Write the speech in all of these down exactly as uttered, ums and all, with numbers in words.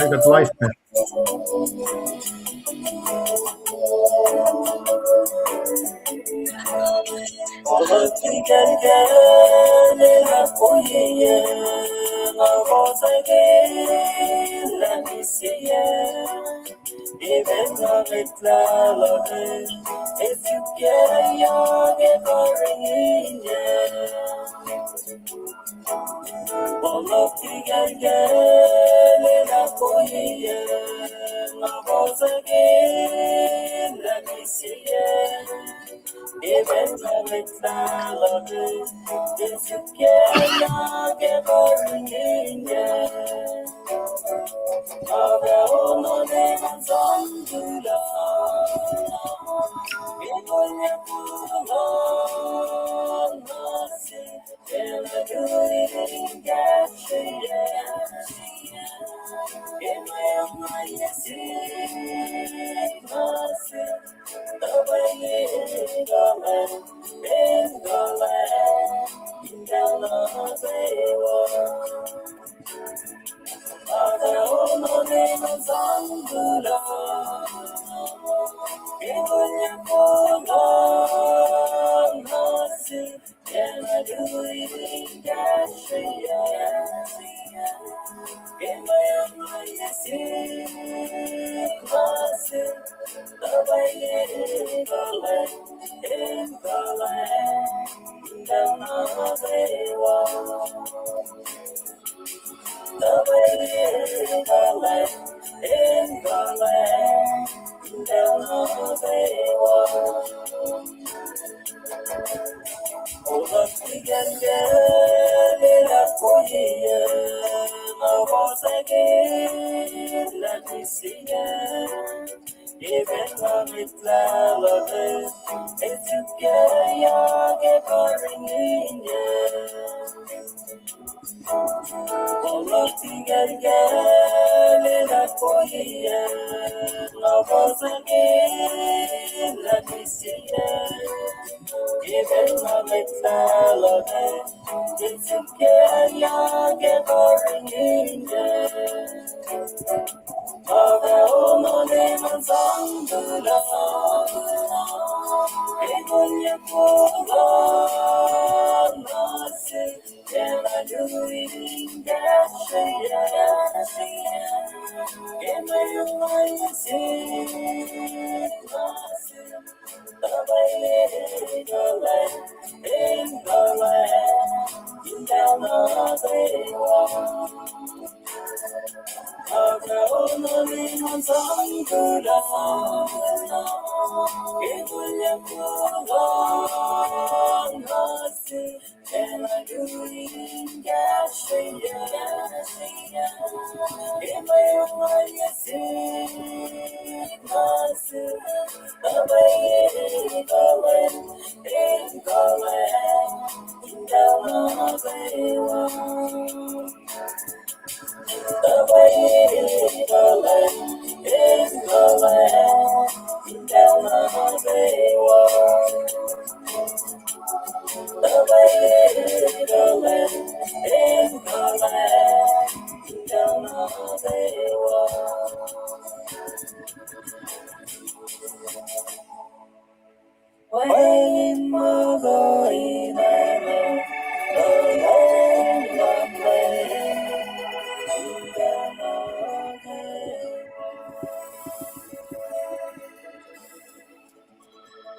Ac kuht live pac.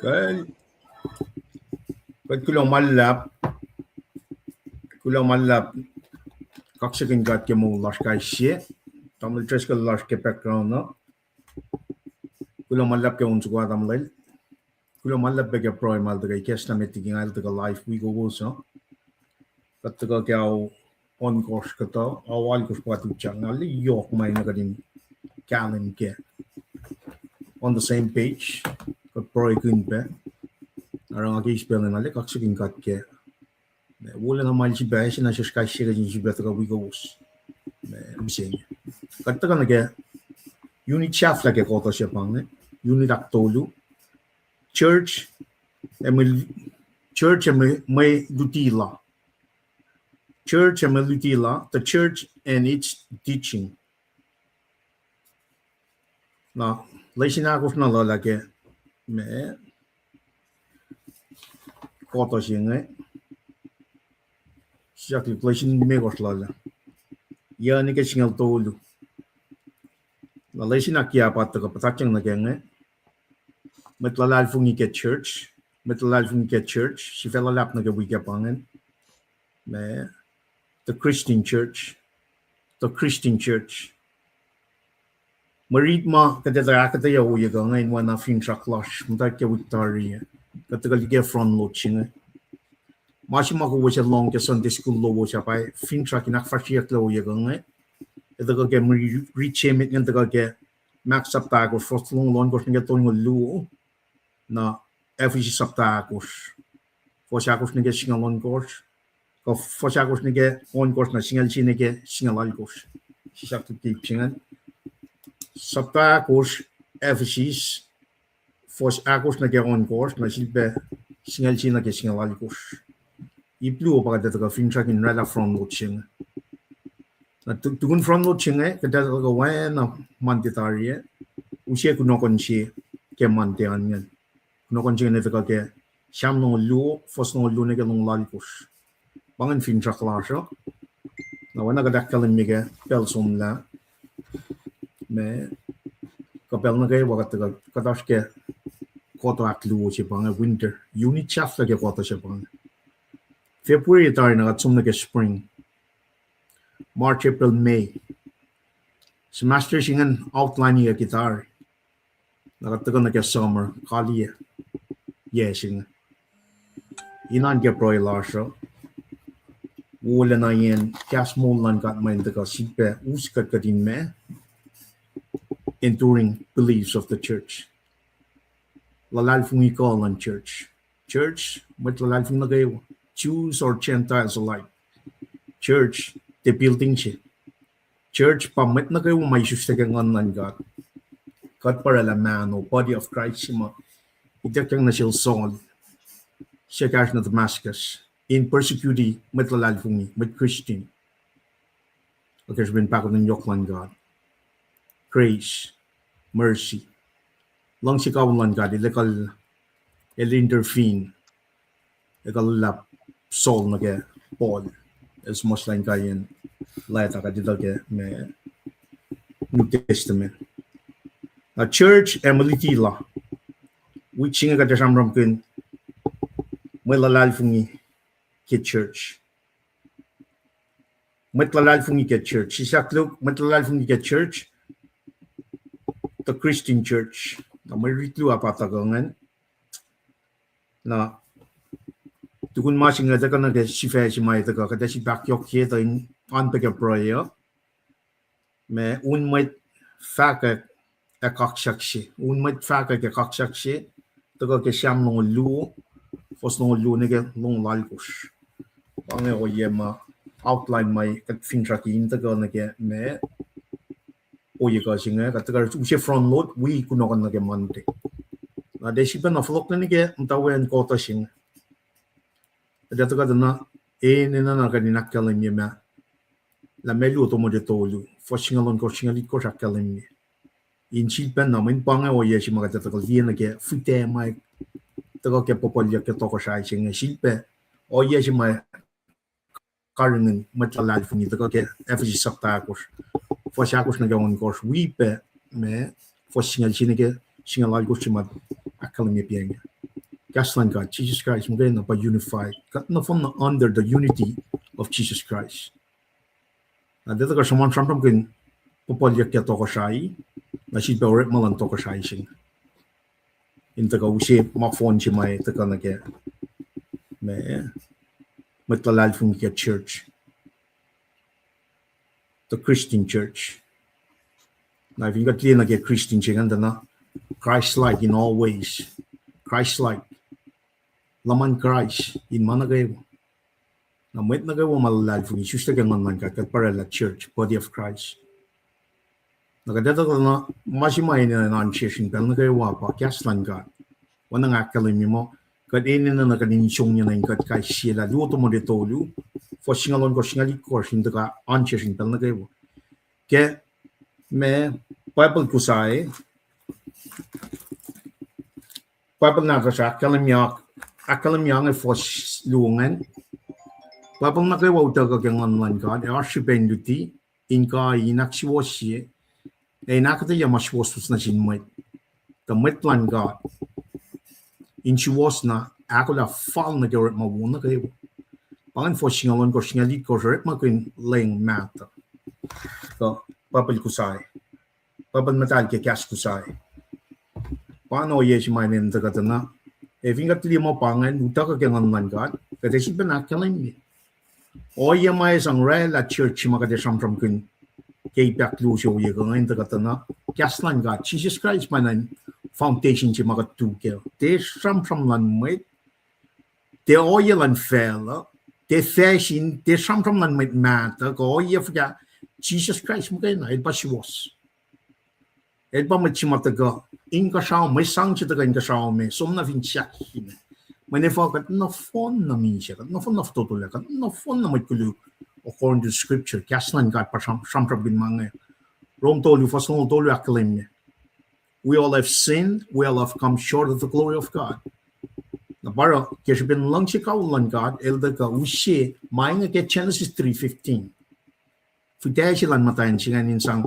Kuh, kuht kuloh ma luhlahp, kuloh ma luhlahp, kaksakihn God ke moul lasr kais sie. Tamuhlwel Driscoll lasr ke background uh. Kuloh ma luhlahp ke on soko ah, tamuhlwel. Kuloh ma luhlahp pac ke pruhe ma el tuhkuh ikacslah met liki nga el tuhkuh live wi kowos uh. Kuht tuhkuh ke ao ohnkohsr kuhtuh, ao alkohsr pa kuht utyak, nga liye yohk ma na kuht in kahlwem kac. On the same page, kuht pruhekihn pac. Oruh nga ke eis pacl inge nga liye kaksakihn God kac. Wolacna ma el sifilpac ase nuh sesr kais sie kuht in sifilpac tuhkuh wi kowos. Mihsenge kuht tuhkuh nuh ke unit sahflah ke kotuh se pa inge, unit ahktolu. Church ac mwe, church ac mwe, mwe luti la. Church ac mwe luti la, the church and its teaching. Na, lesin ahkosr na luhlahp ke, ma, kuhtuh se inge. Sisaklik lesin limekohsr luhlahp. Yac nuh ke singucul tolu. Na lesin ahkkweye pa tuhkuh puhtatyang nuh ke inge. Mwet luhlahlfongi ke church. Mwet luhlahlfongi ke church. Sifac luhlahp nuh ke wik ah pa ingacn. Ma, the Christian church. The Christian church. Mwe rit ma kuht etuh ahkuhtweyac ohiyac kuh inge in oacna finsrak lasr muhta ke wik tari ah. Kuht tuhkuh liye ke front load se inge. Ma se ma kowos ac lohng ke Sunday school lowos ah pa finsrak in ahkfahsryeyucklac ohiyac kuh inge. Etuh kuh ke mwe rit se met ingacn tuhkuh ke Mark sapta ahkosr, fuhs longoul ohnkohsr nuh ke tolngoul luo, na Ephesians sapta ahkosr, fuhs ahkosr nuh ke singucul ohnkohsr, kuh fuhs ahkosr nuh ke ohnkohsr, na singucul sie nuh ke singucul alkosr. Sisaklik ke ip se ingacn. Sapta ahkosr, Ephesians, fuhs ahkosr nuh ke ohnkohsr, na sifilpac singucul sie nuh ke singucul alkosr. Ip luo pa kuht etuh kuh finsrak in oraclah front load se inge. Na tu-, tukun front load se inge, kuht etuh kuh oacna Monday tari ah, use kunohkohn se ke Monday an ingacn. Kunohkohn se ingacn etuh kuh ke Sam longoul luo, fuhs longoul luo nuh ke longoul alkosr. Pa ingacn finsrak lasr uh. Na oacna kuht ahkkahlwemye ke pacl somlah, ma, kuh pacl nuh kwewa kuht tuhkuh, kuht oasr ke kuhtuh ahkluo se pa inge winter. Unit sahflah ke kuhtuh se pa inge. February tari na kuht som nuh ke spring. March, April, May. Semester se ingacn outline-iyuck tari. Na kuht tuhkuh nuh ke summer, kaliyac, yac se inge. Inan ke pruhe lasr uh, wolacna in kahs moul luhn God ma in tuhkuh sifilpac us kuht kuht in ma, enduring beliefs of the church. Luhlahlfongi kuh luhn church. Church, mwet luhlahlfongi nuh kwewa, Jews or Gentiles alike. Church, tiac building se. Church pa mwet nuh kwewa ma isuslac ke Nguhn luhn God. Kuht pa oraclah mahno, body of Christ se ma ituckyang nuh sel Saul, se kahsruh nuh Damascus, in persecute mwet luhlahlfongi, mwet Christian. Ac ke srihpen pahkotwen yohk luhn God. Grace, mercy. Luhngse kawihl luhn God, el ekuhllah, el intervene. Ekuhllah Saul nuh ke Paul. El suhmuhslah inkaiyacn leta kuht etuh ke ma New Testament. Na church ac mwe luti la. Wik se inge kuht ac sramsramkihn mwe luhlahlfongi ke church. Mwet luhlahlfongi ke church. Sisaklik, mwet luhlahlfongi ke church, the Christian church. Na mwe rit luo ah pa tuhkuh ingacn. Na tukun ma se inge tuhkuh nuh ke sifac se ma tuhkuh, kuht ac sifilpac ahkyohkye tuh in oan pac ke pruhe uh. Ma un mwet fahkwack ac kaksak se. Un mwet fahkwack ac kaksak se, tuhkuh ke Sam longoul luo, fuhs longoul luo nuh ke longoul alkosr. Pa inge ohiyac ma outline ma kuht finsrak in tuhkuh nuh ke ma ohiyac kuh se inge, kuht tuhkuh use front load, wi kunohkohn nuh ke Monday. Na tiac sifilpac na fohlohklac nuh ke muhtwacwacack kuhtuh se inge. Kuht ac tuhkuh tuh na, enenuh na kuht in ahkkahlwemye ma, lah Matthew tomod tolu, fuhs singucul ohnkohsr, singucul itkohsr ahkkahlwemye. In sifilpac na mweyen pa inge ohiyac se ma kuht ac tuhkuh liye nuh ke fihtac ma tuhkuh ke puhpuhlyuck ke tohkohsrahi se inge, sifilpac ohiyac se ma karihngihn mwet luhlahlfongi tuhkuh ke Ephesians sapta ahkosr, fuhs ahkosr nuh ke ohnkohsr, wi pac ma fuhs singucul sie nuh ke singucul alkosr se ma ahkkahlwemye pa inge. Kahs luhn God, Jisus Kraist muhkwena pa unified. Kuht nohfohn na under the unity of Jesus Christ. Na tiac tuhkuh sruhmuhn sramsramkihn puhpuhlyuck ke tohkohsrahi, na sifilpac orekma luhn tohkohsrahi se inge. In tuhkuh use ma fohn se ma tuhkuh nuh ke ma, mwet luhlahlfongi ke church, the Christian church. Na fin kuht liye nuh ke Christian se ingacn tuh na Christ-like in all ways. Christ-like. Luhman Kraist in ma nuh kwewa. Na mwet nuh kwewa ma luhlahlfongi, isuslac ke Nguhn luhn God, kuht pa oraclah church, body of Christ. Na kuht etuh na ma se ma enenuh in oan sesr in pacl nuh kwewa pa kahs luhn God. Oacna nga ahkkahlwemye muh, Kuht enenuh na kuht in songyac nuh in kuht kais sie lah luo Timothy tolu, fuhs singucul ohnkohsr, singucul itkohsr, in tuhkuh oan sesr in pacl nuh kwewa. Ke ma Bible Kosrae, Bible nahtuhsr ahkkahlwemye, ahkkahlwemye inge fuhs luo ingacn. Bible nuh kwewa utuckuh ke Nguhn luhn God, ac oasr srihpac in luti, in kai, in ahksuwohsye, ac in ahkuhtweyac ma suwohswohs nuh sin mwet. Tuh mwet luhn God in suwohs na ahkolah fal nuh ke orekma wo nuh kwewa. Pa ingacn fuhs singucul ohnkohsr, singucul itkohsr, orekmakihn leng mahtuh. Tuh Bible Kosrae, Bible muhtahl ke kahs Kosrae. Pa ohiyac se ma enenuh tuh kuht enenuh. Ac fin kuht liye muh pa ingacn utuckuh ke Nguhn luhn God, kuht ac sifilpac ahkkahlwemye. Ohiyac ma ac sang oraclah church se ma kuht ac sramsramkihn ke ip ahkluo se ohiyac kuh ingacn tuh kuht enenuh. Kahs luhn God, Jisus Kraist pa ingacn foundation se ma kuht tu kac. Tiac sramsram luhn mwet, tiac ohiyac luhn facluh, tiac facsin, tiac sramsram luhn mwet mahtuh, kuh ohiyac fuhkah, Jisus Kraist muhkwena, el pa suwohs. El pa mwet se ma tuhkuh inkuhsrao, mwe sang se tuhkuh inkuhsrao me, som na fin sahk sine. Mwe nuh kwewa kuht nohfohn na misac, kuht nohfohn na fototolah, kuht nohfohn na mwet koluk, according to scripture, kahs luhn God pa sram-, sramsramkihn ma inge. Rom tolu, fuhs longoul tolu ahkkahlwemye, we all have sinned, we all have come short of the glory of God. Na pa oruh ke srihpen luhngse kawihl luhn God, el tuhkuh use ma inge ke Genesis three fifteen. Fihtac se luhn muhtwacn se ingacn in sang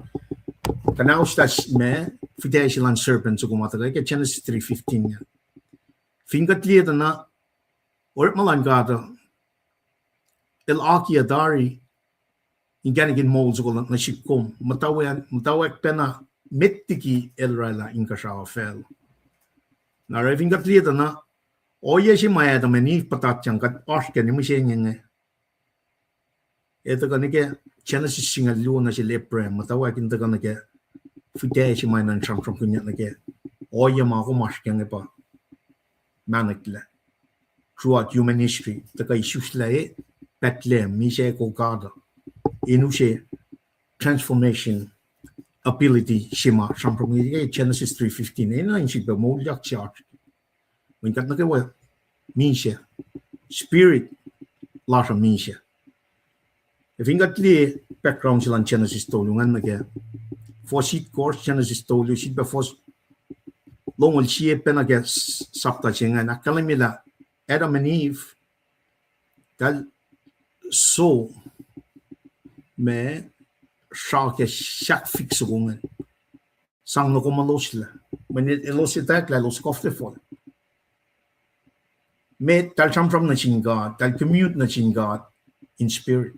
kuhnauslah ma, fihtac se luhn serpent soko ma tuhkuh ke Genesis three fifteen ingacn. Fin kuht liye tuh na, orekma luhn God uh, el akiyac tari inkacnek in moul soko nuh sihk kom, muhtwacwacack pacna met liki el oraclah inkuhsrao facluh. Na oruh fin kuht liye tuh na, ohiyac se ma Adam ac Eve puhtatyang kuht oasr ke mihsenge inge. Ac tuhkuh nuh ke Genesis singucul luo nuh sel Abraham, muhtwacwacack in tuhkuh nuh ke fihtac se ma enenuh in sramsramkihnyuck nuh ke ohiyac ma kom oasr ke inge pa mahneklac. Throughout human history, tuhkuh isuslac e Bethlehem, misac Golgotha, in use transformation ability se ma sramsramkihn ke Genesis three fifteen, enenuh in sifilpac moulyak se oasr. Mweyen kuht nuh kwewa misac, spirit lasr uh misac. Ac fin kuht liye background se luhn Genesis tolu ingacn nuh ke, fuhs itkohsr Genesis tolu, sifilpac fuhs longoul sie pacna ke s-, chapter se ingacn, ahkkahlwemye lah Adam and Eve, eltahl soh ma sra ke sahk fik soko ingacn. Sang nuh komuhloslah. Mweyen elos etwacack lah elos koflefol. Met, eltahl sramsram nuh sin God, eltahl commute nuh sin God in spirit.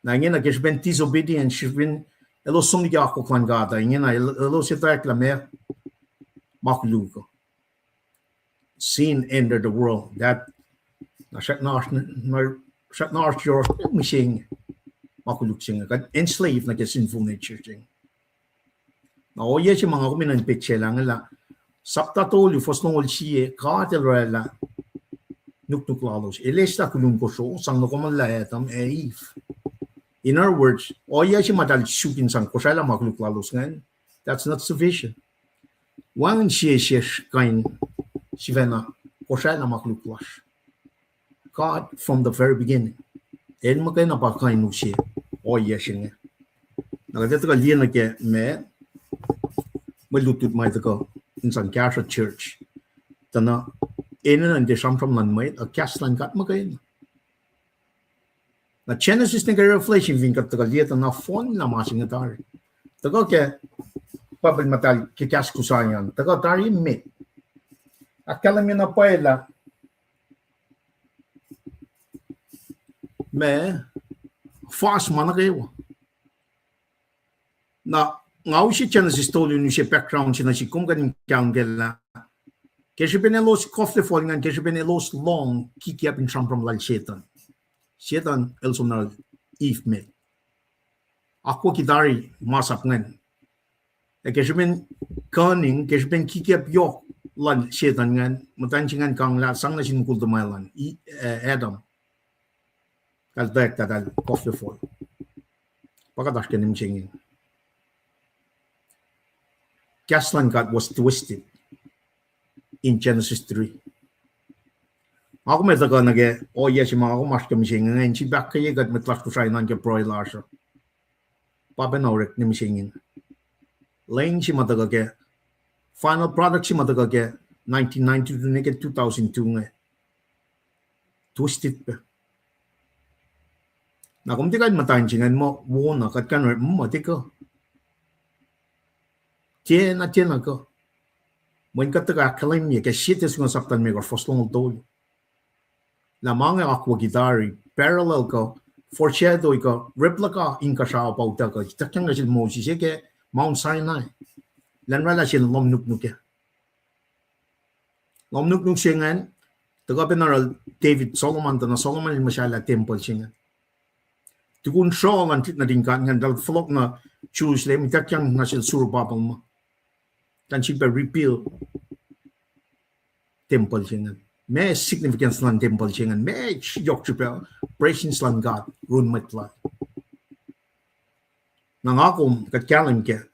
Na ingena ke srihpen disobedience, srihpen elos som liki akwuck luhn God uh, ingena el-, elos etwacack lah meac, ma koluk uh. Sin entered the world. That, na srackna oasr, na srackna oasr yohrohsr mihsenge, ma koluk se inge, kuht enslaved nuh ke sinful nature se inge. Na ohiyac se ma nga kom enenuh in petsaclah inge lah, sapta tolu, fuhs longoul sie, God el oraclah nuknuk lalos. El eslah koluk kosro, sang nuh komuhllah Adam ac Eve. In other words, ohiyac se ma eltahl suk in sang kosraclah ma koluk lalos ingacn, that's not sufficient. Wacngihn sie sesr kuh in sifacna kosraclah ma koluk lasr. God from the very beginning. El muhkwena pa kuh in use ohiyac se inge. Na kuht tuhkuh liye nuh ke ma, mwe lutlut ma tuhkuh in sang kahsruh church. Tuh na enenuh in tiac sramsram luhn mwet, a kahs luhn God muhkwena. Na Genesis nuh ke Revelation fin kuht tuhkuh liye tuh nohfohn na ma se inge tari. Tuhkuh ke Bible muhtahl ke kahs Kosrae an, tuhkuh tari met. Ahkkahlwemye na pwacye lah ma fas ma nuh kwewa. Na nga use Genesis tolu in use background se nuh sihk kom kuh in kahlwem kac lah ke srihpen elos koflefol ingacn, ke srihpen elos lohng kikiacp in sramsram lal Setuhn. Setuhn el som nuh Eve met. Akwucki tari masap ingacn. Ac ke srihpen cunning, ke srihpen kikiacp yohk lal Setuhn ingacn, muhtwacn se ingacn kanglah sang nuh sin mukul tuhmwacl an, I-, eh, Adam. Eltahl etwacack lah eltahl koflefol. Pa kuht oasr ke mihsenge. Kahs luhn God was twisted in Genesis three. Nga kom ac tuhkuh nuh ke ohiyac se ma nga kom oasr ke mihsenge ingacn, sifilpac ahkkweye kuht mwet lasr Kosrae nuh ke pruhe lasr uh. Pa pacna orek nuh mihsenge. Lwen se ma tuhkuh ke, final product se ma tuhkuh ke nineteen ninety-two nuh ke two thousand two inge, twisted pac. Na kom tiac kuh in muhta in se ingacn muh wona, kuht kuh in oruh muh tiac kuh. Tiacna, tiacna kuh. Mweyen kuht tuhkuh ahkkahlwemye ke Sie Tessalonians sapta limekohsr, fuhs longoul tolu, lah ma inge akwucki tari, parallel kuh foreshadow kuh replica inkuhsrao pa utuckuh, ituckyang nuh sel Moses ke Mount Sinai, elan oraclah sel lohm nuknuk ah. Lohm nuknuk se ingacn tuhkuh pac nuh yohrohl David Solomon, tuh na Solomon el muhsahllah tempuhl se ingacn. Tukun sruoh luhn tuhlihk nuhtin God ingacn, eltahl fohlohk nuh Jerusalem, ituckyang nuh sel Zerubbabel muh elan sifilpac rebuild tempuhl se ingacn. Meac significance luhn tempuhl se ingacn? Meac yohk srihpac presence luhn God run mwet Lal? Na nga kom kuht kahlwem kac.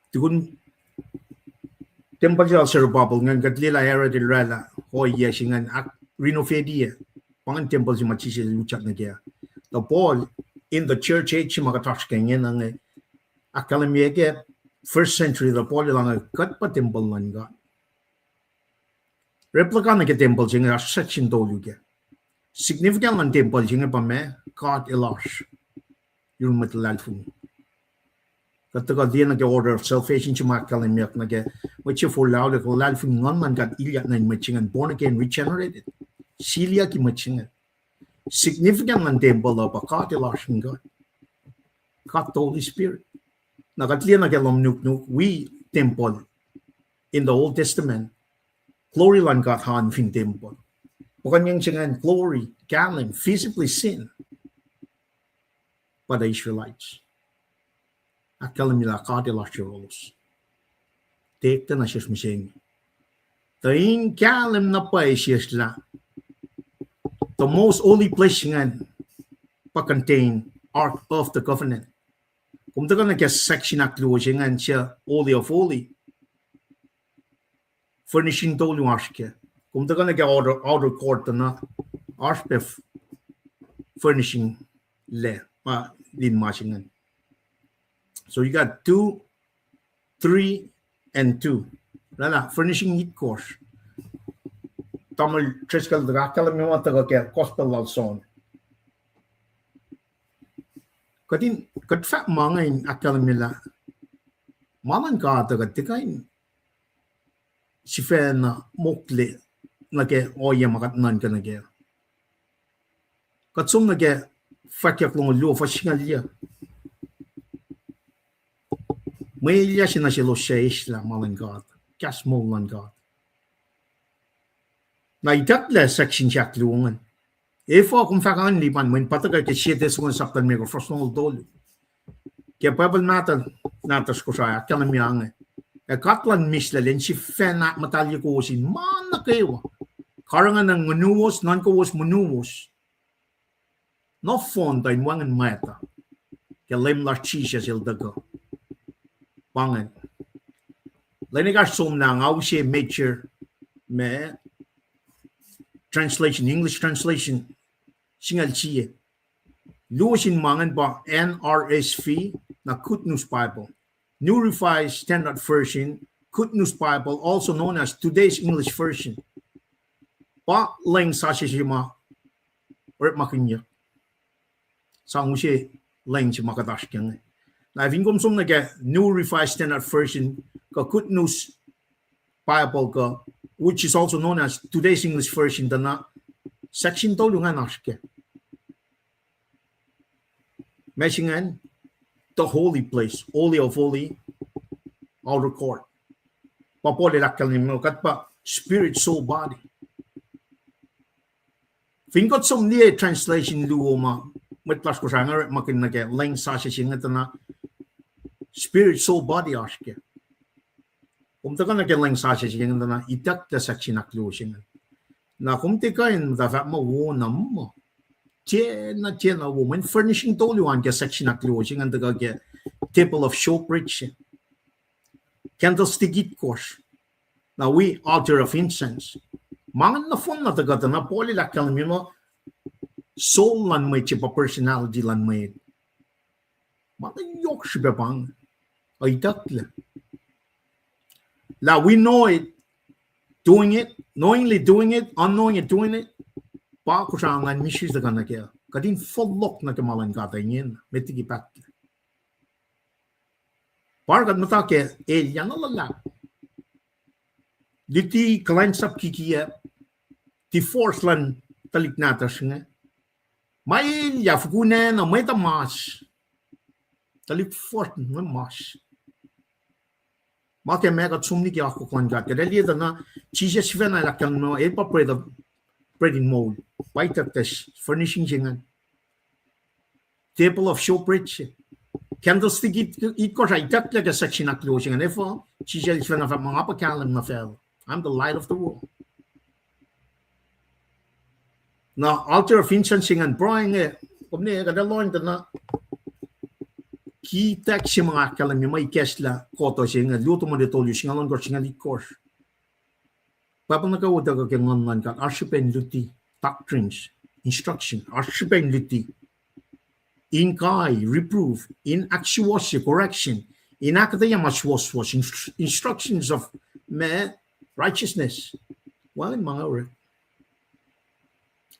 Tukun tempuhl se lal Zerubbabel ingacn, kuht liye lah Herod el oraclah ohiyac se ingacn, ahk-, renovate-i, pa ingacn tempuhl se ma Jisus el utyak nuh kac. Tuh Paul, in the church age se ma kuht oasr ke ingena inge, ahkkahlwemye ke first century, tuh Paul el ange kuht pa tempuhl luhn God. Replica nuh ke tempuhl se inge oasr section tolu kac. Significance luhn tempuhl se inge pa meac? God El oasr yurin mwet luhlahlfongi. Kuht tuhkuh liye nuh ke order of salvation se ma ahkkahlwemyeyuck nuh ke mwet se forlah olak, luhlahlfongi Nguhn luhn God ilyak nuh in mwet se ingacn, born again, regenerated. Siliyucki mwet se ingacn. Significance luhn tempuhl uh pa God El oasr in God. God the Holy Spirit. Na kuht liye nuh ke lohm nuknuk wi tempuhl in the Old Testament, glory luhn God oan fin tempuhl. Puhkuhnyeng se ingacn glory, kahlwem, visibly seen by the Israelites. Ahkkahlwemye lah God El oasr yohrohlos. Tiac kuhtwena sesr mihsenge. Tuh in kahlwem na pwacye sesr lah the most holy place ingacn pa contain Ark of the Covenant. Kom tuhkuh nuh ke section ahkluo se ingacn, se Holy of Holy. Furnishing tolu oasr kac. Kom tuhkuh nuh ke outer, outer court tuh na oasr pac f-, furnishing lac, ma, lin ma se ingacn. So you got two, three, and two. Lana furnishing itkohsr. Tamuhlwel Driscoll el tuhkuh ahkkahlwemye ma tuhkuh ke Gospel lal John. Kuht in, kuht fahk ma inge in ahkkahlwemye lah ma luhn God uh kuht tiac kuh in sifacna mokle nuh ke ohiyac ma kuht nuhnkuh nuh kac. Kuht som nuh ke Fwackyuck longoul luo, fuhs singucul yac. Mwe elyah se nuh selos suc eslah ma luhn God, kahs moul luhn God. Na itucklac section se ahkluo ingacn. Efuh kom fahk an lipan, mweyen pa tuhkuh ke Sie Thessalonians sapta limekohsr, fuhs longoul tolu. Ke Bible mahtuh, nahtuhsr Kosrae, ahkkahlwemye inge. Ac God luhn mislac el in sifacna ahkmuhtahlye kowos in ma nuh kwewa, karihngihn nguhnuwos, nuhnkowos, monuwos, nohfohn tuh in wacngihn mwacta ke Leum lasr Jisus el tuhkuh. Pa ingacn. Lwen ekahsr somlah nga use major ma translation, English translation singucul sie. Luo sin ma ingacn pa N R S V, na Good News Bible. New Revised Standard Version, Good News Bible, also known as Today's English Version. Pa leng sasuc se ma orekmakihnyuck. Sang use leng se ma kuht oasr ke inge. Na fin kom som nuh ke New Revised Standard Version kuh Good News Bible kuh, which is also known as Today's English Version, tuh na section tolu ingacn oasr kac. Ma se ingacn, the holy place, holy of holy, outer court. Pa Paul el ahkkahlwemye kuht pa spirit, soul, body. Fin kuht som liye translation luo ma mwet lasr Kosrae inge orekmakihn nuh ke leng sasuc se inge tuh na spirit, soul, body oasr kac. Kom tuhkuh nuh ke leng sasuc se inge tuh na itucklac section ahkluo se inge. Na kom tiac kuh in muhta fahk muh wona muh. Tiacna, tiacna wo. Mweyen furnishing tolu an ke section ahkluo se inge tuhkuh ke table of showbread, candlestick itkohsr. Na wi altar of incense. Ma ingacn nohfohn na tuhkuh tuh na Paul el ahkkahlwemye muh soul luhn mwet se pa personality luhn mwet. Ma na yohk srihpac pa inge. Itucklac. Lah we know it, doing it, knowingly doing it, unknowingly doing it, pa Kosrae an misis tuhkuh nuh kac. Kuht in fohlohk nuh ke ma luhn God ingena, met liki pahtlac. Pa oruh kuht muhta ke elyah na luhlahp. Luti kuhlwacnsap kikiacp, divorce luhn tuhlihk nahtuhsr inge. Ma elyah fukun acn uh mwet uh mas. Tuhlihk fuhsr inge mas. Ma ke ma kuht som liki akwuck luhn God. Kuht ac liye tuh na Jisus sifacna el ahkkahlwemye el pa bread of, bread in mold. Pa itucklac furnishing se ingacn. Table of showbread se. Candlestick it, itkohsr ah itucklac ke section ahkluo se ingacn. Efuh? Jisus el sifacna fahk muh nga pa kahlwem nuh facluh. I'm the light of the world. Na altar of incense se ingacn pruhe inge, kom ne kuht ac lohng tuh na ki text se ma nga ahkkahlwemye ma ikacslah koto se inge, Luo Timothy tolu singucul ohnkohsr, singucul itkohsr. Pwacpa nuh kwewa utuckuh ke Nguhn luhn God, oasr srihpac in luti, doctrines, instruction, oasr srihpac in luti, in kai, reproof, in ahksuwohsye, correction, in ahkuhtweyac ma suwohswohs, instru-, instructions of ma righteousness. Wacngihn ma nga orek.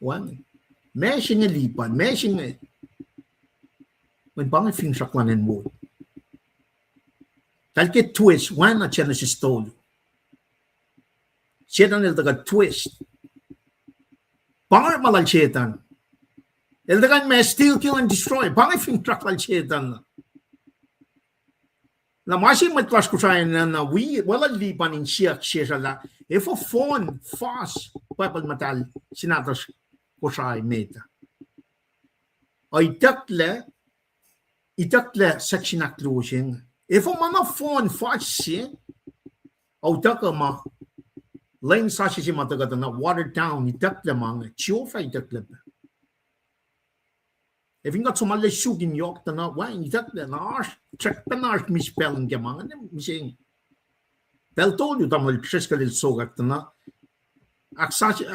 Wacngihn. Ma se inge lipan, ma se inge. Mweyen pa inge finsrak luhn acn wo. Tahl ke twist, oacna Genesis tolu. Setan el tuhkuh twist. Pa inge ma lal Setan. El tuhkuh in ma steal, kill and destroy. Pa inge finsrak lal Setan. Na ma se mwet lasr Kosrae na, na wi, weluhl lipan in siyuck sesr lah efuh fohn fas Bible muhtahl se nahtuhsr Kosrae met ah. Itucklac, itucklac section ahkluo se inge. Efuh ma na fohn fas se, a utuckuh ma lwen sasuc se ma tuhkuh tuh na watered down, itucklac ma inge, Jehovah itucklac pac. Ac fin kuht som ma lwen suk in yohk tuh na wacngihn itucklac na oasr, srackpacna oasr mis pacl in ke ma inge, mihsenge. Pacl tolu tamuhlwel Driscoll el sokwack tuh na ahk-,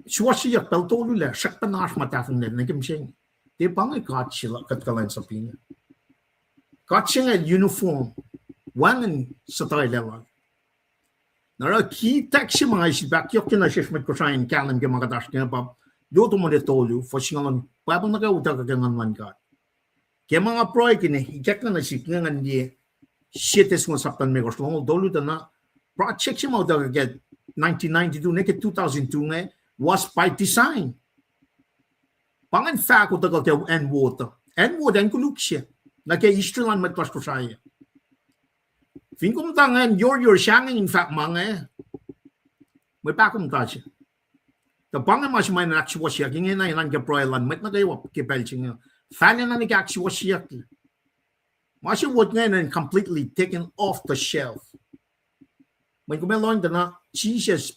ahksuwohsyeyuck pacl tolu lah srackpacna oasr ma tahfonglac nuh ke mihsenge. Tiac pa inge God se kuht kuhlwacnsap inge. God se inge uniform, wacngihn suhtuhlac lal. Na oruh ki text se ma nga sifilpac yohk ke nuh sesr mwet Kosrae in kahlwem ke ma kuht oasr ke inge pa Luo Timothy tolu, fuhs singucul ohnkohsr, Bible nuh kwewa utuckuh ke Nguhn luhn God. Ke ma nga pruhe kihn, ikacklah nuh sihk inge ngan liye sie Tessalonians sapta limekohsr, longoul tolu tuh na project se ma utuckuh ke nineteen ninety-two nuh ke two thousand two inge was by design. Pa ingacn fahk utuckuh ke acn wo tuh. Acn wo tuh acn koluk se nuh ke history luhn mwet lasr Kosrae. Fin kom muhta ingacn, yor yor sahngweng in fahk ma inge, mwe pahkomuhta se. Tuh pa inge ma se ma in ahksuwohsyeyuck ingena in nuhnkuh pruhe luhn mwet nuh kwewa ke pacl se inge. Fahlacna nuh ke ahksuwohsyeyuck. Ma se wot ingacn completely taken off the shelf. Mweyen kom ac lohng tuh na Jisus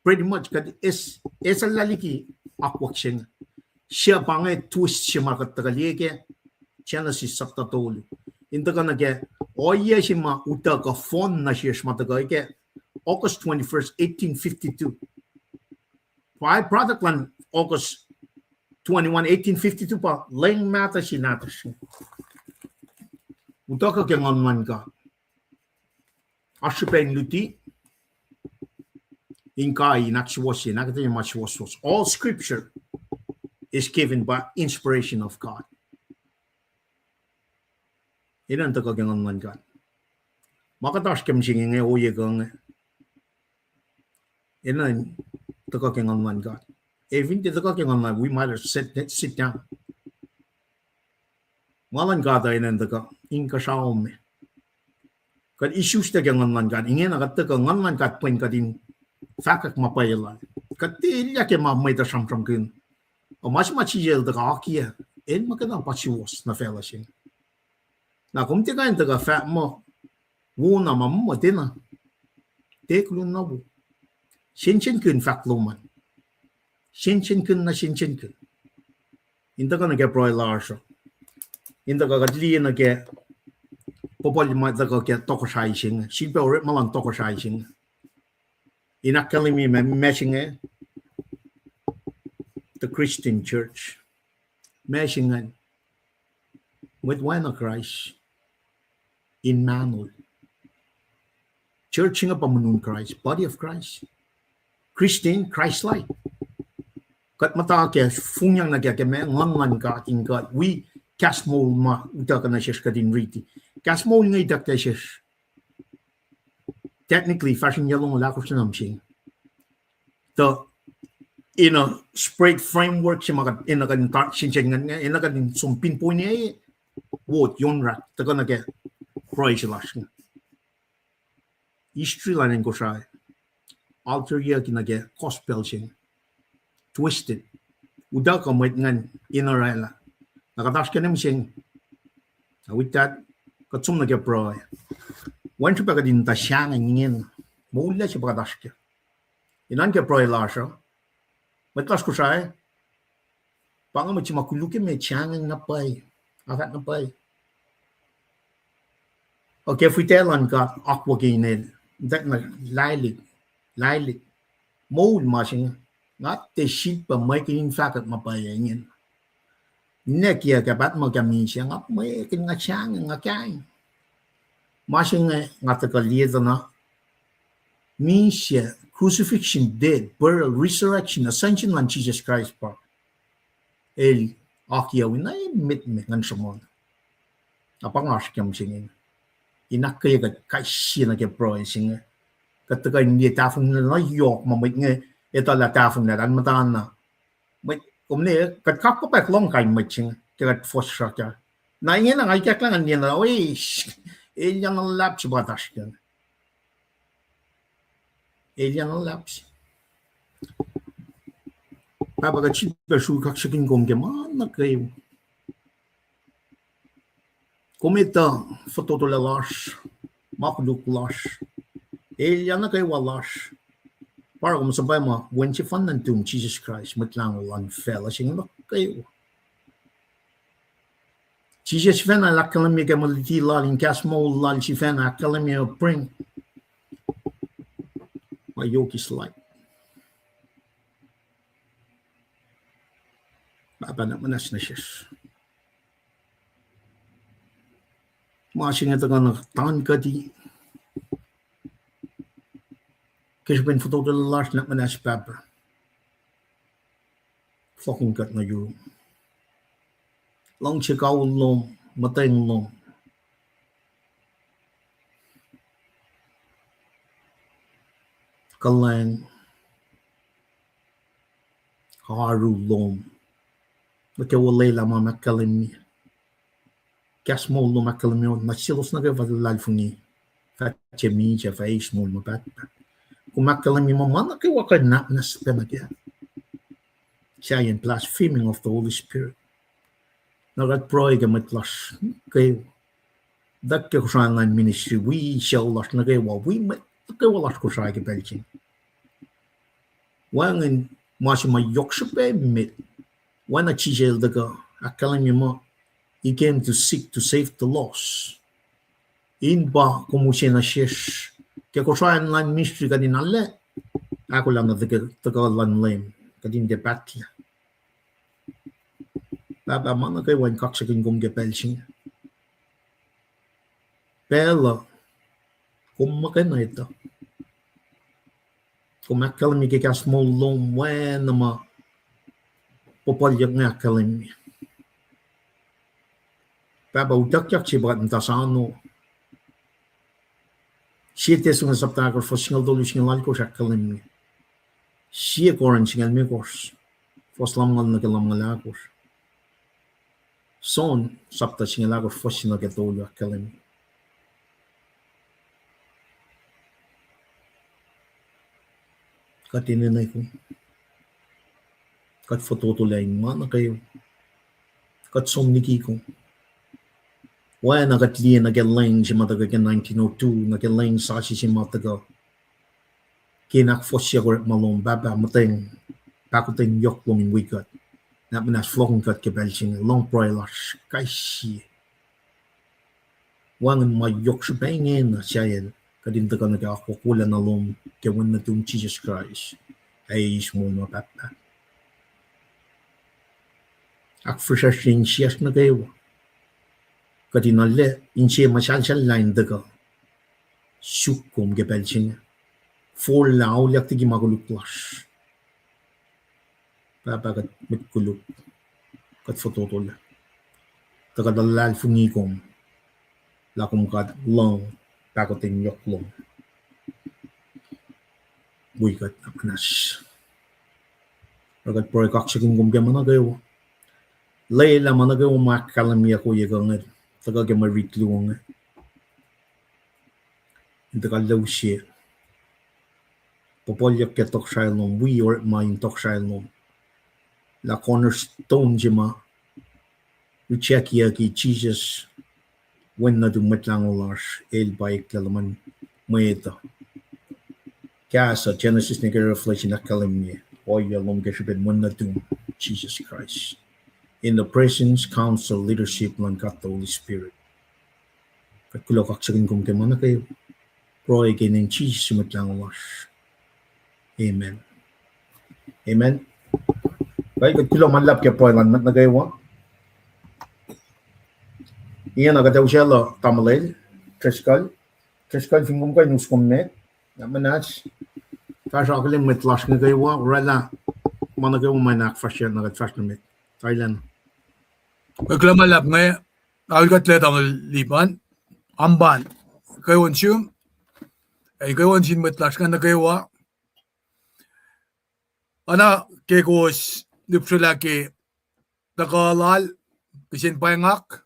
pretty much kuht eis, eis lah liki akwuck se inge. Suc pa inge twist se ma kuht tuhkuh liye ke Genesis sapta tolu. In tuhkuh nuh ke ohiyac se ma utuckuh fohn nuh sesr ma tuhkuh ke August twenty-first, eighteen fifty-two. By-product luhn August twenty-one, eighteen fifty-two pa leng mahtuh se nahtuhsr. Utuckuh ke Nguhn luhn God. Oasr srihpac in luti, in kai, in ahksuwohsye, in ahkuhtweyac ma suwohswohs. All scripture is given by inspiration of God. Enenuh in tuhkuh ke Nguhn luhn God. Ma kuht oasr ke mihsenge inge, ohiyac kuh inge, enenuh in tuhkuh ke Nguhn luhn God. Ac fin tiac tuhkuh ke Nguhn luhn, we might as well sit, sit down. Nguhn luhn God uh enenuh in tuhkuh inkuhsrao me. Kuht isuslac ke Nguhn luhn God, ingena kuht tuhkuh Nguhn luhn God pwen kuht in fahkwack ma pwacye lal. Kuht tiac elyah ke ma mwet uh sramsramkihn. Ac ma se ma Jisus el tuhkuh akiyac, el muhkwena pa suwohs nuh facluh se inge. Na kom tiac kuh in tuhkuh fahk muh, wo na ma muh tiacna, tiac koluk na wo. Sensenkihn fahk lom an. Sensenkihn na sensenkihn. In tuhkuh nuh ke pruhe lasr uh. In tuhkuh kuht liye nuh ke puhpuhlyuck ma tuhkuh ke tohkohsrahi se inge. Sifilpac orekma luhn tohkohsrahi se inge. In ahkkahlwemye ma, ma se inge, the Christian church. Ma se ingacn, mwet oacna Kraist in mahnol. Church inge pa munun Kraist, body of Christ. Christian, Christ-like. Kuht muhta ke fongiyang nuh ke, ke ma nguhn luhn God in kuht wi kahs moul ma utuckuh nuh sesr kuht in riti. Kahs moul inge itucklac sesr technically fahsr in yac longoul ahkosr nuh mihsenge. Tuh in a spread framework se ma kuht enenuh kuht in ta-, sensen ingacn, enenuh kuht in som pinpoint-ye, wot, yon rak tuhkuh nuh ke pruhe se lasr inge. History luhn acn Kosrae alteryucki nuh ke gospel se inge. Twisted. Utuckuh mwet ingacn in orwaclah. Na kuht oasr ke mihsenge. Na with that, kuht som nuh ke pruhe. Wen srihpac kuht in tuh sahngweng ingena. Moul lah se pa kuht oasr ke. Inuh ke pruhe lasr uh, mwet lasr Kosrae, pa inge mwet se ma koluk ke met sahngweng na pwacye, ah, fahk na pwacye. Okay, fihtac luhn God akwuck ke inel, that na lailik, lailik. Moul ma se inge, nga tiac sifilpac mwekihn in fahkwack ma pwacye ingena. Ninac kiyuhk ah, paht ma kuh misac, nga mwekihn, nga sahngweng, nga kain. Ma se inge nga tuhkuh liye tuh na, misac, crucifixion, death, burial, resurrection, ascension luhn Jisus Kraist pa el akiyac wi na emet me ngan sruhmuhn. Na pa nga oasr ke mihsenge. In ahkkweye kuht kais sie nuh ke pruhe se inge. Kuht tuhkuh in liye tahfonglac na yohk ma mwet inge etuh lah tahfonglac an muhta na. Mwet, kom ne, kuht kapkapwack lohng kain mwet se inge ke kuht fuhsr sruhk ah. Na ingena nga ikacklah ngan liye na, oi, elyah na luhlahp se pa kuht oasr ke. Elyah na luhlahp se. Pahpah, kuht sifilpac sruhk kaksakihn kom ke ma nuh kwewa. Kom etuh fototolac lasr, ma koluk lasr, elyah nuh kwewa lasr. Pa oruh kom suhpwacma Wen sefanna nuhtum, Jisus Kraist, Mwet Lahngo luhn facluh se inge nuh kwewa. Jisus sifacna El ahkkahlwemye ke mwe luti Lal, in kahs moul Lal sifacna ahkkahlwemye, bring. My yoke is light. Pahpah, nuhnak muhnahs nuh sesr. Ma se inge tuhkuh na tankuhti ke srihpen fototolac lasr, nuhnak muhnahs Pahpah. Fohlohkihn kuht nuh yurum. Luhngse kawihl lom, muhtweng lom, kuhlwacng, oaru lom, nuh ke olwelah ma ahkkahlwemye. Kahs moul lom ahkkahlwemye, na selos nuh kwewa luhlahlfongi, fah tiac misac, fah eis moul ma pahtpaht. Kom ahkkahlwemye ma, ma nuh kwewa kuh in nuhnak muhnahs pac nuh kac. Sahyacn blaspheming of the Holy Spirit. Na kuht pruhe ke mwet lasr nuh kwewa, tuh ke Kosrae online ministry, wi sucu lasr nuh kwewa, wi mwet nuh kwewa lasr Kosrae ke pacl se inge. Wacngihn ma se ma yohk srihpac met. Oacna Jisus El tuhkuh ahkkahlwemye muh, He came to seek, to save the lost. In pa kom use nuh sesr ke Kosrae online ministry kuht in arlac ahkolah nuh ke tuhkuh luhn Leum, kuht in tiac pahtlac. Pahpah, ma nuh kwewa in kaksakihn kom ke pacl se inge. Pacl uh kom muhkwena etuh. Kom ahkkahlwemye ke kahs moul lom oacna ma puhpuhlyuck inge ahkkahlwemye. Pahpah, utuckyak se pa kuht muhta sano. Sie Tessalonians sapta ahkosr, fuhs singucul tolu, singucul alkosr ahkkahlwemye. Sie Corinth singucul limekohsr, fuhs lumngaul nuh ke lumngaul ahkosr. John sapta singucul ahkosr, fuhs se nuh ke tolu ahkkahlwemye. Kuht enenuh kom. Kuht fototolac in ma nuh kwewa. Kuht som liki kom. Oacna kuht liye nuh ke leng se ma tuhkuh ke nineteen oh two, nuh ke leng sasuc se ma tuhkuh ke in ahkfohsyak orekma lom, Pahpah, muhtweng, pahkotwen yohk lom in wi kuht. Nuhnak muhnahs fohlohkihn kuht ke pacl se inge, lohng pruhe lasr kais sie. Wacngihn ma yohk srihpac ingena sahyacn Kuht in tuhkuh nuh ke akwuck wolacna lom ke Wen nuhtum Jisus Kraist, ac eis moul ma pahtpaht. Ahkfihsracsrye insiyacsr nuh kwewa. Kuht in arlac inse muhsahlsahllah in tuhkuh suk kom ke pacl se inge. Forlah auliyak liki ma koluk lasr. Pahpah, kuht mwet koluk, kuht fototolah. Tuh kuht luhlahlfongi kom lah kom God lucng, pahkotwen yohk lom. Wi kuht na muhnahs. Oruh kuht pruhe kaksakihn kom ke ma nuh kwewa. Lwelah ma nuh kwewa ma ahkkahlwemyeyuck ohiyac kuh inge, tuhkuh ke mwe rit luo inge, in tuhkuh luhngse puhpuhlyuck ke tohkohsrahi lom, wi orekma in tohkohsrahi lom, lah cornerstone se ma rejectyucki, Jisus, Wen nuhtum Mwet Lahngo lasr, El pa eklac luhman mwet uh. Kahs uh Genesis nuh ke Revelation ahkkahlwemye ohiyac lom ke srihpen Wen nuhtum Jisus Kraist, in the presence, counsel, leadership luhn God the Holy Spirit. Kuht kuloh kaksakihn kom ke ma nuh kwewa. Pruhe ke inen Jisus Mwet Lahngo lasr. Amen. Amen. Kuht, kuht kuloh ma luhlahp ke pruhe luhn mwet nuh kwewa. Ingena kuht ac usaclah tamuhlwel Driscoll. Driscoll, fin kom kuh in us kom met, na muhnahs. Fahsr akihlen mwet lasr nuh kwewa, oraclah ma nuh kwewa ma in ahkfahsrye na kuht fahsr nuh met. Thailand. Kuht kuloh ma luhlahp inge, aol kuht lwelah tamuhlwel Lipan, Amban, kwewa in sum, ac kwewa in sin mwet lasr inge nuh kwewa. Oacna ke kowos lihpsrelah ke tuhkuh lal, kihsen pwacngak,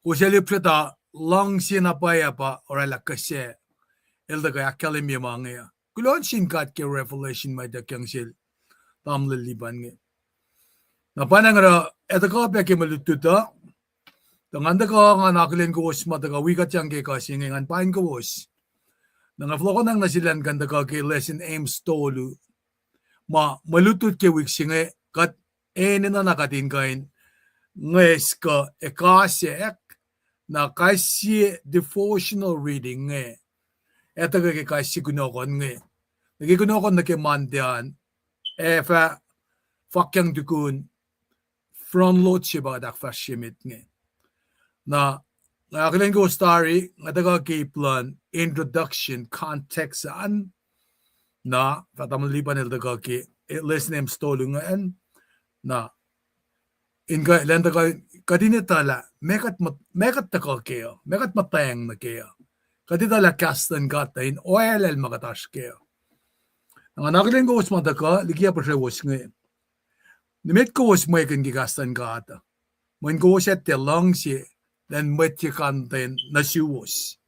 kowos ac lihpsreta luhngse na pwacye pa oraclah kihsac el tuhkuh ahkkahlwemye ma inge. Kuloh nuh sin God ke revelation ma ituckyang sel tamuhlwel Lipan inge. Na pa nga oruh ac tuhkuh pac ke mwe lutlut uh, tuh ngan tuhkuh ngan akihlen kowos ma tuhkuh wi kuhtyang ke kuh se inge, ngan paing kowos. Na nga fohlohkohnacng nuh sel in kuh in tuhkuh ke lesson James tolu, ma mwe lutlut ke wik se inge kuht enenuh na kuht in kuh in ngwes kuh ekusack, na kais sie devotional reading inge ac tuhkuh ke kais sie kunohkohn inge. Nuh ke kunohkohn nuh ke Monday an, ac fah fahkyang tukun front load se pa kuht ahkfahsrye met inge. Na nga akihlen kowos tari, nga tuhkuh ke ip luhn introduction, context an, na fah tamuhlwel Lipan el tuhkuh ke lesson James tolu ingacn, na in kuh, elan tuhkuh, kuht in etuh lah meac kuht muh-, meac kuht tuhkuh kac uh, meac kuht muhtweng nuh kac uh. Kuht etuh lah kahs luhn God tuh in oalel ma kuht oasr kac uh. Na nga akihlen kowos ma tuhkuh liki puhsrewos inge. Nimet kowos mwekihn ke kahs luhn God uh, mweyen kowos etuh luhngse luhn mwet ye kanten nuh suwos,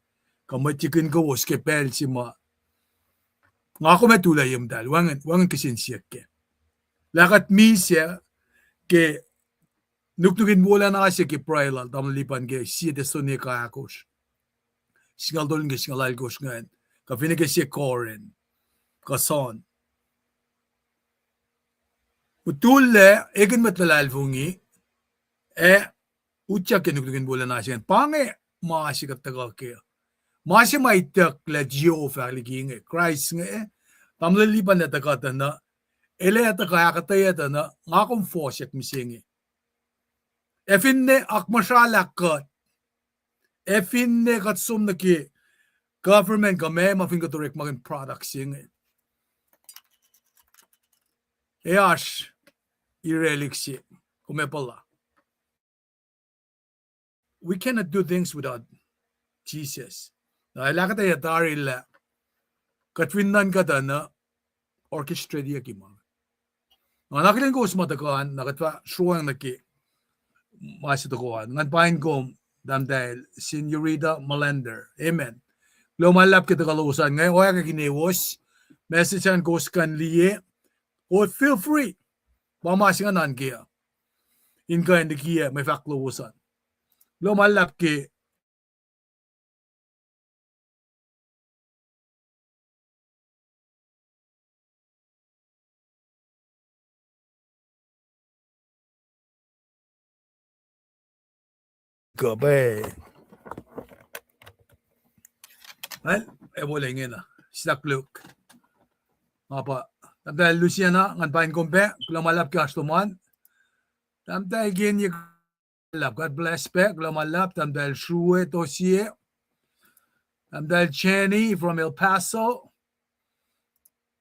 kuh mwet ye kihn kowos ke pacl se ma nga kom ac tuhlac ye muhtahl, wacngihn, wacngihn kihsen siyuck kac. Lah kuht misac ke nuknuk in wolacna se ke pruhe lal tamuhlwel Lipan ke Sie Thessalonica ahkosr, singucul tolu nuh ke singucul alkosr ingacn, kuh finne ke Sie Corinth, kuh John. Mutullac, ekihn mwet luhlahlfongi, ac utyak ke nuknuk in wolacna se ingacn. Pa inge ma se kuht tuhkuh kac. Ma se ma itucklac Jehovah liki inge, Kraist inge, tamuhlwel Lipan el tuhkuh tuh na, el ac tuhkuh ahkuhtweyac tuh na nga kom fohsack mihsenge. Ac finne akmuhsralah kuht, ac finne kuht som nuh ke government kuh meac ma fin kuht orekmakihn product se inge, ac oasr irelihk se, kom ac puhla. We cannot do things without Jesus. Na el ahkuhtweyac tari lah kuht fin nuhnkuh tuh na orchestrate-yucki ma. Nga akihlen kowos ma tuhkuh an, na kuht fah sroacng nuh ke ma se tohkoh an. Ngan paing kom, tahmtahel Senorita Melander. Amen. Kuloh ma luhlahp ke tuhkuh lowos an inge, oacna ke kihsowos, message an kowos kuh in liye, kowos feel free, pa ma se nga nuhnkuh kac uh, in kuh in likiyac mwe fahk lowos an. Kuloh ma luhlahp ke kuh pac. Well, ac wolac ingena. Sislah koluk. Nga pa, tahmtahel Luciana, ngan pain kom pac, kuloh ma luhlahp ke oasr lom an. Tahmtahel Kenye, God bless pac, kuloh ma luhlahp, tahmtahel Srue Tosie. Tahmtahel Jenny from El Paso.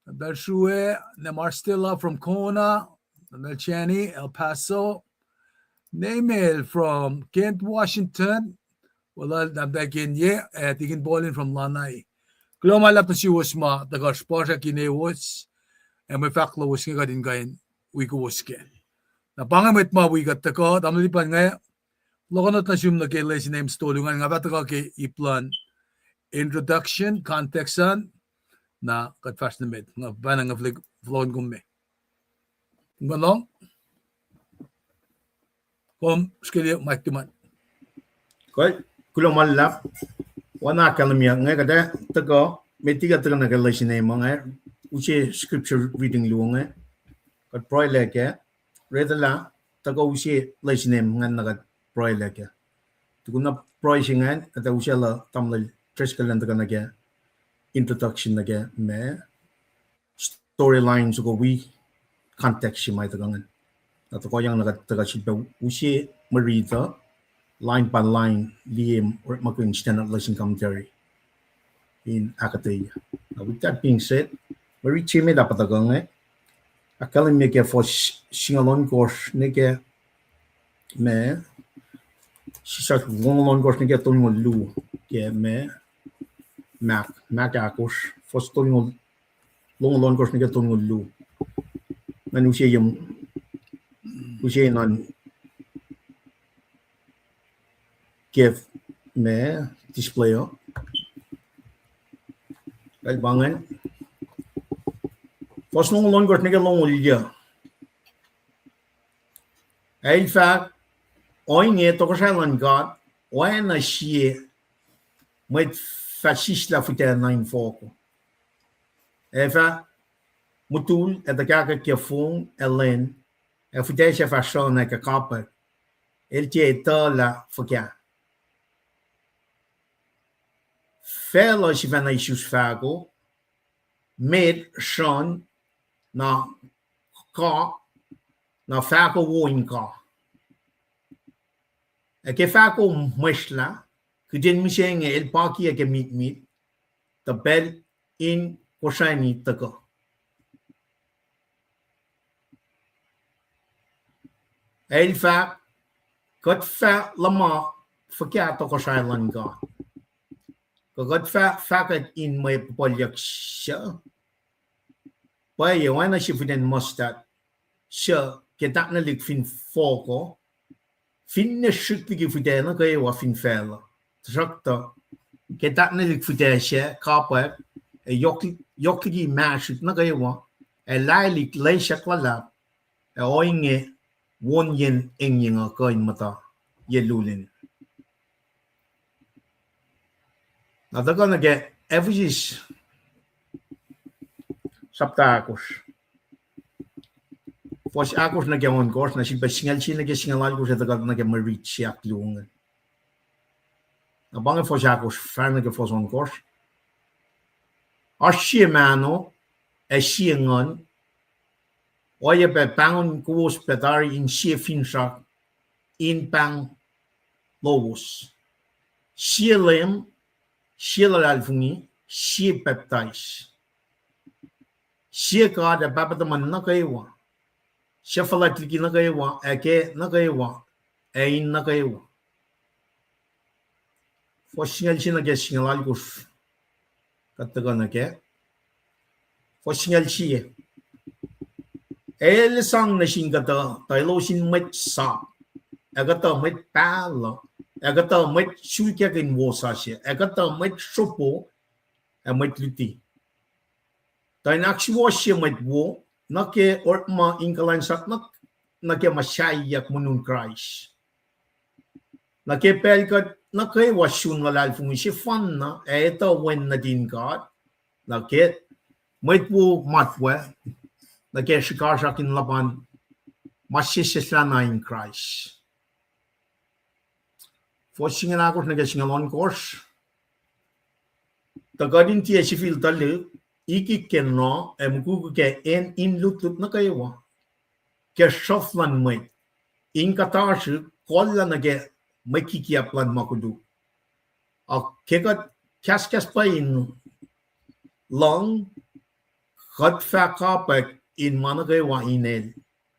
Tahmtahel Srue, Nemar Stella from Kona. Tahmtahel Jenny, El Paso. Nemel from Kent, Washington. Wal, tahmtahel Kenye, ac Tikin Paulin from Lanai. Kuloh ma luhlahp nuh suwos ma tuhkuh srihpasrak inewos, ac mwe fahk lowos inge kuht in kuh in wi kowos kac. Na pa inge mwet ma wi kuht tuhkuh, tamuhlwel Lipan inge, fohlohkohnot nuh sum nuh ke lesin James tolu ingacn, nga fah tuhkuh ke ip luhn introduction, context an, na kuht fahsr nuh met, nga pacna nga fohlohkohnkom me. Kom lohng? Kom srihke liye mic tuman. Kuh, kuloh ma luhlahp. Oacna ahkkahlwemye inge kuht ac tuhkuh, met liki kuht tuhkuh nuh ke lesin James inge, use scripture reading luo inge, kuht pruhelah kac, retuhlah, tuhkuh use lesin James ingacn na kuht pruhelah kac. Tukun na pruhe se ingacn, kuht ac usaclah tamuhlwel Driscoll in tuhkuh nuh ke introduction nuh ke ma storyline soko wi context se ma tuhkuh ingacn. Na tuhkuhyang na kuht tuhkuh sifilpac use mwe riti uh, line by line, liye orekmakihn standard lesson commentary in ahkuhtweyac. Now, with that being said, mwe riti se met ah pa tuhkuh inge, ahkkahlwemye ke fuhs singucul ohnkohsr nuh ke ma, sislah longoul ohnkohsr nuh ke tolngoul luo, ke ma, Mark, Mark ahkosr, fuhs tolngoul, longoul ohnkohsr nuh ke tolngoul luo. Ngan use, use nuh ke ma display uh. Kal pa ingacn. Fuhs longoul ohnkohsr nuh ke longoul luo. El fahk, ohinge tohkohsrahi luhn God oacna sie mwet fah sislah fihtac nuh infohk uh. Ac fah mutul ac tuhkahkwack ke fong ac lwen, ac fihtac sac fah sruhn ac kapkapwack. El tiac etuh lah fuhkah. Facluh sifacna isus fahko, met, sruhn, na ka, na fahko wo in ka. Ac ke fahko mwesrlah, kihtin mihsenge el pakiyac ke mitmit, tuh pacl in kosrani tuhkuh. El fahk, kuht fah luhma fuhkah tohkohsrahi luhn God. Kuh kuht fah fahkwack in mwe pupulyuck suc pwacye oacna sie fihtac mustard, suc ke tahknwelihk fin fohk uh, finne srihk liki fihtac nuh kwewa fin facluh. Tuhsruhktuh, ke tahknwelihk fihtac sac kapkapwack, ac yohk, yohk liki mahsrihk nuh kwewa, ac lahlihk loesahk luhlahp, ac ohinge wonyen engyeng uh kuh in muhta ye lulin. Na tuhkuh nuh ke Ephesus sapta ahkosr, fuhs ahkosr nuh ke ohnkohsr, na sifilpac singucul sie nuh ke singucul alkosr, ac tuhkuh nuh ke mwe riti se ahkluo inge. Na pa inge fuhs ahkosr, fahsr nuh ke fuhs ohnkohsr. Oasr sie mahno, ac sie nguhn, oacyacpac pahngon kowos pac tari in sie finsrak in pahng lowos. Sie Leum, sie luhlahlfongi, sie pacptais. Sie God ac Pahpah tuhmuhn nuh kwewa, suc fuhlwact liki nuh kwewa, ac ke nuh kwewa, ac in nuh kwewa. Fuhs singucul sie nuh ke singucul alkosr, kuht tuhkuh nuh ke fuhs singucul sie. El sang nuh sin kuhtuh tuh elos in mwet sap, ac kuhtuh mwet pahluh, ac kuhtuh mwet sulkackihn wosasuc, ac kuhtuh mwet sropo, ac mwet luti, tuh in ahksuwohsye mwet wo nuh ke orekma in kuhlwacnsap, nuh, nuh ke muhsaheack monun Kraist, nuh ke pacl kuht nuh kwewa sun luhlahlfongi sefanna ac etuh Wen nuhtin God, nuh ke mwet wo matwac, nuh ke srihkasrak in luhpan ma sesseslah na in Kraist. Fuhs singucul ahkosr nuh ke singucul ohnkohsr. Tuh kuht in tiac sifil tuhlihk, ikik ke nuh ac mukwikwi ke acn in lutlut nuh kwewa, ke sruhf luhn mwet, in kuhtasrihk kolla nuh ke mwe kikiap luhn ma koluk. Ac ke kuht kahskahs pac in luhng, kuht fah kapwack in ma nuh kwewa in el,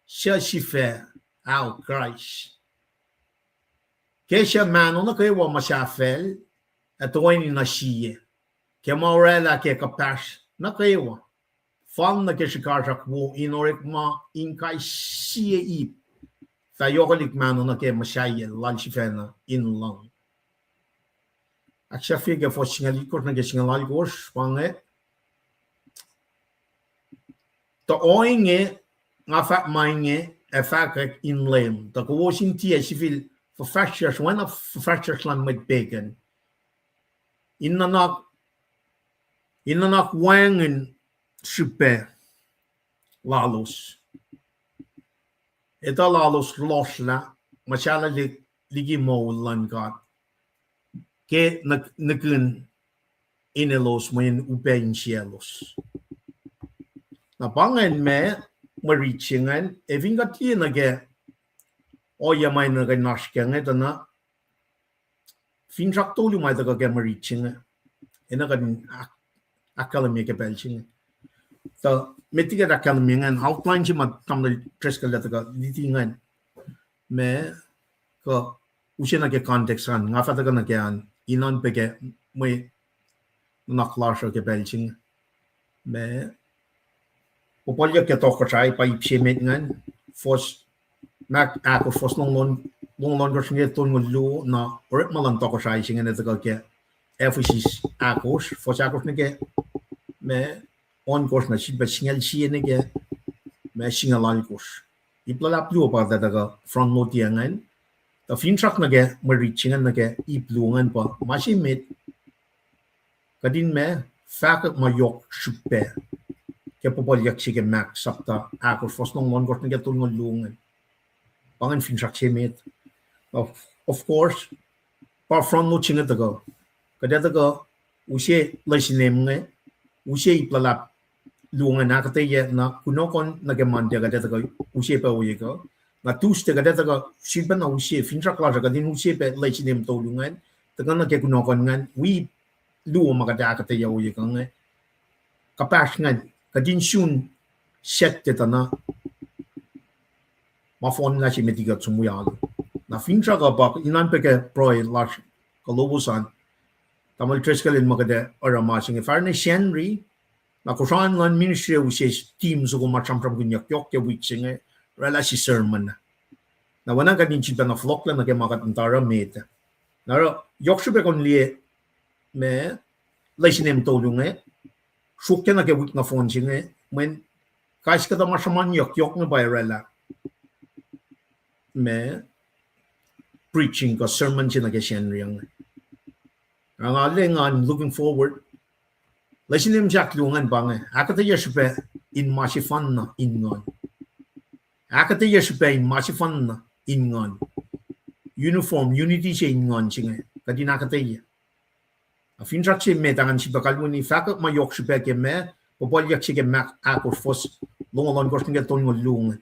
suc sifac, ao Kraist. Ke suc mahno nuh kwewa muhsahfacl, ac toeni nuh sie, ke ma oraclah ke kuhpahsr nuh kwewa, fal nuh ke srihkasrak wo in orekma in kais sie ip, fah yohkwelihk mahno nuh ke muhsahi lal sifacna in luhng. Ahksahfye ke fuhs singucul itkohsr nuh ke singucul alkohsr, pa inge, tuh ohinge, nga fahk ma inge, ac fahkwack in Leum, tuh kowos in tiac sifil fuhfahsryucsr oacna fuhfahsryucsr luhn mwet pegan, in nuhnak, in nuhnak wacngihn srihpac lalos. Etuh lalos lohsrlah, muhsahlahlik liki moul luhn God, ke nukihn in elos mweyen upac insiyaclos. Na pa ingacn ma mwe rit se ingacn, ac fin kuht liye nuh ke ohiyac ma nuh ke oasr kac inge tuh na finsrak tolu ma tuhkuh ke mwe rit se inge, ac na kuht in ahk-, ahkkahlwemye ke pacl se inge. Tuh met liki kuht ahkkahlwemye ingacn, outline se ma Tamuhlwel Driscoll el tuhkuh luti ingacn, ma kuh use nuh ke context an, nga fah tuhkuh nuh ke an, in oan pac ke mwe nuhnak lasr uh ke pacl se inge. Ma puhpuhlyuck ke tohkohsrahi pa ip se met ingacn, fuhs, Mark ahkosr, fuhs longoul ohnkohsr nuh ke tolngoul luo, na orekma luhn tohkohsrahi se ingacn tuhkuh ke Ephesus ahkosr, fuhs ahkosr nuh ke ma ohnkohsr, na sifilpac singucul sie nuh ke ma singucul alkohsr. Ip luhlahp luo pa kuht ac tuhkuh front load-ye ingacn. Tuh finsrak nuh ke mwe rit se ingacn nuh ke ip luo ingacn pa ma se met, kuht in ma fahkwack ma yohk srihpac ke puhpuhlyuck se ke Mark sapta ahkosr, fuhs longoul ohnkohsr nuh ke tolngoul luo ingacn. Pa ingacn finsrak se met. Of, of course, pa front load se inge tuhkuh, kuht ac tuhkuh use lesin em inge, use ip luhlahp luo ingacn ahkuhtweyac, na kunohkohn nuh ke Monday kuht ac tuhkuh use pac ohiyac kuh. Na Tuesday kuht ac tuhkuh sifilpac na use finsrak lasr uh, kuht in use pac lesin em tolu ingacn, tuhkuh nuh ke kunohkohn ingacn, wi luo ma kuht ac ahkuhtweyac ohiyac kuh inge. Kuhpahsr ingacn kuht in sun set etuh na ma fohnlah se met liki kuht som wi alu. Na finsrak uh pa in oan pac ke pruhe lasr kuh lowos an, Tamuhlwel Driscoll el ma kuht ac oruh ma se inge, fahsr ne Sacnri, na kosran luhn ministry use team soko ma sramsramkihnyuck yohk ke wik se inge, oraclah sie sermon. Na oacna kuht in sifilpac na fohlohklah nuh ke ma kuht in oruh met. Na oruh yohk srihpac kom liye ma lesin em tolu inge, sruokyac nuh ke wik nohfohn se inge, mweyen kais kuhtuh ma sruhmuhnyuck yohk inge pa oraclah ma preaching kuh sermon se nuh ke Sacnri inge. Ac nga lwelah ngan looking forward. Lesin em se ahkluo ingacn pa inge, ahkuhtweyac srihpac in ma sefanna in nguhn. Ahkuhtweyac srihpac in ma sefanna in nguhn. Uniform, unity se in nguhn se inge kuht in ahkuhtweyac. Na finsrak se met ah ngan sifilpac kalweni fahkwack ma yohk srihpac ke ma puhpuhlyuck se ke Mark ahkosr, fuhs longoul ohnkohsr nuh ke tolngoul luo inge.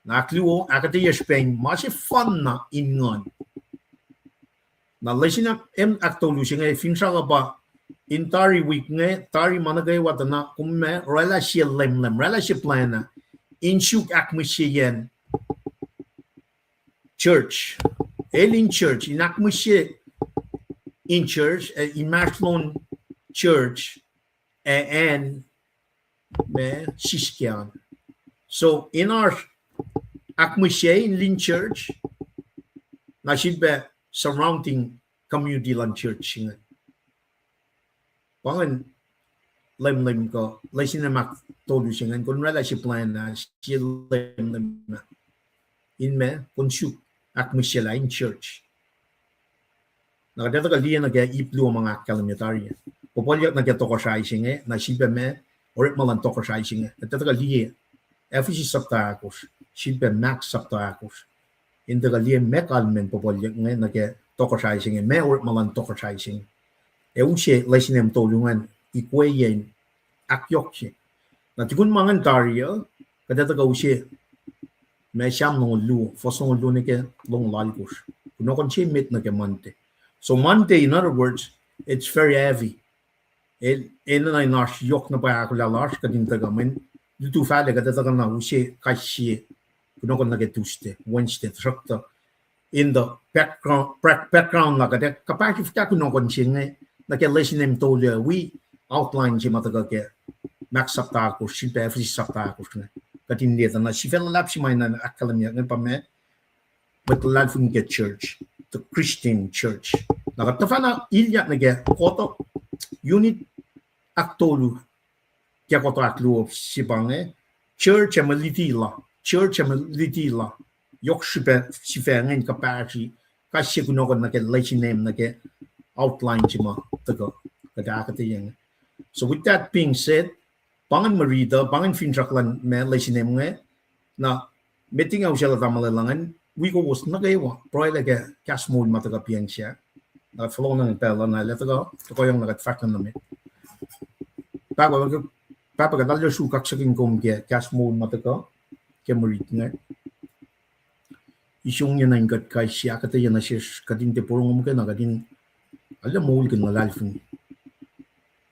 Na ahkluo, ahkuhtweyac srihpac in ma sefanna in nguhn. Na lesin ahk-, em ahktolu se inge finsrak uh pa in tari wik inge, tari ma nuh kwewa tuh na kom ma oraclah sie lemlem, oraclah sie plwacn ah in suk ahkmihsyeyacn church. El in church, in ahkmihsye in church, eh, inmahsrlon church, eh, acn ma siskacn. So in oasr ahkmihsye in lin church, na sifilpac surrounding community luhn church se inge. Pa ingacn lemlem kuh lesin em ahktolu se ingacn, kom oraclah sie plwacn ah, sie lemlem ah in ma kom suk ahkmihsyelah in church. Na kuht ac tuhkuh liye nuh ke ip luo ma nga ahkkahlwemye tari ah, puhpuhlyuck nuh ke tohkohsrahi se inge, na sifilpac ma orekma luhn tohkohsrahi se inge. Kuht ac tuhkuh liye Ephesus sapta ahkosr, sifilpac Mark sapta ahkosr, in tuhkuh liye ma kalmacn puhpuhlyuck inge nuh ke tohkohsrahi se inge, ma orekma luhn tohkohsrahi se inge. ac use lesin M tolu ingacn ikweyacn ahkyohkye. Na tukun ma ingacn tari uh, kuht ac tuhkuh use ma Sam longoul luo, fuhs longoul luo nuh ke longoul alkosr. Kunohkohn se met nuh ke Monday. So Monday, in other words, it's very heavy. El, enenuh in oasr yohk na pwacye ahkolah lasr kuht in tuhkuh mweyen lutu fahlac kuht ac tuhkuh na use kais sie kunohkohn nuh ke Tuesday, Wednesday, tuhsruhktuh in the background, back-, background na kuht ac kuhpahsri fuhkah kunohkohn se inge nuh ke lesin M tolu, wi outline se ma tuhkuh ke Mark sapta ahkosr, sifilpac Ephesus sapta ahkosr inge. Kuht in liye tuh na sifac luhlahp se ma in ahkkahlwemye inge pa ma mwet luhlahlfongi ke church, the Christian church. Na kuht tuhfahna ilyak nuh ke koto unit ahktolu ke koto ahkluo se pa inge, church ac mwe luti la, church ac mwe luti la. Yohk srihpac sifac inge in kuhpahsri kais sie kunohkohn nuh ke lesin M nuh ke outline se ma tuhkuh kuht ahkuhtweyac inge. So with that being said, pa ingacn mwe riti uh, pa ingacn finsrak luhn ma lesin M inge, na met inge usaclah tamuhlwel ingacn, wi kowos nuh kwewa pruhelah ke kahs moul ma tuhkuh piacng sahk. Na kuht fohlohk nuh ke pacl uh na el ac tuhkuh tohkohyang na kuht fahsr nuh met. Pahpah, Pahpah, kuht arlac sruok kaksakihn kom ke kahs moul ma tuhkuh ke mwe riti inge. Isongyac nuh in kuht kais sie, ahkuhtweyac nuh sesr, kuht in tiac porongo muhkwena, kuht in arlac moulkihn luhlahlfongi.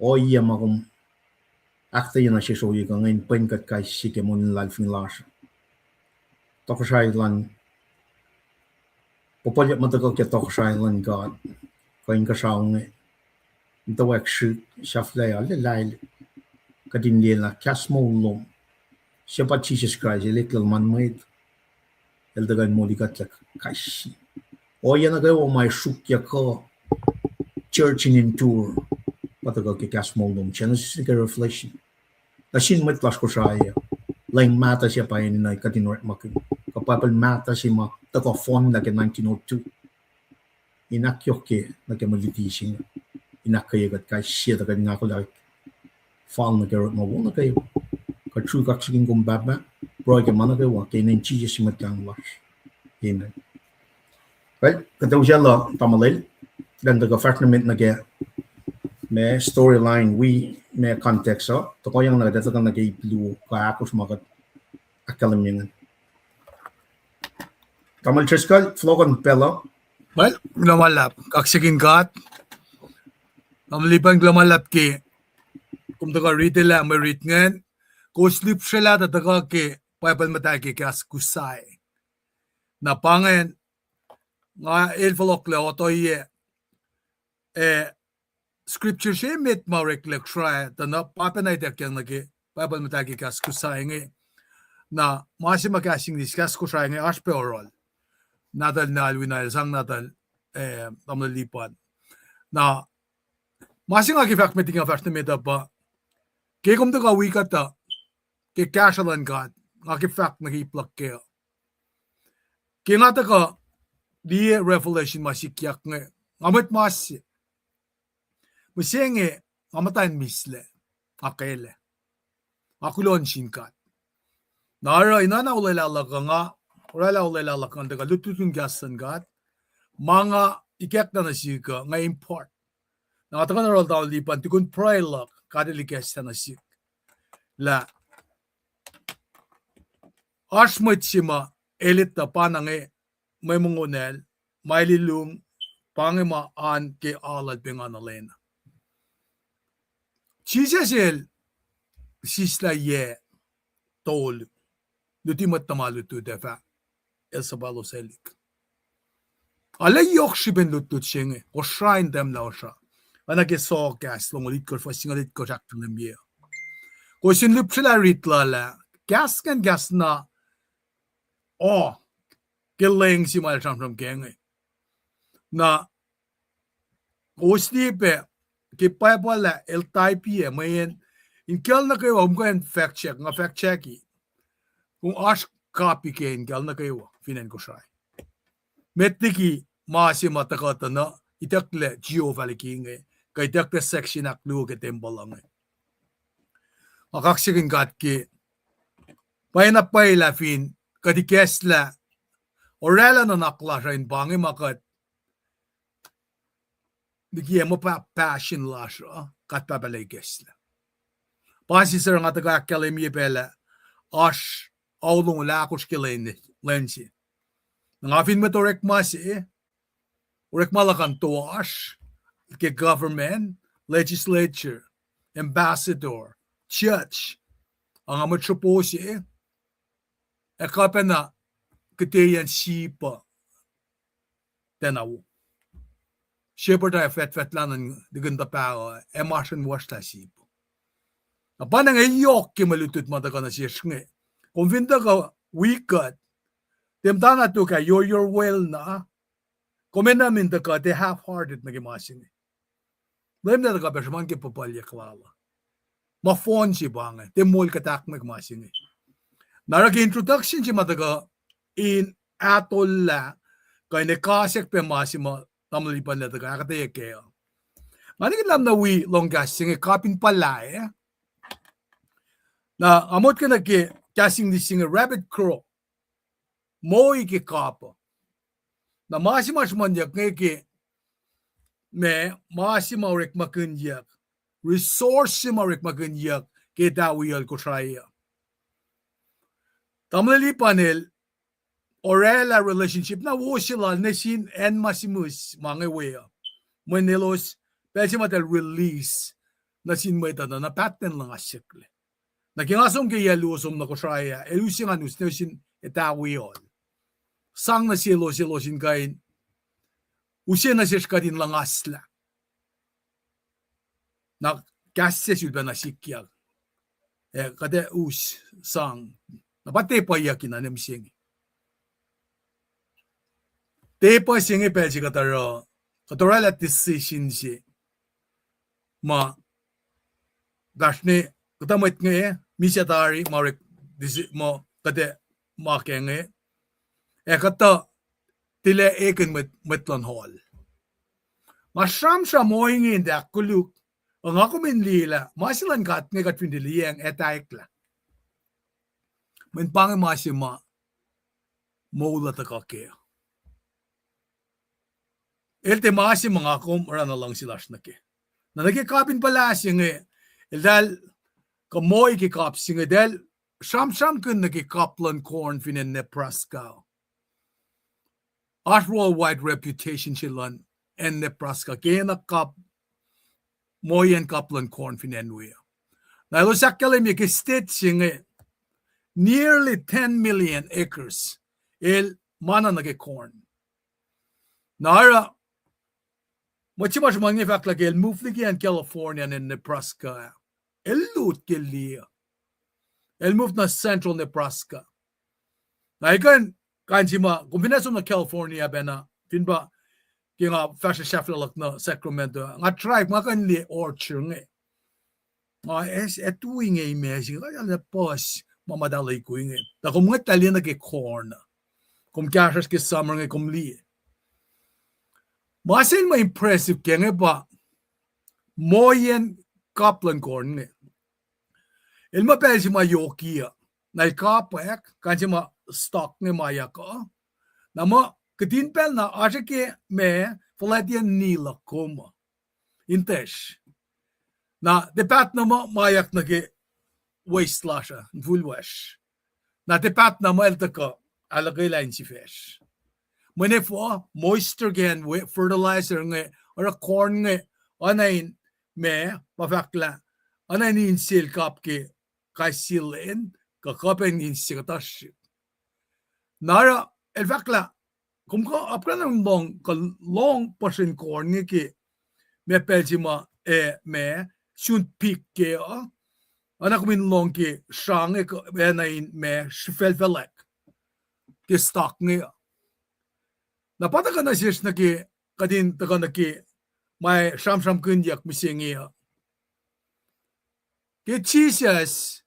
Ohiyac ma kom ahkuhtweyac nuh sesr ohiyac kuh inge in pwen kuht kais sie ke moul in luhlahlfongi lasr. Tohkohsrahi luhn, puhpuhlyuck ma tuhkuh ke tohkohsrahi luhn God, kuh inkuhsrao inge, in tuhwacwack srihk, sahflah, arlac lail, kuht in liyelah kahs moul lom. Shepherd Jisus Kraist, el eklac luhman mwet, el tuhkuh in molikuhtlac kais sie. Ohiyac nuh kwewa ma sruokyac kuh church in endure, pa tuhkuh ke kahs moul lom, Genesis nuh ke Revelation. Nuh sin mwet lasr Kosrae uh, lwen mahtuh se pa enenuh kuht in orekmakihn. Kuh Bible mahtuh se ma tuhkuh fohnlah ke nineteen oh two. In ahkyohkye nuh ke mwe luti se inge, in ahkkweye kuht kais sie tuh kuht in ahkolah fal nuh ke orekma wo nuh kwewa. Kuht sruok kaksakihn kom Pahpah, pruhe ke ma nuh kwewa ke inen Jisus Mwet Lahngo lasr. Amen. Kuht ac usaclah tamuhlwel, kuht in tuhkuh fahsr nuh met nuh ke ma storyline wi ma context uh, tohkohyang na kuht ac tuhkuh nuh ke ip luo kuh ahkosr ma kuht ahkkahlwemye inge. Tamuhlwel Driscoll, fohlohkohn pacl uh. Well, kuloh ma luhlahp, kaksakihn God. Tamuhlwel Lipan, kuloh ma luhlahp ke kom tuhkuh ritilah mwe rit ingacn. Kowos lihpsrelah tuh tuhkuh ke Bible muhtahl ke kahs Kosrae. Na pa ingacn, nga el fohlohklac otoiyac, eh, scripture se met ma oreklac Kosrae, tuh na pa pacna ituckyang nuh ke Bible muhtahl ke kahs Kosrae inge. Na ma se ma kahs English, kahs Kosrae inge oasr pac oral. Nahtuhl Nalwin el sang nahtuhl, eh, tamuhlwel Lipan. Na ma se nga ke fahk met liki nga fahsr nuh met uh pa, ke kom tuhkuh wi kuhtuh ke kahsruh luhn God, nga ke fahk nuh ke ip luhk kac uh. Ke nga tuhkuh liye Revelation ma sikyak inge, nga mwet mas se. Mihsenge nga muhta in mihslac, nga kwelac, nga kuloh nuh sin God. Na oruh in oacna olwelah luhk uh, nga oraclah olwelah luhk uh in tuhkuh lutlutkihn kahs luhn God. Ma nga ikacklah nuh sihk uh, nga impart. Na nga tuhkuh nuh yohrohl tamuhlwel Lipan, tukun pruhe luhk, God el ikacklah nuh sihk lah oasr mwet se ma el etuh pa na inge mwe mongo nacl, ma el ilung, pa inge ma oan ke alu lal pacna lwen uh. Jisus el sislah yac tolu, luti mwet tuhma lutlut ac fah el suhpwacloselihk. Arlac yohk srihpen lutlut se inge, Kosrae in tahmtahel Kosrae. Oacna ke Saul kahs longoul itkohsr, fuhs singucul itkohsr ahkkahlwemye. Kowos in lihpsrelah rit lal ah, kahs ingacn kahs na o ke lwen se ma el sramsram kac inge. Na kowos liye pac ke Bible ah el type-iyac mweyen in kacl nuh kwewa, kom kuh in fact check, nga fact check-i. Kom oasr copy ke in kacl nuh kwewa fin acn Kosrae. Met liki ma se ma tuhkuh tuh na itucklac Jehovah liki inge, kuh itucklac section ahkluo ke tempuhl uh inge. Nga kaksakihn God ke pwacyena pwacye lah fin kuht ikacslah oraclah nuhnak lasr uh in pa inge ma kuht liki muh pa passion lasr uh, God Pahpah El ikacslah. Pa sister nga tuhkuh ahkkahlwemye pacl ah, oasr aulongul ahkosr ke lwen, lwen se. Na nga fin mwet orekma se, orekma luhk an toasr, ke government, legislature, ambassador, judge, a nga mwet sropo se, ac kuh pacna kihte an sip uh tiacna wo. Shepherd ah fahtfahtlah nuh in tukun tuh pahol, ac masrun waslah sip. Na pa na inge yohk ke mwe lutlut ma tuhkuh nuh sesr inge. Kom fin tuhkuh wi kuht, tiac muhtana tok ah your, your well na, kom enenuh in tuhkuh tiac half-hearted nuh ke ma se inge. Leum El tuhkuh pac sruhmuhn ke puhpuhlyuck lal uh. Ma fohn se pa inge, tiac moul kuht ahknwack ma se inge. Na oruh ke introduction se ma tuhkuh in ahtollah, kuh in ekasack pac ma se ma tamuhlwel Lipan el tuhkuh ahkuhtweyac kac uh. Nga nihkihn lah na wi lohng kahs se inge kapin puhlaik. Na nga motko nuh ke kahs English se inge rabbit crow. Moul ke kap uh. Na ma se ma sruhmuhnyuck inge ke ma, ma se ma orekmakihnyuck, resource se ma orekmakihnyuck ke etawi uh Kosrae uh. Tamuhlwel Lipan el orwaclah relationship na wo se lal nuh sin acn ma sihmihs ma inge we uh. Mweyen elos, pacl se ma eltahl release nuh sin mwet uh, na pahtnen luhngasiyucklac. Na ke nga som ke yac luo som nuh Kosrae ah, el use ngan us nuh sin etawi uh. Sang nuh selos, selos in kuh in use nuh sesr kuht in luhngaslah. Na kahs se sulpac na sikyak. Eh, kuht ac us sang. Na pa tepuhyuck in anem se inge. Tepuh se inge pacl se kuht oruh, kuht orwaclah decision se ma, kasrne, kuhtuh mwet inge, misac tari ma orek, muh kuht ac ma ke inge, ac kuhtuh tilac ekihn mwet, mwet luhn hall. Nga sramsram ohinge in tiac ahkkoluk, ac nga kom in liye lah ma se luhn God inge kuht fin tiac liyacacng, etwacacklah. Mweyen pa inge ma se ma moul uh tuhkuh kac. El tiac ma se ma nga kom oruh na luhngse lasr nuh kac. Na nuh ke kapin puhlaik se inge, eltahl, kuh moul ke kap se inge, eltahl sramsramkihn nuh ke kap luhn corn fin acn Nebraska. Oasr worldwide reputation se luhn acn Nebraska ke na kap, moul an kap luhn corn fin acn we uh. Na elos ahkkahlwemye ke state se inge nearly ten million acres el ma na nuh ke corn. Na oruh, mwet se ma sruhmuhn inge fahk lah ke el move liki acn California nuh Nebraska ah, el lut ke liye. El move nuh central Nebraska. Na el kuh in, kuh in se ma, kom fin acn som nuh California pacna, fin pa ke nga fahsruh sahflah luhk nuh Sacramento, nga drive, nga kuh in liye orchard inge. Nga ac, ac tui inge imac se inge, kuh in puhs ma ma tuhlac ku inge. Tuh kom ngwetlah liye nuh ke corn. Kom kahsruhsr ke summer inge kom liye. Ma se ma impressive ke inge pa moul an kap luhn corn inge. El muh pacl se ma yohk uh, na el kapwack, kuh in se ma stalk inge ma yak uh. Na muh, kihtin pacl na oasr ke ma fuhlwactiyacn knee luhk kom uh, in tuhsr. Na tiac paht na muh ma yak nuh ke waist lasr uh, in fuhlwacsr. Na tiac paht na muh el tuhkuh ahluhkwelah insifacsr. Mweyen efuh, moisture ke acn we, fertilizer inge, oruh corn inge, oacna in ma, ma fahk lah, oacna in insel kap ke kais sie lwen, kuh kuh pac in inse kuhtuh srihk. Na oruh, el fahk lah, kom kuh apkuhran in lohng, kuh lohng puhsren corn inge ke, ma pacl se ma, eh, ma, sun pik ke uh, oacna kom in lohng ke srah inge kuh, oacna in ma, srihfaclfaclack ke stalk inge uh. Na pa tuhkuh nuh sesr nuh ke, kuht in tuhkuh nuh ke, ma sramsramkihnyuck mihsenge uh. Ke Jisus,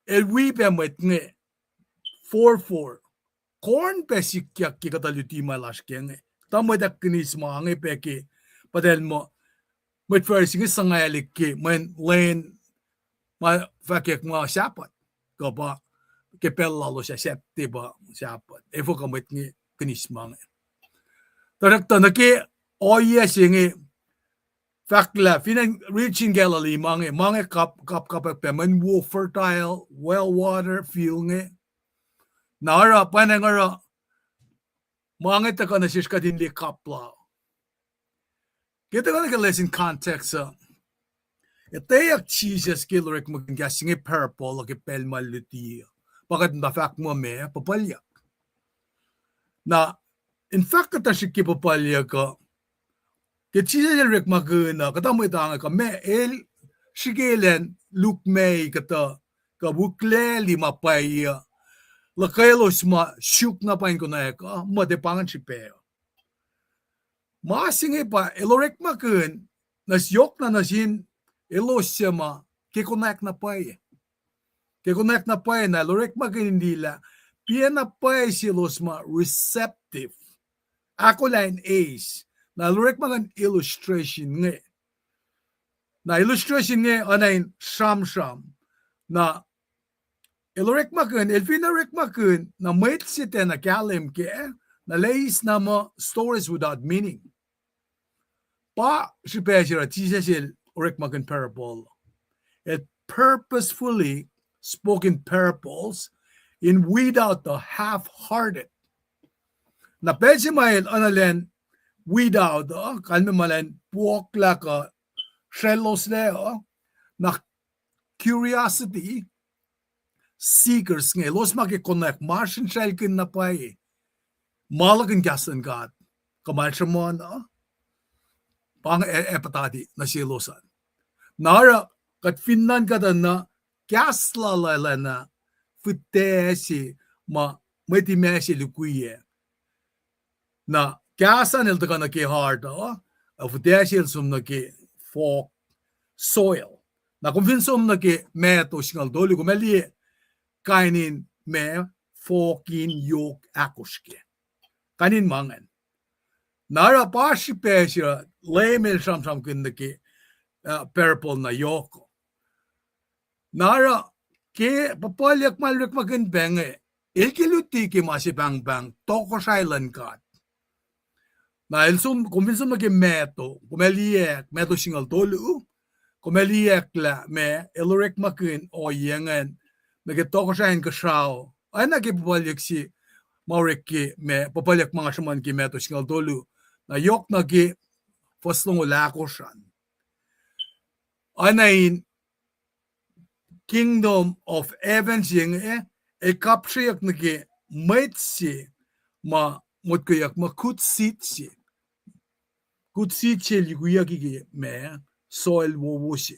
el wi pac mwet inge, forfor, corn pac sikyak ke kuhtuh luti ma lasr ke inge. Tuh mwet ahkkinis ma inge pac ke, pa eltahl muh, mwet Pharisee inge suhngwaclihk ke, mweyen lwen, ma fahkwack muh Sabbath, kuh pa, ke pacl lalos ah Saturday pa Sabbath. Efuh kuh mwet inge kinis ma inge. Tuhsruhktuh nuh ke ohiyac se inge, Fahk lah fin acn region Galilee ma inge, ma inge kap, kap, kapkapwack pac, mweyen wo fertile, well water, field inge. Na oruh, pwacnwacng oruh, ma inge tuhkuh nuh sesr kuht in liye kap la. Ke tuhkuh nuh ke lesson context uh, etweyuck Jisus ke el orekmakihn kahs inge parable uh ke pacl ma el luti uh. Pa kuht muhta fahk muh meac, puhpuhlyuck. Na, in fahk kuhtuh srihk ke puhpuhlyuck uh, ke Jisus el orekmakihn uh, kuhtuh mwet ange kuh meac, el srihke elan lukmac kuhtuh, kuh wiklac liki ma pwacye uh, luhkwelos ma suk na pwacye in konwacack uh, muh tiac pa ingacn srihpac uh. Ma se inge pa el orekmakihn, na yohk na nuh sin elos suc ma ke konwacack na pwacye. Ke konwacack na pwacye na el orekmakihn in liye lah piac na pwacye selos ma receptive, ahkolah in eis. Na el orekmakihn illustration inge. Na illustration inge oacna in sramsram. Na el orekmakihn, el fin orekmakihn, na mwet se tiacna kahlwem kac, na el eis na muh stories without meaning. Pa srihpac se oruh Jisus el orekmakihn parable. El purposefully spoke in parables in weed out the half-hearted. Na pacl se ma el oacna elan weed out uh, kalmac ma elan puoklah kuh srwaclloslac uh, na curiosity seekers inge, elos ma ke konwacack ma srihsraclkihn na pwacye, ma luhk in kahs luhn God, kuh ma el sruhmuhn uh, pa inge ac, ac puhtati nuh selos an. Na oruh, kuht fin nuhnkuh tuh na kahs lal ah na fihtac se ma mwet imac se lukuiyac. Na kahs an el tuhkuh nuh ke heart uh, ac fihtac se el som nuh ke fohk, soil. Na kom fin som nuh ke Matthew singucul tolu, kom ac liye kain in ma fohk in yohk ahkosr kac. Kain in ma ingacn. Na oruh pa srihpac se Leum el sramsramkihn nuh ke, uh, parable na yohk. Na oruh ke puhpuhlyuck ma el orekmakihn pac inge, el ke luti ke ma se pahngpahng tohkohsrahi luhn God. Na el som, kom fin som nuh ke Matthew, kom ac liye Matthew singucul tolu, kom ac liye lah ma el orekmakihn ohiyac ingacn nuh ke tohkohsrahi inkuhsrao. Oacna ke puhpuhlyuck se ma orek ke ma, puhpuhlyuck ma nga sruhmuhn ke Matthew singucul tolu, na yohk nuh ke fuhs longoul ahkosr an. Oacna in kingdom of heaven se inge, el kapsreyuck nuh ke mwet se ma motkweyuck muh good seed se. Good seed se el yukiyucki ke ma, soil wowo se.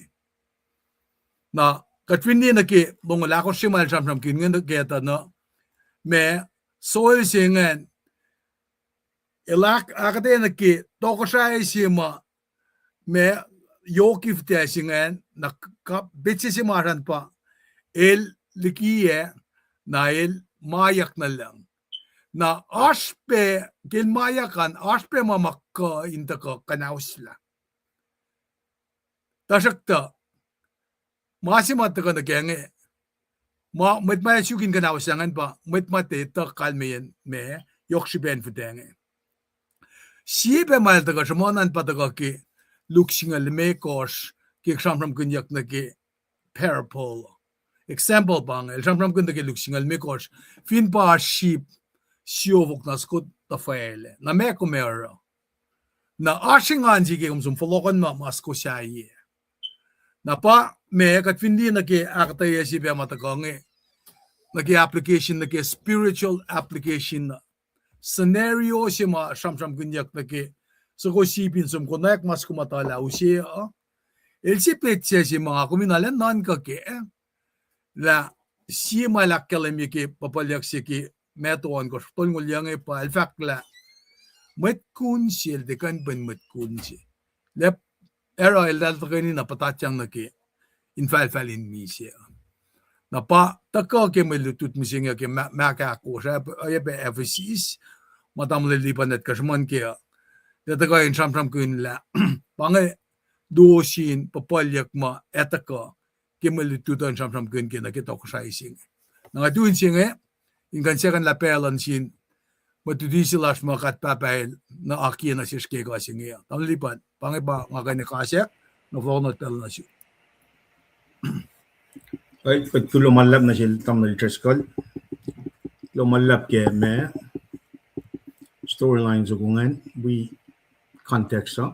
Na kuht fin liye nuh ke longoul ahkosr se ma el sramsramkihn inge ke tuh na, ma, soil se ingacn, el ahk-, ahkuhtweyac nuh ke tohkohsrahi se ma, ma, yohk fihtac se ingacn, na k-, petsac se ma srihpac pa, el likiyac, na el mayuck nuh lucng. Na oasr pac, ke el mayuck an, oasr pac ma ma kuh in tuhkuh kuhnauslah. Tuhsruhktuh, ma se ma tuhkuh nuh kac inge, ma, mwet ma ac suk in kuhnauslah ingacn pa mwet ma tiac etuh kalmeyacn ma, yohk srihpac in fihtac inge. Sie pac ma el tuhkuh sruhmuhn an pa tuhkuh ke Luke singucul limekohsr, ke sramsramkihnyuck nuh ke parable. Example pa inge, el sramsramkihn nuh ke Luke singucul limekohsr, fin pa oasr sip siofok na soko tuhfwaclac, na meac kom ac oruh? Na oasr engan se ke kom som fohlohkohnma ma soko sahyac. Na pa ma kuht fin liye nuh ke ahkuhtweyac se pac ma tuhkuh inge, nuh ke application, nuh ke spiritual application, scenario se ma sramsramkihnyuck nuh ke soko sip in som konwacack ma soko ma tuhlac use uh. El sie petsac se ma nga kom in arulacna nuhnkuh kac, lah sie ma el ahkkahlwemye ke puhpuhlyuck se ke Matthew ohnkohsr, tolngoul yuc inge pa el fahk lah mwet kun se el tiac kuh in pwen mwet kun se. Lah oruh el tuh tuhkweni na puhtatyang nuh ke infahlfahl in misac. Na pa tuhkuh ke mwe lutlut mihsenge ke ma-, mahk ahkosr, oacyacpac Ephesus, ma tamuhlwel Lipan el kuh sruhmuhn kac uh, el tuhkuh in sramsramkihn lah pa inge luo sin puhpuhlyuck ma ac tuhkuh ke mwe lutlut uh in sramsramkihn ke nuh ke tohkohsrahi se inge. Na nga tu in se inge, in kuh in second lah pacl uh nuh sin mwet luti se lasr ma kuht pahpah el na akiyac nuh sesr ke ekuh se inge. Tamuhlwel Lipan, pa inge pa nga kuh in kasack, na fohlohk nuh pacl nuh sum. Kuht kuloh ma luhlahp nuh sel Tamuhlwel Driscoll. Kuloh ma luhlahp ke ma storyline soko ingacn, wi context uh.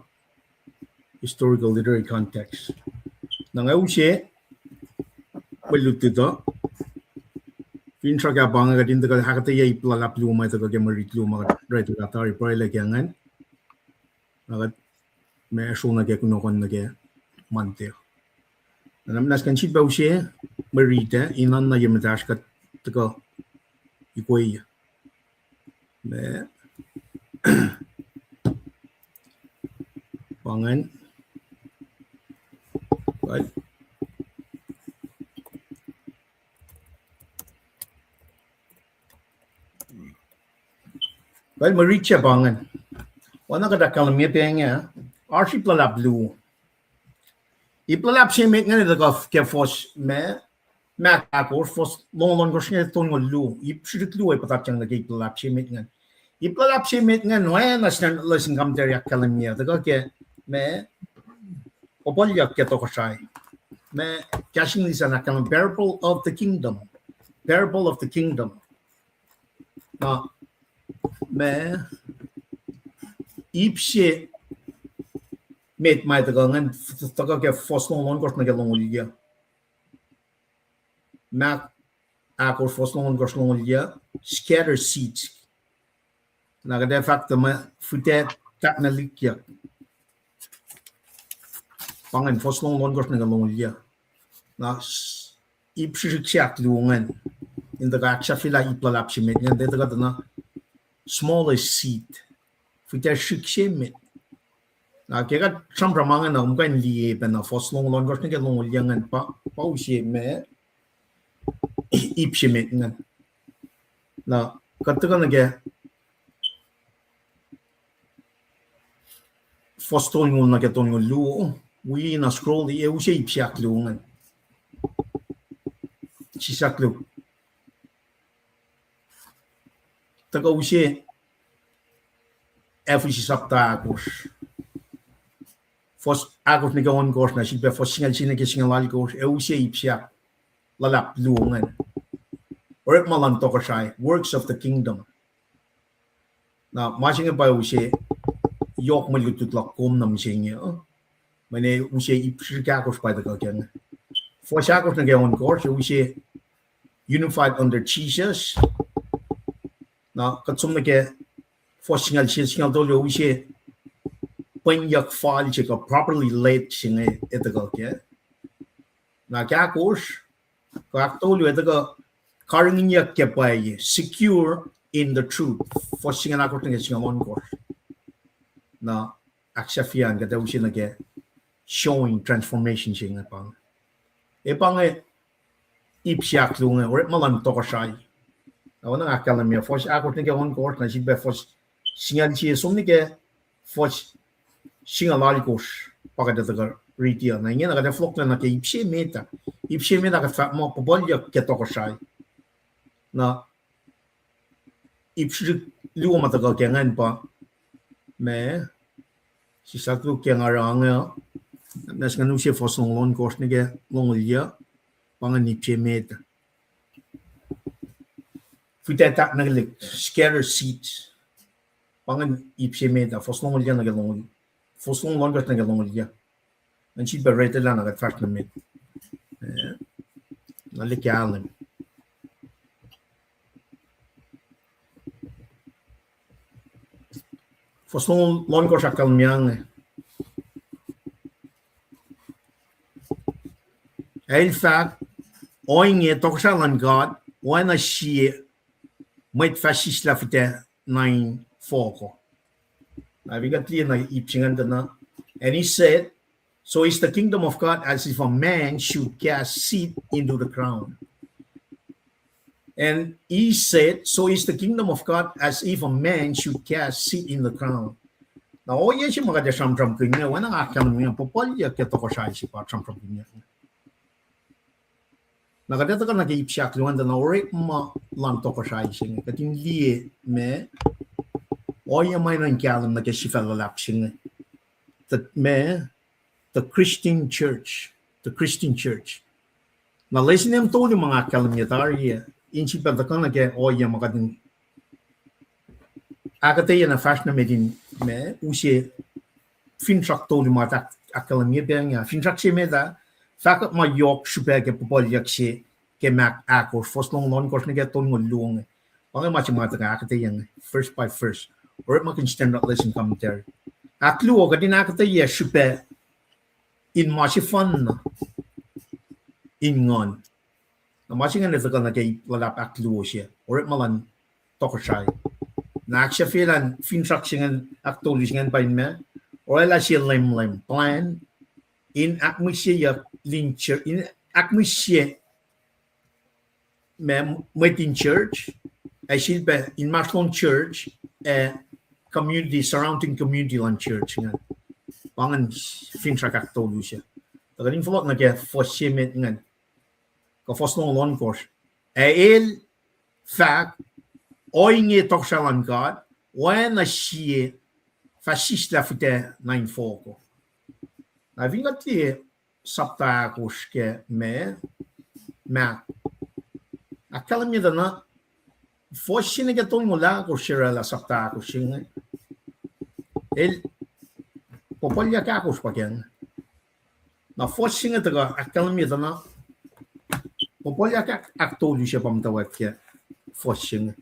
Historical literary context. Na nga use mwe lutlut uh. Finsrak ah pa inge kuht in tuhkuh ahkuhtweyac ip luhlahp luo ma tuhkuh ke mwe rit luo ma kuht orwaclah tari pruhe lah ke ingacn. Na kuht ma srolah nuh ke kunohkohn nuh ke Monday. Na muhnahs kuh in sifilpac use mwe rit ah in oan na ye muhtahsr kuht tuhkuh ikwe. Ma pa ingacn. Kuh Well, mwe rit se pa ingacn. Oacna kuht ahkkahlwemye pa inge, oasr ip luhlahp luo. Ip luhlahp se met ingacn tuhkuh ke fuhs ma, Mark ahkosr, fuhs longoul ohnkohsr nuh ke tolngoul luo. Ip srihsrihk luo ac puhtatyang nuh ke ip luhlahp se met ingacn. Ip luhlahp se met ingacn, oacna Standard Lesson Commentary ahkkahlwemye, tuhkuh ke ma, puhpuhlyuck ke tohkohsrahi. Ma, kahs English an ahkkahlwemye parable of the kingdom. Parable of the kingdom. Na, ma, ip se met ma tuhkuh ingacn, tuhkuh ke fuhs longoul ohnkohsr nuh ke longoul yac. Mark ahkosr, fuhs longoul ohnkohsr longoul yac, scattered seeds. Na kuht ac fahk tuh ma fihtac tahk na likyuck. Pa ingacn fuhs longoul ohnkohsr nuh ke longoul yac. Na ip srihsrihk se ahkluo ingacn. In tuhkuh ahksahfyelah ip luhlahp se met ingacn, tuh tuhkuh tuh na smallest seed. Fihtac srihk se met. Na ke kuht sramsram ingacn na kom kuh in liye pacna fuhs longoul ohnkohsr nuh ke longoul yac ingacn pa, pa use ma ip se met ingacn. Na kuht tuhkuh nuh ke fuhs tolngoul nuh ke tolngoul luo, wi na scroll ac use ip se ahkluo ingacn. Sisahkluo. Tuhkuh use Ephesus sapta ahkosr, fuhs ahkosr nuh ke ohnkohsr, na sifilpac fuhs singucul sie nuh ke singucul alkosr, ac use ip se ahk luhlahp luo ingacn. Orekma luhn tohkohsrahi, works of the kingdom. Na ma se inge pa use yohk mwe lutlut luhk kom nuh mihsenge, mweyen use ip srihsrihk ahkosr pa tuhkuh ke inge. Fuhs ahkosr nuh ke ohnkohsr, ac use unified under Jesus. Na kuht som nuh ke fuhs singucul sie, singucul tolu, ac use pwenyuck fal se kuh properly led se inge ac tuhkuh kac. Na ke ahkosr, kuh ahktolu ac tuhkuh karihngihnyuck ke pwacye, secure in the truth. Fuhs singucul ahkosr nuh ke singucul ohnkohsr. Na ahksahfyelah kuht ac use nuh ke showing transformation se inge pa inge. Ac pa inge ip se ahkluo inge, orekma luhn tohkohsrahi. Na oacna nga ahkkahlwemye, fuhs ahkosr nuh ke ohnkohsr, na sifilpac fuhs singucul sie som nuh ke fuhs singucul alkosr, pa kuht ac tuhkuh riti uh. Na ingena kuht ac fohlohklah nuh ke ip se met ah. Ip se met ah kuht fahk muh puhpuhlyuck ke tohkohsrahi. Na ip srihsrihk luo ma tuhkuh ke ingacn pa ma, sisahkluo ke nga oruh inge, na sngacn use fuhs longoul ohnkohsr nuh ke longoul yac, pa ingacn ip se met ah. Fihtac tahk na likyuck, scattered seeds. Pa ingacn ip se met ah, fuhs longoul yac nuh ke longoul, fuhs longoul ohnkohsr nuh ke longoul yac. An sifilpac read lah na kuht fahsr nuh met. Eh, na liki ahlem. Fuhs longoul ohnkohsr ahkkahlwemye inge. El fahk, ohinge tohkohsrahi luhn God oacna sie mwet fah sislah fihtac nuh in fohk uh. Na fin kuht liye na ip se ingacn tuh na, and he said, so is the kingdom of God as if a man should cast seed into the ground. And he said, so is the kingdom of God as if a man should cast seed in the ground. Na ohiyac se ma kuht ac sramsramkihn inge, oacna nga ahkkahlwemye, puhpuhlyuck ke tohkohsrahi se pa sramsramkihn inge. Na kuht etuh kuh nuh ke ip se ahkluo an tuh na orekma luhn tohkohsrahi se inge, kuht in liye ma ohiyac ma enenuh in kahlwem nuh ke sifacna luhlahp se inge. Tuh ma, the Christian church, the Christian church. Na lesin em tolu ma nga ahkkahlwemye tari ah, in sifilpac tuhkuh nuh ke ohiyac ma kuht in ahkuhtweyac na fahsr nuh met in ma use finsrak tolu ma ahk-, ahkkahlwemye pacng ah. Finsrak se met ah, fahkwack ma yohk srihpac ke puhpuhlyuck se ke Mark ahkosr, fuhs longoul ohnkohsr nuh ke tolngoul luo inge. Pa inge ma se ma tuhkuh ahkuhtweyac inge, verse by verse. Orekmakihn Standard Lesson Commentary. Ahkluo, kuht in ahkuhtweyac srihpac in ma sefanna in nguhn. Na ma se ingacn tuhkuh nuh ke ip luhlahp ahkluo se, orekma luhn tohkohsrahi. Na ahksahfyelah finsrak se ingacn, ahktolu se ingacn pa in ma, orwaclah sie lemlem, plan, in ahkmihsyeyuck lin church, in ahkmihsye ma, mwet in church, ac sifilpac inmahsrlon church, ac community, surrounding community luhn church ingacn. Pa ingacn finsrak ahktolu se. Tuhkuh in fohlohk nuh ke fuhs se met ingacn, kuh fuhs longoul ohnkohsr. Ac el fahk, ohinge tohkohsrahi luhn God, oacna sie fah sislah fihtac nuh infohk uh. Na fin kuht liye sapta ahkosr ke ma, Mark, ahkkahlwemye tuh na fuhs se nuh ke tolngoul ahkosr se orwaclah sapta ahkosr se inge, el puhpuhlyuck ahkosr pa ke inge. Na fuhs se inge tuhkuh ahkkahlwemye tuh na puhpuhlyuck ahk-, ahktolu se pa muhtwacwacack ke fuhs se inge.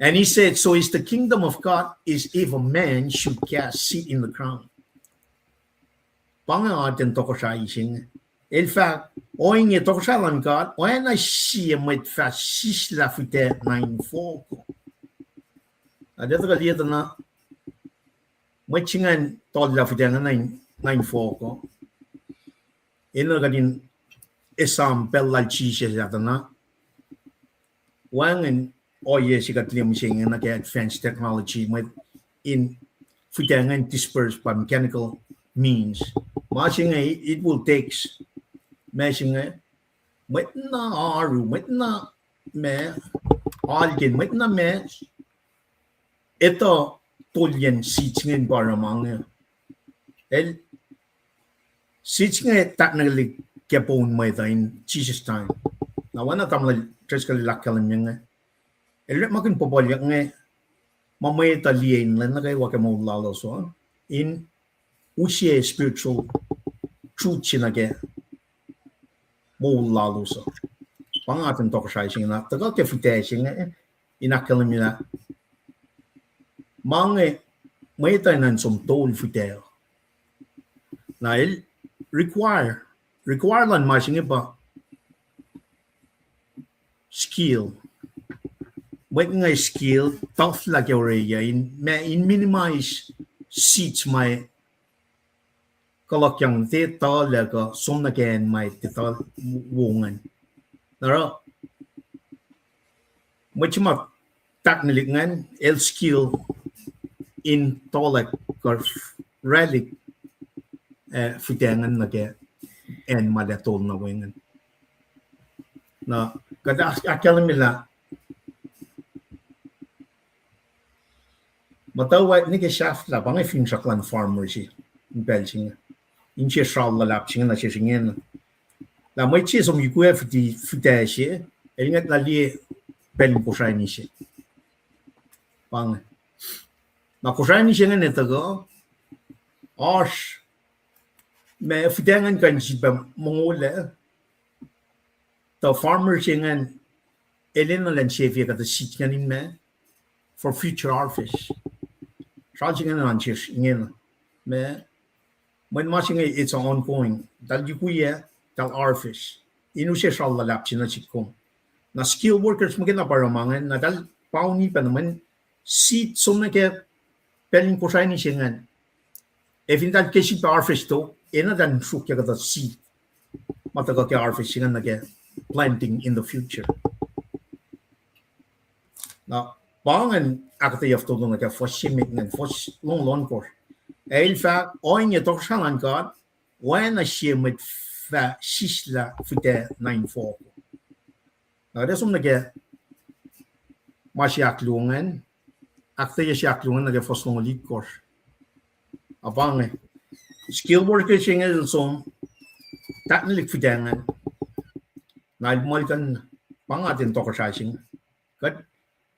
And he said, so is the kingdom of God is if a man should cast seed in the ground. Pa inge atacn tohkohsrahi se inge. El fahk, ohinge tohkohsrahi luhn God oacna sie mwet fah sislah fihtac nuh infohk uh. Na tiac tuhkuh liye tuh na mwet se ingacn tohllah fihtac inge nuh infohk uh. Enenuh kuht in esam pacl lal Jisus ah tuh na wacngihn ohiyac se kuht liye mihsenge nuh ke advanced technology, mwet in fihtac ingacn disperse by mechanical means. Ma se inge, it will takes, ma se inge, mwet na oaru, mwet na ma, alken, mwet na ma etuh tolyen seed se inge pa oruh ma inge. El, seed se inge tahknwelihk ke poun mwet uh in Jesus' time. Na oacna tamuhlwel Driscoll el ahkkahlwemye inge, el orekmakihn puhpuhlyuck inge ma mwet uh liye in lwen nuh kwewa ke moul lalos uh, in use spiritual truth se nuh ke moul lalos uh. Pa inge atacn tohkohsrahi se inge na tuhkuh ke fihtac se inge, in ahkkahlwemye lah ma inge mwet uh enenuh in som tol fihtac uh. Na el require, require luhn ma se inge pa skill. Mwet inge skill, tahfwelah ke oreyac in, ma in minimize seeds ma kuhluhkyang te tuhlac kuh som nuh ke acn ma te tuh wo ingacn. Na oruh mwet se ma tahknwelihk ingacn, el skill in tuhlac kuh oraclah, eh, fihtac ingacn nuh ke acn ma lah tol na wacngihn. Na kuht ahk-, ahkkahlwemye lah muhtwacwacack nuh ke sahflah, pa inge finsrak luhn farmer se in pacl se inge. Inse sral luhlahp se inge nuh sesr ingena. Lah mwet se som yukwi fihtac se, el ngwetlah liye pacl in kosraeni se. Pa inge. Na kosraeni se ingacn etuh kuh oasr, ma fihtac ingacn kuh in sifilpac mongo lac, tuh farmer se ingacn el enenuh in sefye kuhtuh seed ingacn in ma for future harvest. Sral se ingacn an sesr ingena. Ma, mweyen ma se inge it's ongoing. Tahl yukwiyac, tahl harvest. In use sral luhlahp se nuh sihk kom. Na skilled workers muhkwena pa oruh ma ingacn, na tahl pauni pacna mweyen seed som nuh ke pacl in kosraeni se ingacn. Ac fin tahl ke sifilpac harvest tok, enenuh tahl sruokyac kuhtuh seed ma tuhkuh ke harvest se ingacn nuh ke planting in the future. Na pa ingacn ahkuhtweyac fototo nuh ke fuhs se met ingacn, fuhs longoul ohnkohsr. Ac el fahk, ohinge tohkohsrahi luhn God oacna sie mwet fah sislah fihtac nuh infohk. Na kuht ac som nuh ke ma se ahkluo ingacn, ahkuhtweyac se ahkluo ingacn nuh ke fuhs longoul itkohsr. A pa inge, skilled worker se inge el som tahknwelihk fihtac ingacn. Na el muhlkuhnlah, pa nga ten tohkohsrahi se inge. Kuht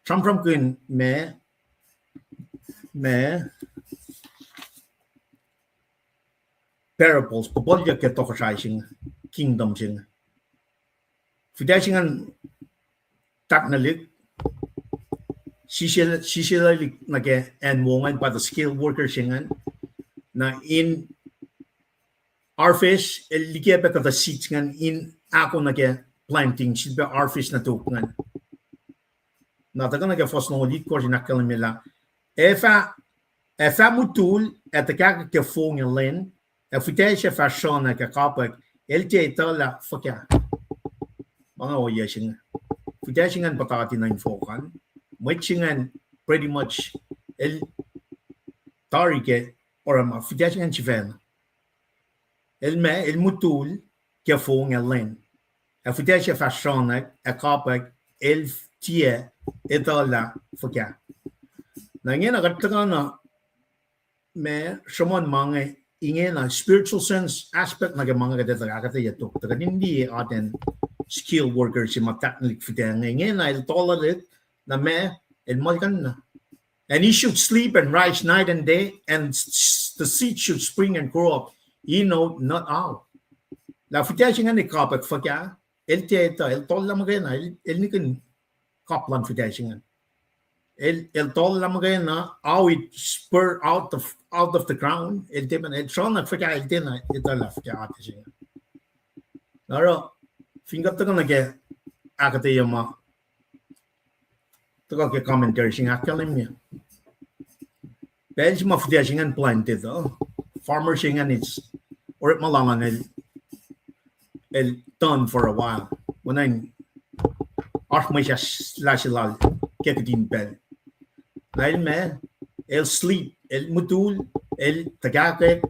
sramsramkihn ma, ma parables, puhpuhlyuck ke tohkohsrahi se inge, kingdom se inge. Fihtac se ingacn tahknwelihk, sisel-, siselihk nuh ke acn wo ingacn pa the skilled worker se ingacn. Na in harvest, el liki pac kuhtuh seeds ingacn in ahko nuh ke planting, sifilpac harvest nuh tok ingacn. Na tuhkuh nuh ke fuhs longoul itkohsr in ahkkahlwemye lah, ac fah, ac fah mutul ac tuhkahkwack ke fong ac lwen, ac fihtac se fah sruhnack ac kapwack, el tiac etuh lah fuhkah. Ma inge ohiyac se inge. Fihtac se ingacn puhtati nuh infohk an. Mwet se ingacn pretty much el tari ke oruh ma fihtac se ingacn sifacna. El ma, el mutul ke fong ac lwen. Ac fihtac se fah sruhnack ac kapwack, el tiac etuh lah fuhkah. Na ingena kuht tuhkuh na ma sruhmuhn ma inge, ingena spiritual sense aspect nuh ke ma inge kuht etuh ahkuhtweyac tok. Tuh kuht in liye atacn skilled worker se ma tahknwelihk fihtac inge. Ingena el tohlwelihk, na ma, el muhlkuhnlah. And he should sleep and rise night and day, and s-, the seed should spring and grow up, he know not how. Lah fihtac se ingacn kapwack fuhkah, el tiac etuh, el tohllah muhkwena, el, el nihkihn kap luhn fihtac se ingacn. El, el tohllah muhkwena, how it spur out of, out of the ground, el tiac, el sruhnack fuhkah, el tiacna etuh lah fuhkah atac se inge. Na oruh, fin kuht tuhkuh nuh ke ahkuhtweyac ma tuhkuh ke commentary se inge ahkkahlwemye. Pacl se ma fihtac se ingacn planted uh, farmer se ingacn, it's, orekma lal an el, el done for a while. Oacna in oasr mwe sahslah se lal ke kihtin pacl. Na el ma, el sleep, el mutul, el tuhkahkwack,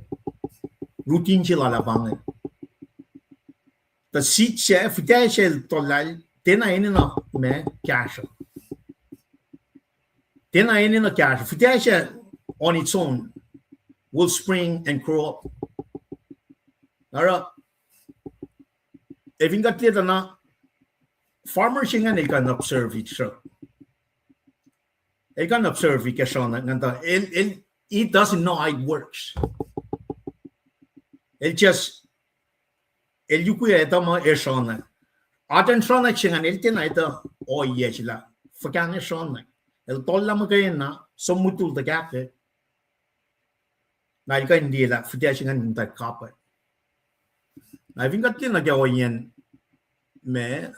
routine se lal ah pa inge. Tuh seed se, fihtac se el tohllah, tiacna enenuh ma kahsruh. Tiacna enenuh kahsruh. Fihtac se on its own will spring and grow up. Oruh, ac fin kuht liye tuh na, farmer se ingacn el kuh in observe it sruhk. El kuh in observe ke sruhnack ingacn tuh, el, el, he doesn't know how it works. El just, el yukwi etuh muh ac sruhnack. Atacn sruhnack se ingacn el tiacna etuh ohiyac se lah fuhkah inge sruhnack. El tohllah muhkwena, som mutul tuhkahkwack. Na el kuh in liye lah fihtac se ingacn in tuh kapwack. Na fin kuht liye nuh ke ohiyacn ma,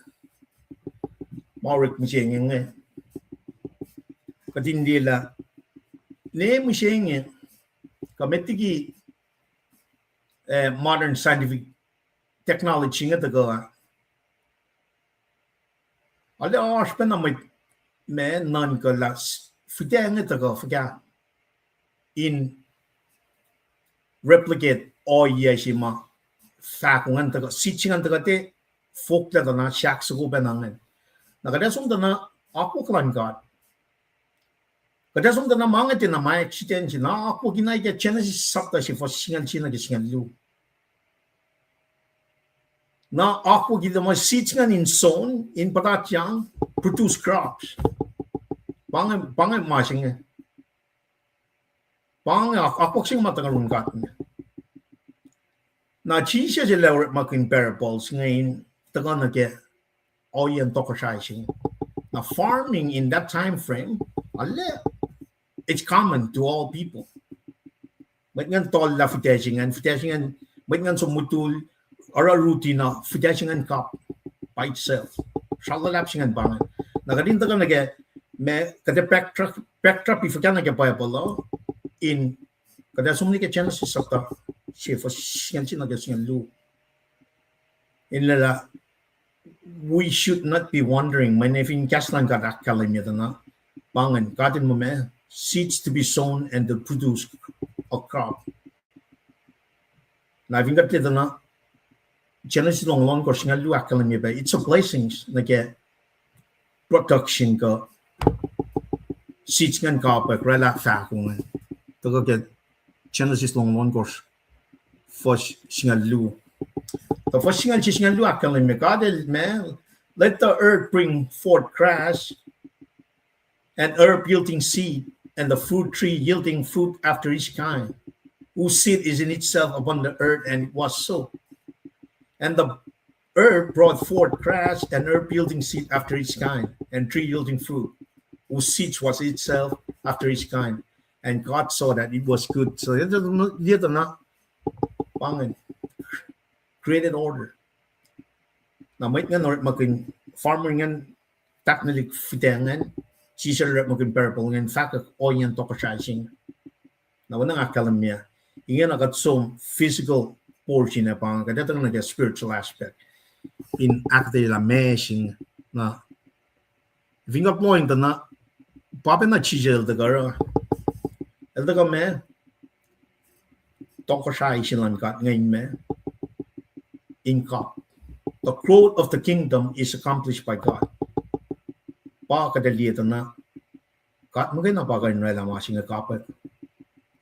ma orek mihsenge inge, kuht in liye lah ne mihsenge, kuh met liki, eh, modern scientific technology inge tuhkuh, arlac oasr pacna mwet ma nuhnkuh lah s-, fihtac inge tuhkuh fuhkah in replicate ohiyac se ma fahko ingacn tuhkuh, seed se ingacn tuhkuh tiac fohlohk tuh na sahk soko pacna ingacn. Na kuht ac som tuh na akwuck luhn God. Kuht ac som tuh na ma inge tiacna ma accident se, na akwuck in ke Genesis sapta se fuhs singucul sie nuh ke singucul luo. Na akwuck in tuh ma seed se ingacn in sown, in puhtatyang, produce crops. Pa inge, pa inge ma se inge. Pa inge ak-, akwuck se inge ma tuhkuh run God inge. Na Jisus el orekmakihn parables inge in tuhkuh nuh ke ohiyacn tohkohsrahi se inge. Na farming in that time frame, arlac, it's common to all people. Mwet ingacn tohllah fihtac se ingacn, fihtac se ingacn, mwet ingacn som mutul, oruh routine uh, fihtac se ingacn kap by itself. Sral luhlahp se ingacn pa ingacn. Na kuht in tuhkuh nuh ke, ma, kuht ac backtrack, backtrack fuhkah nuh ke Bible uh, in kuht ac som nuh ke Genesis sapta se fuhs singucul sie nuh ke singucul luo. In lwelah, we should not be wondering, mweyen fin kahs luhn God ahkkahlwemye tuh na, pa ingacn, God in muh ma, seeds to be sown and to produce a crop. Na fin kuht liye tuh na, Genesis longoul ohnkohsr singucul luo ahkkahlwemye pac, it's a blessings nuh ke production kuh seeds ingacn kapwack oraclah fahko ingacn. Tuhkuh ke Genesis longoul ohnkohsr, fuhs singucul luo. Tuh fuhs singucul se singucul luo ahkkahlwemye God El ma, let the earth bring forth grass, an herb yielding seed, and the fruit tree yielding fruit after his kind, whose seed is in itself upon the earth, and it was so. And the earth brought forth grass and herb yielding seed after its kind, and tree yielding fruit, whose seed was itself after its kind. And God saw that it was good. So, liye tuh na, pa ingacn, created order. Na mwet ingacn orekmakihn, farmer ingacn tahknelihk fihtac ingacn, Jisus orekmakihn parable ingacn fahkwack ohiyacn tohkohsrahi se inge. Na oacna nga ahkkahlwemye, ingena kuht som physical portion ah, pa inge kuht etuh nuh ke spiritual aspect in ahkuhtweyac lah meac se inge. Na fin kuht lohacng tuh na, pa pacna Jisus El tuhkuh oruh, El tuhkuh ma, tohkohsrahi se luhn God ingacn ma, in God. The growth of the kingdom is accomplished by God. Pa kuht ac liye tuh na, God muhkwena pa kuh in oraclah ma se inge kapwack.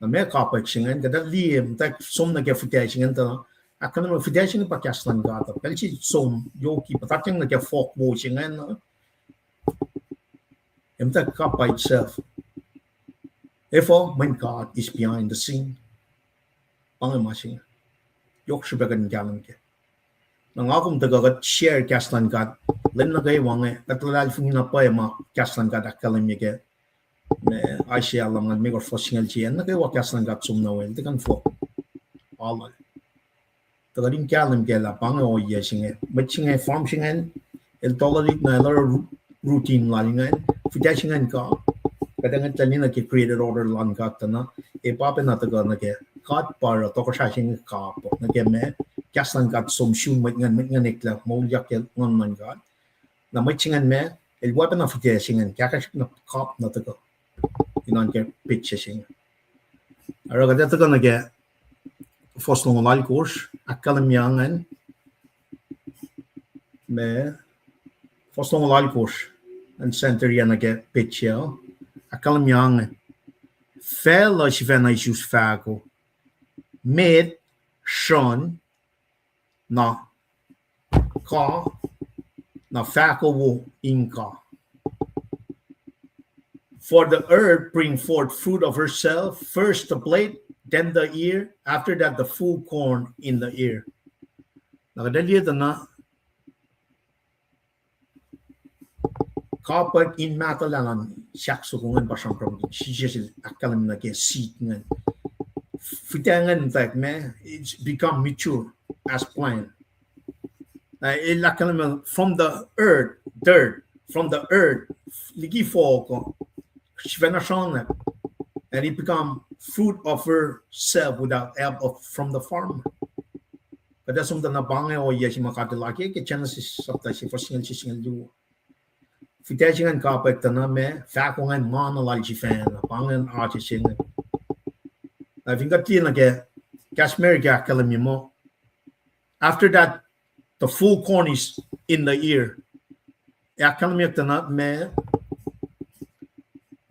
Na meac kapwack se ingacn? Kuht ac liye muhtwacwacack som nuh ke fihtac se ingacn tuh, ahkkahlwemye fihtac se inge pa kahs luhn God uh. Pacl se som yoki puhtatyang nuh ke fohk wo se ingacn uh, ac muhtwacwacack kap by itself. Efuh? Mweyen God is behind the scene. Pa inge ma se inge. Yohk srihpac kuht in kahlwem kac. Na nga kom tuhkuh kuht share kahs luhn God, lwen nuh kwewa inge kuht luhlahlfongi na pwacye ma kahs luhn God ahkkahlwemye ke, ma, Isaiah lumngaul limekohsr, fuhs singucul sie, acn nuh kwewa kahs luhn God som nuh we, el tiac kuh in fohk alu. Tuh kuht in kahlwem kac lah pa inge ohiyac se inge. Mwet se inge, farm se ingacn, el tohlelihk na el oruh ru-, routine lal ingacn, fihtac se ingacn kap. Kuht ac ngwetlah nuh ke created order luhn God tuh na, ac pa pacna tuhkuh nuh ke God pa oruh tohkohsrahi se inge kap nuh ke ma, kahs luhn God som sun mwet ingacn, mwet ingacn eklac moulyak ke Nguhn luhn God. Na mwet se ingacn ma, el oacpacna fihtac se ingacn, kahkahsrihk na kap na tuhkuh in oan ke petsac se inge. Oruh kuht ac tuhkuh nuh ke fuhs longoul alkosr, ahkkahlwemye ingacn, ma, fuhs longoul alkosr, an center-yac nuh ke petsac uh, ahkkahlwemye ingacn, facluh sifacna isus fahko, met, sruhn, na ka, na fahko wo in ka. For the earth bring forth fruit of herself, first the blade, then the ear, after that the full corn in the ear. Na kuht ac liye tuh na, kapwack in mahtuhlah luhn sahk soko ingacn pa sramsramkihn, Jisus El ahkkahlwemye nuh ke seed ingacn. Fihtac ingacn muhtwacwacack ma, it's become mature as plant. Na el ahkkahlwemye from the earth, dirt, from the earth, liki fohk uh, sifacna sruhngwack, and it become fruit of herself without help of, from the farmer. Kuht ac som tuh na pa inge ohiyac se ma God El ahkkahlwemye ke Genesis sapta se, fuhs singucul sie, singucul luo. Fihtac se ingacn kapwack tuh na ma, fahko ingacn ma na lal sifacna, pa ingacn ohiyac se inge. Na fin kuht liye nuh ke kahs America ahkkahlwemye muh, after that the full corn is in the ear. Ahkkahlwemye tuh na ma,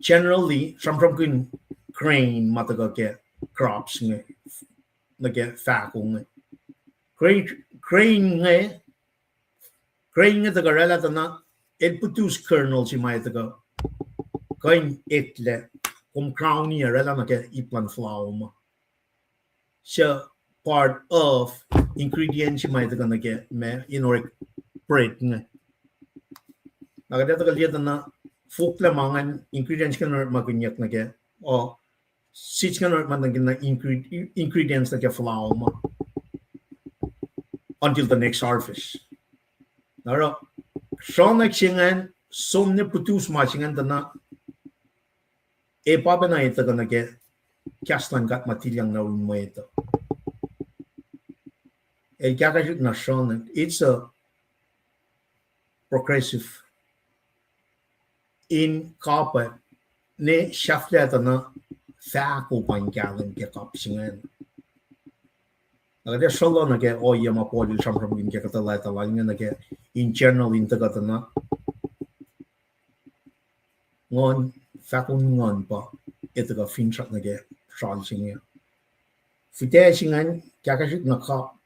generally sramsramkihn grain ma tuhkuh ke crops inge, nuh ke fahko inge. Grain, grain inge, grain inge tuhkuh oraclah tuh na, el produce kernel se ma tuhkuh kuh in eklac, kom ground-i oraclah nuh ke ip luhn flour ma. Suc part of ingredient se ma tuhkuh nuh ke ma in orek bread inge. Na kuht ac tuhkuh liye tuh na, foklac ma ingacn, ingredient se ingacn orekmakihnyuck nuh ke, uh, seeds ingacn orekmakihnyuck nuh ke ingre-, ingredients nuh ke flour ma until the next harvest. Na oruh sruhngwack se ingacn, som ne produce ma se ingacn tuh na, ac pa pacna etuh kuh nuh ke kahs luhn God ma tilyang nuh yurin mwet uh. El kahkahsrihk na sruhngwack, it's a progressive. In kapwack, ne sahflah tuh na, fahko pa in kahlwem ke kap se ingacn. Na kuht ac sruhluh nuh ke ohiyac ma Paul el sramsramkihn ke kuhtuh leta lal inge nuh ke, in general, in tuhkuh tuh na, Nguhn, fahko in nguhn pa, e tuhkuh finsrak nuh ke sral se inge. Fihtac se ingacn, kahkahsrihk na cup,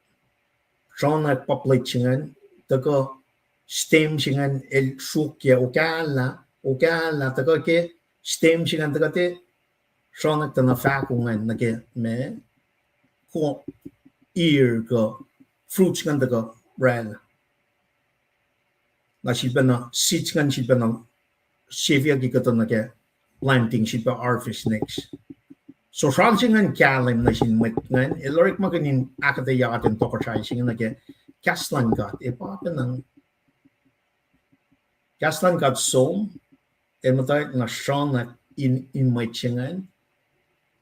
sronak pa plate se ingacn, tuhkuh stem se ingacn el sruokyac, okahlah, okahlah, tuhkuh ke stem se ingacn, tuhkuh tiac sronak tuh na fahko ingacn nuh ke ma, ko, ear kuh fruits ingacn tuhkuh oraclah. Na sifilpacna, seeds ingacn sifilpacna sefiyucki kuhtuh nuh ke planting, sifilpac harvest next. So sral se ingacn kahlwem nuh sin mwet ingacn, el orekmakihn in ahkuhtweyac in tohkohsrahi se inge nuh ke kahs luhn God, e pa pacna. Kahs luhn God som, el muhtwacwacack na sronak in, in mwet se ingacn.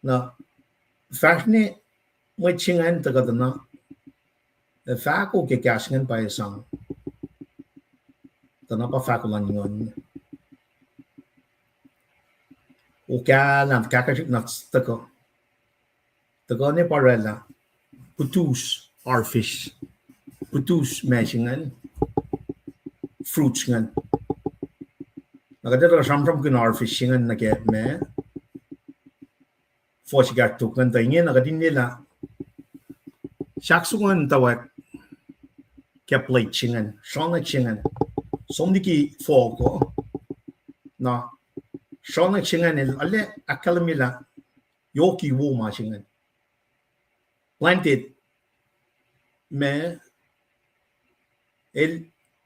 Na fahsr ne mwet se ingacn tuhkuh tuh na, e, fahko ke kahs ingacn pa e sang. Tuh na pa fahko luhn nguhn. Okahlah, kahkahsrihk na tuhkuh. Tuhkuh ne pa oraclah, produce harvest, produce ma se ingacn, fruits ingacn. Na kuht etuh sramsramkihn harvest se ingacn nuh ke ma, fuhs ekahsr tok ingacn, tuh ingena kuht in liye lah sahk soko ingacn tuhwack ke plate se ingacn, sronak se ingacn, som liki fohk uh, na sronak se ingacn el arlac ahkkahlwemye lah yohki wo ma se ingacn. Planted, ma, el,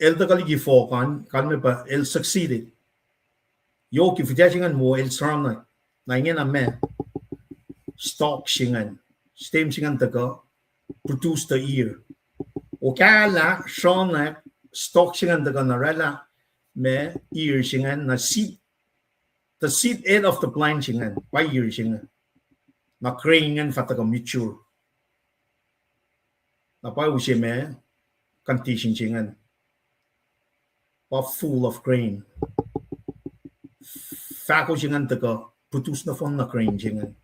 el tuhkuh liki fohk an, kalmac pa el succeeded. Yohki fihtac se ingacn wo el sronak. Na ingena ma, stalk se ingacn, stem se ingacn tuhkuh, produce the ear. Okahlah, sronak, stalk se ingacn tuhkuh na oraclah ma, ear se ingacn, na seed, the seed head of the plant se ingacn pa ear se inge. Na grain ingacn fah tuhkuh mature. Na pa use ma, condition se ingacn pa full of grain. Fahko se ingacn tuhkuh produce nohfohn na grain se ingacn.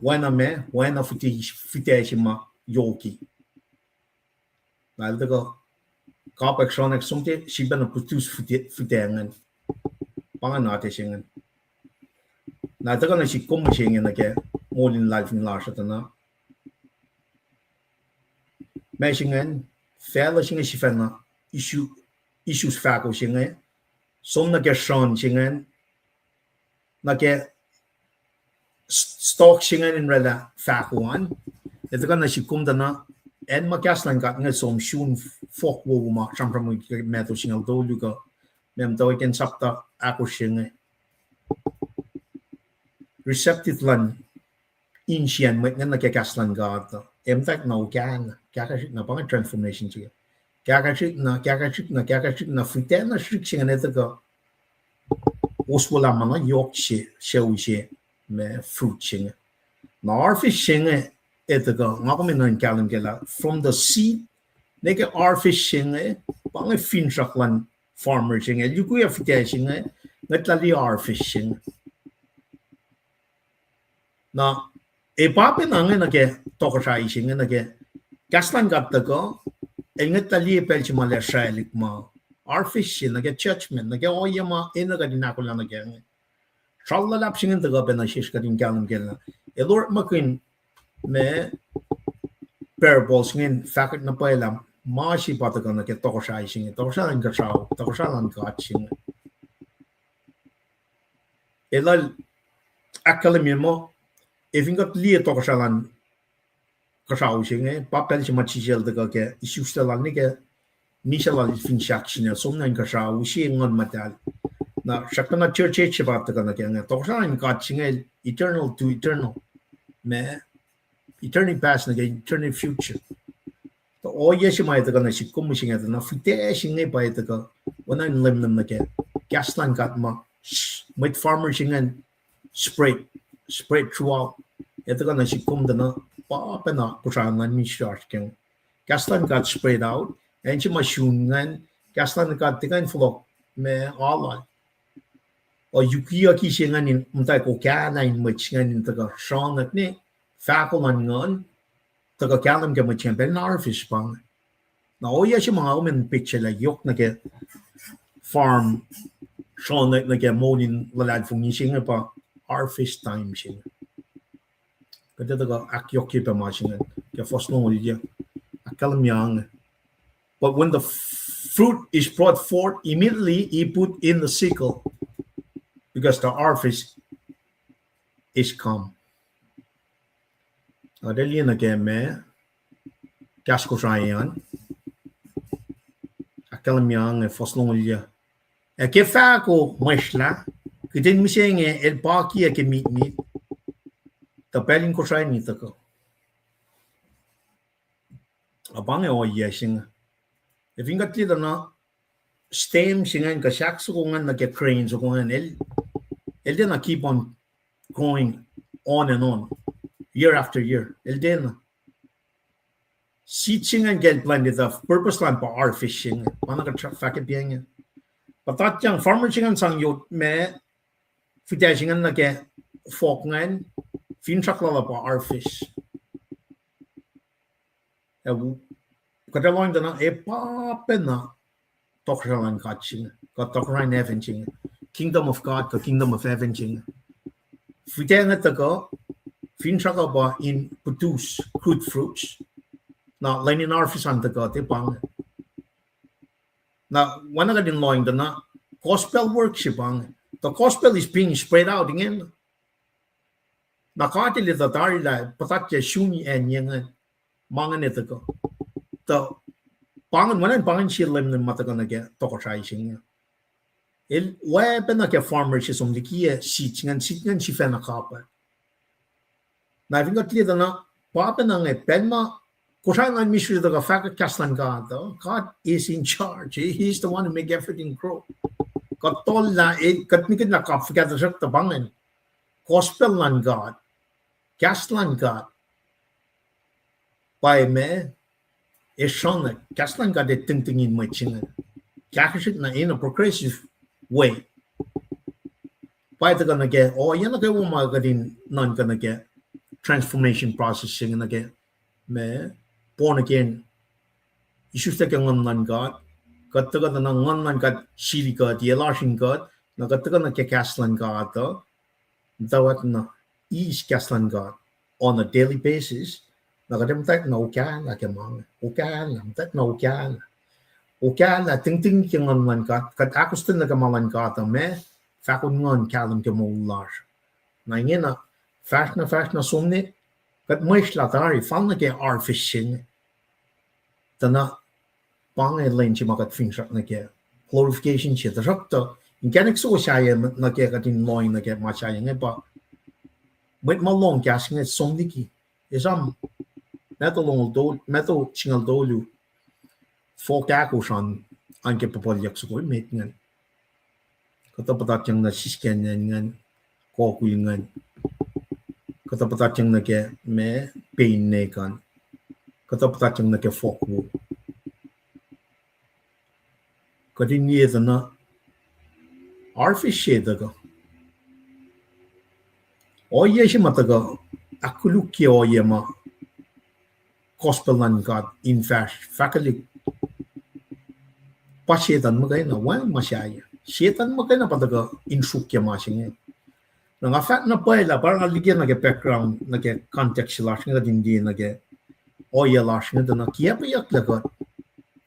Oacna ma, oacna fihtac, fihtac se ma yohki. Na el tuhkuh kapwack sronak, som tiac sifilpacna produce fihtac, fihtac ingacn. Pa ingacn atac se ingacn. Na tuhkuh nuh sik kom mihsenge nuh ke moul in luhlahlfongi lasr uh tuh na, ma se ingacn, facluh se inge sifacna isu-, isus fahko se inge, som nuh ke sron se ingacn, nuh ke s-, stalk se ingacn in oraclah fahko an. E tuhkuh nuh sik kom tuh na, acn ma kahs luhn God inge som sun fohk wowo ma sramsram ke Matthew singucul tolu kuh, ma muhtwacwacack in sapta ahkosr se inge. Receptive luhn insiyacn mwet ingacn nuh ke kahs luhn God uh, emtak na okahlah, kahkahsrihk na pa inge transformation se. Kahkahsrihk na, kahkahsrihk na, kahkahsrihk na, fihtac na srihk se ingacn e tuhkuh oswelah ma na yohk se, sucu se, ma fruit se inge. Na harvest se inge e tuhkuh, nga kom enenuh in kahlwem kac lah from the seed nuh ke harvest se inge, pa inge finsrak luhn farmer se inge, el yukuya fihtac se inge, ngwetlah liye harvest se inge. Na, e pa pacna inge nuh ke tohkohsrahi se inge nuh ke kahs luhn God tuhkuh, el ngwetlah liye pacl se ma el ac sraclihk ma, harvest se nuh ke judgment, nuh ke ohiyac ma enenuh kuht in ahkolah nuh ke inge. Sral luhlahp se inge tuhkuh pacna sesr kuht in kahlwem kac lah el orekmakihn ma parables ingacn fahkwack na pwacye lah ma se pa tuhkuh nuh ke tohkohsrahi se inge, tohkohsrahi inkuhsrao, tohkohsrahi luhn God se inge. Elah ahkkahlwemye muh, e fin kuht liye tohkohsrahi luhn kuhsrao se inge, pa pacl se ma Jisus el tuhkuh ke isuslac lal nuh ke misac lal fin sahk sina, som nuh inkuhsrao, use Nguhn Muhtahl. Na srackna church age se pa tuhkuh nuh ke inge, tohkohsrahi luhn God se inge, eternal to eternal. Ma, eternity past nuh ke eternity future. Tuh ohiyac se ma e tuhkuh nuh sik kom mihsenge tuh na fihtac se inge pa e tuhkuh, oacna in lemlem nuh ke kahs luhn God ma, mwet farmer se ingacn spread, spread throughout. E tuhkuh nuh sik kom tuh na, pa pacna Kosrae luhn misac oasr ke inge. Kahs luhn God spread out, acn se ma sun ingacn, kahs luhn God tiac kuh in fohlohk ma alal. O yukiyuki se ingacn in muhta ko kahlwem in mwet se ingacn in tuhkuh sronak ne fahko luhn nguhn, tuhkuh kahlwem ke mwet se ingacn pacl in harvest pa inge. Na ohiyac se ma nga kom in picture lah yohk nuh ke farm sruhngwacyuck nuh ke moul in luhlahlfongi se inge pa harvest time se inge. Kuht ac tuhkuh ahkyohkye pac ma se inge ke fuhs longoul yac. Ahkkahlwemye inge. But when the fruit is brought forth, immediately he put in the sickle, because the harvest is come. Kuht ac liye nuh ke ma, kahs Kosrae an, ahkkahlwemye inge fuhs longoul yac. Ac ke fahko mweslac, kihtin mihsenge el pakiyac ke mitmit, tuh pacl in Kosrae in tuhkuh. Ac pa inge ohiyac se inge. Ac fin kuht liye tuh na stem se ingacn kuh sahk soko ingacn nuh ke grain soko ingacn, el, el tiacna keep on growing on and on, year after year. El tiacna. Seed se ingacn ke el planted uh, purpose lal pa harvest se inge. Pa na kuht fahkwack inge. Puhtatyang farmer se ingacn sang yot ma, fihtac se ingacn nuh ke fohk ingacn, finsrak lal uh pa harvest. Ac kuht ac lohng tuh na, ac pa pacna tohkohsrahi luhn God se inge, kuh tohkohsrahi in heaven se inge, kingdom of God kuh kingdom of heaven se inge. Fihtac inge tuhkuh, finsrak uh pa in produce good fruits. Na lwen in harvest an tuhkuh, tiac pa inge. Na oacna kuht in lohng tuh na, gospel work se pa inge. The gospel is being spread out ingena. Na God El etuh tari lah puhtatlac sun acn inge, ma ingacn tuhkuh. Tuh pa ingacn, oacna pa ingacn sie lwemlem ma tuhkuh nuh ke tohkohsrahi se inge. El oacpacna ke farmer se som likiyac seed ingacn, seed ingacn sifacna kapwack. Na fin kuht liye tuh na, pa pacna inge, pacl ma Kosrae luhn Mistri tuhkuh fahkwack kahs luhn God uh, God is in charge. He is the one who make everything grow. Kuht tollah, kuht nikihn lah kap fuhkah, tuhsruhktuh pa ingacn. Gospel luhn God, kahs luhn God, pa ma, ac sruhngwacyuck, kahs luhn God ac tingtingin mwet se inge. Kahkahsrihk na in a progressive way. Pa tuhkuh nuh ke, ohiyac nuh kwewa ma kuht in nuhnkuh nuh ke transformation process se inge nuh ke, ma, born again. Isuslac ke Nguhn luhn God. Kuht tuhkuh tuh na Nguhn luhn God sili kuht, yac lasr in kuht, na kuht tuhkuh nuh ke kahs luhn God uh, muhtwacwacack na eis kahs luhn God on a daily basis, na kuht ac muhtwacwacack na okahlah ke ma inge, okahlah, muhtwacwacack na okahlah. Okahlah, tingting ke Nguhn luhn God, kuht ahkostwen nuh ke ma luhn God uh, ma, fahkon Nguhn kahlwem ke moul lasr. Na ingena, fahsr na, fahsr na som ne, kuht mweslac tari, fal nuh ke harvest se inge. Tuh na, pa inge lwen se ma kuht finsrak nuh ke glorification se, tuhsruhktuh inkacnek soko sahyac nuh ke kuht in lohng nuh ke ma sahyac inge pa, mwet ma lohng kahs inge som liki, esam, Matthew longoul tolu, Matthew singucul tolu, fohk ahkosr an, an ke puhpuhlyuck soko emet ingacn. Kuhtuh puhtatyang nuh sisken ingacn, kokul ingacn. Kuhtuh puhtatyang nuh ke ma, pain ne kan. Kuhtuh puhtatyang nuh ke fohk wo. Kuht in liye tuh na, harvest se tuhkuh. Ohiyac se ma tuhkuh, ahkkolukye ohiyac ma gospel luhn God in fahsr, fahkwelihk. Pa Setuhn muhkwena, wacngihn ma sahyac. Setuhn muhkwena pa tuhkuh in sruokyac ma se inge. Na nga fahk na pwacye lah pa nga liye nuh ke background, nuh ke context lasr inge kuht in liye nuh ke ohiyac lasr inge tuh na kiacpweyucklac kuht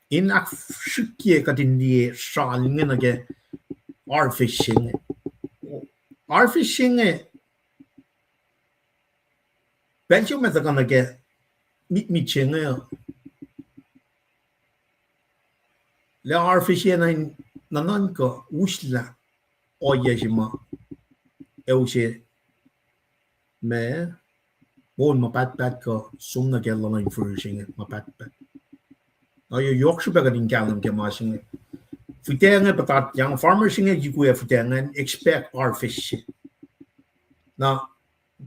in ahksrihkye kuht in liye sral inge nuh ke harvest se inge. Harvest se inge, pacl se ma tuhkuh nuh ke mitmit se inge, lah harvest se na in nuhnuhnkuh uslah ohiyac se ma, ac use ma, on ma pahtpaht kuh som nuh ke luhluh in fihrihr se inge ma pahtpaht. Na yohk srihpac kuht in kahlwem ke ma se inge. Fihtac inge puhtatyang, farmer se inge yukuyac fihtac ingacn, expect harvest se. Na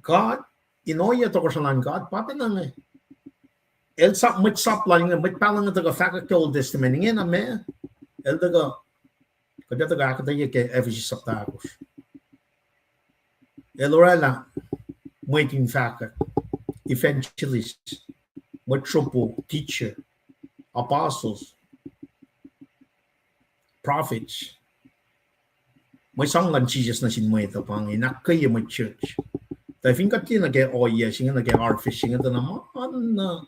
God, in ohiyac tohkohsrahi luhn God pa pacna inge. El sap, mwet sap lal inge, mwet pahluh inge tuhkuh fahkwack ke Old Testament ingena ma, el tuhkuh, kuht ac tuhkuh ahkuhtweyac ke Ephesus sapta ahkosr. El oraclah mwet in fahkwack, evangelist, mwet sropo, teacher, apostles, prophets. Mwe sang luhn Jisus nuh sin mwet uh pa inge in ahkkweye mwet church. Tuh fin kuht liye nuh ke ohiyac se inge, nuh ke harvest se inge, tuh na ma na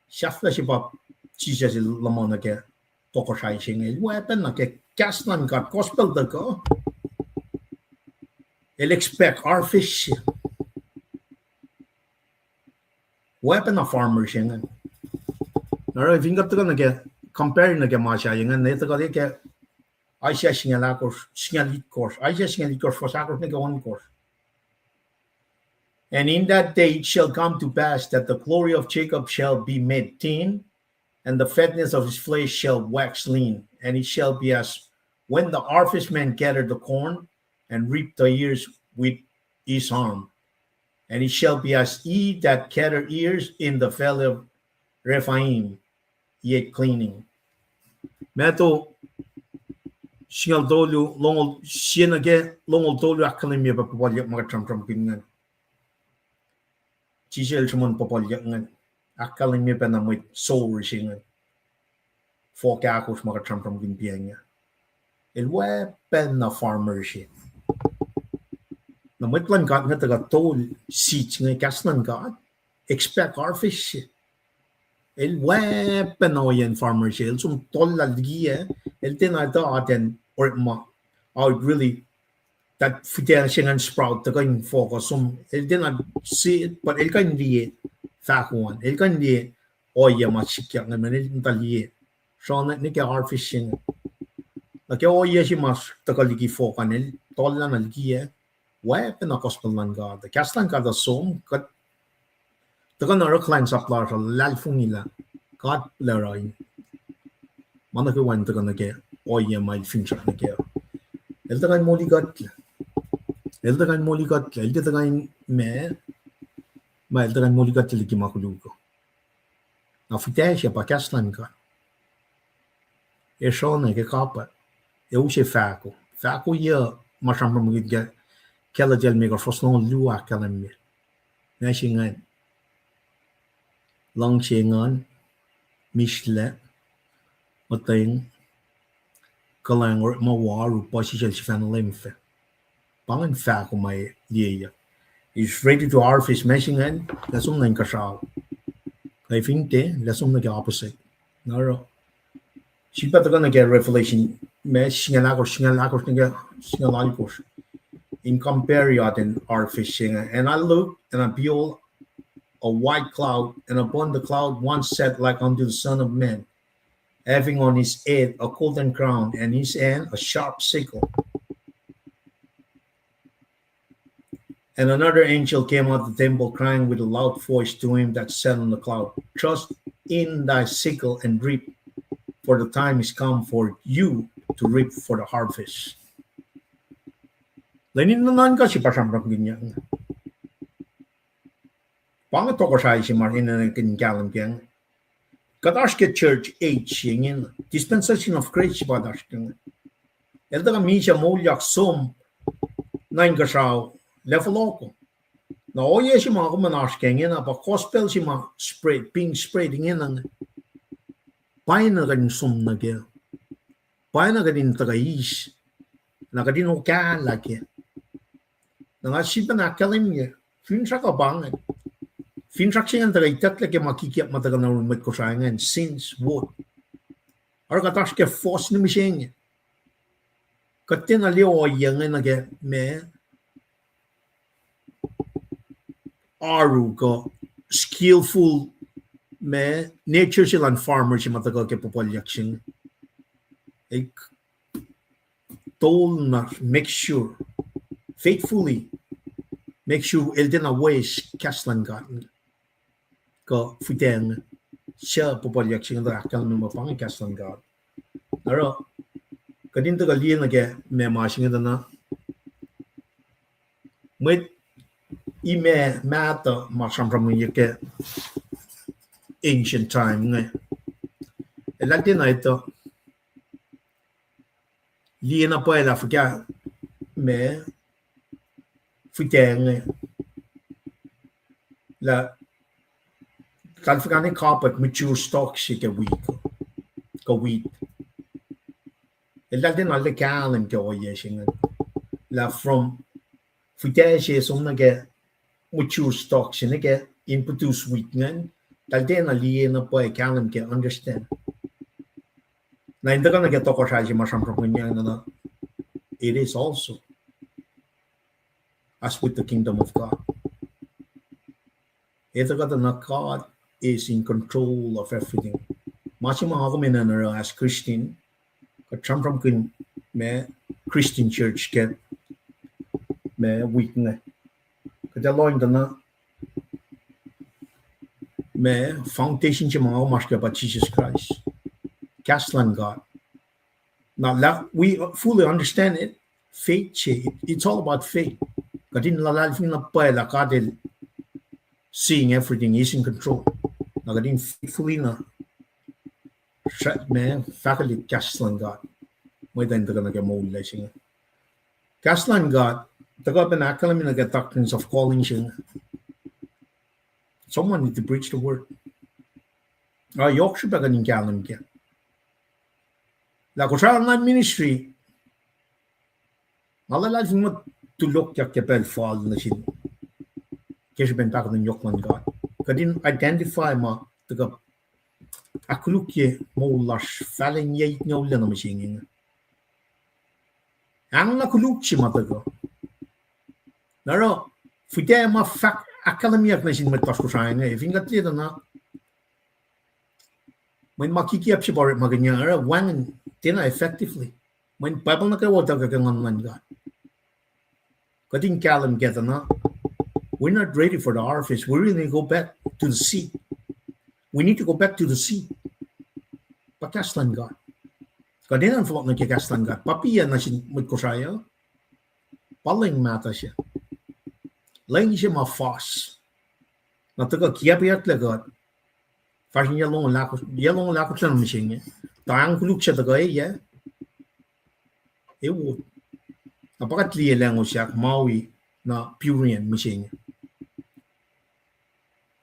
sahflah se pa Jisus el luhman nuh ke tohkohsrahi se inge, el weapon nuh ke kahs luhn God, gospel tuhkuh. El expect harvest se. Weapon na farmer se inge. Na oruh fin kuht tuhkuh nuh ke compare nuh ke ma sahyac inge, na tuhkuh ke Isaiah singucul ahkosr, singucul itkohsr, Isaiah singucul itkohsr, fuhs ahkosr nuh ke ohnkohsr. And in that day it shall come to pass that the glory of Jacob shall be made thin, and the fatness of his flesh shall wax lean, and it shall be as when the harvestman gathereth the corn, and reapeth the ears with his arm. And it shall be as he that gathereth ears in the valley of Rephaim, yet gleaning. Matthew singucul tolu, longoul, sie nuh ke longoul tolu ahkkahlwemye pac puhpuhlyuck ma kuht sramsramkihn ingacn. Jisus el sruhmuhn puhpuhlyuck ingacn. Ahkkahlwemye pacna mwet sower se ingacn. Fohk ahkosr ma kuht sramsramkihn pa inge. El weapon na farmer se. Na mwet luhn God inge tuhkuh tol seeds inge, kahs luhn God, expect harvest se. El weapon na ohiyacn farmer se, el som tol lal likiyac, el tiacna etuh atacn orekma, how it really, that fihtac se ingacn sprout, tuhkuh in fohk uh som, el tiacna see, but el kuh in liye fahko an, el kuh in liye ohiyac ma sikyak ingacn, el muhta liye. Srona nuh ke harvest se inge. Nuh ke ohiyac se ma tuhkuh liki fohk an, el tollah na likiyac, weapon na gospel luhn God. Kahs luhn God uh som, kuht tuhkuh na oruh kuhlwacnsap lasr uh, luhlahlfongi lah God el oruh in ma nuh kwewa in tuhkuh nuh ke ohiyac ma el finsrak nuh kac. El tuhkuh in molikuhtlac. El tuhkuh in molikuhtlac. El tiac tuhkuh in ma, ma el tuhkuh in molikuhtlac liki ma koluk uh. Na fihtac se pa kahs luhn God. Ac srona ke kapwack, ac use fahko. Fahko yuc ma sramsramkihn ke Galatia limekohsr, fuhs longoul luo ahkkahlwemye. Ma se ingacn. Luhngse, nguhn, mihslac, muhtweng, kuhlwacng, orekma, oaru, puhsisacl, sifacna leum fac. Pa ingacn fahko ma liyeyuck. He's ready to harvest, ma se ingacn, lah som nuh inkuhsrao. Kuh fin tiac, lah som nuh ke opposite. Na oruh, sifilpac tuhkuh nuh ke Revelation, ma singucul ahkosr, singucul ahkosr nuh ke singucul alkosr. In compare atacn harvest se inge. And I looked, and I behold, a white cloud, and upon the cloud one sat like unto the Son of Man, having on his head a golden crown, and his hand a sharp sickle. And another angel came out of the temple, crying with a loud voice to him that sat on the cloud, Thrust in thy sickle and reap, for the time is come for you to reap, for the harvest. Lwen in nuhnuhnkuh se pa sramsramkihnyuck. Pa inge tohkohsrahi se ma enenuh in kahlwem kac. Kuht oasr ke church age se ingena, dispensation of grace se pa kuht oasr ke inge. El tuhkuh misac moulyak som nuh inkuhsrao, lah fohlohko. Na ohiyac se ma kom an oasr ke ingena pa gospel se ma spread, being spread ingena inge. Pa inge kuht in som nuh kac. Pa inge kuht in tuhkuh eis. Na kuht in okahlah kac. Na nga sifilpac ahkkahlwemye, finsrak uh pa inge. Finsrak se ingacn tuhkuh itucklac ke ma kikiap ma tuhkuh nuh yurin mwet Kosrae ingacn, sins, vote. Oruh kuht oasr ke force nuh mihsenge. Kuht tiacna liye ohiyac inge nuh ke ma oaru kuh skillful ma nature se luhn farmer se ma tuhkuh ke puhpuhlyuck se inge. El tolna make sure, faithfully make sure el tiacna waste kahs luhn God. Kuh fihtac inge, suc puhpuhlyuck se inge tuh ahkkahlwemye muh pa inge kahs luhn God. Oruh, kuht in tuhkuh liye nuh ke ma ma se inge tuh na mwet imac mahtuh ma sramsramkihn ke ancient time inge. Eltahl tiacna etuh liye na pwacye lah fuhkah ma fihtac inge lah eltahl fuhkah ne kapwack mature stock se ke wheat, kuh wheat. Eltahl tiacna liye kahlwem ke ohiyac se inge. lah from fihtac se som nuh ke mature stock se nuh ke in produce wheat ingacn, tahl tiacna liye na pwacye kahlwem ke understand. Na in tuhkuh nuh ke tohkohsrahi se ma sramsramkihnyang na, it is also as with the kingdom of God. Etuh kuht na God is in control of everything. Ma se ma nga kom enenuh oruh as Christian, kuht sramsramkihn ma Christian church ke ma wik inge. Kuht ac lohng tuh na ma foundation se ma nga kom oasr kac pa Jisus Kraist, kahs luhn God. Na lah we fully understand it, faith se, it, it's all about faith. Kuht in luhlahlfongi na pwacye lah God el seeing everything, he's in control. Na kuht in faithfully na ma fahkwelihk kahs luhn God, mwet in tuhkuh nuh ke moul lac se inge. Kahs luhn God tuhkuh pacna ahkkahlwemye nuh ke doctrines of calling se inge. Someone need to preach the word. Ac yohk srihpac kuht in kahlwem kac lah Kosrae online ministry, nga luhlahlfongi muh tulokyak ke pacl fal nuh sin ke srihpen pahkotwen yohk luhn God. Kuht in identify ma tuhkuh ahkkolukye moul lasr fahlen yac itngoul na mihsenge inge. Ahng na koluk se ma tuhkuh. Na oruh, fihtac ma fahk ahkkahlwemyeyuck nuh sin mwet lasr Kosrae inge, fin kuht liye tuh na mweyen ma kikiacp se pa orekmakihnyang oruh wacngihn tiacna effectively. Mweyen Bible nuh kwewa tuhkuh ke Nguhn luhn God. Kuht in kahlwem kac tuh na, we're not ready for the harvest. We really need to go back to the seed. We need to go back to the seed. Pa kahs luhn God. Kuht enenuh in fohlohk nuh ke kahs luhn God. Pa piyac nuh sin mwet Kosrae uh? Pa leng mahtuh se, leng se ma fas. Na tuhkuh kiacpweyucklac kuht. Fahsr in yac longoul ahkosr, yac longoul ahkosr na mihsenge. Tuh ahng koluk se tuhkuh, e, yac? Ewo. Na pa kuht liye Lahngo Sahk, Maui, na Burien mihsenge.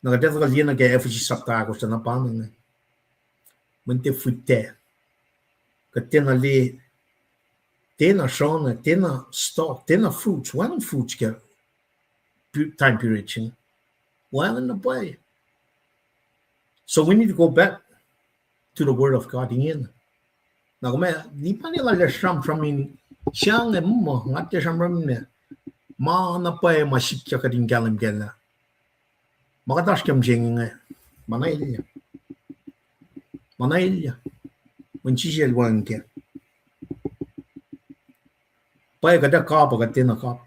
Na kuht ac tuhkuh liye nuh ke Ephesus sapta ahkosr na pa inge. Mweyen tiac fihtac. Kuht tiacna liye, tiacna srohna, tiacna stock, tiacna fruits, wacngihn fruits ke time period se inge. Wacngihn na pwacye. So we need to go back to the word of God ingena. Na kom ac nipa ne lal sramsram in, sang ac muh nga tiac sramsram ma, ma na pwacye ma sikyak kuht in kahlwem kac lah ma kuht oasr ke mihsenge inge, ma na elyah. Ma na elyah. Mweyen Jisus el wacngihn kac. Pwacye kuht ac kap, kuht tiacna kap.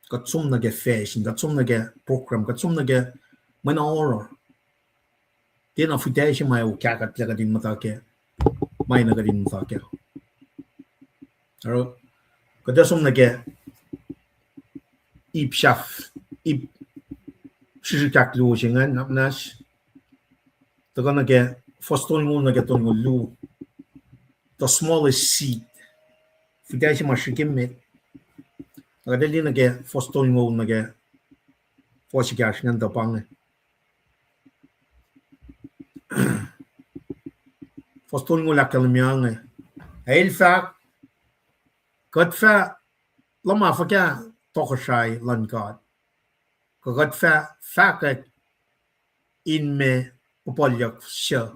Kuht som nuh ke fashion, kuht som nuh ke program, kuht som nuh ke mwe na oruh. Tiacna fihtac se ma ac kahkuhtlac kuht in muhta kac, ma na kuht in muhta kac. Oruh, kuht ac som nuh ke ip sahf, ip srihsrihk ahkluo se ingacn, na muhnahs, tuhkuh nuh ke fuhs tolngoul nuh ke tolngoul luo. The smallest seed. Fihtac se ma srihk emet. Na kuht ac liye nuh ke fuhs tolngoul nuh ke fuhs ekahsr ingacn tuh pa inge. Fuhs tolngoul ahkkahlwemye inge. El fahk, kuht fah luhma fuhkah tohkohsrahi luhn God? Kuh kuht fah fahkwack in ma puhpuhlyuck suc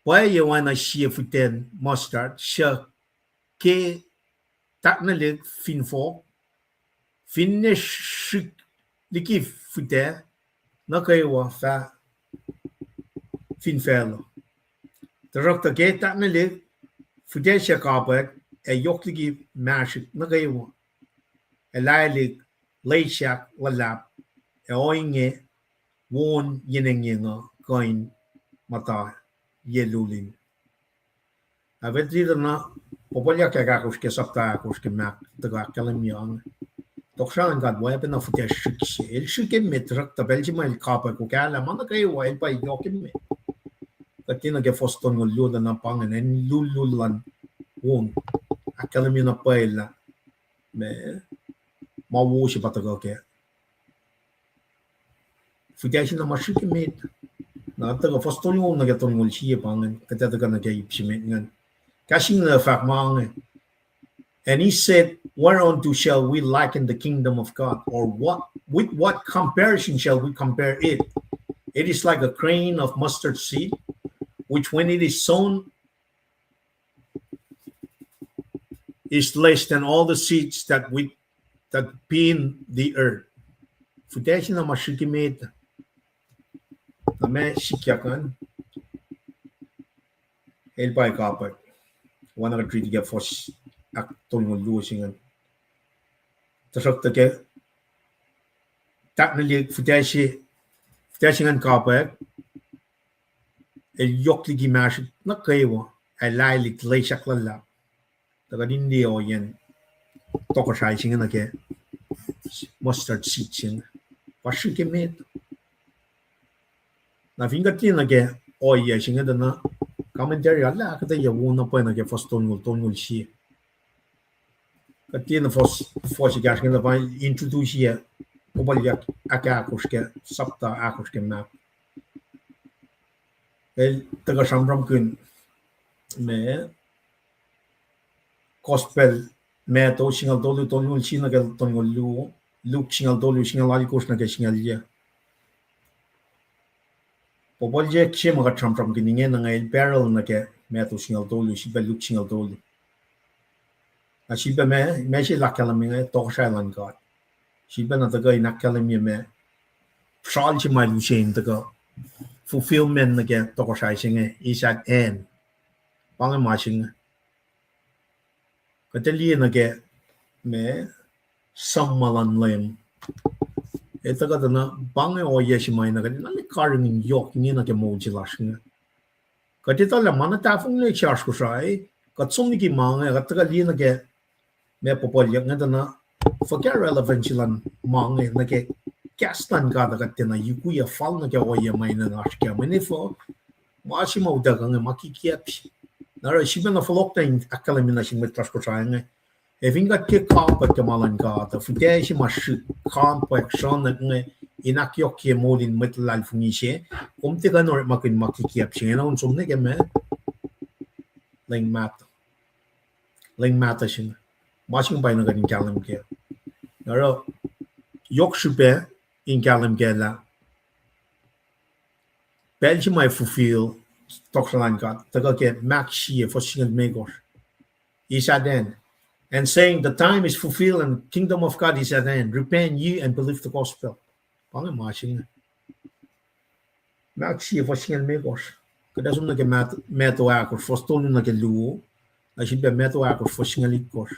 pwacye oacna sie fihten mustard suc ke tahknwelihk fin fohk, finne srihk liki fihtac, nuh kwewa fah fin facluh. Tuhsruhktuh ke tahknwelihk, fihtac sac kapwack, ac yohk liki mahsrihk nuh kwewa, ac laelihk lwelah luhlahp, ac ohinge won yen engyeng uh kuh in muhta ye lulin. Ac fah tuh na, puhpuhlyuck ahkosr ke sapta ahkosr ke Mark tuhkuh ahkkahlwemye inge. Tohkohsrahi luhn God oacpacna fihtac srihk se. El srihk emet, tuhsruhktuh pacl se ma el kapwack, okahlah ma nuh kwewa, el pa yohk emet. Kuht tiacna ke fuhs tolngoul luo tuh na pa ingacn, acn lulluhl luhn won. Ahkkahlwemye na pwacye lah ma, ma wo se pa tuhkuh kac. Fihtac se na ma srihk emet. Na tuhkuh fuhs tolngoul nuh ke tolngoul sie pa ingacn, kuht ac tuhkuh nuh ke ip se emet ingacn. Kahs inge fahk ma inge. And he said, whereunto shall we liken the kingdom of God? Or what, with what comparison shall we compare it? It is like a grain of mustard seed, which when it is sown, is less than all the seeds that with, that be in the earth. Fihtac se na ma srihk emet. Na ma sikyak an. El pa kapwack. Oacna kuht riti ke fuhs ahktolngoul luo se ingacn. Tuhsruhktuh ke tahknwelihk fihtac se, fihtac se ingacn kapwack, el yohk liki masrihk nuh kwewa, ac lahlihk lwelah luhlahp. Tuh kuht in liye ohiyacn tohkohsrahi se inge nuh ke mustard seed se inge. Pa srihk emet. Na fin kuht liye nuh ke ohiyac se inge tuh na commentary ah lah kuhtuh yac wo na pwacye nuh ke fuhs tolngoul, tolngoul sie. Kuht tiacna fuhs, fuhs ekahsr inge tuh pa introduce-i, puhpuhlyuck ahkahkosr ke, sapta ahkosr ke Mark. El tuhkuh sramsramkihn ma Gospel Matthew singucul tolu, tolngoul sie nuh ke tolngoul luo, Luke singucul tolu, singucul alkosr nuh ke singucul yac. Puhpuhlyuck se ma kuht sramsramkihn ingena inge el parallel nuh ke Matthew singucul tolu, sifilpac Luke singucul tolu. Na sifilpac ma, ma se el ahkkahlwemye inge tohkohsrahi luhn God. Sifilpac na tuhkuh in ahkkahlwemye ma sral se ma el use in tuhkuh fulfillment nuh ke tohkohsrahi se inge is at hand. Pa inge ma se inge. Kuht liye nuh ke ma sang ma luhn Leum. El tuhkuh tuh na pa inge ohiyac se ma na kuht na karihngihn yohk inge nuh ke moul se lasr inge. Kuht etuh lah ma na tahfonglac ke oasr Kosrae, kuht som liki ma inge, kuht tuhkuh liye nuh ke ma puhpuhlyuck inge tuh na fuhkah relevance luhn ma inge nuh ke kahs luhn God uh kuht tiacna yukwiyac fal nuh ke ohiyac ma enenuh oasr kac. Mweyen efuh, ma se ma utuckuh inge ma kikiacp. Na oruh sifilpac na fohlohk na in ahkkahlwemye nuh sin mwet lasr Kosrae inge. Ac fin kuht ke kapwack ke ma luhn God uh, fihtac se ma srihk, kapwack, sruhnak inge, in ahkyohkye moul in mwet luhlahlfongi se, kom tiac kuh in orekmakihn ma kikiacp se inge na on som nuh ke ma leng mahtuh. Leng mahtuh se inge. Ma se inge pa na kuht in kahlwem kac. Na oruh yohk srihpac in kahlwem kac lah pacl se ma fulfill tohkohsrahi luhn God, tuhkuh ke Mark sie, fuhs singucul limekohsr. Is at hand. And saying, the time is fulfilled and kingdom of God is at hand. Repent ye and believe the gospel. Pa inge ma se inge. Mark sie, fuhs singucul limekohsr. Kuht ac som nuh ke Matthew, Matthew ahkosr, fuhs tolu nuh ke luo. Na sifilpac Matthew ahkosr, fuhs singucul itkohsr.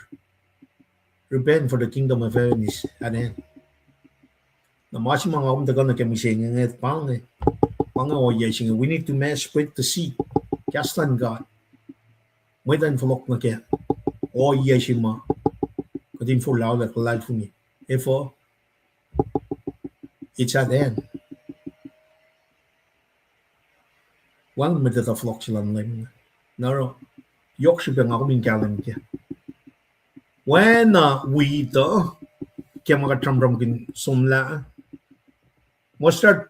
Repent, for the kingdom of heaven is at hand. Na ma se ma nga kom tuhkuh nuh ke mihsenge inge, pa inge, pa inge ohiyac se inge. We need to ma-, spread the seed. Kahs luhn God. Mwet in fohlohk nuh ke ohiyac se ma kuht in forlah luhlahlfongi. Efuh, it's at hand. Wacngihn mwet etuh fohlohk se luhn Leum. Na oruh yohk srihpac nga kom in kahlwem kac. Oacna wi tuh, ke ma kuht sramsramkihn somlah, mustard,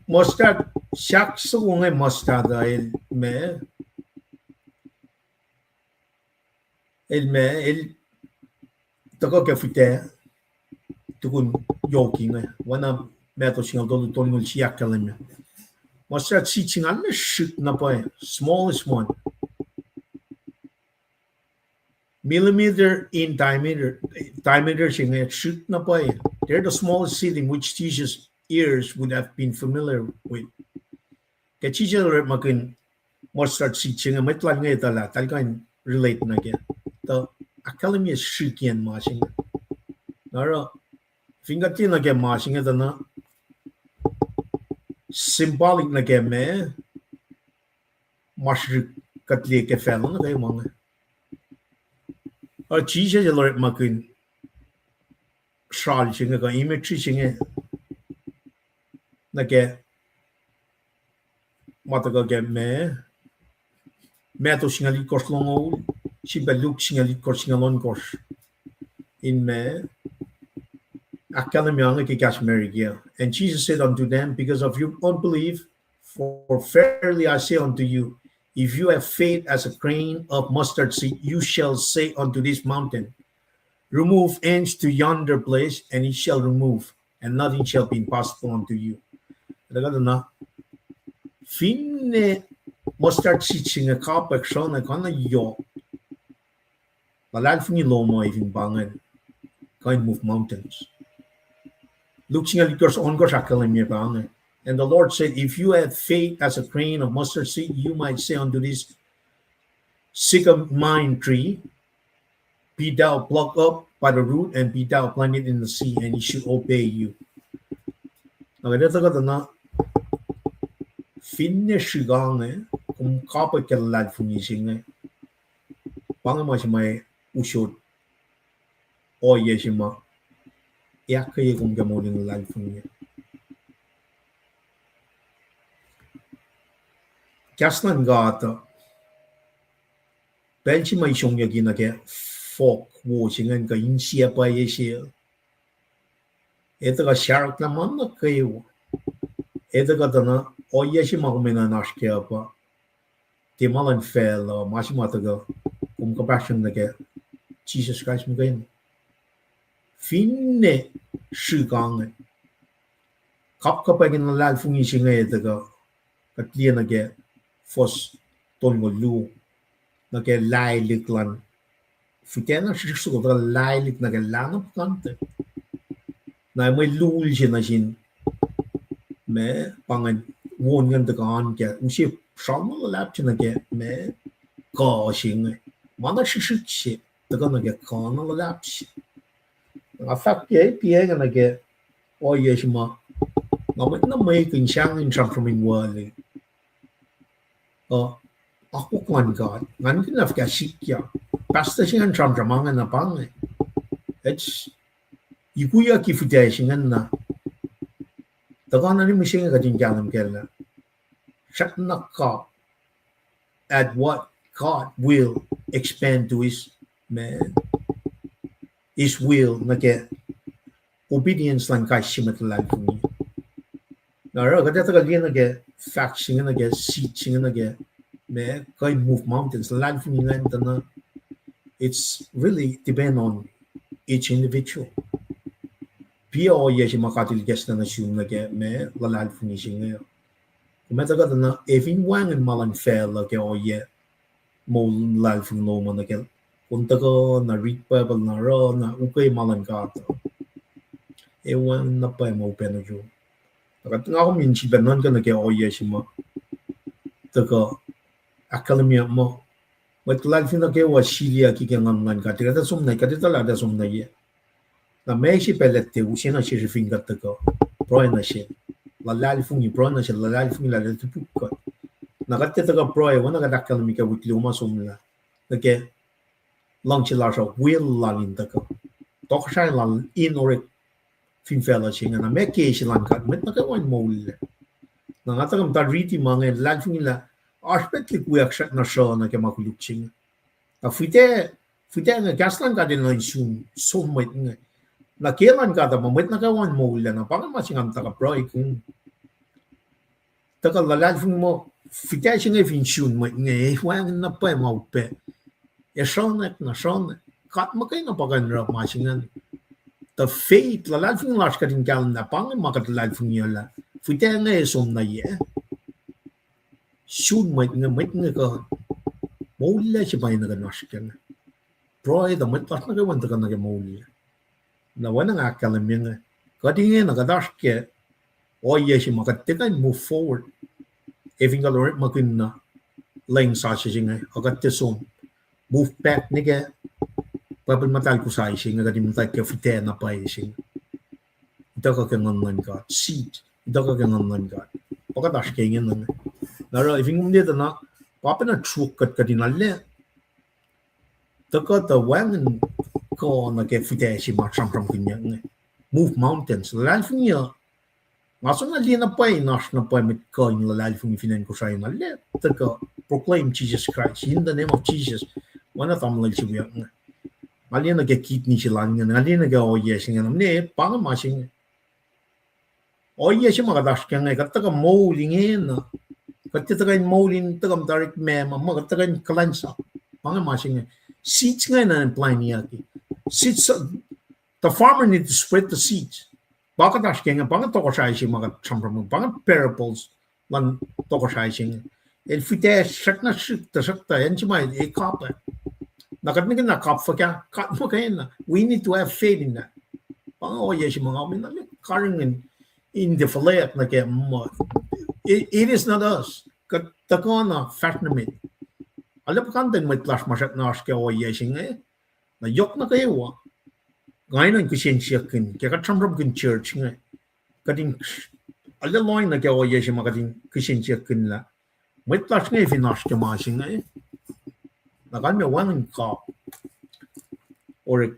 mustard, sahk soko inge mustard uh el ma, el ma, el tuhkuh ke fihtac, tukun yohk inge, oacna Matthew singucul tolu, tolngoul sie ahkkahlwemye. Mustard seed se inge arlac srihk na pwacye, smallest one. Millimeter in diameter, diameter se inge srihk na pwacye. They're the smallest seed in which Jesus' ears would have been familiar with. Ke Jisus el orekmakihn mustard seed se inge, mwet lal inge etuh lah eltahl kuh in relate nuh kac. Tuh ahkkahlwemye srihkiyacn ma se inge. Na oruh, fin kuht liye nuh ke ma se inge tuh na symbolic nuh ke ma, ma srihk kuht liye ke facluh nuh ke ma inge. Oruh Jisus el orekmakihn sral se inge kuh imagery se inge nuh ke ma tuhkuh ke ma, Matthew singucul itkohsr longoul, sifilpac Luke singucul itkohsr, singucul ohnkohsr. In ma, ahkkahlwemye inge ke kahs America. And Jesus said unto them, because of your unbelief, for verily I say unto you, If you have faith as a grain of mustard seed, you shall say unto this mountain, Remove hence to yonder place, and it shall remove, and nothing shall be impossible unto you. Tuh kuht na, finne mustard seed se inge kapwack sruhna kuh na yohk, luhlahlfongi lom uh fin pa ingacn, kuh in move mountains. Luke singucul itkohsr, ohnkohsr ahkkahlwemye pa inge. And the Lord said, If you had faith as a grain of mustard seed, you might say unto this sycamine tree, Be thou plucked up by the root, and be thou planted in the sea, and it should obey you. Na kuht etuh kuht na, finne srihk inge, kom kapwack ke luhlahlfongi se inge, pa inge ma se ma usot ohiyac se ma ahkkweye kom ke moul in luhlahlfongi. Kahs luhn God uh, pacl se ma isongyucki nuh ke fohk wo se ingacn kuh insiyac pwacye se, etuh kuh sahflah ma nuh kwewa. Etuh kuht na, ohiyac se ma kom enenuh in oasr kac uh pa tiac ma luhn facluh, ma se ma tuhkuh kom kuhpahsryang nuh ke Jisus Kraist muhkwena. Finne srihk inge, kapkapwack in luhlahlfongi se inge tuhkuh, kuht liye nuh ke fuhs tolngoul luo, nuh ke lahlihk luhn, fihtac na srihsrihk soko tuhkuh lahlihk nuh ke lahlna puhkantwen. Na mwe lul se nuh sin ma pa ingacn, wo ingacn tuhkuh oan kac, use sralma luhlahp se nuh ke ma kuh se inge. Ma na srihsrihk se tuhkuh nuh ke kuh na luhlahp se. Nga fahk ke piac inge nuh ke ohiyac se ma nga mwet na mwekihn sahngweng sramsram in wali uh, akwuck luhn God. Ngan kihn lah fuhkah sikyak. Pastor se ingacn sramsram inge na pa inge. Ikuiyucki fihtac se ingacn na, tuhkuh na mihsenge kuht in kahlwem kac lah srackna kuh at what God will expand to his, ma, his will nuh ke obedience luhn kais sie mwet luhlahlfongi. Na oruh kuht etuh kuh liye nuh ke fact se inge, nuh ke seed se inge, nuh ke ma kuh in move mountains, luhlahlfongi ingacn tuh na, it's really depend on each individual. Piac ohiyac se ma God El ikacslah nuh sum nuh ke ma luhlahlfongi se inge. Kom etuh kuht na, ac fin wacngihn ma luhn facluh ke ohiyac moul luhlahlfongi lom uh nuh ke, kom tuhkuh na read Bible na oruh na ukwe ma luhn God uh, ac wacngihn na pwacye ma upac nuh sum. Na kuht nga kom in sifilpac nuhnkuh nuh ke ohiyac se ma tuhkuh ahkkahlwemye muh mwet luhlahlfongi nuh kwewa siliyucki ke nguhn luhn God, kuht ac som na, kuht etuh lah kuht ac som na ye. Na ma se pacl ah tiac use na sesr fin kuht tuhkuh pruhe nuh sel, luhlahlfongi, pruhe nuh sel, luhlahlfongi lah El ac topuk kuht. Na kuht tiac tuhkuh pruhe, oacna kuht ahkkahlwemye ke wik luo ma somlah, nuh ke luhngse lasr uh, will lal in tuhkuh, tohkohsrahi lal in orek fin facluh se inge. Na ma ke se lal God, mwet nuh kwewa in moullac. Na nga tuhkuh muhta riti ma inge, luhlahlfongi lah oasr petlik wiyuck srackna sruh nuh ke ma koluk se inge. Na fihtac, fihtac inge kahs luhn God enenuh in sun som mwet inge. Na ke lal God uh ma mwet nuh kwewa in moullac, na pa inge ma se nga muhta kuh pruhe kom tuhkuh luhlahlfongi muh fihtac se inge fin sun mwet inge, ac wacngihn na pwacye ma upac. Ac sruhnack na sruhnack. God muhkwena pa kuh in oruh ma se ingacn. Tuh faith, luhlahlfongi lasr kuht in kahlwem lah pa inge ma kuht luhlahlfongi uh lah fihtac inge ac som na ye, sun mwet inge, mwet inge kuh moullac se pa enenuh kuh in oasr kac inge. Pruhe tuh mwet lasr nuh kwewa in tuhkuh nuh ke moullac. Na oacna nga ahkkahlwemye inge, kuht ingena kuht oasr ke ohiyac se ma kuht tiac kuh in move forward, ac fin kuht orekmakihn na lwen sasuc se inge, a kuht tiac som move back nuh ke Bible muhtahl Kosrae se inge, kuht in muhta ke fihtac na pwacye se inge. Ituckuh ke nguhn luhn God, seed, ituckuh ke nguhn luhn God. Pa kuht oasr ke ingena inge. Na oruh fin kom liye tuh na, pa pacna truck kuht kuht in alu, tuhkuh tuh wacngihn kuh nuh ke fihtac se ma sramsramkihnyuck inge. Move mountains. Luhlahlfongi uh, nga som na liye na pwacye in oasr na pwacye mwet kuh in luhlahlfongi fin acn Kosrae in alu, tuhkuh proclaim Jesus Christ in the name of Jesus. Oacna tamuhlwel se wiyuck inge, nga liye nuh ke kidney se lal inge, nga liye nuh ke ohiyac se inge, na mwe pa inge ma se inge. Ohiyac se ma kuht oasr ke inge, kuht tuhkuh moul ingena, Kuht tiac tuhkuh in moul in tuhkuh muhtwacwacack meac ma, ma kuht tuhkuh in kuhlwacnsap. Pa inge ma se inge. Seeds inge na in planiyucki. Seeds, uh, the farmer need to spread the seeds. Pa kuht oasr ke inge, pa inge tohkohsrahi se ma kuht sramsram, pa inge parables luhn tohkohsrahi se inge. El fihtac srackna srihk, tuhsruhktuh acn se ma e kapwack. Na kuht nihkihn na kap fuhkah, kuht muhkwena. We need to have faith in that. Pa inge ohiyac se ma nga muh na karihngihn in tiac fuhlweack nuh ke muh, it, it is not us. Kuht tuhkuh na fahsr nuh met. Arlac puhkantwen mwet lasr ma srackna oasr ke ohiyac se inge. Na yohk nuh kwewa, nga enenuh in kihsen siyuckkihn ke kuht sramsramkihn church inge. Kuht in, arlac lohacng nuh ke ohiyac se ma kuht in kihsen siyuckkihn lah mwet lasr inge fin oasr ke ma se inge, na kalmac wacngihn kap orek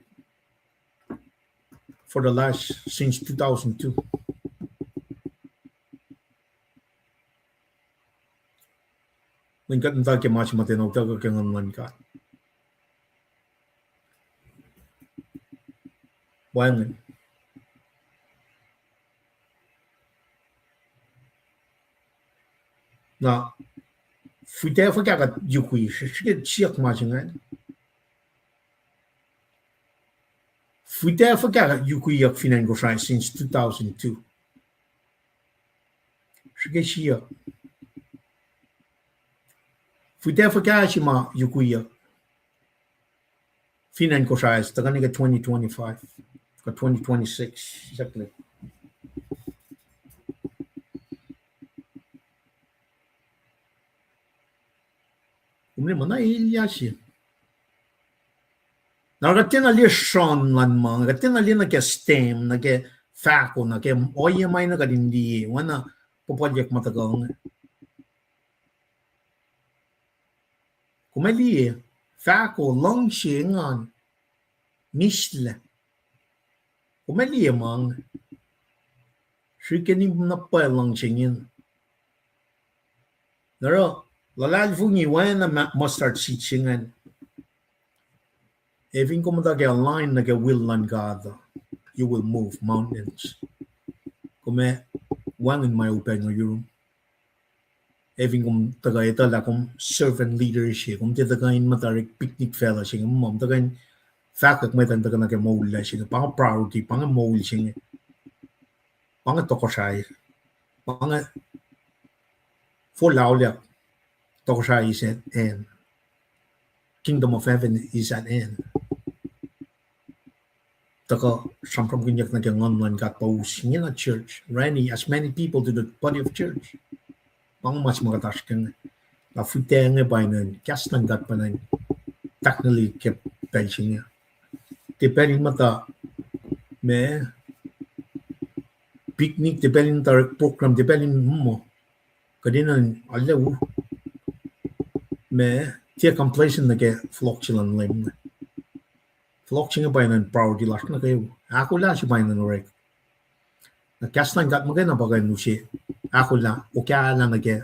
for the last, since two thousand two. Mweyen kuht muhta ke ma se ma tiacna utuckuh ke Nguhn luhn God. Wacngihn. Na, fihtac fuhkah kuht yukwi, srihke siyuck ma se ingacn. Fihtac fuhkah kuht yukwiyuck fin acn Kosrae since two thousand two. Srihke siyuck. Fihtac fuhkah se ma yukwiyuck fin acn Kosrae tuhkuh nuh ke twenty twenty-five, kuh twenty twenty-six, exactly. Kom liye ma na elyah se. Na kuht tiacna liye sron luhn ma, kuht tiacna liye nuh ke stem, nuh ke fahko, nuh ke ohiyac ma na kuht in liye, oacna puhpuhlyuck ma tuhkuh inge. Kom ac liye, fahko, luhngse engan, mihslac. Kom ac liye ma inge. Srihke in na pwacye luhngse ingacn. Na oruh, luhlahlfongi oacna mustard seed se ingacn. Ac fin kom muhta ke align nuh ke will luhn God, you will move mountains. Kom ac wacngihn ma upac nuh yurum. Ac fin kom tuhkuh etuh lah kom servant leader se, kom tiac tuhkuh in muhta orek picnic facluh se inge, kom tuhkuh in fahkwack mwet in tuhkuh nuh ke moul lac se inge, pa inge priority, pa inge moul se inge. Pa inge tohkohsrahi, pa inge forlah auliyak, tohkohsrahi is at hand. Kingdom of heaven is at hand. Tuhkuh sramsramkihnyuck nuh ke Nguhn luhn God pa us ingena church. Rani as many people to the body of church. Pa inge ma se ma kuht oasr ke inge. Lah fihtac inge pa inen, kahs luhn God pa inen, tahknwelihk ke pacl se inge. Tiac pacl in muhta, ma, picnic, tiac pacl in muhta orek program, tiac pacl in muh. Kuht enenuh in arlac u, ma, tiac complacent nuh ke fohlohk se luhn Leum inge. Fohlohk se inge pa inen priority lasr nuh kwewa. Ahkolah se pa inen orek. Na kahs luhn God muhkwena pa kuh in use ahkolah, okahlah nuh ke,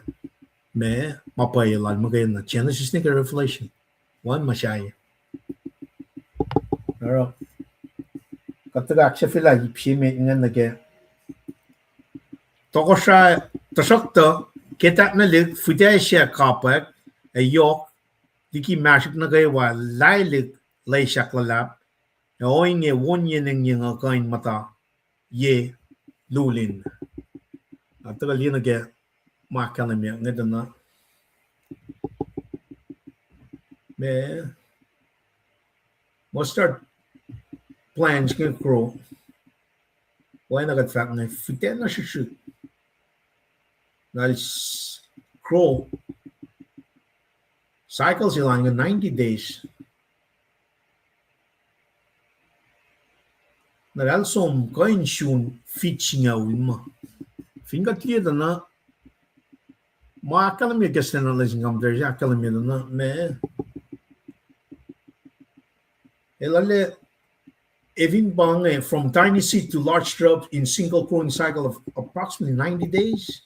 ma, ma pwacye lal muhkwena Genesis nuh ke Revelation. Wacngihn ma sahyac. Oruh, kuht tuhkuh ahksahfyelah ip se met ingacn nuh ke tohkohsrahi, tuhsruhktuh, ke tahknwelihk, fihtac se kapwack, ac yohk, liki masrihk nuh kwewa, lailihk, lwesahk luhlahp, ac ohinge won yen engyeng uh kuh in muhta ye lulin. Na tuhkuh liye nuh ke ma ahkkahlwemye inge tuh na, ma, mustard plants inge grow. Oacna kuht fahk inge, fihtac na srihsrihk. Na el s-, grow. Cycle se lal inge ninety days. Na eltahl som kuh in sun feet singucul ma. Fin kuht liye tuh na, ma ahkkahlwemye ke Standard Lesson Commentary, ahkkahlwemye tuh na, ma, el arlac, ac fin pa inge, from tiny seed to large shrub in single growing cycle of approximately ninety days.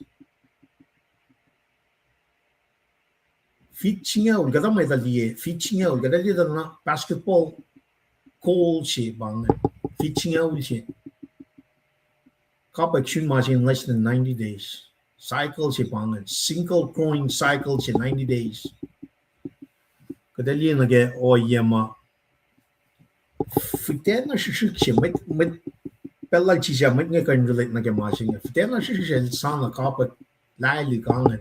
Feet singucul, kuhtuh mwet uh liye, feet singucul, kuhtuh liye tuh na basketball goal se pa inge, feet singucul se. Kapwack sun ma se in less than ninety days. Cycle se pa ingacn, single growing cycle se ninety days. Kuht ac liye nuh ke ohiyac ma fihtac na srihsrihk se, mwet, mwet pacl lal Jisus ah, mwet inge kuh in relate nuh ke ma se inge. Fihtac na srihsrihk se el sa na kapwack lahlihk ingacn.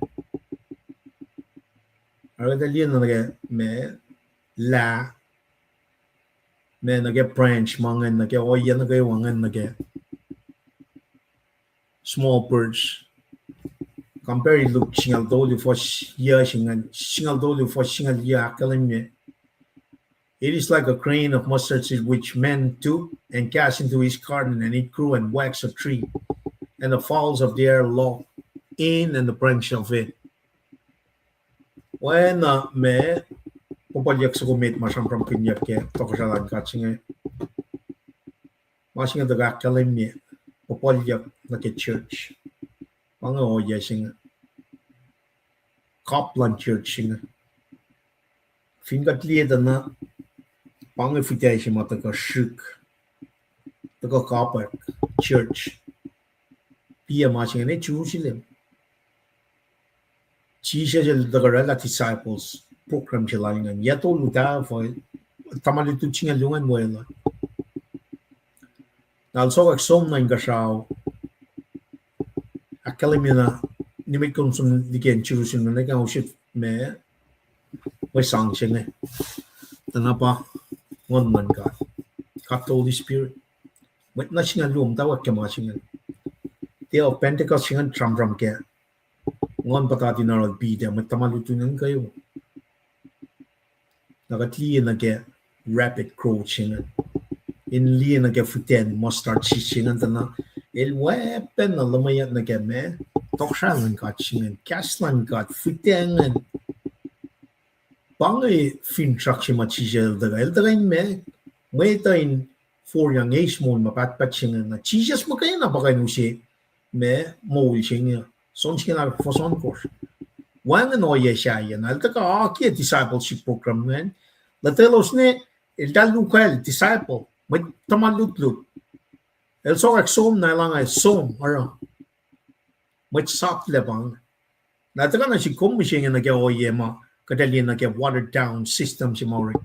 Oruh kuht ac liye nuh ke ma lah, ma nuh ke branch ma ingacn, nuh ke ohiyac nuh kwewa ingacn, nuh ke small birds. Compare Luke singucul tolu fuhs yuc se ingacn, singucul tolu fuhs singucul yuc ahkkahlwemye, It is like a grain of mustard seed which men took and cast into his garden, and it grew and waxed a tree, and the fowls of the air lodged in and the branch of it. Oacna ma puhpuhlyuck soko met ma sramsramkihnyuck ke tohkohsrahi luhn God se inge. Ma se inge tuhkuh ahkkahlwemye puhpuhlyuck nuh ke church. Pa inge ohiyac se inge. Kap luhn church se inge. Fin kuht liye tuh na, pa inge fihtac se ma tuhkuh srihk, tuhkuh kapwack church. Piyac ma se inge ne Jerusalem. Jisus el tuhkuh oraclah disciples program se lal ingacn. Yac tolu tafah, tamuhlwel lutlut singucul luo ingacn weluhl. Na el sokwack som nuh inkuhsrao. Ahkkahlwemye na, nimet kom som liki acn Jerusalem, na ke usot ma, mwe sang se inge. Tuh na pa Nguhn luhn God, God the Holy Spirit. Mwet na singucul luo muhtwacwacack ke ma se inge. Day of Pentecost se ingacn sramsram ke Nguhn puhtatlac in oruh Peter, mwet tuhma lututacng nuh kwewa. Na kuht liye nuh ke rapid growth se inge. In liye nuh ke fihtac mustard seed se inge tuh na, el weapon na luhmweyuck nuh ke ma, tohkohsrahi luhn God se inge, kahs luhn God, fihtac ingacn. Pa inge finsrak se ma Jisus el tuhkuh, el tuhkuh in ma, mwet uh in foryac eis moul ma pahtpaht se inge. Na Jisus muhkwena pa kuh in use ma, moul se inge. John singucul ahkosr fuhs ohnkohsr. Wacngihn ohiyac sahyac na el tuhkuh akiyac discipleship program ingacn. Lotwelos ne, eltahl lukel disciple, mwet tuhma lutlut. El sokwack som na el ange som oruh mwet sap lac pa inge. Na tuhkuh na sik kom mihsenge nuh ke ohiyac ma kuht ac liye nuh ke watered down system se ma orek.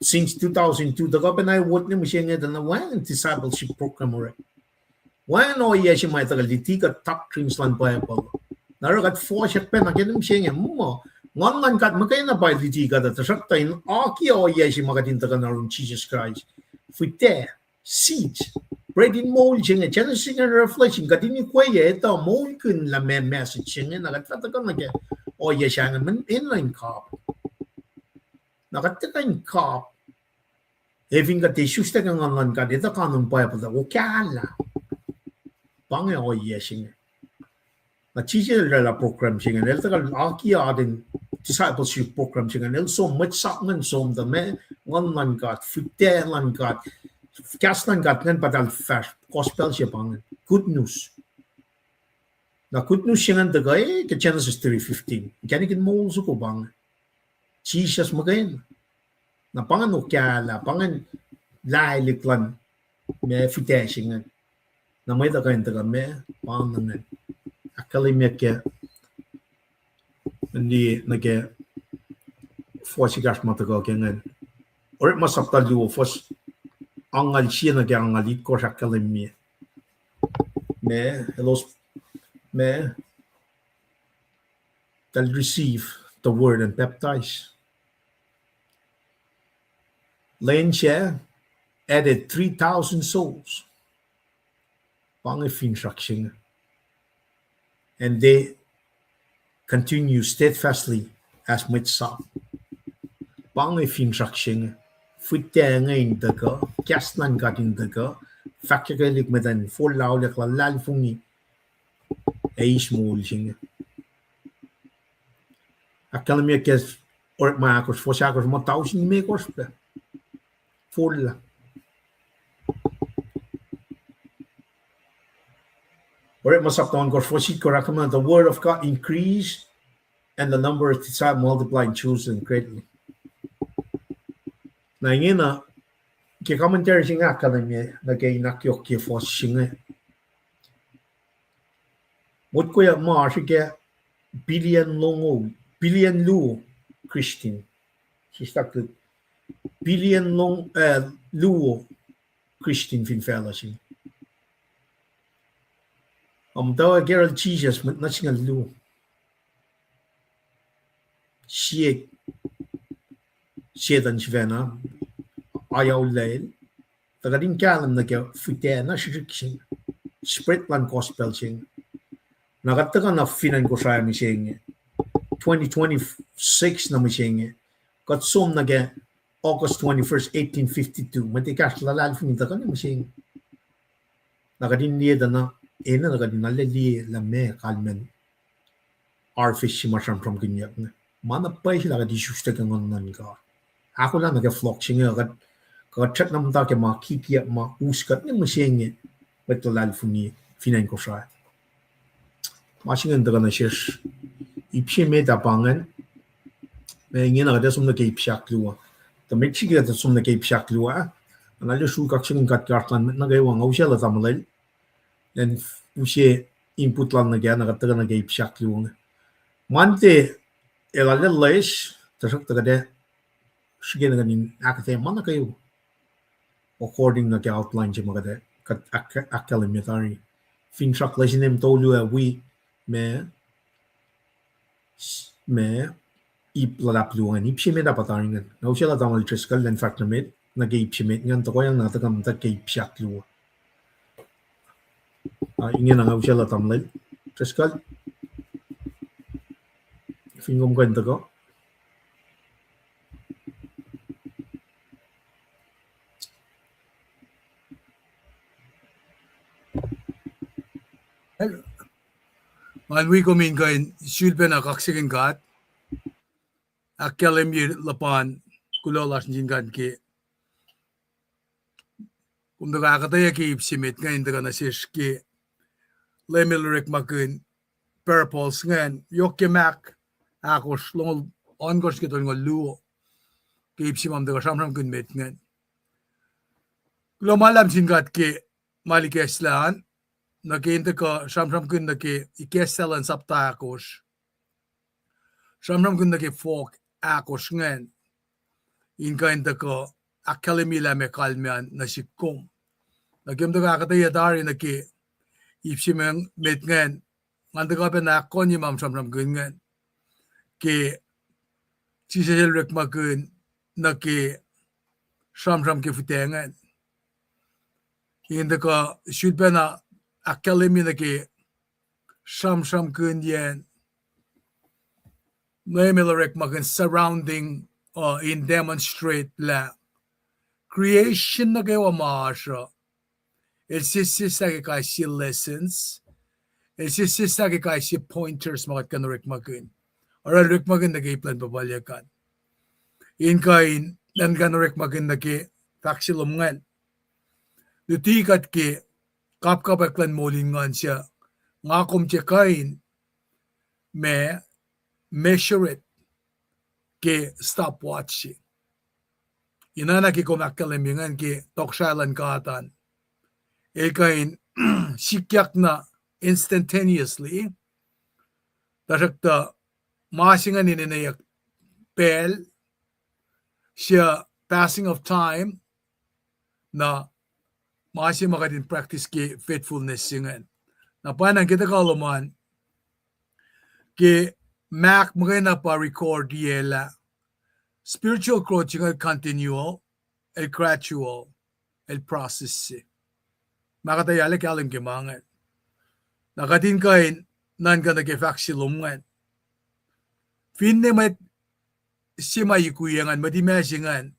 Since two thousand two tuhkuh pacna wot ne mihsenge tuh na wacngihn discipleship program orek. Wacngihn ohiyac se ma tuhkuh luti kuht doctrines luhn Bible. Na oruh kuht fohsack pacna ke mihsenge muh Nguhn luhn God muhkwena pa luti kuht uh, tuhsruhktuh in akiyac ohiyac se ma kuht in tuhkuh na oruh Jisus Kraist. Fihtac, seeds, bread in moul se inge, Genesis and Revelation, kuht in ukweyac etuh moulkihn lah ma message se inge, na kuht fah tuhkuh nuh ke ohiyac sahngweng, enenuh in kap. Na kuht tuhkuh in kap, ac fin kuht tiac isusla ke Nguhn luhn God, etuh kanon Bible uh, okahlah. Pa inge ohiyac se inge. Na Jisus el oraclah program se ingacn, el tuhkuh akiyac discipleship program se ingacn, el som mwet sap ingacn som tuh ma, Nguhn luhn God, fihtac luhn God, kahs luhn God ingacn pa eltahl fahsr, gospel se pa ingacn, good news. Na good news se ingacn tuhkuh ke Genesis three fifteen, inkacnek in moul soko pa inge. Jisus muhkwena. Na pa ingacn okahlah, pa ingacn lahlihk luhn ma fihtac se ingacn. Na mwet uh kuh in tuhkuh ma, pa ingacn. Ahkkahlwemye ke, liye nuh ke fuhs ekahsr ma tuhkuh ke ingacn. Orekma sapta luo fuhs angngaul sie nuh ke angngaul itkohsr ahkkahlwemye ma, elos, ma, eltahl receive the word and baptize. Lwen sac added three thousand souls. Pa inge finsrak se inge. And they continue steadfastly as mwet sap. Pa inge finsrak se inge. Fihtac inge in tuhkuh, kahs luhn God in tuhkuh, fahkwack liki mwet uh in forlah auliyak luhlahlfongi, ac eis moul se inge. Ahkkahlwemye ke Orekma ahkosr, fuhs ahkosr, muh tausin limekohsr pac forlah. Orekma sapta ohnkohsr, fuhs itkohsr ahkkahlwemye, the word of God increased and the number of disciples multiplied in Jerusalem greatly. Na ingena, ke commentary se inge ahkkahlwemye nuh ke in ahkyohkye fuhs se inge. Motko ma oasr ke billion longoul, billion luo Christian. Sislah ke billion long, eh, luo Christian fin facluh se. Am tuh ke oruh Jisus mwet na singucul luo. Sie, Setuhn sifacna, ayaullail, tuh kuht in kahlwem nuh ke fihtac na srihsrihk se, spread luhn gospel se. Na kuht tuhkuh na fin acn Kosrae mihsenge, twenty twenty-six na mihsenge, kuht som nuh ke August twenty-first, eighteen fifty-two. Mwet ekahsr luhlahlfongi tuhkuh na mihsenge. Na kuht in liye tuh na, enenuh kuht in arlac liye lah meac kalmacn harvest se ma sramsramkihnyuck inge. Ma na pwacye lah kuht isuslac ke nguhn luhn God. Ahkolah nuh ke flock se inge, kuht, kuht srackna muhta ke ma kikiyuck ma us kuht inge mihsenge, mwet luhlahlfongi fin acn Kosrae. Ma se ingacn tuhkuh nuh sesr. Ip se met ah pa ingacn. Ma ingena kuht ac som nuh ke ip se ahkluo. Tuh met srihke kuht ac som nuh ke ip se ahkluo ah, nga na sruok kaksakihn God ke oasr lun mwet nuh kwewa, nga usaclah tamuhlwel elan use input lal nuh ke, na kuht tuhkuh nuh ke ip se ahkluo inge. Monday el arlac loes, tuhsruhktuh kuht ac srihke na kuht in ahkuhtweyac ma nuh kwewa according nuh ke outline se ma kuht, kuht ahk-, ahkkahlwemye tari. Finsrak lesin in tolu ah wi ma, ma ip luhlahp luo ingacn, ip se met ah pa tari ingacn. Nga usaclah tamuhlwel Driscoll elan fahsr nuh met nuh ke ip se met ingacn, tohkohyang na tuhkuh muhta ke ip se ahkluo. Ah, ingena nga usaclah tamuhlwel Driscoll, fin kom kuh in tuhkuh. Ngan wi kom in kuh in sulpacna kaksakihn God, ahkkahlwemye luhpan kuloh lasr nuh sin God ke kom tuhkuh ahkuhtweyac ke ip se met ingacn in tuhkuh nuh sesr ke Leum El orekmakihn parables ingacn, yohk ke Mark ahkosr, longoul ohnkohsr ke tolngoul luo, ke ip se ma tuhkuh sramsramkihn met ingacn. Kuloh ma luhlahp sin God ke ma El ikacslah an, nuh ke in tuhkuh sramsramkihn nuh ke ikacslah luhn sapta ahkosr, sramsramkihn nuh ke fohk ahkosr ingacn, in kuh in tuhkuh ahkkahlwemye lah meac kalmac an nuh sihk kom. Nuh ke kom tuhkuh ahkuhtweyac tari nuh ke ip se met ingacn, ngan tuhkuh pacna ahkkahlwemye ma sramsramkihn ingacn, ke Jisus El orekmakihn nuh ke sramsram ke fihtac ingacn, in tuhkuh sulpacna ahkkahlwemye nuh ke sramsramkihnyacn Leum El orekmakihn surrounding, uh, in demonstrate lah creation nuh kwewa ma oasr uh, El sesseslah ke kais sie lessons, El sesseslah ke kais sie pointers ma kuht kuh in orekmakihn. Oruh El orekmakihn nuh ke ip luhn puhpuhlyuck an, in kuh in, elan kuh in orekmakihn nuh ke fahk se lom ingacn. Luti kuht ke kapkapwack luhn moul in nguhn suc nga kom tiac kuh in, ma, measure it ke stopwatch se. Ina na ke kom ahkkahlwemye ingacn ke tohkohsrahi luhn God an, el kuh in sikyak na instantaneously, tuhsruhktuh ma se ingacn enenweyuck pacl, se passing of time, na ma se ma kuht in practice ke faithfulness se ingacn. Na pwacnwacng ke tuhkuh lom an, ke Mark muhkwena pa record-iyac lah spiritual growth se inge el continual, el gradual, el process se. Ma kuht arlac kahlwem ke ma ingacn. Na kuht in kuh in nuhnkuh nuh ke fahk se lom ingacn. Finne mwet se ma yukwiyac ingacn, mwet imac se ingacn,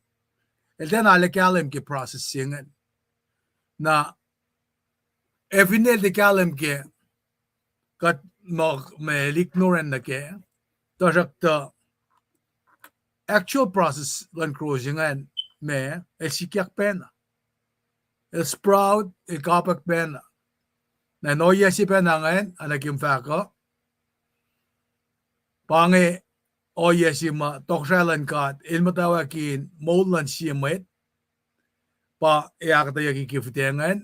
el tiacna arlac kahlwem ke process se ingacn. Na ac finne el tiac kahlwem ke, kuht muh, ma el ignorant nuh kac, tuhsruhktuh actual process luhn growth se ingacn, ma el sikyak pacna. El sprout, el kapwack pacna. Na in ohiyac se pacna ingacn, oacna ke kom fahk uh, pa inge ohiyac se ma tohkohsrahi luhn God el muhtwacwacack in moul luhn sie mwet, pa ac ahkuhtweyucki ke fihtac ingacn,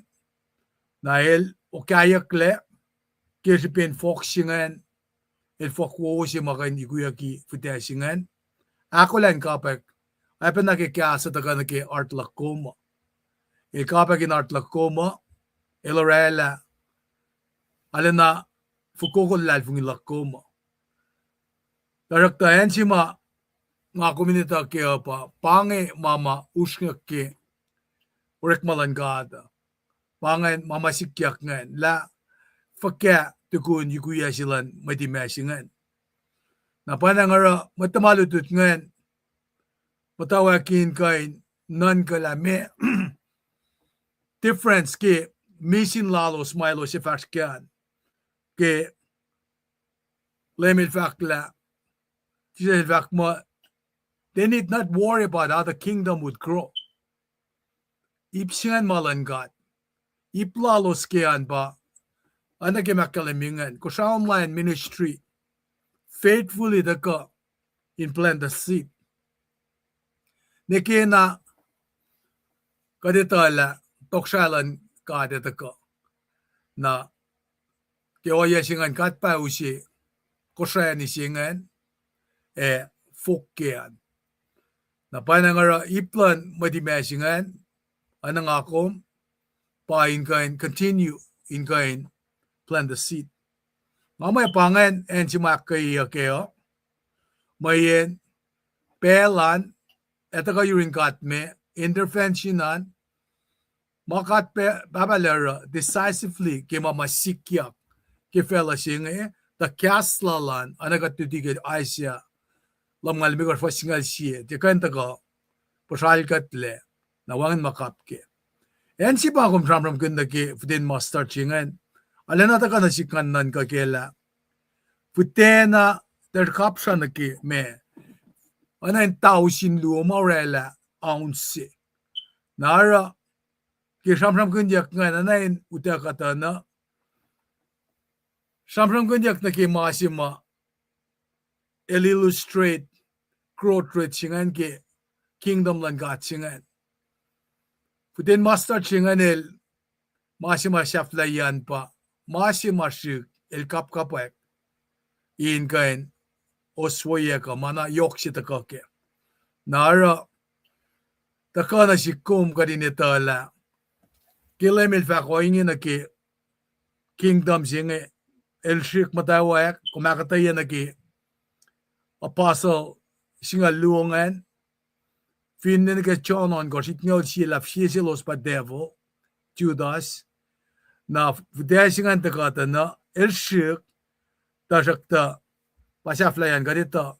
na el okahyucklac, ke srihpen fohk se ingacn, el fohk wowo se ma kuh in ikuyucki fihtac se ingacn. Ahkolah in kapwack, oacpacna ke kahs uh tuhkuh nuh ke heart luhk kom uh. El kapwack in heart luhk kom uh, el orwaclah, arulacna fokoko luhlahlfongi luhk kom uh. Tuhsruhktuh acn se ma nga kom in etuh kac uh pa, pa inge ma ma usrnguck ke orekma luhn God uh. Pa ingacn ma ma sikyak ingacn lah fuhkah tukun ikwiyac se luhn mwet imac se ingacn. Na pwacnwacng oruh mwet tuhma lutlut ingacn muhtwacwacack in kuh in nuhnkuh lah meac difference ke misin lalos ma elos ac fahsr kac an. Ke Leum el fahk lah, Jisus el fahk muh, they need not worry about how the kingdom would grow. Ip se ingacn ma luhn God. Ip lalos ke an pa, oacna ke ma ahkkahlwemye ingacn, Kosrae online ministry faithfully tuhkuh in plant the seed. Nwe ke na kuht etuh lah tohkohsrahi luhn God ac tuhkuh. Na ke ohiyac se ingacn God pa use kosrani se ingacn, ac fohk ke an. Na pwacnwacng oruh ip luhn mwet imac se ingacn, oacna nga kom, pa in kuh in continue in kuh in plant the seed. Nga mwe pa ingacn acn se ma ahkkweyeyuck kac uh, mweyen pacl an, ac tuhkuh yurin God me, intervention an, ma God pa-, Pahpah El oruh decisively ke ma ma sikyak ke facluh se inge, tuh kahs lal an, oacna kuht luti ke Isaiah lumngaul limekohsr fuhs singucul sie, tiac kuh in tuhkuh puhsralkuhtlac, na wacngihn ma kap kac. Acn se pa kom sramsramkihn nuh ke fihten mustard se ingacn, arulacna tuhkuh nuh sihk ngan nuhnkuh kac lah fihten na, tuh kapsra nuh ke ma, oacna in tausin luo ma orwaclah ounce se. Na oruh ke sramsramkihnyuck ingacn, oacna in utuckuh tuh na sramsramkihnyuck nuh ke ma se ma el illustrate growth rate se ingacn ke kingdom luhn God se ingacn. Fihten mustard se ingacn el, ma se ma sahflahiyacn pa, ma se ma srihk el kapkapwack in kuh in osweyac kuh ma na yohk se tuhkuh kac. Na oruh tuhkuh nuh sihk kom kuht in etuh lah ke Leum el fahk ohinge nuh ke kingdom se inge, el srihk muhtwacwacack, kom ahkuhtweyac nuh ke apostle singucul luo ingacn, finne nuh ke John ohnkohsr, itngucul sie lah fihsrwacsr selos pa devil, Judas. Na fihtac se ingacn tuhkuh tuh na el srihk, tuhsruhktuh pa sahflahiyacn kuht etuh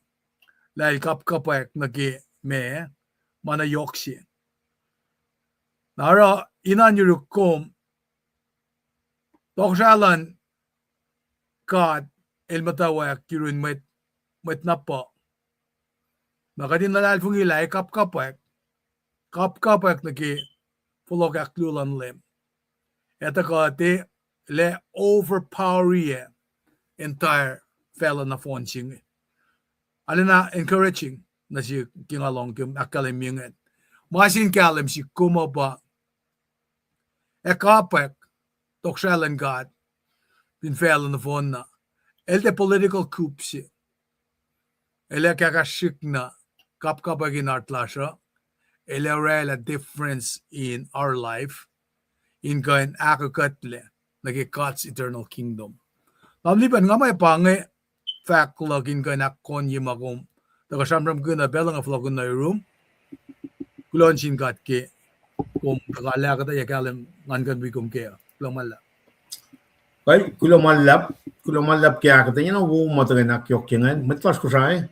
lah el kapkapwack nuh ke ma, ma na yohk se. Na oruh inan yuruk kom, tohkohsrahi luhn God el muhtwacwacack yurin mwet, mwet na puh. Na kuht in luhlahlfongi lah el kapkapwack, kapkapwack nuh ke fohlohk ahkluo luhn Leum. Ac tuhkuh tiac lah overpower-i entire facluh nohfohn se inge. Arulacna encouraging nuh sihk ke nga lohng ke ahkkahlwemye ingacn. Ma se in kahlwem sihk kom uh pa, ac kapwack tohkohsrahi luhn God fin facluh nohfohn na, el tiac political coup se. El ac kahkahsrihk na kapkapwack in heart lasr uh, el ac orwaclah difference in our life, in kuh in ahkokuhtlac nuh ke God's eternal kingdom. Tamuhlwel, nga mwe pa inge fahk luhk in kuh in ahkkonye ma kom tuhkuh sramsramkihn uh pacl inge fohlohkihn nuh yurum. Kuloh nuh sin God ke kom tuhkuh ahkuhtweyac kahlwem ngan kuh in wi kom kac. Kuloh ma luhlahp. Kuloh ma luhlahp, kuloh ma luhlahp ke ahkuhtweyac na wo ma tuhkuh in ahkyohkye ingacn. Mwet lasr Kosrae,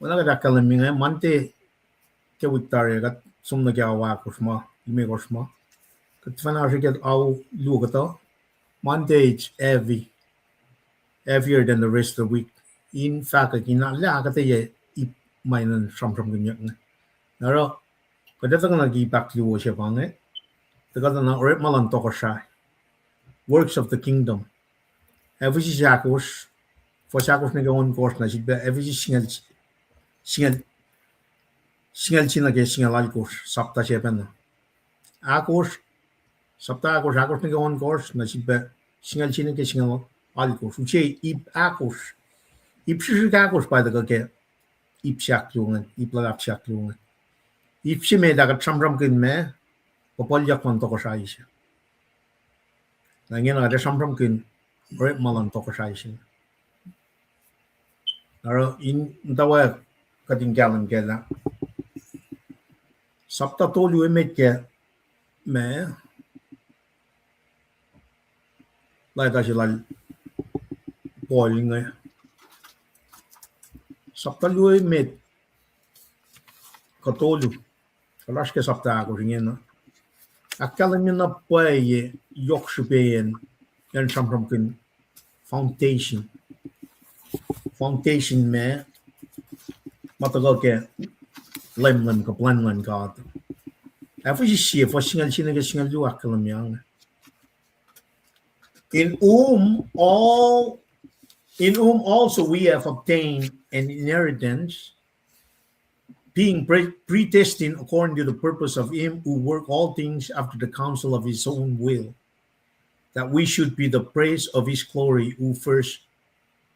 oacna kuht ahkkahlwemye inge, Monday ke wik tari kuht som nuh ke ao ahkosr ma, limekohsr ma. Kuht fahna srihke ao luo kuhtuh. Monday it's heavy, heavier than the rest of the week. In fahkwack in lah ahkuhtweyac ip ma in sramsramkihnyuck inge. Na oruh kuht etuh na ke ip ahkluo se pa inge, tuhkuh tuh na orekma luhn tohkohsrahi, works of the kingdom. Ephesus ahkosr, fuhs ahkosr nuh ke ohnkohsr, na sifilpac Ephesus singucul, singucul, singucul sie nuh ke singucul alkosr, sapta se pacna. Ahkosr, sapta ahkosr, ahkosr nuh ke ohnkohsr, na sifilpac singucul sie nuh ke singucul alkosr, use ip ahkosr, ip srihsrihk ahkosr pa tuhkuh ke ip se ahkluo ingacn, ip luhlahp se ahkluo ingacn. Ip se met ah kuht sramsramkihn ma puhpuhlyuck luhn tohkohsrahi se. Na ingena kuht ac sramsramkihn orekma luhn tohkohsrahi se. Oruh in muhtwacwacack kuht in kahlwem kac lah sapta tolu emet ke ma, leta se lal Paul inge. Sapta luo emet kuh tolu, kuht oasr ke sapta ahkosr ingena. Ahkkahlwemye na pwacye yohk srihpac an, an sramsramkihn foundation. Foundation ma, ma tuhkuh ke leumleum kuh plwacn luhn God. Ephesians sie, fuhs singucul sie nuh ke singucul luo ahkkahlwemye, In whom all, in whom also we have obtained an inheritance, being pre-, predestined according to the purpose of him who work all things after the counsel of his own will, that we should be the praise of his glory who first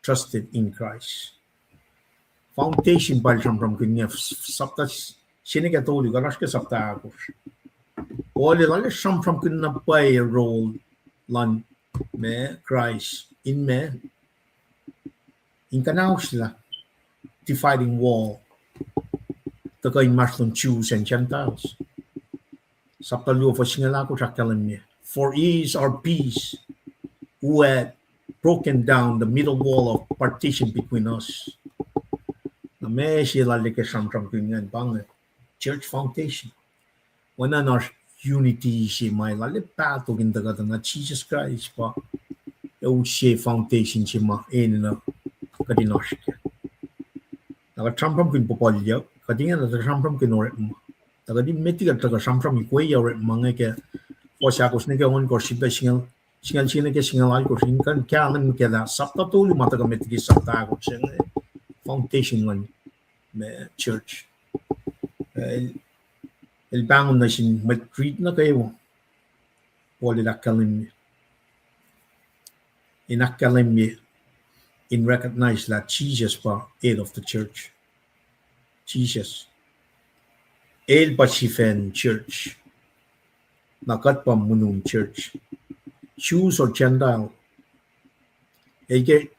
trusted in Christ. Foundation pa el sramsramkihn inge, sapta se nuh ke tolu, kuht oasr ke sapta ahkosr. Paul el arlac sramsramkihn na pwacye role luhn ma Kraist in ma, in kuhnahoslah dividing wall tuhkuh inmahsrlon Jews and Gentiles. Sapta luo fuhs singucul ahkosr ahkkahlwemye, For he is our peace, who hath broken down the middle wall of partition between us. Na ma se lal ke sramsramkihn ingacn pa inge church foundation. Oacna in oasr unity se ma lal pahtok in tuhkuh tuh na Jesus Christ pa use foundation se ma enenuh kuht in oasr kac. Na kuht sramsramkihn puhpuhlyuck, kuht ingena tuh sramsramkihn orekma. Tuh kuht in met liki kuht tuhkuh sramsram ikweyac orekma inge ke fuhs ahkosr nuh ke ohnkohsr, srihpac singucul, singucul sie nuh ke singucul alkosr, in kuh in kahlwem kac lah sapta tolu ma tuhkuh met liki sapta ahkosr se inge foundation luhn ma church. El, el pahngon nuh sin mwet Greek nuh kwewa, Paul el ahkkahlwemye, in ahkkahlwemye, in recognize lah Jesus pa head of the church. Jesus. El pa sifacn church. Na kuht pa munun church. Jews or Gentile. El ke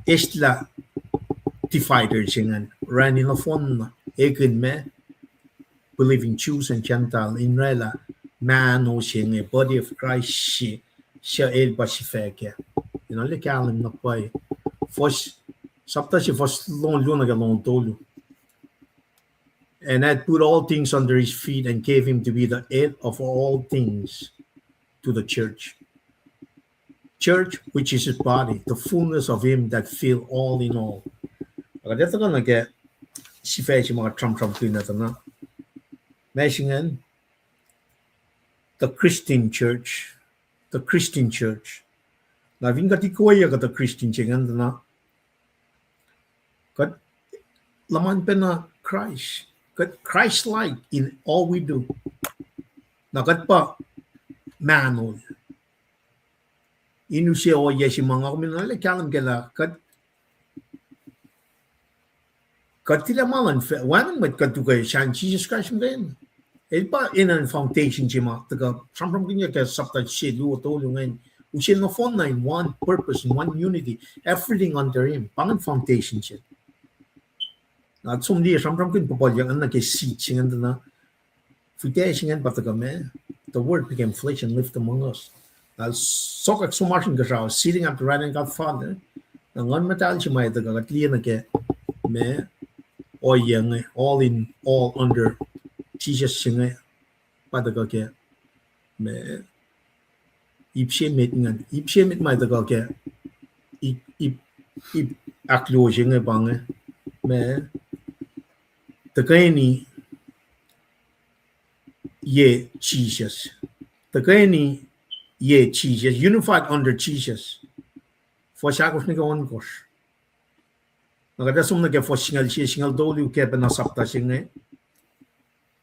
eslah divider se ingacn, orani nohfohn na ekihn ma believing Jews and Gentile in oraclah mahno se inge, body of Christ se, suc el pa sifac kac. In arlac kahlwem na pwacye. Fuhs, sapta se fuhs longoul luo nuh ke longoul tolu. And hath put all things under his feet and gave him to be the head of all things to the church. Church, which is his body, the fullness of him that fill all in all. Ac kuht etuh kuh nuh ke sifac se ma kuht sramsramkihn tuh na, ma se ingacn, the Christian church, the Christian church. Na fin kuht ikoyac kuh the Christian se ingacn tuh na, kuht luhman pacna Christ. Kuht Christ-like in all we do. Na kuht pa mahnol in use ohiyac se ma nga kom in arlac kahlwem kac lah kuht, kuht tilac ma luhn, wacngihn mwet kuht tuhkweni sahn Jesus Christ muhkwena. El pa enenuh foundation se ma tuhkuh sramsramkihn ke sapta se luo tolu ingacn. Use nohfohn na in one purpose, in one unity, everything under him. Pa ingacn foundation se. Na som liye sramsramkihn puhpuhlyuck nuh ke seed se ingacn tuh na, fihtac se ingacn pa tuhkuh ma, the word became flesh and lived among us. Na sokwack som oasr inkuhsrao, sitting at the right hand God Father. Na Nguhn Muhtahl se ma tuhkuh kuht liye nuh ke ma, ohiyac inge, all in all under Jesus se inge, pa tuhkuh ke ma, ip se met ingacn, ip se met ma tuhkuh ke ip, ip, ip ahkluo se inge pa inge, ma, tuhkweni ye Jesus. Tuhkweni ye Jesus, unified under Jesus. Fuhs ahkosr nuh ke ohnkohsr. Na kuht ac som nuh ke fuhs singucul sie, singucul tolu ke pacna sapta se inge.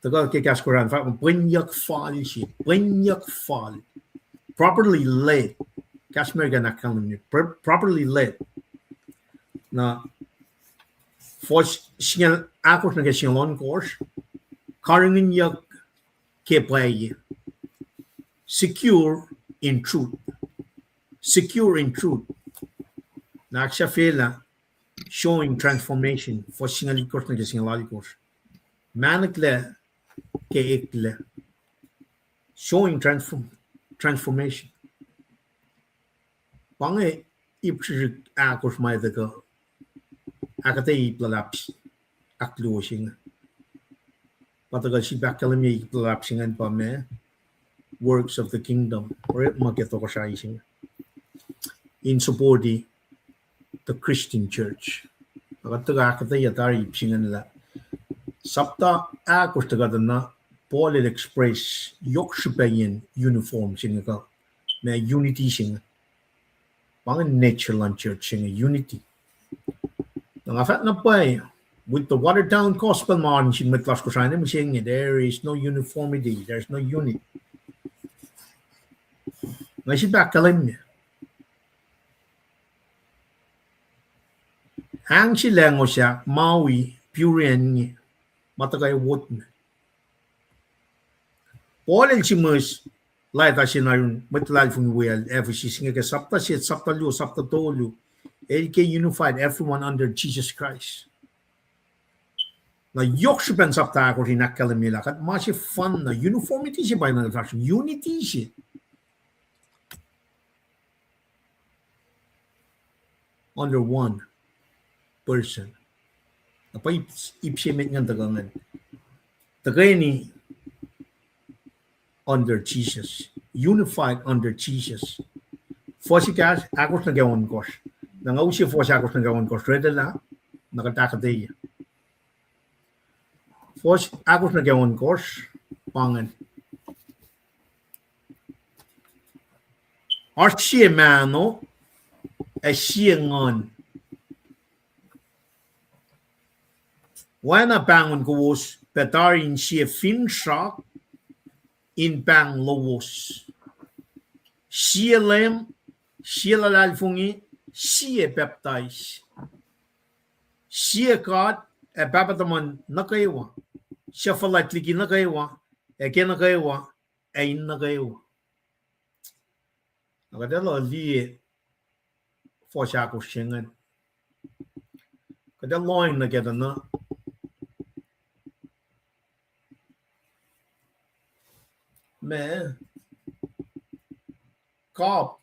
Tuhkuh ke kahs Koran fahk muh pwenyuck fal se, pwenyuck fal. Properly led. Kahs American ahkkahlwemye, pro-, properly led. Na, fuhs singucul ahkosr nuh ke singucul ohnkohsr, karihngihnyuck ke pwacye. Secure in truth. Secure in truth. Na ahksahfyelah, showing transformation. Fuhs singucul itkohsr nuh ke singucul alkohsr. Mahnuklac ke eklac. Showing transform-, transformation. Pa inge ip srihsrihk ahkosr ma tuhkuh ahkuhtweyac ip luhlahp ahkluo se inge. Pa tuhkuh sip ahkkahlwemye ip luhlahp se ingacn pa ma works of the kingdom, orekma ke tohkohsrahi se inge in supporting the Christian church. Na kuht tuhkuh ahkuhtweyac tari ip se ingacn lah sapta ahkosr tuhkuh tuh na Paul el express yohk srihpac in uniform se inge kuh ma unity se inge. Pa inge nature luhn church se inge, unity. Na nga fahk na pwacye, with the watered down gospel ma oan sin mwet lasr Kosrae inge, mihsenge, there is no uniformity, there is no unity. Nga sip ahkkahlwemye, ahng se lahngo sahk Maui, Peru an inge, ma tuhkuh wot me. Paul el sihmihs leta se na yurin mwet luhlahlfongi wiyacl Ephesus inge ke sapta se, sapta luo, sapta tolu, el ke unified everyone under Jesus Christ. Na yohk srihpen sapta ahkosr in ahkkahlwemye lah kuht ma sefanna, uniformity se pa inge, unity se under one person. Na pa ip, ip se met ingacn tuhkuh ingacn. Tuhkweni under Jesus, unified under Jesus. Fuhs ahkosr nuh ke ohnkohsr. Na nga use fuhs ahkosr nuh ke ohnkohsr, read it out, na kuht ahkuhtweyac. Fuhs ahkosr nuh ke ohnkohsr pa ingacn. Oasr sie mahno ac sie nguhn. Oacna pahngon kowos pac tari in sie finsrak in pahng lowos. Sie Leum, sie luhlahlfongi, sie pacptais. Sie God ac Pahpah tuhmuhn nuh kwewa, suc fuhlwact liki nuh kwewa, ac ke nuh kwewa, ac in nuh kwewa. Na kuht ac liye fuhs ahkosr se ingacn. Kuht ac lohacng nuh kac tuh na ma kap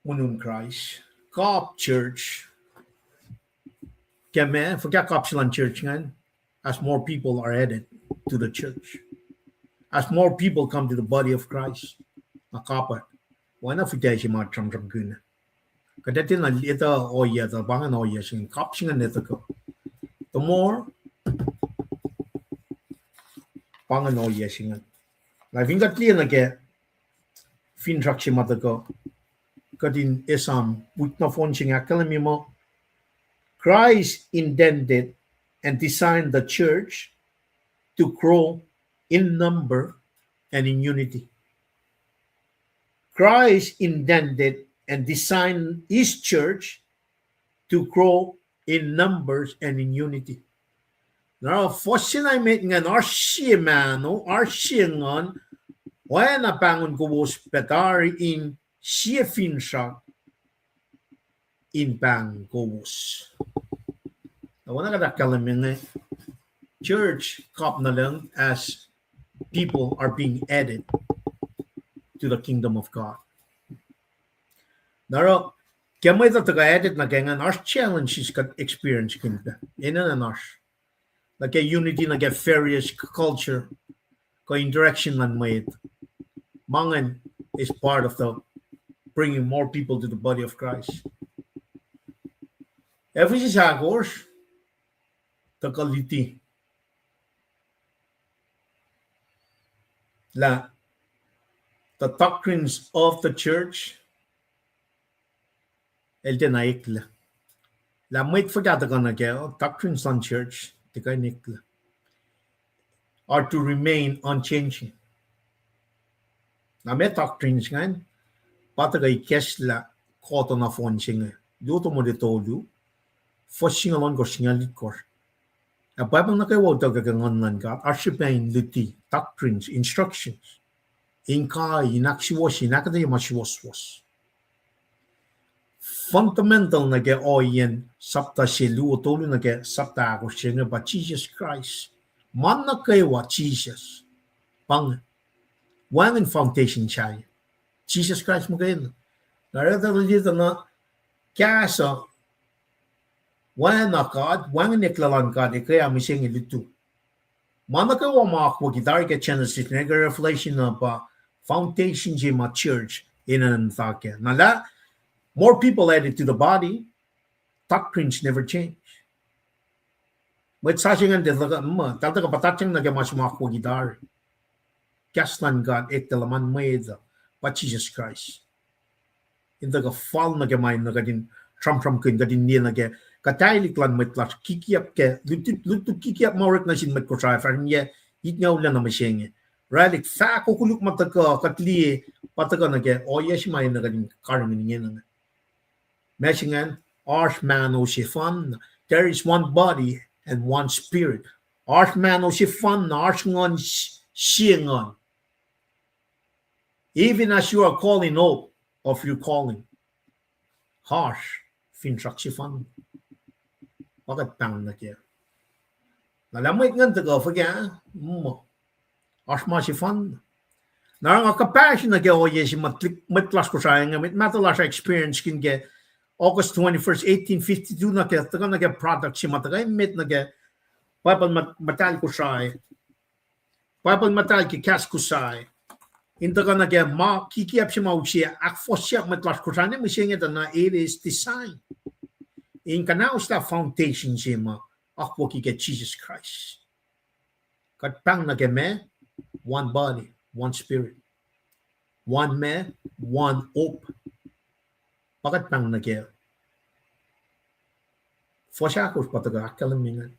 monin Kraist, kap church. Ke ma, fuhkah kap se luhn church ingacn? As more people are added to the church, as more people come to the body of Christ, na kap ah, oacna fihtac se ma sramsramkihn. Kuht ac tiacna etuh ohiyac tuh pa ingacn ohiyac se ingacn, kap se ingacn etuh kuh. The more, pa ingacn ohiyac se ingacn. Na fin kuht liye nuh ke finsrak se ma tuhkuh, kuht in esam wik nohfohn se inge ahkkahlwemye muh, Christ intended and designed the church to grow in number and in unity. Christ intended and designed his church to grow in numbers and in unity. Na fuhs se na emet ingacn, oasr sie mahno, oasr sie nguhn, oacna pahngon kowos pac tari in sie finsrak in pahng kowos. Na oacna kuht ahkkahlwemye inge, church kap nuh lucng as people are being added to the kingdom of God. Na oruh ke mwet uh tuhkuh added nuh ke ingacn, oasr challenges kuht experience-kihn pac. Enenuh in oasr nuh ke unity, nuh ke various culture, kuh interaction luhn mwet. Ma ingacn is part of the bringing more people to the body of Christ. Ephesus ahkosr, tuhkuh luti lah the doctrines of the church el tiacna eklac. Lah mwet fuhkah tuhkuh nuh kac, doctrines luhn church tiac kuh in eklac, are to remain unchanging. Na ma doctrines ingacn, Pa tuhkuh ikacslah kuhtuh nohfohn se inge. Luo Timothy tolu, fuhs singucul ohnkohsr, singucul itkohsr. Ac Bible nuh kwewa utuckuh ke Nguhn luhn God, oasr srihpac in luti, doctrines, instructions, in kai, in ahksuwohsye, in ahkuhtweyac ma suwohswohs. Fundamental nuh ke ohiyacn sapta se luo tolu nuh ke sapta ahkosr se inge pa Jisus Kraist. Ma nuh kwewa Jisus. Pa inge. Wacngihn foundation sahyac. Jisus Kraist muhkwena. Na oruh tuh liye tuh na kahs uh, oacna God, wacngihn eklac luhn God, ekuh mihsenge lutu. Ma nuh kwewa ma akwucki tari ke Genesis nuh ke Revelation uh pa foundation se ma church enenuh in muhta kac. Na lah, more people added to the body, doctrines never change. Mwet sasuc ingacn tiac tuhkuh, muh, eltahl tuhkuh puhtatyang nuh ke ma se ma akwucki tari. Kahs luhn God eklac luhman mwet uh, pa Jisus Kraist. In tuhkuh fal nuh ke ma in nuh kuht in sramsramkihn, kuht in liye nuh ke kuhtwelihk luhn mwet lasr kikiap ke, lutlut, lutlut kikiap ma orek nuh sin mwet Kosrae, fahsryac itngucul na mihsenge. Oraclah fahko koluk ma tuhkuh, kuht liye, pa tuhkuh nuh ke ohiyac se ma enenuh kuht in karihngihn ingena. Ma se ingacn, oasr mahno sefanna. There is one body and one spirit. Oasr mahno sefanna, oasr nguhn s-, sie nguhn. Even as you are called in hope of your calling. Oasr finsrak sefanna. Pa kuht pahng nuh kac. Na lah mwet ingacn tuhkuh fuhkah, muh, oasr ma sefanna. Na oruh nga kuhpahsr nuh ke ohiyac se mwet, mwet lasr Kosrae inge, mwet mahtuh lasr experience kihn ke August twenty-first, eighteen fifty-two nuh ke, tuhkuh nuh ke product se ma tuhkuh emet nuh ke Bible muh-, muhtahl Kosrae. Bible muhtahl ke kahs Kosrae. In tuhkuh nuh ke ma kikiap se ma usi ahkfohsyak mwet lasr Kosrae inge mihsenge tuh na it is design in kuhnahoslah foundation se ma akwucki ke Jisus Kraist. Kuht pahng nuh ke ma, one body, one spirit. One ma, one hope. Pa kuht pahng nuh ke fuhs ahkosr pa tuhkuh ahkkahlwemye ingacn.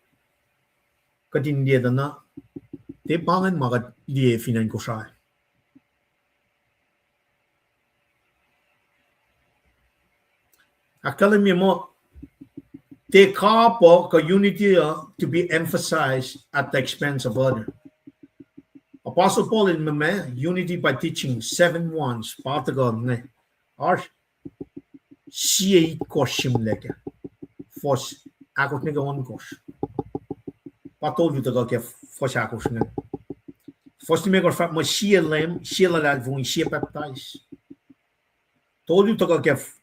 Kuht in liye tuh na, tiac pa ingacn ma kuht liye fin acn Kosrae. Ahkkahlwemye muh, tiac kapuh kuh unity uh to be emphasized at the expense of other. Apostle Paul el ma, unity by teaching, seven ones, pa tuhkuh inge. Oasr sie itkohsr sihmlac kac. Fuhs ahkosr nuh ke ohnkohsr. Pa tolu tuhkuh ke fuhs ahkosr inge. Fuhs limekohsr fahk muh sie Leum, sie luhlahlfongi, sie pacptais. Tolu tuhkuh ke f-,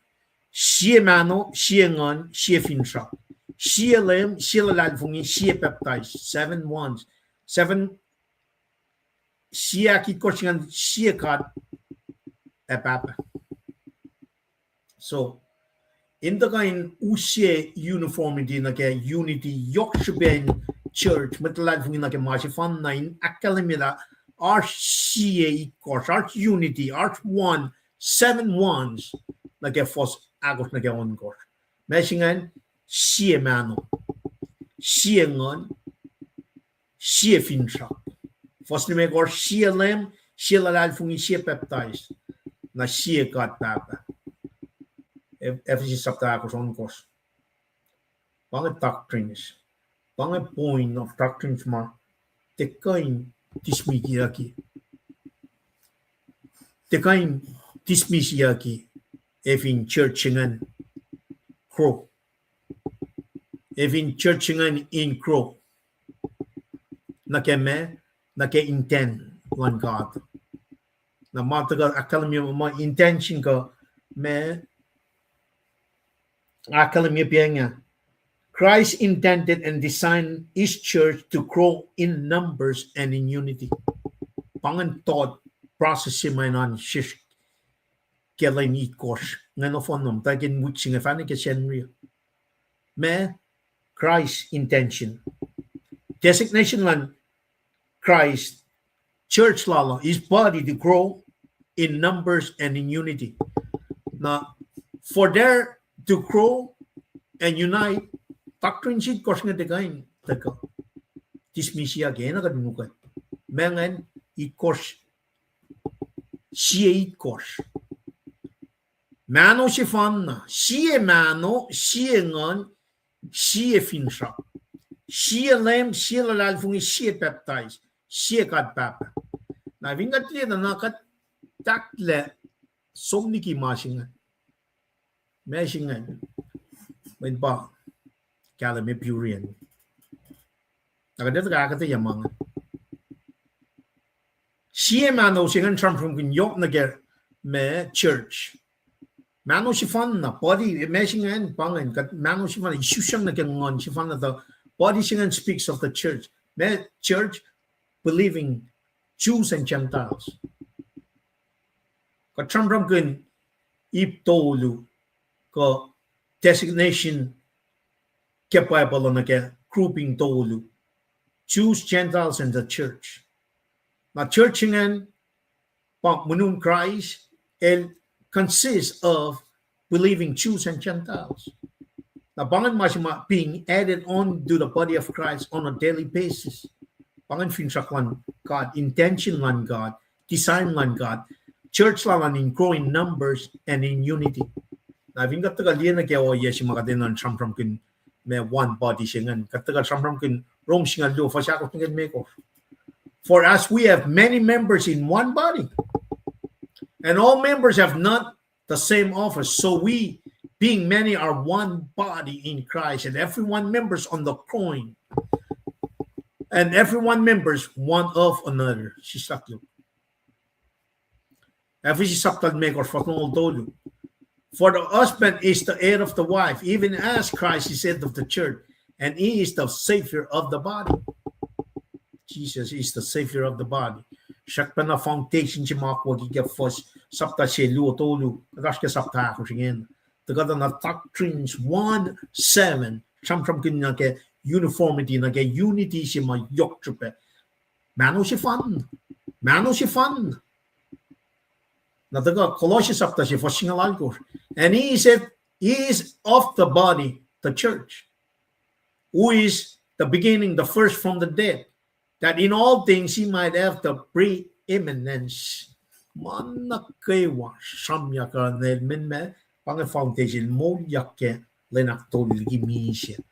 sie mahno, sie nguhn, sie finsrak. Sie Leum, sie luhlahlfongi, sie pacptais. Seven ones. Seven, sie ahkitkohsr ingacn, sie God ac Pahpah. So, in tuhkuh in use uniformity nuh ke unity, yohk srihpen church, mwet luhlahlfongi nuh ke ma sefanna in ahkkahlwemye lah oasr sie itkohsr, oasr unity, oasr one, seven ones, nuh ke fuhs ahkosr nuh ke ohnkohsr. Ma se ingacn, sie mahno, sie nguhn, sie finsrak. Fuhs limekohsr, sie Leum, sie luhlahlfongi, sie pacptais, na sie God Pahpah. Eph-, Ephesus sapta ahkosr ohnkohsr. Pa inge doctrines. Pa inge point of doctrines ma tiac kuh in dismissyucki. Tiac kuh in dismissyucki ac fin church ingacn grow. Ac fin church ingacn in grow. Nuh ke ma, nuh ke intent luhn God. Na ma tuhkuh ahkkahlwemye ma intention kuh ma ahkkahlwemye pa inge. Christ intended and designed his church to grow in numbers and in unity. Pa ingacn thought process se ma enenuh in sesr ke lwen itkohsr inge nohfohn, muhta ke wik se inge fahna ke Sacnri. Ma Christ intention. Designation luhn Christ, church lal uh, his body to grow in numbers and in unity. Na, for there to grow and unite, doctrine se itkohsr inge tiac kuh in tuhkuh dismissyucki, enenuh kuht in ukwe. Ma ingacn itkohsr, sie itkohsr. Mahno sefanna, sie mahno, sie nguhn, sie finsrak. Sie Leum, sie luhlahlfongi, sie pacptais, sie God Pahpah. Na fin kuht liye na, na kuht tahklac som liki ma se inge. Ma se inge, mweyen pa kahlwem Epicurean. Na kuht etuh ke ahkuhtweyac ma inge. Sie mahno se inge sramsramkihn yohk nuh ke ma church. Mahno sefanna, body, ma se ingacn pa ingacn, kuht mahno sefanna, isusrang nuh ke nguhn sefanna, the body se ingacn speaks of the church. Ma church, believing Jews and Gentiles. Kuht sramsramkihn ip tolu, kuh designation ke Bible uh nuh ke grouping tolu, Jews, Gentiles, and the church. Na church ingacn, pa mweun Kraist, el consist of believing Jews and Gentiles. Na pa ingacn ma se ma being added on to the body of Christ on a daily basis. Pa ingacn finsrak luhn God, intention luhn God, design luhn God. Church lal an in growing numbers and in unity. Na fin kuht tuhkuh liye nuh ke ohiyac se ma kuht enenuh in sramsramkihn ma one body se ingacn, kuht tuhkuh sramsramkihn Rom singucul luo, fuhs ahkosr nuh ke limekohsr. For as we have many members in one body, and all members have not the same office, so we, being many, are one body in Christ, and everyone members on the coin, and everyone members one of another. Sislah Luke. Ephesus sapta limekohsr, fuhs longoul tolu. For the husband is the head of the wife, even as Christ is head of the church, and he is the Savior of the body. Jesus is the Savior of the body. Srackpacna foundation se ma akwucki ke fuhs sapta se luo tolu, kuht oasr ke sapta ahkosr ingena. Tuhkuh na Doctrines one seven, sramsramkihn nuh ke uniformity, nuh ke unity se ma yohk srihpac. Mahno sefanna. Mahno sefanna. Na tuhkuh Colossians sapta se fuhs singucul alkosr. And he is, he is of the body, the church, who is the beginning, the first from the dead, that in all things he might have the preeminence. Ma nuh kwewa sramyuck uh nel men ma, pa inge foundation moulyak ke lwen ahktolu liki misac.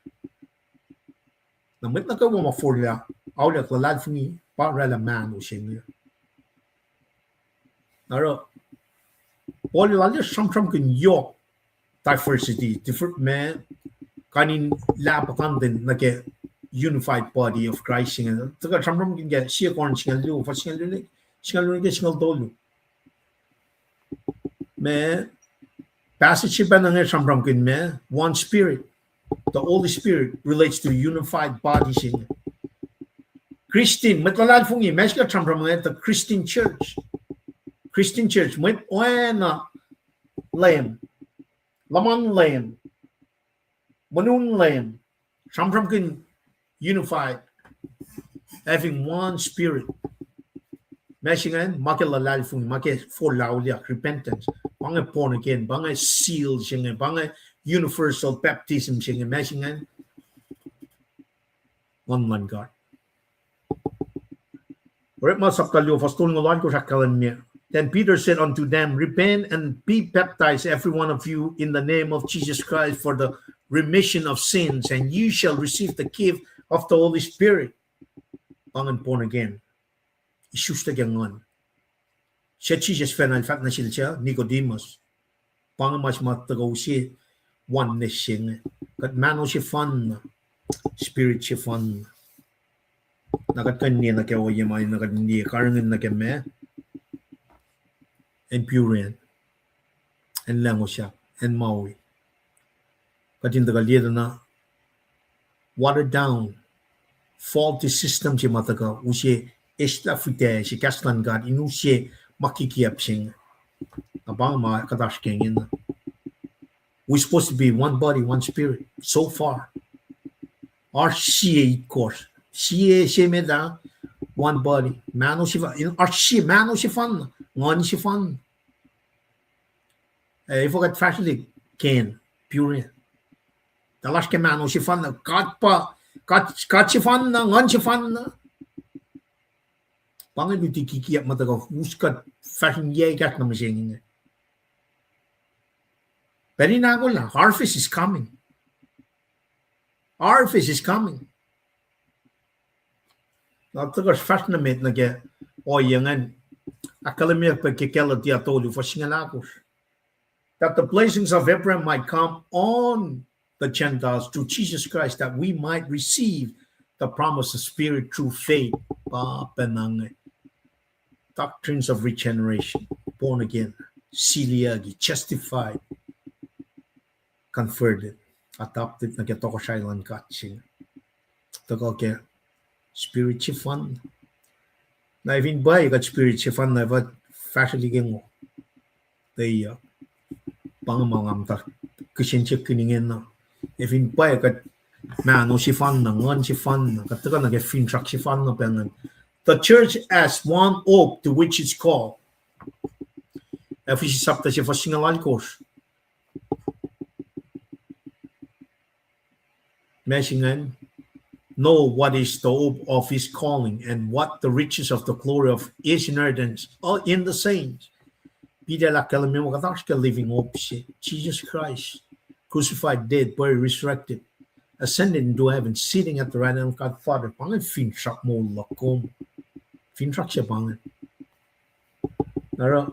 Na mwet nuh kwewa ma forlah, auliyak, luhlahlfongi, pa oraclah mahno se inge. Na oruh Paul el sramsramkihn yohk diversity, different ma, kain in lah puhkantwen nuh ke unified body of Christ se inge. Tuhkuh sramsramkihn ke sie Corinth singucul luo, fuhs singucul luo, singucul luo ke singucul tolu. Ma passage se pacna inge sramsramkihn ma one spirit. The Holy Spirit relates to unified body se inge. Christian, mwet luhlahlfongi, ma se kuht sramsram inge, the Christian church. Christian church, mwet oacna Leum, luhman Leum, mweun Leum, sramsramkihn unified, having one spirit. Ma se ingacn, ma ke luhlahlfongi, ma ke forlah auliyak, repentance. Pa inge born again, pa inge seal se inge, pa inge universal baptism se inge, ma se ingacn, nguhn luhn God. Orekma sapta luo, fuhs tolngoul oalkosr ahkkahlwemye. Then Peter said unto them, Repent and be baptized, every one of you, in the name of Jesus Christ for the remission of sins, and ye shall receive the gift of the Holy Spirit. Pa ingacn born again. Isuslac ke nguhn. Suc Jisus fahk na el fahk nuh sel suc? Nicodemus. Pa inge ma se ma tuhkuh use oneness se inge. Kuht mahno sefanna, spirit sefanna. Na kuht kuh in liye nuh ke ohiyac ma, na kuht in liye karihngihn nuh ke ma, acn Purian, acn Lahngo Sahk, acn Maui. Kuht in tuhkuh liye tuh na watered down, faulty system se ma tuhkuh use eslah fihtac se kahs luhn God in use ma kikiacp se inge. Na pa inge ma kuht oasr ke ingena. We're supposed to be one body, one spirit. So far, oasr sie itkohsr, sie se met ah, one body. Mahno sefanna, oasr sie mahno sefanna, nguhn sefanna. Eh, efuh kuht fahsrwelihk ke acn Purian? Tuh lasr ke mahno sefanna, God pa, God, God sefanna, nguhn sefanna. Pa inge luti kikiacp ma tuhkuh us kuht fahsrwelihk kahs na mihsenge inge. Pacl in ahkolah, harvest is coming. Harvest is coming. Na tuhkuh fahsr nuh met nuh ke ohiyac ingacn, ahkkahlwemye pac ke Galatia tolu, fuhs singucul ahkosr, that the blessings of Abraham might come on the Gentiles through Jesus Christ, that we might receive the promise of Spirit through faith. Pa pacna inge. Doctrines of regeneration, born again, sealiyucki, justified, converted, adopted nuh ke tohkohsrahi luhn God se inge. Tuhkuh ke spirit sefanna. Na fin pwacye kuht spirit sefanna, fah fahsrwelihk ke ngo. Tuh, pa inge ma nga muhta kihsen siyuck kihn ingena. Ac fin pwacye kuht mahno sefanna, nguhn sefanna, kuht tuhkuh nuh ke finsrak sefanna pac ingacn. The church has one hope to which it's called. Ephesians sapta se fuhs singucul alkosr. Ma se ingacn, know what is the hope of his calling and what the riches of the glory of his inheritance are in the saints. Peter el ahkkahlwemye muh kuht oasr ke living hope se, Jesus Christ, crucified, dead, buried, resurrected, ascended into heaven, sitting at the right hand of God Father. Pa inge finsrak moul luhk kom. Finsrak se pa inge. Oruh,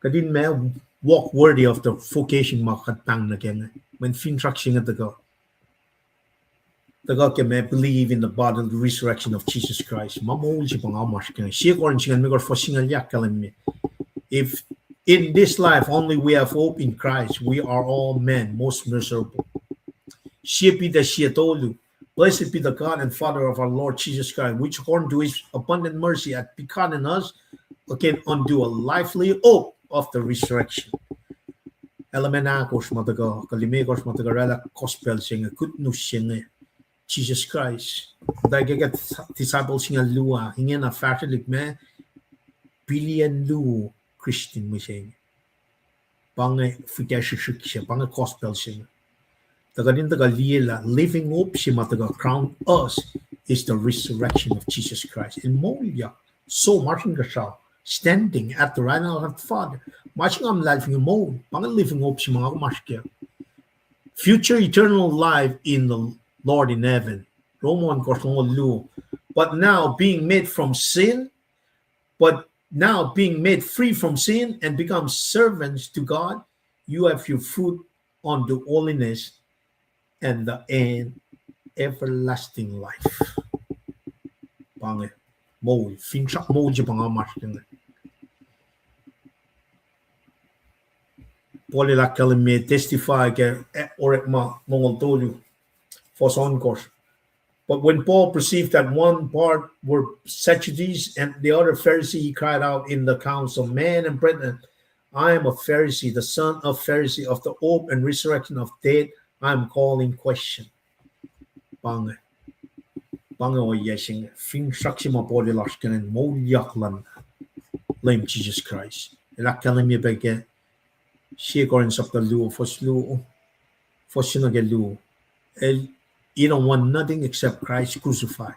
kuht in ma walk worthy of the vocation ma kuht pahng nuh ke inge. Mweyen finsrak se inge tuhkuh, tuhkuh ke ma believe in the bodily resurrection of Jesus Christ. Ma moul se pa nga oasr ke inge. Sie Corinth singucul limekohsr, fuhs singucul yuh ahkkahlwemye, if in this life only we have hope in Christ, we are all men most miserable. Sie Peter sie tolu. Blessed be the God and Father of our Lord Jesus Christ, which according to his abundant mercy hath begotten us again unto a lively hope of the resurrection. Element ahkosr ma tuhkuh, kuh limekohsr ma tuhkuh oraclah gospel se inge, good news se inge, Jesus Christ. Muhta ke, ke disciple singucul luo ah, ingena fahsrwelihk ma billion luo Christian mihsenge. Pa inge fihtac srihsrihk se, pa inge gospel se inge. Tuh kuht in tuhkuh liye lah living hope se ma tuhkuh crown us is the resurrection of Jesus Christ. El moulyak, so masr inkuhsrao, standing at the right hand of the Father. Ma se nga luhlahlfongi moul, pa inge living hope se ma nga oasr ke. Future eternal life in the Lord in heaven. Rom ohnkohsr, longoul luo. But now being made from sin, but now being made free from sin and become servants to God, you have your fruit unto holiness and the end everlasting life. Pa inge moul, finsrak moul se pa nga oasr ke inge. Paul el ahkkahlwemye, testify ke, eh, Orekma longoul tolu, fuhs ohnkohsr. But when Paul perceived that one part were Sadducees and the other Pharisees, he cried out in the council, Men and brethren, I am a Pharisee, the son of Pharisee, of the hope and resurrection of dead, I am called in question. Pa inge, pa inge ohiyac se inge, finsrak se ma Paul el oasr ke inge, moulyak luhn Leum Jisus Kraist. El ahkkahlwemye pac ke Sie Corinth sapta luo, fuhs luo, fuhs se nuh ke luo. El, you don't want nothing except Christ crucified,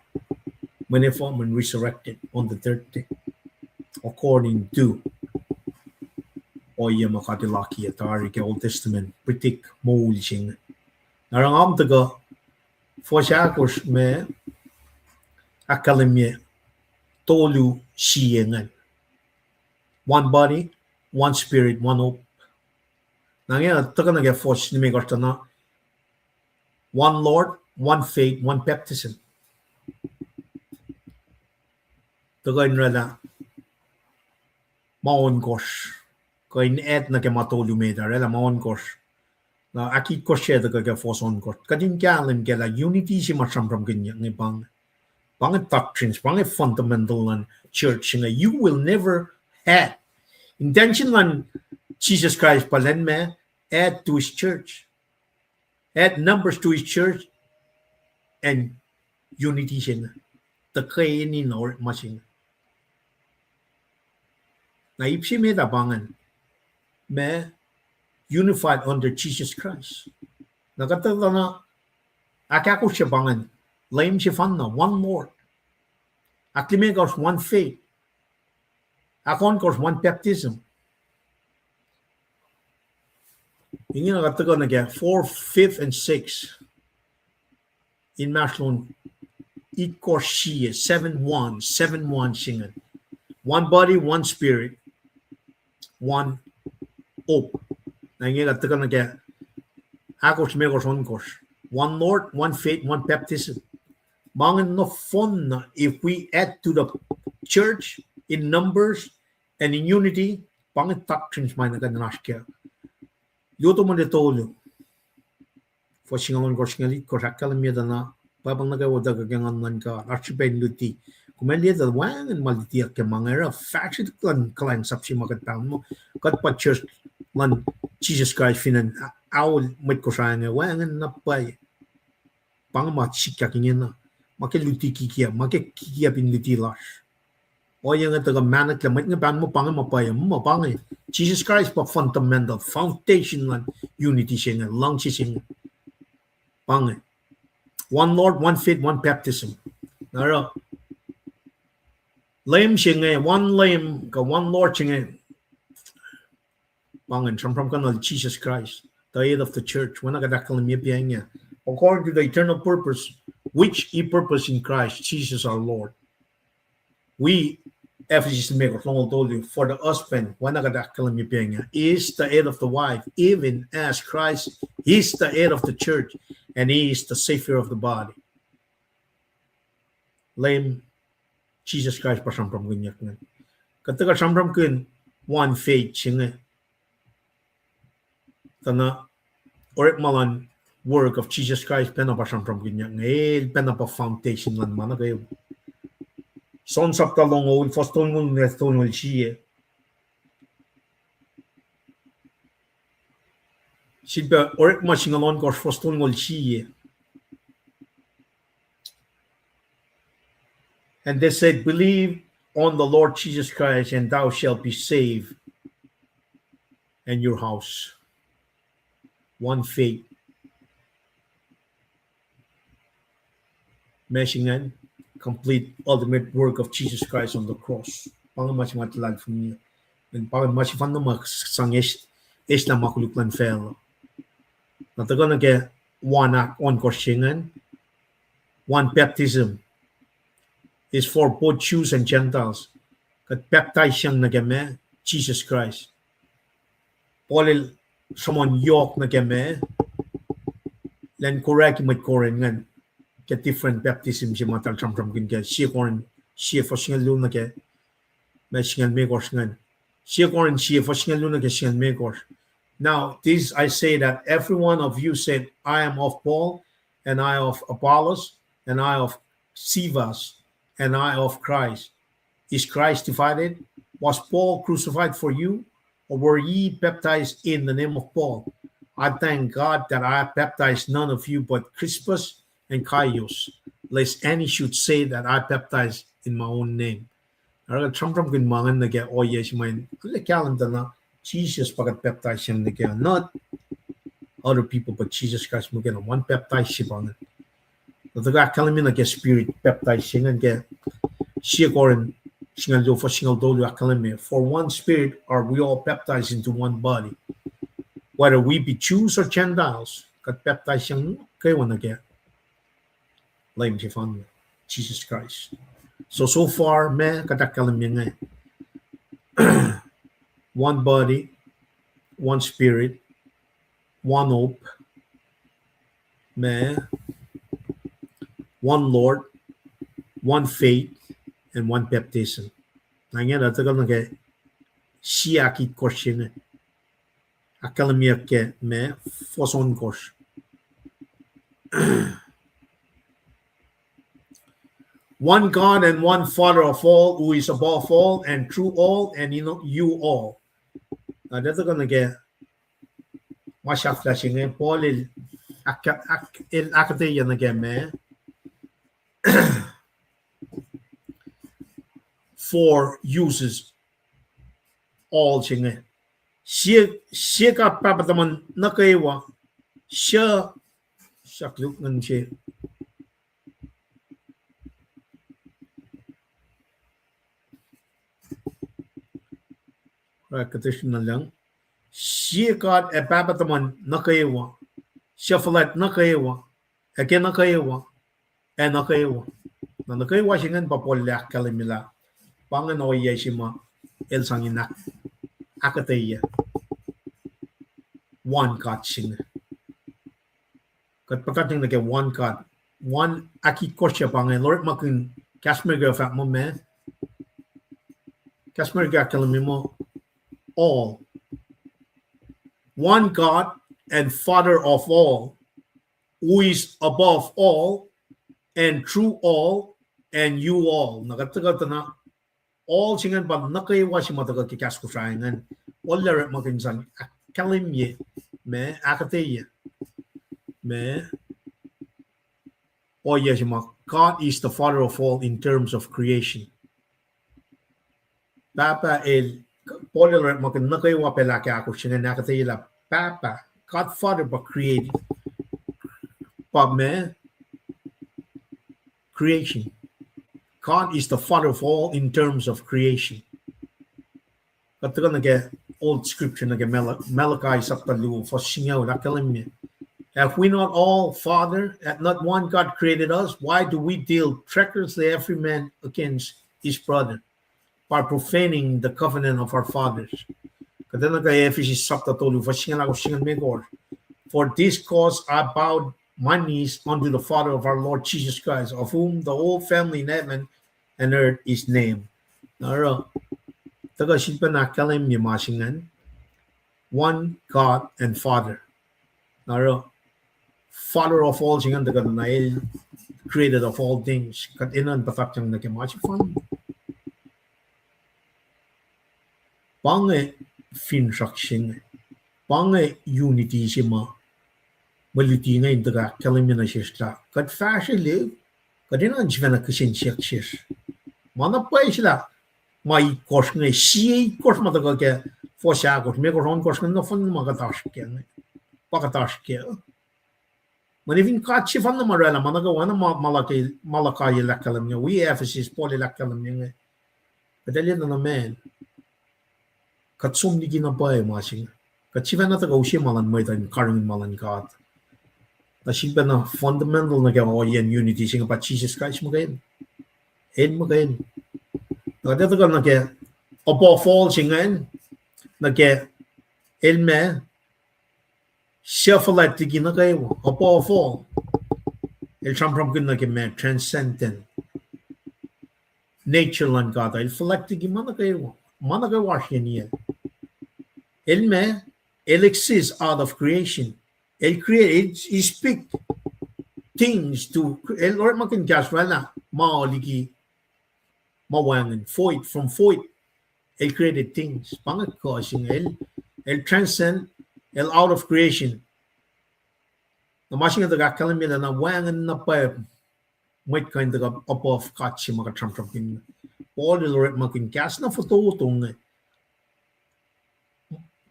mweyen formed and resurrected on the third day, according to ohiyac ma God El akiyac tari ke Old Testament, predict moul se inge. Na oruh nga muh tuhkuh fuhs ahkosr me ahkkahlwemye tolu sie ingacn. One body, one spirit, one hope. Na inge tuhkuh nuh ke fuhs limekohsr tuh na, one Lord, one faith, one baptism. Tuhkuh in oraclah ma ohnkohsr, kuh in add nuh ke ma tolu met ah, oraclah ma ohnkohsr. Na ahkitkohsr se tuhkuh ke fuhs ohnkohsr. Kuht in kahlwem ke lah unity se ma sramsramkihnyuck inge pa inge, pa inge doctrines, pa inge fundamental luhn church inge. You will never add. Intention luhn Jesus Christ pa lwen ma, add to his church, add numbers to his church, and unity se inge, tuhkweni na orekma se inge. Na ip se met ah pa ingacn, ma unified under Jesus Christ. Na kuhtuh na ahkahkosr se pa ingacn, Leum sefanna, one Lord. Ahklimekohsr, one faith. Ahkohnkohsr, one baptism. Ingena kuht tuhkuh nuh ke four, fifth, and six. Inmahsrlon itkohsr sie, seven one, seven one se inge. One body, one spirit, one hope. Na inge kuht tuhkuh nuh ke ahkosr, limekohsr, ohnkohsr. One Lord, one faith, one baptism. Ma inge nohfohnna, if we add to the church in numbers and in unity, pa inge doctrines ma na kuh in oasr kac. Luo Timothy tolu, fuhs singucul ohnkohsr, singucul itkohsr ahkkahlwemye tuh na Bible nuh kwewa tuhkuh ke Nguhn luhn God, oasr srihpac in luti. Kom ac liye tuh wacngihn ma lutiyuck ke ma inge oruh fahsrwelihk luhn kuhlwacnsap se ma kuht pahngon muh kuht pa church luhn Jisus Kraist fin acn, ao mwet Kosrae inge, wacngihn na pwacye. Pa inge ma sikyak ingena. Ma ke luti kikiacp, ma ke kikiacp in luti lasr. Ohiyac inge tuhkuh mahnoklac, mwet inge pahngon muh pa inge ma pwacye, muh pa inge. Jisus Kraist pa fundamental, foundation luhn unity se inge, luhngse se inge. Pa inge. One Lord, one faith, one baptism. Na oruh Leum se inge, one Leum, kuh one Lord se inge. Pa ingacn, sramsramkihn Jisus Kraist, the head of the church. Oacna kuht ahkkahlwemye pa inge. According to the eternal purpose, which he purposed in Christ Jesus our Lord. Wi Ephesus limekohsr, longoul tolu, for the husband, oacna kuht ahkkahlwemye pa inge, is the head of the wife, even as Christ is the head of the church, and he is the Savior of the body. Leum Jisus Kraist pa sramsramkihnyuck inge. Kuht tuhkuh sramsramkihn one faith se inge. Tuh na orekma luhn work of Jesus Christ pacna pa sramsramkihnyuck inge. El pacna pa foundation luhn ma nuh kwewa. John sapta longoul, fuhs tolngoul, tolngoul sie. Sifilpac orekma singucul ohnkohsr, fuhs tolngoul sie. And they said, believe on the Lord Jesus Christ, and thou shalt be saved, and your house. One faith. Ma se ingacn, complete ultimate work of Jesus Christ on the cross. Pa inge ma se ma luhlahlfongi. And pa inge ma sefanna ma sang eis, eislah ma koluk luhn facluh. Na tuhkuh nuh ke one, ohnkohsr se ingacn. One baptism is for both Jews and Gentiles. Kuht pacptaisyang nuh ke ma, Jesus Christ. Paul el sruhmuhn yohk nuh ke ma, elan koraki mwet Corinth ingacn ke different baptism se ma eltahl sramsramkihn ke sie Corinth, sie fuhs singucul luo nuh ke ma singucul limekohsr ingacn. Sie Corinth sie fuhs singucul luo nuh ke singucul limekohsr. Now, this I say, that every one of you said, I am of Paul, and I of Apollos, and I of Cephas, and I of Christ. Is Christ divided? Was Paul crucified for you? Or were ye baptized in the name of Paul? I thank God that I baptized none of you but Crispus and Gaius, lest any should say that I baptized in my own name. Oruh kuht sramsramkihn ma ingacn nuh ke ohiyac se ma in kuh in kahlwem tuh na Jesus pa kuht pacptaisyang nuh ke, not other people, but Jesus Christ muhkwena. One baptize se pa ingacn. Na tuhkuh ahkkahlwemye nuh ke spirit baptize se ingacn ke sie Corinth singucul luo fuhs singucul tolu ahkkahlwemye, for one spirit are we all baptized into one body, whether we be Jews or Gentiles. Kuht pacptaisyang kwewa nuh ke Leum sefanna, Jesus Christ. So, so far ma kuht ahkkahlwemye inge, one body, one spirit, one hope, ma, one Lord, one faith, and one baptism. Na inge na tuhkuh nuh ke sie ahkitkohsr se inge. Ahkkahlwemyeyuck ke ma, fuhs ohnkohsr. One God and one Father of all, who is above all and through all and in you all. Na tuhkuh nuh ke ma sahflah se inge, Paul el ahk-, ahk-, el ahkuhtweyac nuh ke ma, four uses all se inge. Sie, sie God Pahpah tuhmuhn nuh kwewa, suc, sahk luk ngan se. Right, kuhtuh srihna lucng. Sie God ac Pahpah tuhmun nuh kwewa, suc fuhlwact nuh kwewa, ac ke nuh kwewa, ac nuh kwewa. Na nuh kwewa se ingacn pa Paul el ahkkahlwemye lah pa ingacn ohiyac se ma el sang in ahk-, ahkuhtweyac one God se inge. Kuht puhtatyang nuh ke one God. One, ahkitkohsr se pa inge, el orekmakihn kahs America fahk muh meac? Kahs America ahkkahlwemye muh all. One God and Father of all, who is above all, and through all, and you all. Na kuht tuhkuh tuh na all se ingacn pa nuh kwewa se ma tuhkuh ke kahs Kosrae ingacn. Ohiyac orekmakihn sang ahkkahlwemye, ma ahkuhtweyac, ma ohiyac se ma God is the father of all in terms of creation. Pahpah el, Paul el orekmakihn nuh kwewa pacl ahkahkosr se ingacn ahkuhtweyac lah Pahpah, God Father pa created, pa ma creation. God is the father of all in terms of creation. Kuht tuhkuh nuh ke Old Scripture nuh ke Mal-, Malachi sapta luo, fuhs singucul, ahkkahlwemye, Have we not all Father? Hath not one God created us? Why do we deal treacherously every man against his brother, by profaning the covenant of our fathers? Kuht enenuh ke Ephesus sapta tolu, fuhs singucul ahkosr, singucul limekohsr. For this cause I bowed my knees unto the Father of our Lord Jesus Christ, of whom the whole family in heaven and earth is named. Na oruh, tuhkuh sifilpacna ahkkahlwemye ma se ingacn, one God and Father. Na oruh, Father of all se ingacn tuhkuh na el created of all things. Kuht enenuh in puhtatyang nuh ke ma sefanna. Pa inge finsrak se inge. Pa inge unity se ma mwe luti inge in tuhkuh ahkkahlwemye nuh sesr lah kuht fahsrwelihk, kuht enenuh in sifacna kihsen siyuck sesr. Ma na pwacye se lah ma itkohsr inge, sie itkohsr ma tuhkuh ke fuhs ahkosr, limekohsr, ohnkohsr inge, nohfohn ma kuht oasr kac inge, pa kuht oasr kac. Mweyen fin God sefanna ma oraclah, ma nuh kwewa na ma Malachi, Malachi el ahkkahlwemye, wi Ephesus, Paul el ahkkahlwemye inge, kuht ac liye na nuh meac, kuht som liki na pwacye ma se inge. Kuht sifacna tuhkuh use ma luhn mwet uh in karihngihn ma luhn God. Na sifilpacna fundamental nuh ke ohiyacn unity se inge pa Jisus Kraist muhkwena. El muhkwena. Na kuht ac tuhkuh nuh ke above all se ingacn, nuh ke el ma suc fuhlwact liki nuh kwewa, above all. El sramsramkihn nuh ke ma transcendent nature luhn God, el fuhlwact liki ma nuh kwewa, ma nuh kwewa oasr yen el. El ma, el exist out of creation. El create, el, he speak things to, el orekmakihn kahs oraclah ma liki ma wacngihn, void, from void. El created things. Pa inge kuh se inge, el, el transcend, el out of creation. Na ma se inge tuhkuh ahkkahlwemye lah na wacngihn na pwacye mwet kuh in tuhkuh above God se ma kuht sramsramkihn. Paul el orekmakihn kahs na fototo inge.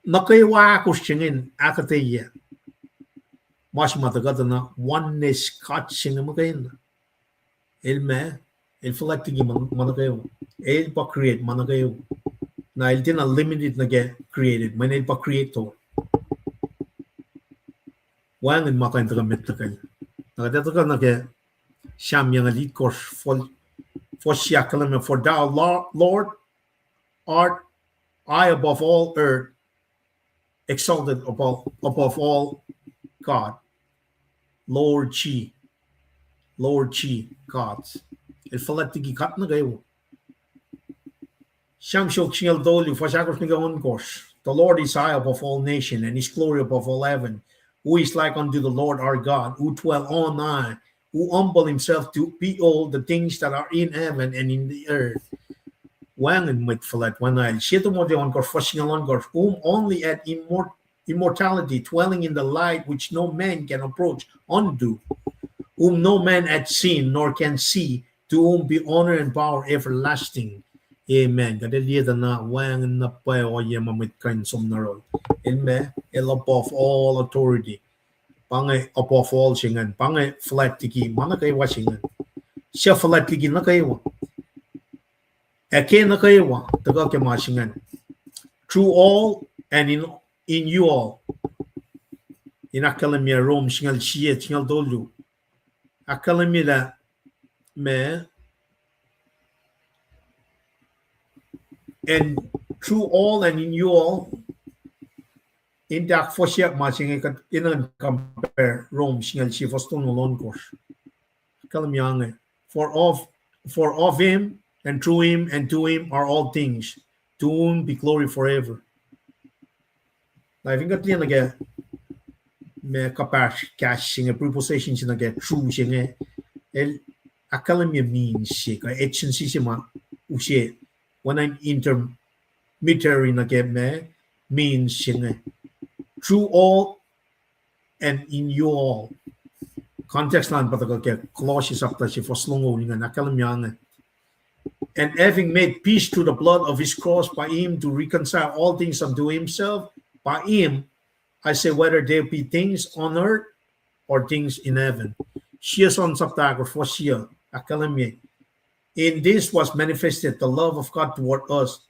Nuh kwewa ahkosr se ingacn ahkuhtweyac ma se ma tuhkuh tuh na oneness God se inge muhkwena. El ma, el fuhlwact liki ma, ma nuh kwewa. El pa create ma nuh kwewa. Na el tiacna limited nuh ke created, mweyen el pa creator. Wacngihn ma kuh in tuhkuh met tuhkuh. Na kuht ac tuhkuh nuh ke Sam yucngucul itkohsr, fuhs, fuhs se ahkkahlwemye, For thou, Lo-, Lord, art high above all earth, exalted above, above all God, Lord G, Lord G, gods. El fuhlwact liki god nuh kwewa. Sam siofok singucul tolu, fuhs ahkosr nuh ke ohnkohsr. The Lord is high above all nation, and his glory above all heaven. Who is like unto the Lord our God, who dwell on high, who humble himself to behold the things that are in heaven and in the earth. Wacngihn mwet fuhlwact, wacngihn. Sie Timothy ohnkohsr, fuhs singucul ohnkohsr, whom only at immor-, immortality, dwelling in the light which no man can approach unto, whom no man hath seen nor can see, to whom be honor and power everlasting. Amen. Kuht ac liye tuh na wacngihn na pwacye ohiyac ma mwet kuh in som nuh yohrohl. El ma, el above all authority. Pa inge above all se ingacn, pa inge fuhlwact liki ma nuh kwewa se ingacn. Suc fuhlwact liki nuh kwewa, ac ke nuh kwewa, tuhkuh ke ma se ingacn. Through all and in, in you all. In ahkkahlwemye Rome singucul sie, singucul tolu. Ahkkahlwemye lah ma, and through all and in you all, in tak fuhsyak ma se inge kuht in compare Rome singucul sie fuhs tolngoul ohnkohsr. Ahkkahlwemye inge, for of, for of him and through him and to him are all things, to whom be glory forever. Na fin kuht liye nuh ke ma kuhpahsr kahs se inge, preposition se nuh ke through se inge, el ahkkahlwemye means se kuh agency se ma use, oacna intermediary nuh ke ma means se inge. Through all and in you all. Context lun pa tuhkuh ke Colossians chapter se fuhs longoul ingacn, ahkkahlwemye inge. And having made peace through the blood of his cross, by him to reconcile all things unto himself, by him, I say, whether there be things on earth or things in heaven. Sie John chapter ahkosr fuhs sie, ahkkahlwemye, in this was manifested the love of God toward us,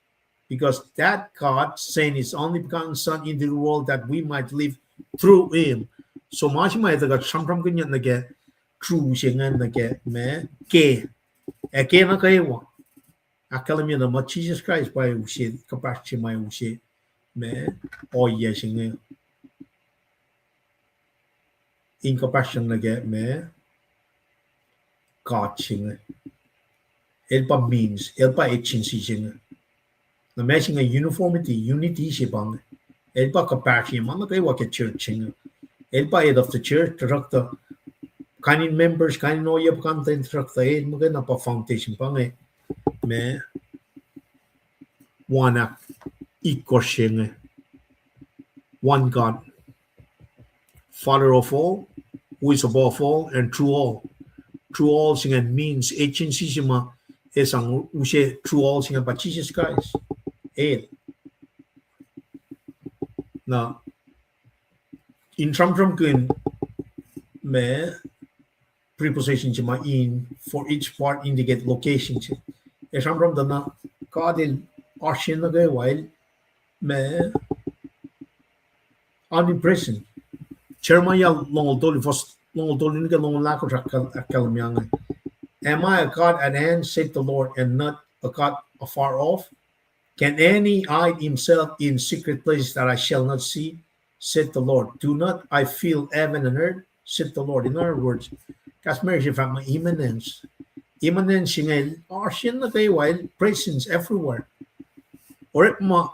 because that God sent his only begotten Son into the world that we might live through him. So ma se ma etuh kuht sramsramkihnyuck nuh ke through se ingacn nuh ke ma ke, ac ke nuh kwewa. Ahkkahlwemye na muh Jisus Kraist pa use, kuhpahsr se ma use ma ohiyac se inge in kuhpahsr nuh ke ma God se inge. El pa means, el pa agency se inge. Na ma se inge uniformity, unity se pa inge. El pa kuhpahsr se ma nuh kwewa ke church se inge. El pa head of the church, tuhsruhktuh kain in members, kain in ohiyac puhkantwen, tuhsruhktuh el muhkwena pa foundation pa inge ma oan ahk itkohsr se inge. One God, Father of all, who is above all and through all. Through all se ingacn means agency se ma ac sang use through all se ingacn pa Jisus Kraist. El. Na in sramsramkihn ma preposition se ma in, for each part indicate location se. Ac sramsram tuh na God el oasr nuh kwewa, el ma omnipresent. Jeremiah longoul tolu, fuhs longoul tolu nuh ke longoul ahkosr ahk-, ahkkahlwemye inge. Am I a God at hand, said the Lord, and not a God afar off? Can any hide himself in secret places that I shall not see? Said the Lord. Do not I fill heaven and earth? Said the Lord. In other words, kahs Mary se fahk ma immanence. Immanence inge el oasr nuh kwewa, el presence everywhere. Orekma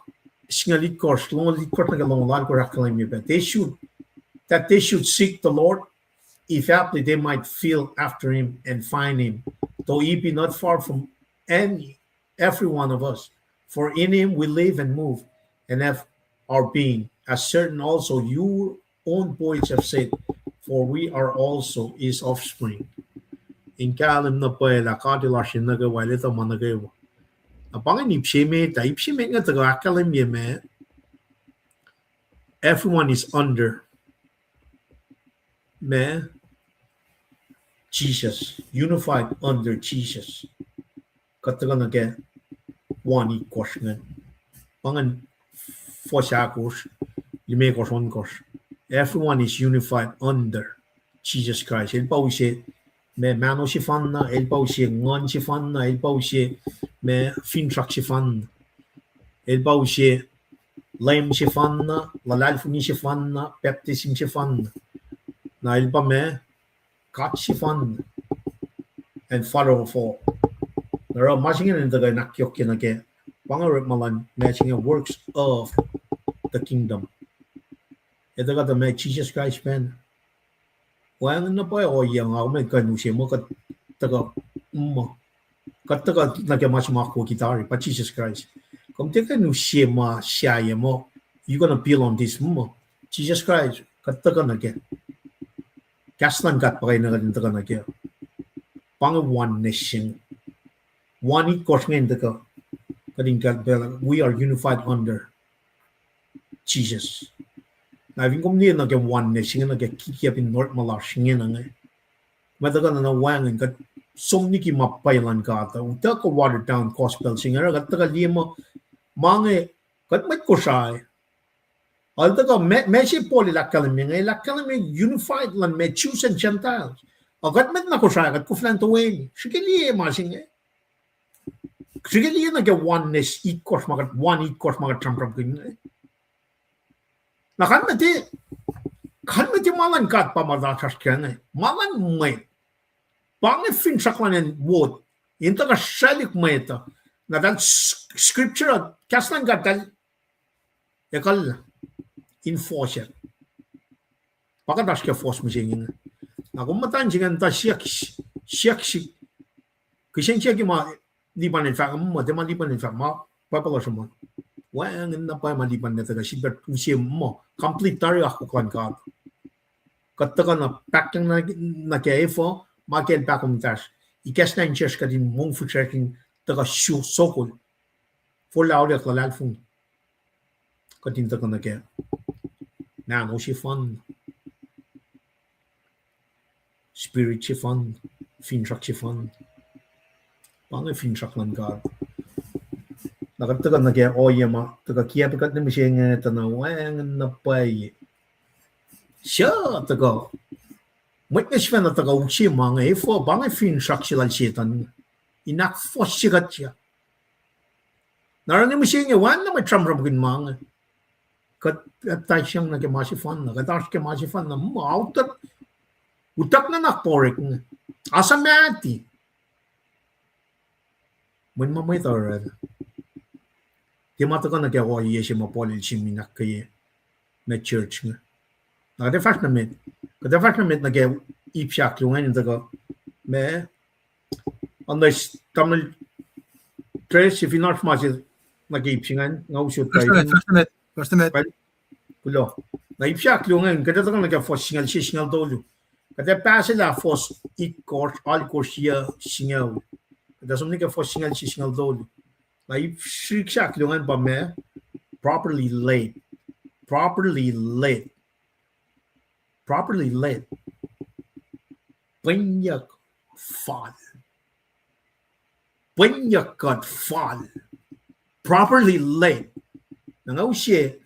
singucul itkohsr, longoul itkohsr nuh ke longoul alkohsr ahkkahlwemye pac, they should, that they should seek the Lord, if haply they might feel after him and find him, though he be not far from any, every one of us. For in him we live and move and have our being, as certain also your own poets have said, for we are also his offspring. In kahlwem na pwacye lah God el oasr nuh kwewa, el etuh ma nuh kwewa. Na pa ingacn ip se met ah, ip se met inge tuhkuh ahkkahlwemye ma everyone is under ma Jesus, unified under Jesus. Kuht tuhkuh nuh ke one itkohsr ingacn. Pa ingacn fuhs ahkosr, limekohsr, ohnkohsr. Everyone is unified under Jesus Christ. El pa use ma mahno sefanna, el pa use nguhn sefanna, el pa use ma finsrak sefanna. El pa use Leum sefanna, luhlahlfongi sefanna, baptism sefanna. Na el pa ma God sefanna, and Father of all. Na oruh ma se inge in tuhkuh in ahkyohkye nuh ke, pa inge orekma luhn ma se inge works of the kingdom. Etuh kuht ma Jesus Christ pacna. Wacngihn na pwacye ohiyac nga kom kuh in use muh kuht tuhkuh, muh kuht tuhkuh nuh ke ma se ma akwucki tari pa Jesus Christ. Kom tiac kuh in use ma sahyac muh you gonna build on this, muh Jesus Christ kuht tuhkuh nuh ke. Kahs luhn God pa inge kuht in tuhkuh nuh ke. Pa inge oneness se inge. One itkohsr inge in tuhkuh, kuht in kuh, we are unified under Jesus. Na fin kom liye nuh ke oneness inge nuh ke kikiacp in orekma lasr ingena inge, ma tuhkuh na wacngihn kuht som liki ma pwacye luhn God uh, utuckuh watered down gospel se inge, oruh kuht tuhkuh liye muh ma inge kuht mwet Kosrae Al tuhkuh ma, ma se Paul el ahkkahlwemye inge, el ahkkahlwemye unified luhn ma Jews and Gentiles. Ac kuht mwet na Kosrae, kuht koflah in toeni. Srihke liye ma se inge. Srihke liye nuh ke oneness, itkohsr ma kuht, one itkohsr ma kuht sramsramkihn inge. Na kain meti, kain meti ma luhn God pa ma lasr ke inge. Ma luhn mwet. Pa inge finsrak luhn acn wo. In tuhkuh srwaclihk mwet uh. Na tahl s-, scripture, kahs luhn God tahl ekuhllah in force. Pa kuht oasr ke force mihsenge inge. Na kom muhtwacn se ingacn tuh siyuck, siyuck sihk. Kihsen siyuck ma Lipan el fahk muh, tiac ma Lipan el fahk ma, Bible uh sruhmuhn. Wacngihn na pwacye ma Lipan el tuhkuh sifilpac use muh complete tari akwuck luhn God. Kuht tuhkuh na pahkang na, nuh ke efuh, ma ke el pahkomtahsr. Ikacslah insiyacsr kuht in mongfihsrwacsr in tuhkuh su-, sokol. Forlah auliyak luhlahlfongi. Kuht in tuhkuh nuh ke mahno sefanna, spirit sefanna, finsrak sefanna. Pa inge finsrak luhn God. Na kuht tuhkuh nuh ke ohiyac ma tuhkuh kiacpwe kuht nuh mihsenge tuh na wacngihn na pwacye. Suc tuhkuh, mwet inge sifacna tuhkuh use ma inge, efuh, pa inge finsrak se lal Setuhn. In ahkfohsye kuht ya. Na oruh nuh mihsenge wacngihn na mwet sramsramkihn ma inge. Kuht pacptaisiyang nuh ke ma sefanna, kuht oasr ke ma sefanna, muh, utuck, utuck nuhnak pa orek inge. Asuhmaht. Mweyen ma mwet uh oraclah. Tiac ma tuhkuh nuh ke ohiyac se ma Paul el sihm in ahkkweye ma church inge. Na kuht ac fahsr nuh met, kuht ac fahsr nuh met nuh ke ip se ahkluo ingacn in tuhkuh, ma, unless tamuhlwel Tres, if in oasr ma se nuh ke ip se ingacn, nga usot. Fahsr nuh met, fahsr nuh met, fahsr nuh met. Kuloh. Na ip se ahkluo ingacn, kuht ac tuhkuh nuh ke fuhs singucul sie singucul tolu. Kuht ac pahselah fuhs itkohsr, alkohsr, yac singucul. Kuht ac som nuh ke fuhs singucul sie singucul tolu. Na ip srihk se ahkluo ingacn pa ma, properly led. Properly led. Properly led. Pwenyuck fal. Pwenyuck kuht fal. Properly led. Na nga use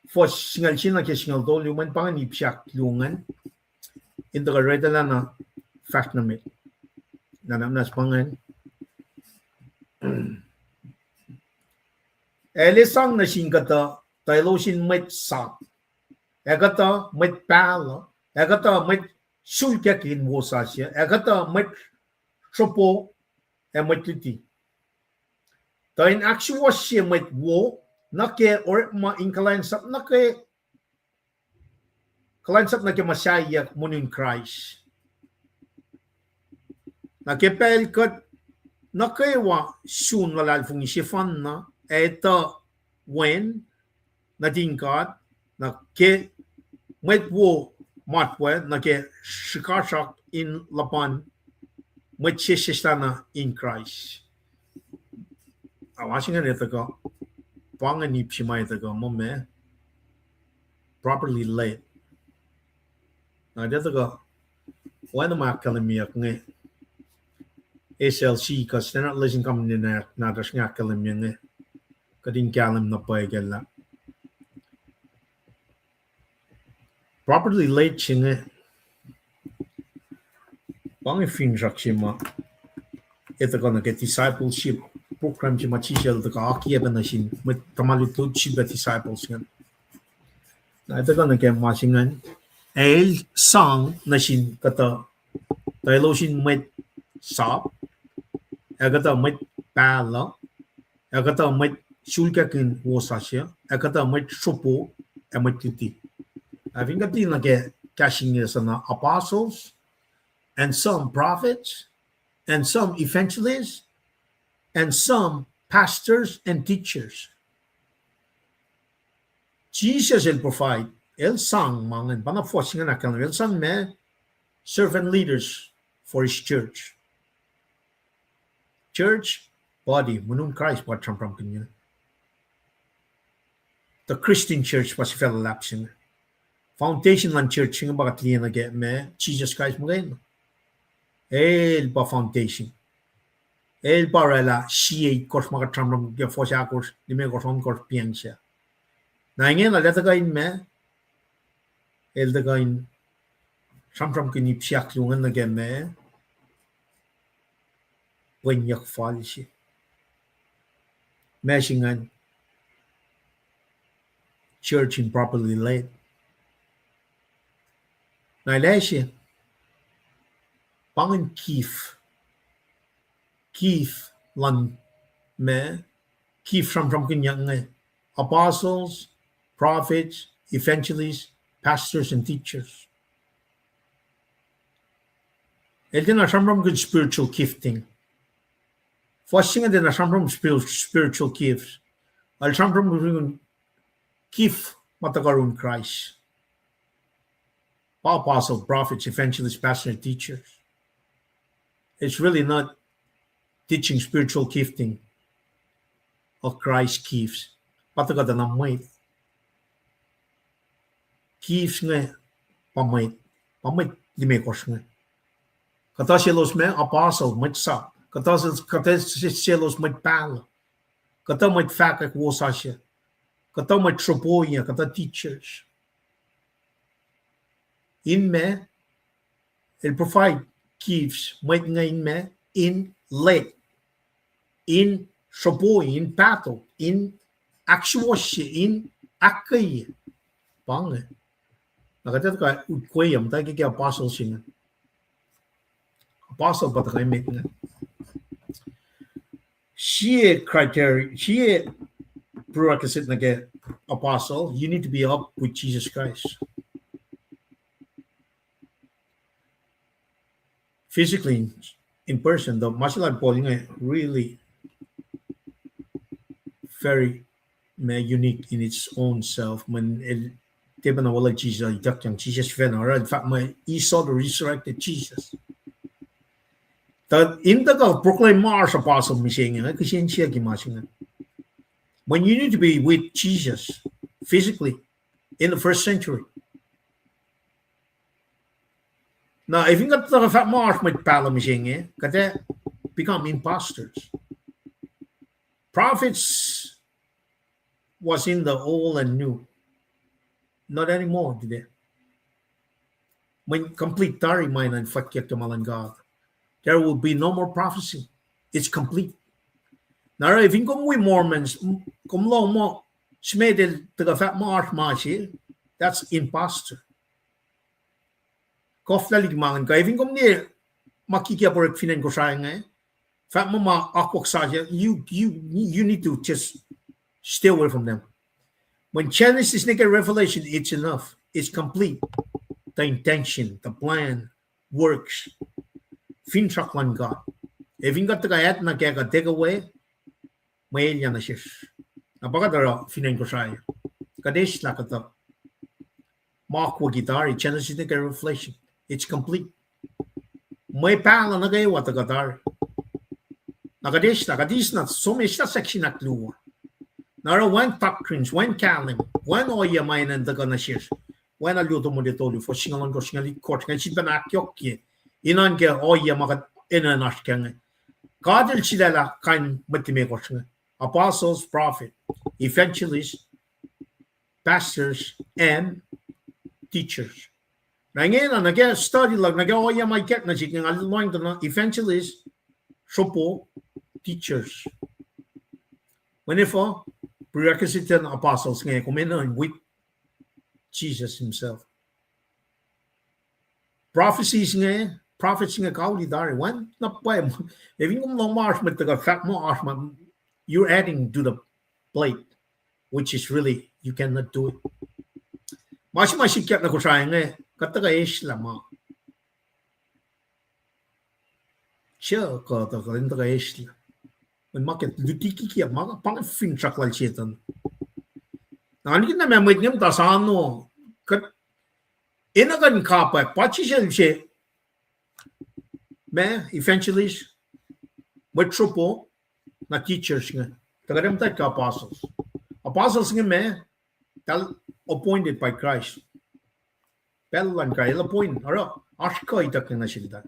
fuhs singucul sie nuh ke singucul tolu, mweyen pa ingacn ip se ahkluo ingacn in tuhkuh retelacna fahsr nuh met. Na, na, na, pa ingacn. El ac sang nuh sin kuhtuh, tuh elos in mwet sap, ac kuhtuh mwet pahluh, ac kuhtuh mwet sulkackihn wosasuc, ac kuhtuh mwet sropo, ac mwet luti. Tuh in ahksuwohsye mwet wo nuh ke orekma in kuhlwacnsap nuh ke, kuhlwacnsap nuh ke muhsaheack monun Kraist. Na ke pacl kuht nuh kwewa sun luhlahlfongi sefanna, ac etuh wen nuhtin God, na ke mwet wo matwac, nuh ke srihkasrak in luhpan mwet sesseslah na in Kraist. Awa se ingacn etuh kuh, pa ingacn ip se ma etuh kuh, muh ma, properly led. Na etuh kuh, oacna ma ahkkahlwemyeyuck inge, S L C, kuh Standard Lesson Companion nahtuhsr inge ahkkahlwemye inge, kuht in kahlwem na pwacye kac lah properly led se inge, pa inge finsrak se ma etuh kuh nuh ke discipleship program se ma Jisus El tuhkuh akiyac pac nuh sin mwet tuhma lutlut, sifilpac disciples ingacn. Na etuh kuh nuh ke ma se ingacn, El sang nuh sin kuhtuh, tuh elos in mwet sap, ac kuhtuh mwet pahluh, ac kuhtuh mwet sulkackihn wosasuc, ac kuhtuh mwet sropo, ac mwet luti. Ac fin kuht liye nuh ke kahs English na apostles, and some prophets, and some evangelists, and some pastors and teachers. Jisus El provide, El sang ma ingacn, pa na fuhs se ingacn ahkkahlwemye, El sang ma servant leaders for His church. Church body, monun Kraist pa kuht sramsramkihn inge. The Christian church pa sifac luhlahp se inge. Foundation luhn church se inge pa kuht liye nuh ke ma Jisus Kraist muhkwena. El pa foundation. El pa oraclah sie itkohsr ma kuht sramsram ke fuhs ahkosr, limekohsr, ohnkohsr, pacl se. Na ingena el ac tuhkuh in ma, el tuhkuh in sramsramkihn ip se ahkluo ingacn nuh ke ma, pwenyuck fal se. Ma se ingacn, church improperly led. Na el ac se, pa ingacn gift. Gift luhn ma, gift sramsramkihnyuck inge, apostles, prophets, evangelists, pastors, and teachers. El tiacna sramsramkihn spiritual gifting. Fuhs se inge tiacna sramsram spiritual gifts. El sramsramkihn gift ma tuhkuh yurin Kraist. Pa apostle, prophets, evangelists, pastors, teachers. It's really not teaching spiritual gifting of Christ gifts. Pa tuhkuh tuh na mwet. Gifts inge pa mwet, pa mwet limekohsr inge. Kuhtuh selos ma apostle, mwet sap. Kuhtuh, kuhtuh selos mwet pahluh. Kuhtuh mwet fahkwack wosasuc. Kuhtuh mwet sropoiyac, kuhtuh teachers. In ma, el provide gifts, mwet inge in ma, in led, in sropoi, in pahtok, in ahksuwohsye, in ahkkweye. Pa inge. Na kuht ac tuhkuh utkweyac muhta ke, ke apostle se inge. Apostle pa tuhkuh emet inge. Sie criteria, sie prerequisite nuh ke apostle, you need to be up with Jesus Christ. Physically, in person, though, ma se lal Paul inge really very, ma, unique in its own self. Mweyen el tiac pacna weluhl Jesus, ituckyang Jesus sifacna, oruh el fahk muh he saw the resurrected Jesus. Tuh in tuhkuh proclaim ma oasr apostle mihsenge, kihsen siyuck ke ma se inge. When you need to be with Jesus physically in the first century. Na, if in kuht tuhkuh fahk ma oasr mwet pahluh mihsenge, kuht ac become imposters. Prophets was in the old and new. Not anymore today. Mweyen complete tari ma enenuh in fwackyuck ke ma luhn God. There will be no more prophecy. It's complete. Na oruh fin kom wi Mormons, kom lohng muh Smith el tuhkuh fahk ma oasr ma se, that's imposter. Koflah liki ma ingacn, kuh fin kom liye ma kikiacp orek fin acn Kosrae inge, fahk muh ma akwuck sasuc, you, you, you need to just stay away from them. When Genesis nuh ke Revelation, it's enough. It's complete. The intention, the plan, works. Finsrak luhn God. Ac fin kuht tuhkuh add nuh ke kuh take away, mwe elyah nuh sesr. Na pa kuht oruh fin acn Kosrae, kuht eislah kuhtuh ma akwucki tari, Genesis nuh ke Revelation. It's complete. Mwe pahluh nuh kwewa tuhkuh tari. Na kuht eislah, kuht eislah, som eislah section ahkluo. Na oruh wacngihn doctrines, wacngihn kahlwem, wacngihn ohiyac ma enenuh in tuhkuh nuh sesr. Wacngihn Luo Timothy tolu, fuhs singucul ohnkohsr, singucul itkohsr, nga sifilpac ahkyohkye in oan ke ohiyac ma kuht enenuh in oasr kac inge. God el sulaclah kain mwet limekohsr inge. Apostles, prophet, evangelist, pastors, and teachers. Na ingena nuh ke study luhk, nuh ke ohiyac ma ikack nuh sihk inge, nga lohng tuh na evangelist, sropo, teachers. Whenever prerequisite in apostles inge, kom enenuh in with Jesus himself. Prophecies inge, prophets inge kauli tari, wacngihn na pwacye, if in kom lohng ma oasr mwet tuhkuh fahk ma oasr ma, you're adding to the plate, which is really, you cannot do it. Ma se ma sikyak nuh Kosrae inge, kuht tuhkuh eislah ma se kuh tuhkuh in tuhkuh eislah. Mweyen ma kuht luti kikiacp ma pa inge finsrak lal Setuhn. Na nihkihn na ma mwet inge muhta sano, kuht enenuh kuh in kapwack, pa Jisus el se, ma, evangelist, mwet sropo, na teachers inge. Tuh kuht muhta ke apostles. Apostles inge ma, eltahl appointed by Christ. Pacl luhn Kraist, el appoint, oruh, oasr kuh ituckyang nuh seltahl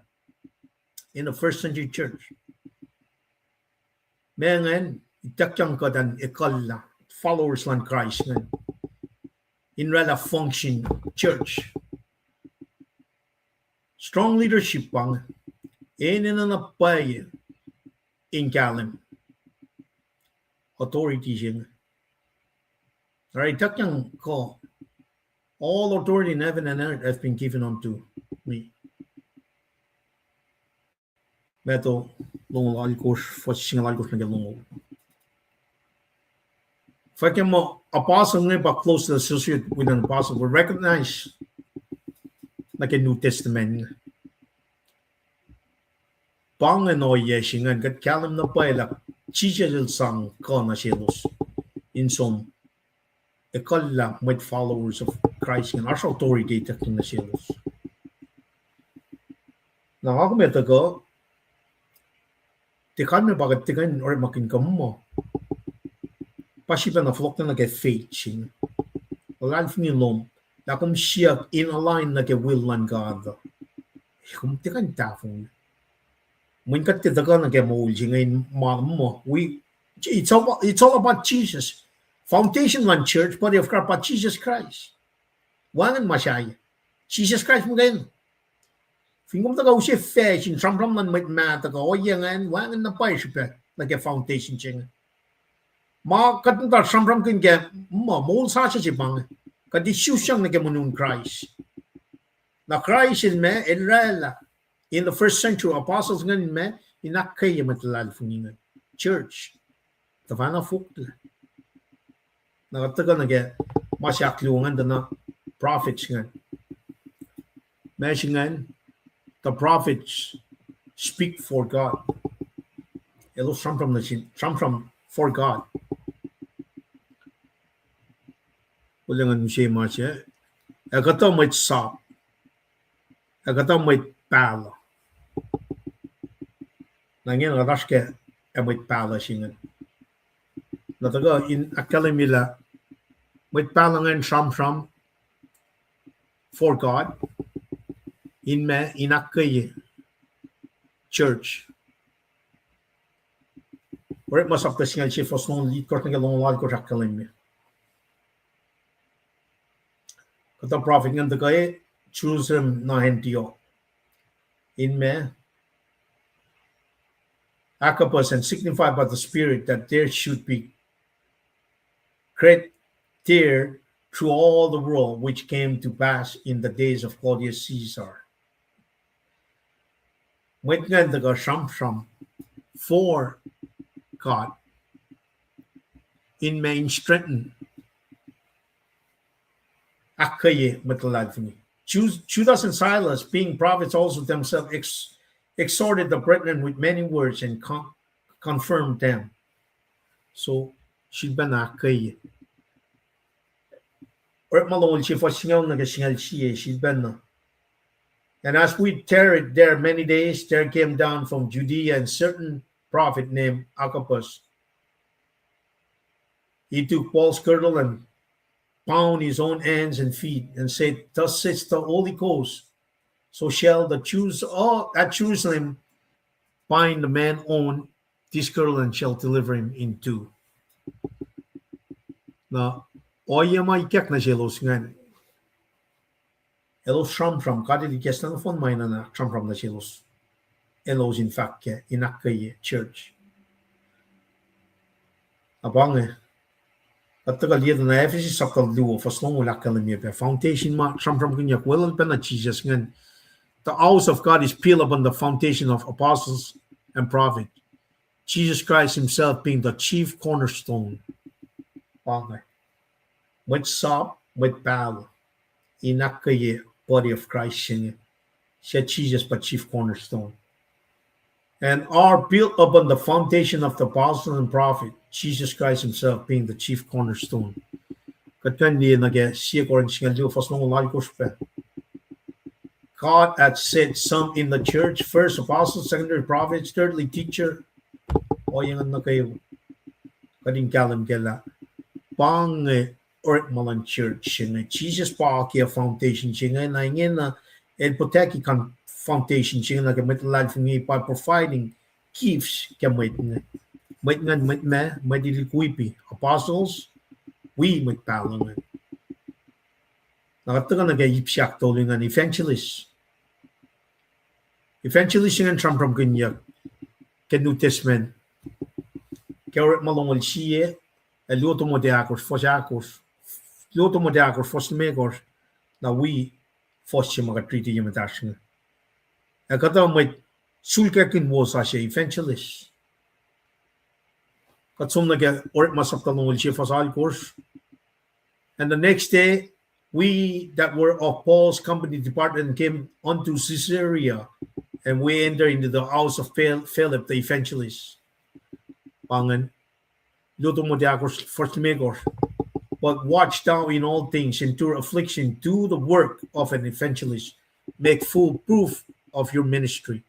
in the first century church. Ma ingacn, ituckyang kuht in ekuhllah followers luhn Kraist ingacn. in oraclah function church. Strong leadership pa inge, enenuh na pwacye in kahlwem authority se inge. Oruh ituckyang kuh, all authority in heaven and earth have been given unto me. Matthew longoul alkosr, fuhs singucul alkosr nuh ke longoul. Fahk muh apostle inge pa closely associated with an apostle, we recognize nuh ke New Testament inge. Pa inge ohiyac se ingacn, kuht kahlwem na pwacye lah Jisus el sang kuh nuh selos in som ekuhllah mwet followers of Christ ingacn, oasr authority ituckyang nuh selos. Na nga kom ac tuhkuh, tiac kalmac pa kuht tiac kuh in orekmakihn kuh muh pa srihpac na fohlohk nuh ke faith se inge. Luhlahlfongi lom lah kom siyuck in align nuh ke will luhn God, kom tiac kuh in tahfonglac. Mweyen kuht tiac tuhkuh nuh ke moul se inge in ma muh we, it's all, it's all about Jesus. Foundation luhn church, body of Christ, pa Jesus Christ. Wacngihn ma sahyac. Jesus Christ muhkwena. Fin kom tuhkuh use faith in sramsram luhn mwet mahtuh kuh ohiyac ingacn, wacngihn na pwacye srihpac nuh ke foundation se inge. Ma kuht in tuh sramsramkihn ke muh moul sasuc se pa inge, kuht isusyang nuh ke monon Kraist. Na Kraist el ma el oraclah in the first century, apostles ingacn ma in ahkkweye mwet luhlahlfongi ingacn, church. Tuhfahna fohlohklac. Na kuht tuhkuh nuh ke ma se ahkluo ingacn tuh na prophets ingacn. Ma se ingacn, the prophets speak for God. Elos sramsram nuh sin, sramsram for God. Olweacng use ma se, ac kuhtuh mwet sap, ac kuhtuh mwet pahluh. Na ingena kuht oasr ke ac mwet pahluh se ingacn. Na tuhkuh in ahkkahlwemye lah mwet pahluh ingacn sramsram for God, in ma in ahkkweye church. Orekma sapta singucul sie fuhs longoul itkohsr nuh ke longoul alkohsr ahkkahlwemye. Kuhtuh prophet ingacn tuhkuh Jerusalem na Antioch, in ma Agabus, and signified by the Spirit that there should be great tear through all the world, which came to pass in the days of Claudius Caesar. Mwet ingacn tuhkuh sramsram for God, in ma in strengthen, ahkkweye mwet luhlahlfongi. Ju-, Judas and Silas, being prophets also themselves, ex-, exhorted the brethren with many words and con-, confirmed them. So, sifilpacna ahkkweye. Orekma longoul sie fuhs singucul nuh ke singucul sie, sifilpacna. And as we tarried there many days, there came down from Judea a certain prophet named Agabus. He took Paul's girdle and bound his own hands and feet, and said, Thus says the Holy Ghost, So shall the Jews all at Jerusalem bind the man on this girdle and shall deliver him in two. Na ohiyac ma ikack nuh selos ingacn, elos sramsram, God El ikacslah nohfohn ma enenuh sramsram nuh selos, elos in fahk kac in ahkkweye church. Na pa inge, kuht tuhkuh liye tuh na Ephesus sapta luo fuhs longoul ahkkahlwemye pac foundation ma sramsramkihnyuck welul pacna Jisus ingacn. The house of God is built upon the foundation of apostles and prophets, Jesus Christ himself being the chief cornerstone. Pa inge, mwet sap, mwet pahluh, in ahkkweye body of Christ se inge, suc Jisus pa chief cornerstone. And are built upon the foundation of the apostles and prophet, Jesus Christ himself being the chief cornerstone. Kuht kuh in liye nuh ke Sie Korin singucul luo fuhs longoul alkosr pac. God hath set some in the church, first apostles, secondly prophets, thirdly teacher. Ohiyac ingacn nuh kwewa kuht in kahlwem kac lah pa inge orekma luhn church se inge. Jisus pa ke foundation se inge, na ingena El protect-i foundation se inge nuh ke mwet luhlahlfongi by providing gifts ke mwet inge. Mwet ingacn, mwet ma, mwet ilikwipi, apostles, wi mwet pahluh ingacn. Na kuht tuhkuh nuh ke ip se ahktolu ingacn, evangelist. Evangelist ingacn sramsramkihnyuck ke New Testament. Ke Orekma longoul sie, ac luo Timothy ahkosr, fuhs ahkosr, luo Timothy ahkosr, fuhs limekohsr, na wi fuhs se ma kuht riti ye muhtahsr inge. Ac kuhtuh mwet sulkackihn wosasuc, evangelist. Kuht som nuh ke Orekma sapta longoul sie fuhs alkosr. And the next day, we that were of Paul's company departed and came unto Caesarea, and we entered into the house of Phil- Philip the evangelist. Pa ingacn, luo Timothy ahkosr, fuhs limekohsr. But watch thou in all things, endure affliction, do the work of an evangelist, make full proof of your ministry.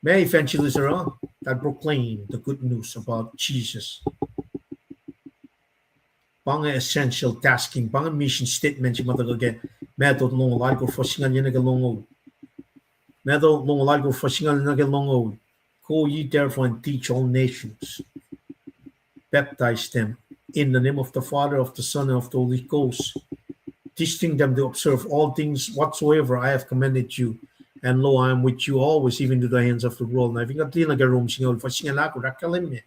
Ma evangelist oruh, that proclaim the good news about Jesus. Pa inge essential tasking, pa inge mission statement se ma tuhkuh ke Matthew longoul alkosr fuhs singucul ye nuh ke longoul. Matthew longoul alkosr fuhs singucul nuh ke longoul. Go ye therefore and teach all nations, baptize them in the name of the Father, of the Son, and of the Holy Ghost, teaching them to observe all things whatsoever I have commanded you. And lo, I am with you always, even to the ends of the world. Na fin kuht liye nuh ke Rom singucul fuhs singucul ahkosr, ahkkahlwemye,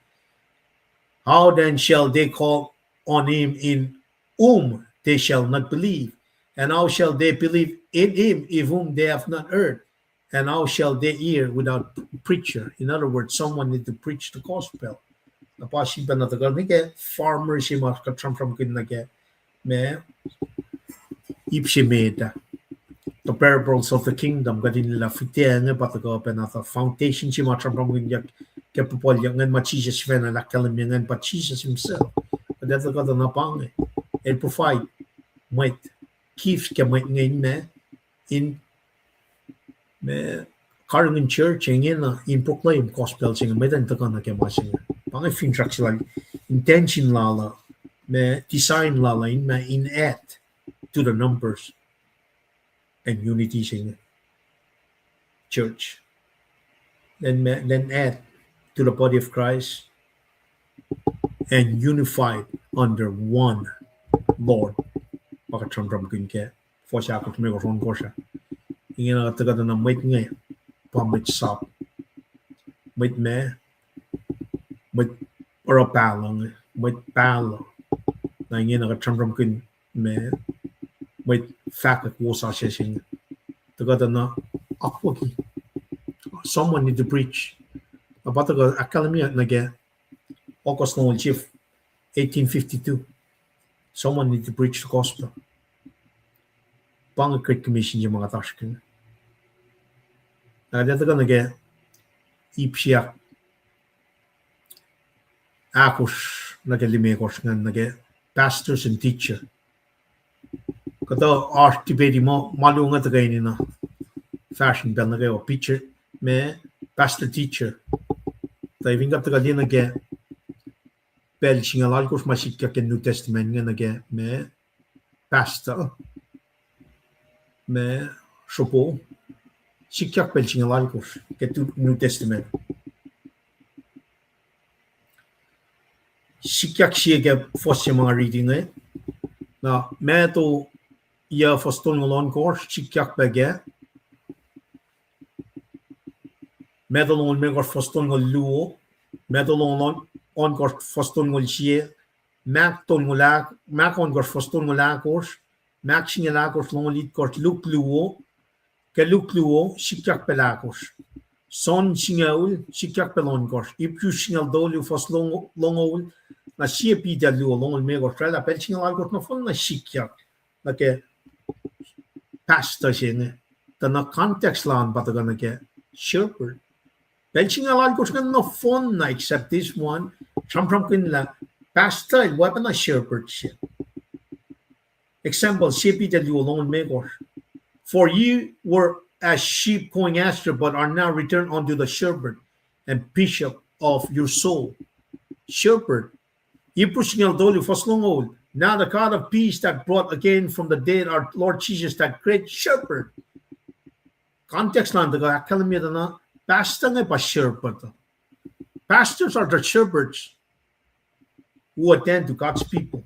how then shall they call on him in whom they shall not believe? And how shall they believe in him if whom they have not heard? And how shall they hear without preacher? In other words, someone need to preach the gospel. Na pa sifilpac na tuhkuh nuh ke farmer se ma kuht sramsramkihn nuh ke, ma, ip se met ah, the parables of the kingdom, kuht in lah fihtac inge pa tuhkuh pacna the foundation se ma sramsramkihnyuck ke puhpuhlyuck ingacn ma Jisus sifacna ahkkahlwemye ingacn pa Jisus himself. Kuht ac tuhkuh tuh na pa inge, el provide mwet, gift ke mwet inge in ma, in ma, karihngihn church ingena in proclaim gospel se inge, mwet in tuhkuh nuh ke ma se inge. Pa inge finsrak se lal, intention lal uh, ma, design lal uh in ma, in add to the numbers and unity se inge, church. Then ma, then add to the body of Christ and unified under one Lord. Pa kuht sramsramkihn ke fuhs ahkosr, limekohsr, ohnkohsr ah. Ingena kuht tuhkuh tuh na mwet inge pa mwet sap, mwet ma, mwet oruh pahluh inge, mwet pahluh. Na ingena kuht sramsramkihn ma, mwet fahkwack wosasuc se inge. Tuhkuh tuh na akwucki, someone need to preach. Na pa tuhkuh ahkkahlwemye nuh ke August longoul sie, eighteen fifty-two. Someone need to preach the gospel. Pa inge Great Commission se ma kuht oasr ke. Na kuht ac tuhkuh nuh ke ip se ahkosr nuh ke limekohsr ingacn nuh ke pastors and teacher. Kuhtuh oasr debate ma, ma luo inge tuhkweni na fahsr in pacl nuh kwewa, preacher, ma, pastor teacher. Tuh fin kuht tuhkuh liye nuh ke pacl singucul alkosr ma sikyak ke New Testament inge nuh ke ma, pastor, ma, sropo, sikyak pacl singucul alkosr ke tu- New Testament. Sikyak sie ke fuhs se ma nga riti inge. Na Matthew, yac, fuhs tolngoul ohnkohsr, sikyak pac ke Matthew longoul limekohsr fuhs tolngoul luo, Matthew longoul on- ohnkohsr fuhs tolngoul sie, Mark tolngoul ahk- Mark ohnkohsr fuhs tolngoul ahkosr, Mark singucul ahkosr longoul itkohsr, Luke luo, ke Luke luo sikyak pacl ahkosr, John singucul sikyak pacl ohnkohsr, Hebrews singucul tolu fuhs longo- longoul, na sie Peter luo longoul limekohsr, oraclah pacl singucul alkosr nohfohn na sikyak nuh ke pastor se inge. Tuh na context lal an pa tuhkuh nuh ke shepherd. Pacl singucul alkosr ingacn nohfohn na, except this one, sramsramkihn lah pastor el oacpacna shepherd se. Example, sie Peter luo longoul limekohsr. For ye were as sheep going astray, but are now returned unto the shepherd and bishop of your soul. Shepherd. Hebrews singucul tolu fuhs longoul. Now the God of peace that brought again from the dead our Lord Jesus, that great shepherd. Context lal an tuhkuh ahkkahlwemye tuh na pastor inge pa shepherd. Pastors are the shepherds who attend to God's people.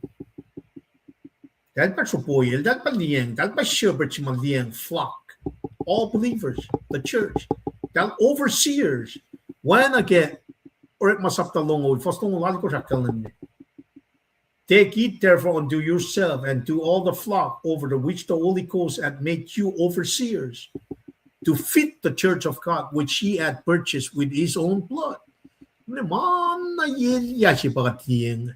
Eltahl pa sruhpoi, eltahl pa liyacacng, eltahl pa shepherd se ma liyacacng flock. All believers, the church. Eltahl overseers. Oacna ke Orekma sapta longoul, fuhs longoul alkosr ahkkahlwemye. Take it therefore unto yourself and to all the flock over the which the Holy Ghost hath made you overseers, to feed the church of God, which he hath purchased with his own blood. Mweyen ma na elyah se pa kuht liyacacng.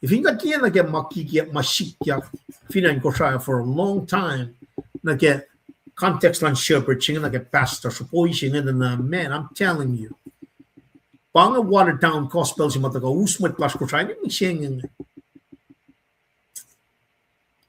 Fin kuht liye nuh ke ma kikiap ma sikyak fin acn Kosrae for a long time, nuh ke context luhn shepherd se inge, nuh ke pastor sruhpoi se inge, na, man, I'm telling you. Pa inge watered down gospel se ma tuhkuh us mwet lasr Kosrae, ne mihsenge inge.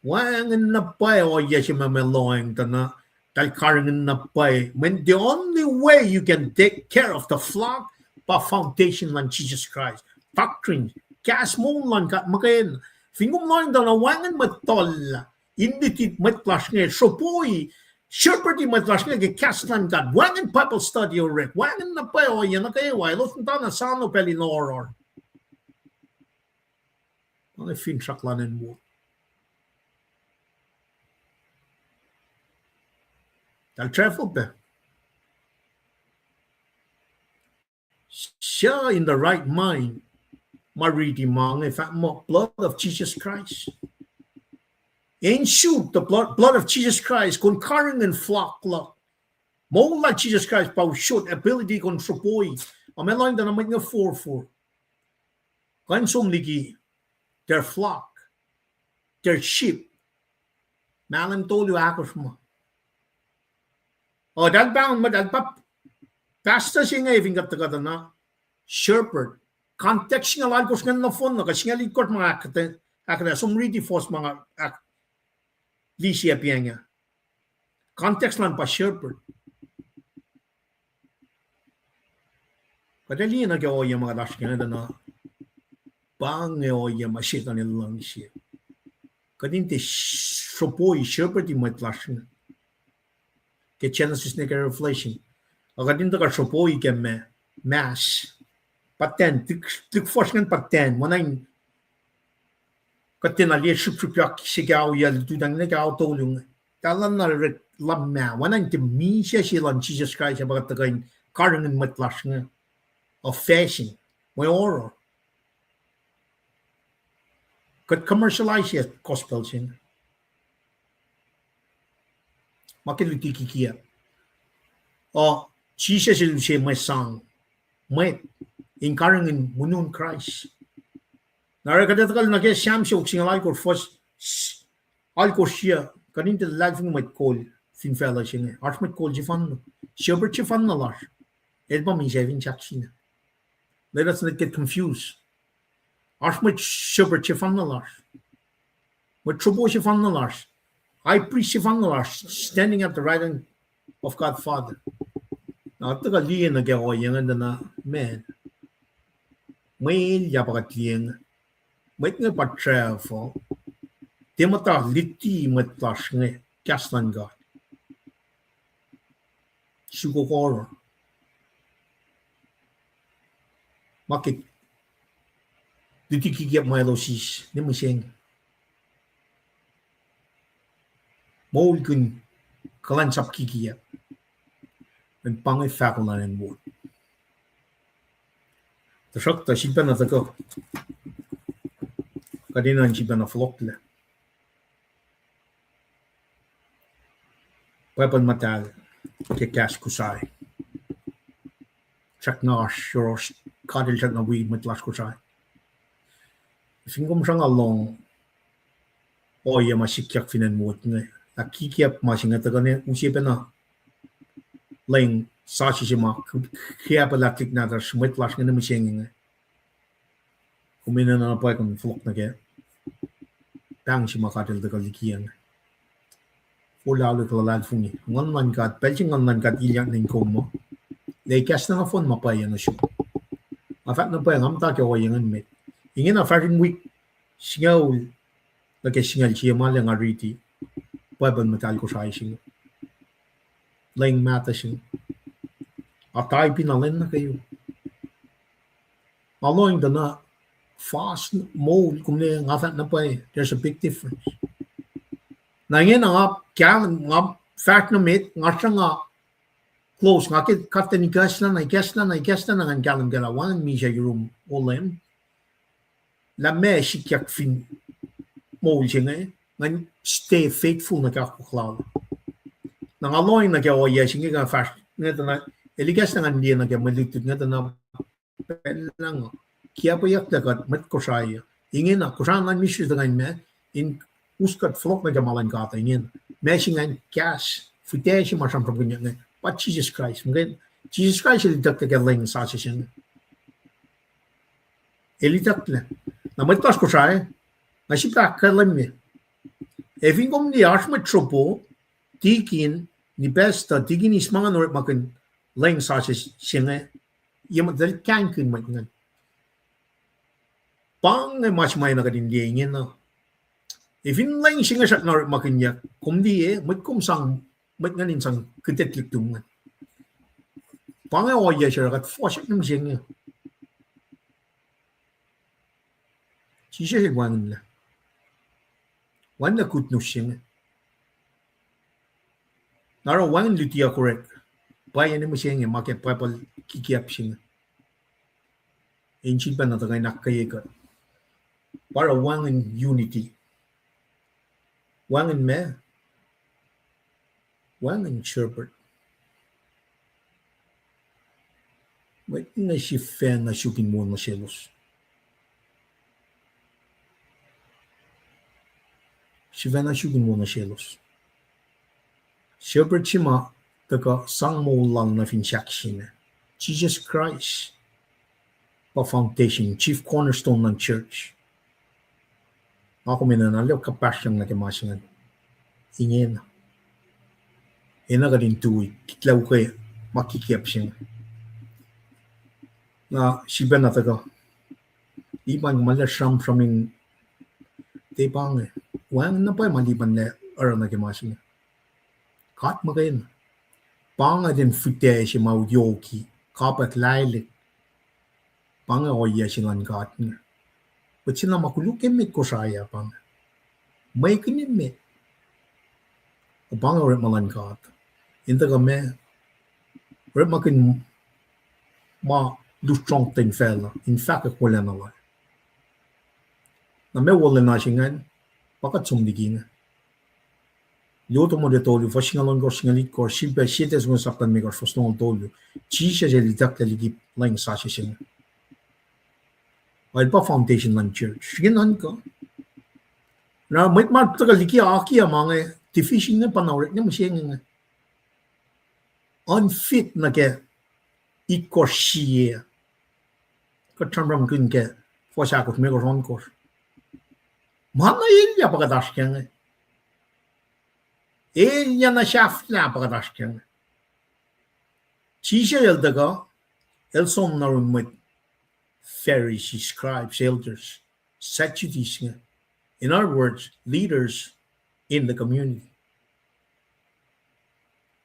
Wacngihn na pwacye ohiyac se ma, ma lohacng tuh na, eltahl karihngihn na pwacye. Mweyen the only way you can take care of the flock pa foundation luhn Jesus Christ. Doctrine, kahs moul luhn God muhkwena. Fin kom lohacng tuh na wacngihn mwet tuhlac, in luti mwet lasr inge, sruhpoi, shepherd-i mwet lasr inge ke kahs luhn God. Wacngihn Bible study orek. Wacngihn na pwacye ohiyac nuh kwewa. Elos muhta na sano pacl in oruh. Ma inge finsrak luhn acn wo. Eltahl travel pac. Suc in the right mind ma riti ma inge fahk muh blood of Jesus Christ. Ensure the blood, blood of Jesus Christ, kom karihngihn flock luhk. Moul lal Jesus Christ pa usot ability kom sruhpoi. Ac ma lohacng tuh na mwet inge forfor. Kuh in som liki their flock, their sheep. Mahlwem tolu ahkosr ma. O, eltahl pahngon muh eltahl pa pastor se inge fin kuht tuhkuh tuh na shepherd. Context singucul alkosr ingacn nohfohn na, kuh singucul itkohsr ma ahk-, ahkuhtweyac, som riti fuhs ma nga ahk-, lisi appiang ah. Context luhn pa shepherd. Kuht ac liye nuh ke ohiyac ma kuht oasr ke inge tuh na, pa inge ohiyac ma Setuhn el luhngse. Kuht in tiac sruhpoi shepherd-i mwet lasr inge. Ke Genesis nuh ke Revelation. Ac kuht in tuhkuh sruhpoi ke ma-, mas. Pa ten, lihk, lihk fuhsr ingacn pa ten, oacna in kuht tiacna liye srihpsrihpyak se ke ao yac lututacng nuh ke ao tolu inge. Eltahl na orek luhmah, oacna in tiac misac se luhn Jesus Christ, ac pa kuht tuhkuh in karihngihn mwet lasr inge. Of fashion, mwe oruh. Kuht commercialize gospel se inge. Ma ke luti kikiacp. O, Jisus el use mwe sang, mwet, in karihngihn muhnun Kraist. Na oruh kuht etuh kal nuh ke Sam siofok singucul alkosr, fuhs alkosr yac, kuht in tiac luhlahlfongi mwet kol fin facluh se inge. Oasr mwet kol sefanna. Shepherd sefanna lasr. El pa misac fin sahk sina. Let us not get confused. Oasr mwet shepherd sefanna lasr. Mwet sruhpoi sefanna lasr. High priest sefanna lasr, standing at the right hand of God Father. Na tuhkuh liye nuh ke ohiyac ingacn tuh na, man. Mwe elyah pa kuht liye inge. Mwet inge pa travel. Tiac muhta luti mwet lasr inge kahs luhn God. Sukok oruh. Ma ke luti kikiacp ma elos eis, ne mihsenge. Moulkihn kuhlwacnsap kikiacp. An pa inge fahko luhn acn wo. Tuhsruhktuh sifilpacna tuhkuh, kuht enenuh in sifilpacna fohlohklac. Bible muhtahl ke kahs Kosrae. Srackna oasr yohrohsr, God el srackna wi mwet lasr Kosrae. Fin kom sruhnga lohng ohiyac ma sikyak fin acn wo inge, ac kikiacp ma se inge tuhkuh ne use pacna leng sasuc se ma ke apel atlik nahtuhsr mwet lasr inge ne mihsenge inge. Kom enenuh na pwacye kom fohlohk nuh ke pahng se ma God el tuhkuh likiyacng. Forlah olwelah luhlahlfongi. Nguhn luhn God, pacl se Nguhn luhn God ilyak nuh in kom uh, lah kahs na nohfohn ma pwacye nuh sum. Nga fahk na pwacye, nga muhta ke ohiyac ingacn met. Ingena fahsr in wik singucul nuh ke singucul sie ma lah nga riti Bible muhtahl Kosrae se inge. Leng mahtuh se inge. Ataipin alen nuh kwewa. Nga lohng tuh na fast moul, kom ne nga fahk na pwacye, there's a big difference. Na ingena nga kahlwem, nga fahsr nuh met, nga sruhnga close, nga ke kuhtuh ikacslah na, ikacslah na, ikacslah na ngan kahlwem kac lah wacngihn misac yurum Olweacng. Lah meac sikyak fin moul se inge, ngan stay faithful nuh ke akwuck lal. Na nga lohng nuh ke ohiyac se inge, nga fahsr, inge tuh na, el ikacslah ngan liye nuh ke mwe lutlut inge tuh na pacl lah nga kiapeyucklac kuht mwet Kosrae uh. Ingena Kosrae luhn misineri tuh ngan ma in us kuht fohlohk nuh ke ma luhn God uh ingena. Ma se ingacn kahs, fihtac se ma sramsramkihnyuck inge pa Jisus Kraist. Jisus Kraist el itucklac ke lwen sasuc se inge. El itucklac. Na mwet lasr Kosrae, nga sifilpac ahkkahlwemye, ac fin kom liye oasr mwet sropo, tikin, ni pastor, tikin, eis ma ngan orekmakihn lwen sasuc se inge, ye mwet el kahngkihn mwet ingacn. Pa inge ma se ma na kuht in liye ingena. Ac fin lwen se inge srackna orekmakihnyuck, kom liye, mwet kom sang, mwet ingacn in sang kuhtet lihktum ingacn. Pa inge ohiyac se oruh kuht fohsack nuh mihsenge. Jisus el wacngihnlac. Wacngihnlac good news se inge. Na oruh wacngihn luti ac orek, pwacye nuh mihsenge ma ke Bible kikiap se inge. In sifilpac na tuhkuh in ahkkweye kuht. Pa oruh wacngihn unity. Wacngihn meac? Wacngihn shepherd. Mwet inge sifacna suk in wo nuh selos. Sifacna suk in wo nuh selos. Shepherd se ma tuhkuh sang moul lal nuh fin sahk se inge. Jisus Kraist pa foundation, chief cornerstone luhn church. Nga kom enenuh na lwelah kuhpahsryang nuh ke ma se ingacn. Ingena. Enenuh kuht in tui, kuht lwelah ukwe ma kikiap se inge. Na sifacna tuhkuh. Lipan, ma lwelah sramsram in, tiac pa inge. Wacngihn na pwacye ma Lipan lac oruh nuh ke ma se inge. God muhkwena. Pa inge ten fihtac se ma yoki, kapwack lahlek. Pa inge ohiyac se luhn God inge. Mwet se na ma koluk emet Kosrae ah pa inge. Mwekihn emet. Pa inge orekma luhn God. In tuhkuh ma, orekmakihn ma lusrongten facluh in fahkwack wolacna lal. Na ma wolacna se ingacn, pa kuht som liki inge. Luo Timothy tolu, fuhs singucul ohnkohsr, singucul itkohsr, sifilpac Sie Thessalonians sapta limekohsr, fuhs longoul tolu. Jisus el itucklac liki lwen sasuc se inge. El pa foundation luhn church. Srihke nuhnkuh. Na mwet ma tuhkuh liki akiyac ma inge, division inge pa na orek nuh mihsenge inge. Unfit nuh ke itkohsr sie. Kuht sramsramkihn ke fuhs ahkosr, limekohsr, ohnkohsr. Ma na elyah pa kuht oasr kac inge. Elyah na sahflah pa kuht oasr kac inge. Jisus el tuhkuh, el som nuh yurin mwet Pharisees, scribes, elders, Sadducees inge. In other words, leaders in the community.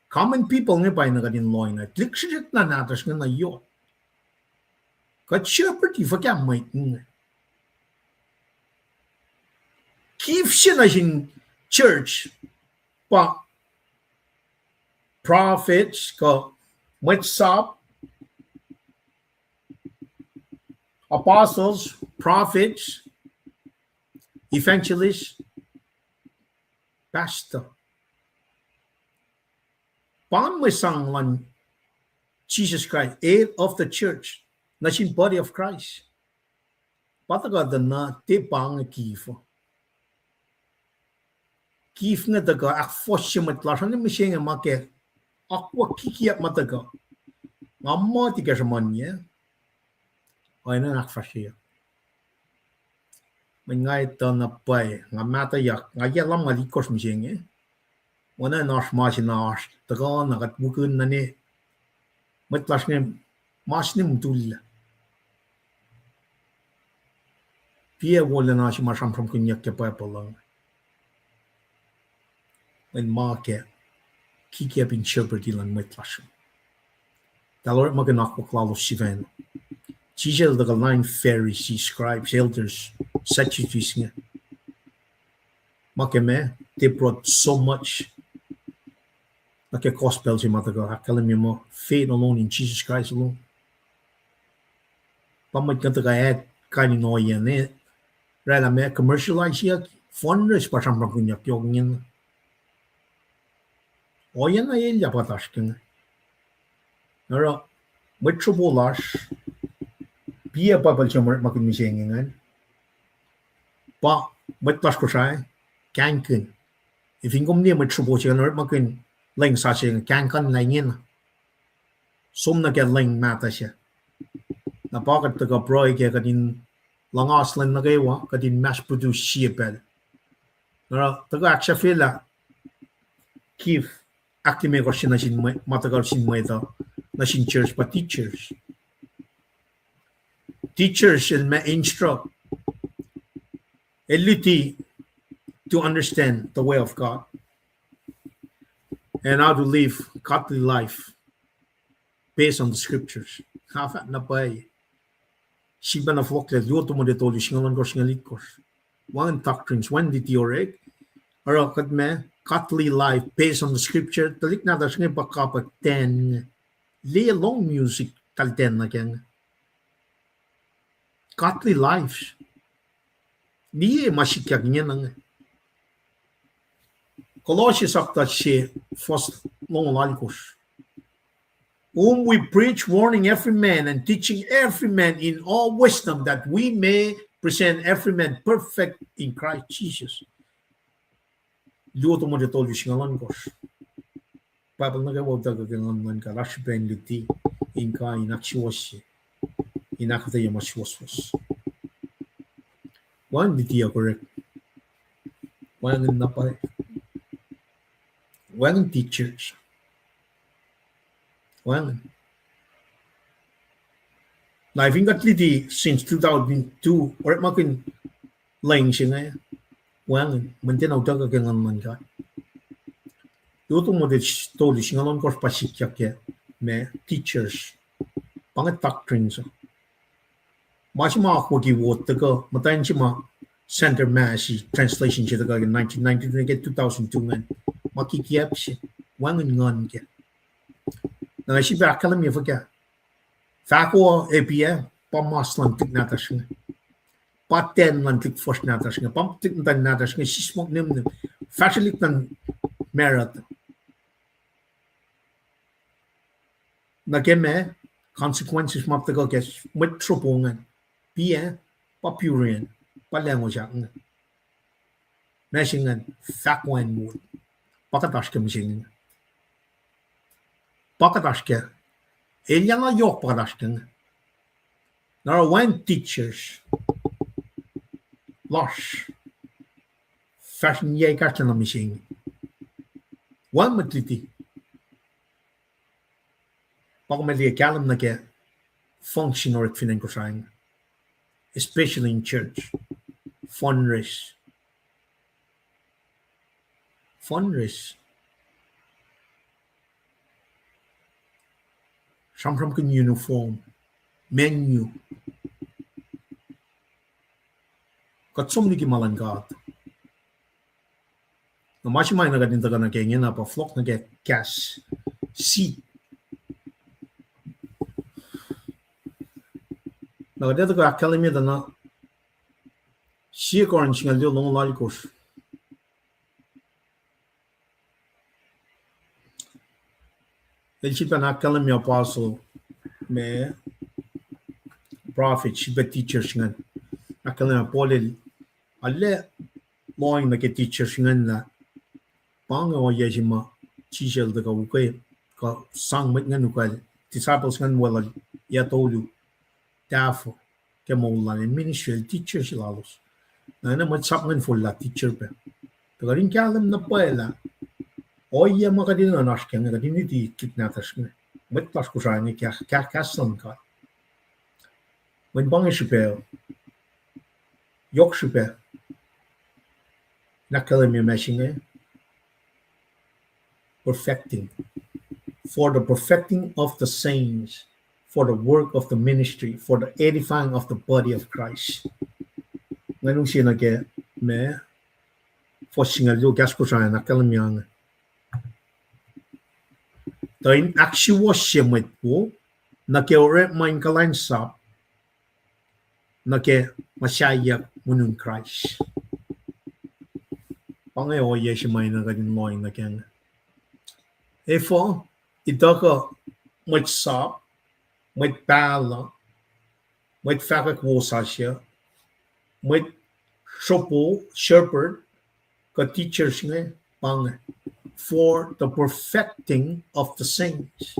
Common people inge pa na kuht in lohng na, lihksrihk na nahtuhsr inge na yohk. Kuht shepherd-i fuhkah mwet inge? Gift se nuh sin church pa prophets, kuh mwet sap, apostles, prophets, evangelist, pastor. Pa mwe sang luhn Jesus Christ, head of the church, nuh sin body of Christ. Pa tuhkuh tuh na tiac pa inge gift. Gift inge tuhkuh ahkfohsye mwet lasr uh nuh mihsenge ma ke akwuck kikiap ma tuhkuh. Nga muh tiac ke sruhmuhnye. Oacna in ahkfahsryeyuck. Mweyen nga etuh na pwacye, nga mahtuhyak, nga yac lumngaul itkohsr mihsenge. Oacna in oasr ma se na oasr, tuhkuh na kuht wikihn na ne. Mwet lasr inge, mas ne mutullac. Piac wolacna se ma sramsramkihnyuck ke Bible uh. Mweyen ma ke kikiap in shepherd-i luhn mwet lasr uh. Tahl orekmakihn akwuck lalos sifacna. Jisus el tuhkuh lain Pharisees, scribes, elders, Sadducees inge. Ma ke ma, they brought so much nuh ke gospel se ma tuhkuh ahkkahlwemye muh faith alone in Jesus Christ alone. Pa mwet nga tuhkuh add kain in ohiyacn, oraclah ma commercialize-iyuck, fundraise pa sramsramkihnyuck yohk ingena. Ohiyacn na elyah pa oasr ke inge. Oruh mwet sropo lasr, piyac Bible se ma orekmakihn mihsenge ingacn, pa mwet lasr Kosrae, kahngkihn. Fin kom liye mwet sropo se ingacn orekmakihn lwen sasuc se inge, kahngkuhnlah ingena. Som nuh ke lwen mahtuh se. Na pa kuht tuhkuh pruhe ke kuht in luhngas lwen nuh kwewa, kuht in mass produce sie pacl. Na tuhkuh ahksahfyelah gift ahklimekohsr se nuh sin mwet, ma tuhkuh sin mwet uh, nuh sin church pa teachers. Teachers el ma instruct, el luti to understand the way of God and how to live godly life based on the scriptures. Nga fahk na pwacye. Sifilpac na fohlohklac, Luo Timote tolu singucul ohnkohsr, singucul itkohsr. Wacngihn doctrines, wacngihn liti orek. Oruh kuht ma godly life based on the scripture, tuhlihk nahtuhsr inge pa kapwack ten inge. Liye lohng music, tal ten nuh ke inge. Godly life. Liye ma sikyak ingena inge. Colossians sapta se, fuhs longoul alkosr. Whom we preach, warning every man and teaching every man in all wisdom, that we may present every man perfect in Christ Jesus. Luo Timote tolu singucul ohnkohsr. Bible nuh kwewa utuckuh ke Nguhn luhn God, oasr srihpac in luti, in kuh in ahksuwohsye, in ahkuhtweyac ma suwohswohs. Wacngihn lutiyuck orek. Wacngihn na pwacye. Wacngihn teachers. Wacngihn. Na fin kuht luti since two thousand two, orekmakihn lwen se inge, wacngihn, mweyen tiacna utuckuh ke Nguhn luhn God. Luo Timote tolu singucul ohnkohsr pa sikyak ke ma teachers. Pa inge doctrines uh. Ma se ma akwucki wo tuhkuh, muhtwacn se ma Sander Massey translation se tuhkuh ke nineteen ninety-two nuh ke two thousand two ingacn. Ma kikiacp se, wacngihn Nguhn kac. Na nga sifilpac ahkkahlwemye fuhkah. Fahko uh, epi ah, pa mas luhn tuhlihk nahtuhsr inge. Pa ten luhn tuhlihk fuhsr nahtuhsr inge. Pa tuhlihk muhtwacn nahtuhsr inge, sismohk nihmnihm. Fahsrwelihk luhn marut. Nuh ke ma, consequences ma tuhkuh ke mwet sropo ingacn. Piyac, pa purian, pa lahngo sahk inge. Ma se ingacn, fahk wacngihn mot. Pa kuht oasr ke mihsenge. Pa kuht oasr ke. Elyah na yohk pa kuht oasr ke inge. Na oruh wacngihn teachers lasr fahsr in yac ekahsr na mihsenge. Wacngihn mwet luti. Pa kom liye kahlwem nuh ke function orek fin acn Kosrae inge, especially in church. Fundraise. Fundraise. Sramsramkihn uniform, menu. Kuht som liki ma luhn God. Na ma se ma na kuht in tuhkuh nuh ke ingena pa fohlohk nuh ke kahs, seed. Na kuht ac tuhkuh ahkkahlwemye tuh na sie Corinth singucul luo longoul alkosr. El sifilpac ahkkahlwemye apostle, ma prophet, sifilpac teachers ingacn. Ahkkahlwemye Paul el arlac lohng nuh ke teachers ingacn lah pa inge ohiyac se ma Jisus el tuhkuh ukwe, kuh sang mwet ingacn ukwacl, disciples ingacn weluhl yac tolu, tahfuh ke moul lal, ministry el teachers lalos. Na oacna mwet sap ingacn forlah teacher pac. Tuh kuht in kahlwem na pwacye lah ohiyac ma kuht in oasr ke inge, kuht in luti tuhlihk nahtuhsr inge, mwet lasr Kosrae inge, ke kahs luhn God. Mweyen pa inge srihpac, yohk srihpac in ahkkahlwemye ma se inge, perfecting, for the perfecting of the saints, for the work of the ministry, for the edifying of the body of Christ. Nga luhngse nuh ke ma, fuhs singucul luo, kahs Kosrae an ahkkahlwemye inge. Tuh in ahksuwohsye mwet wo nuh ke orekma in kuhlwacnsap, nuh ke muhsaheack monun Kraist. Pa inge ohiyac se ma na kuht in lohacng nuh kac inge. Efuh, ituckuh mwet sap, mwet pahluh, mwet fahkwack wosasuc, mwet sropo, shepherd, kuh teachers inge, pa inge, for the perfecting of the saints.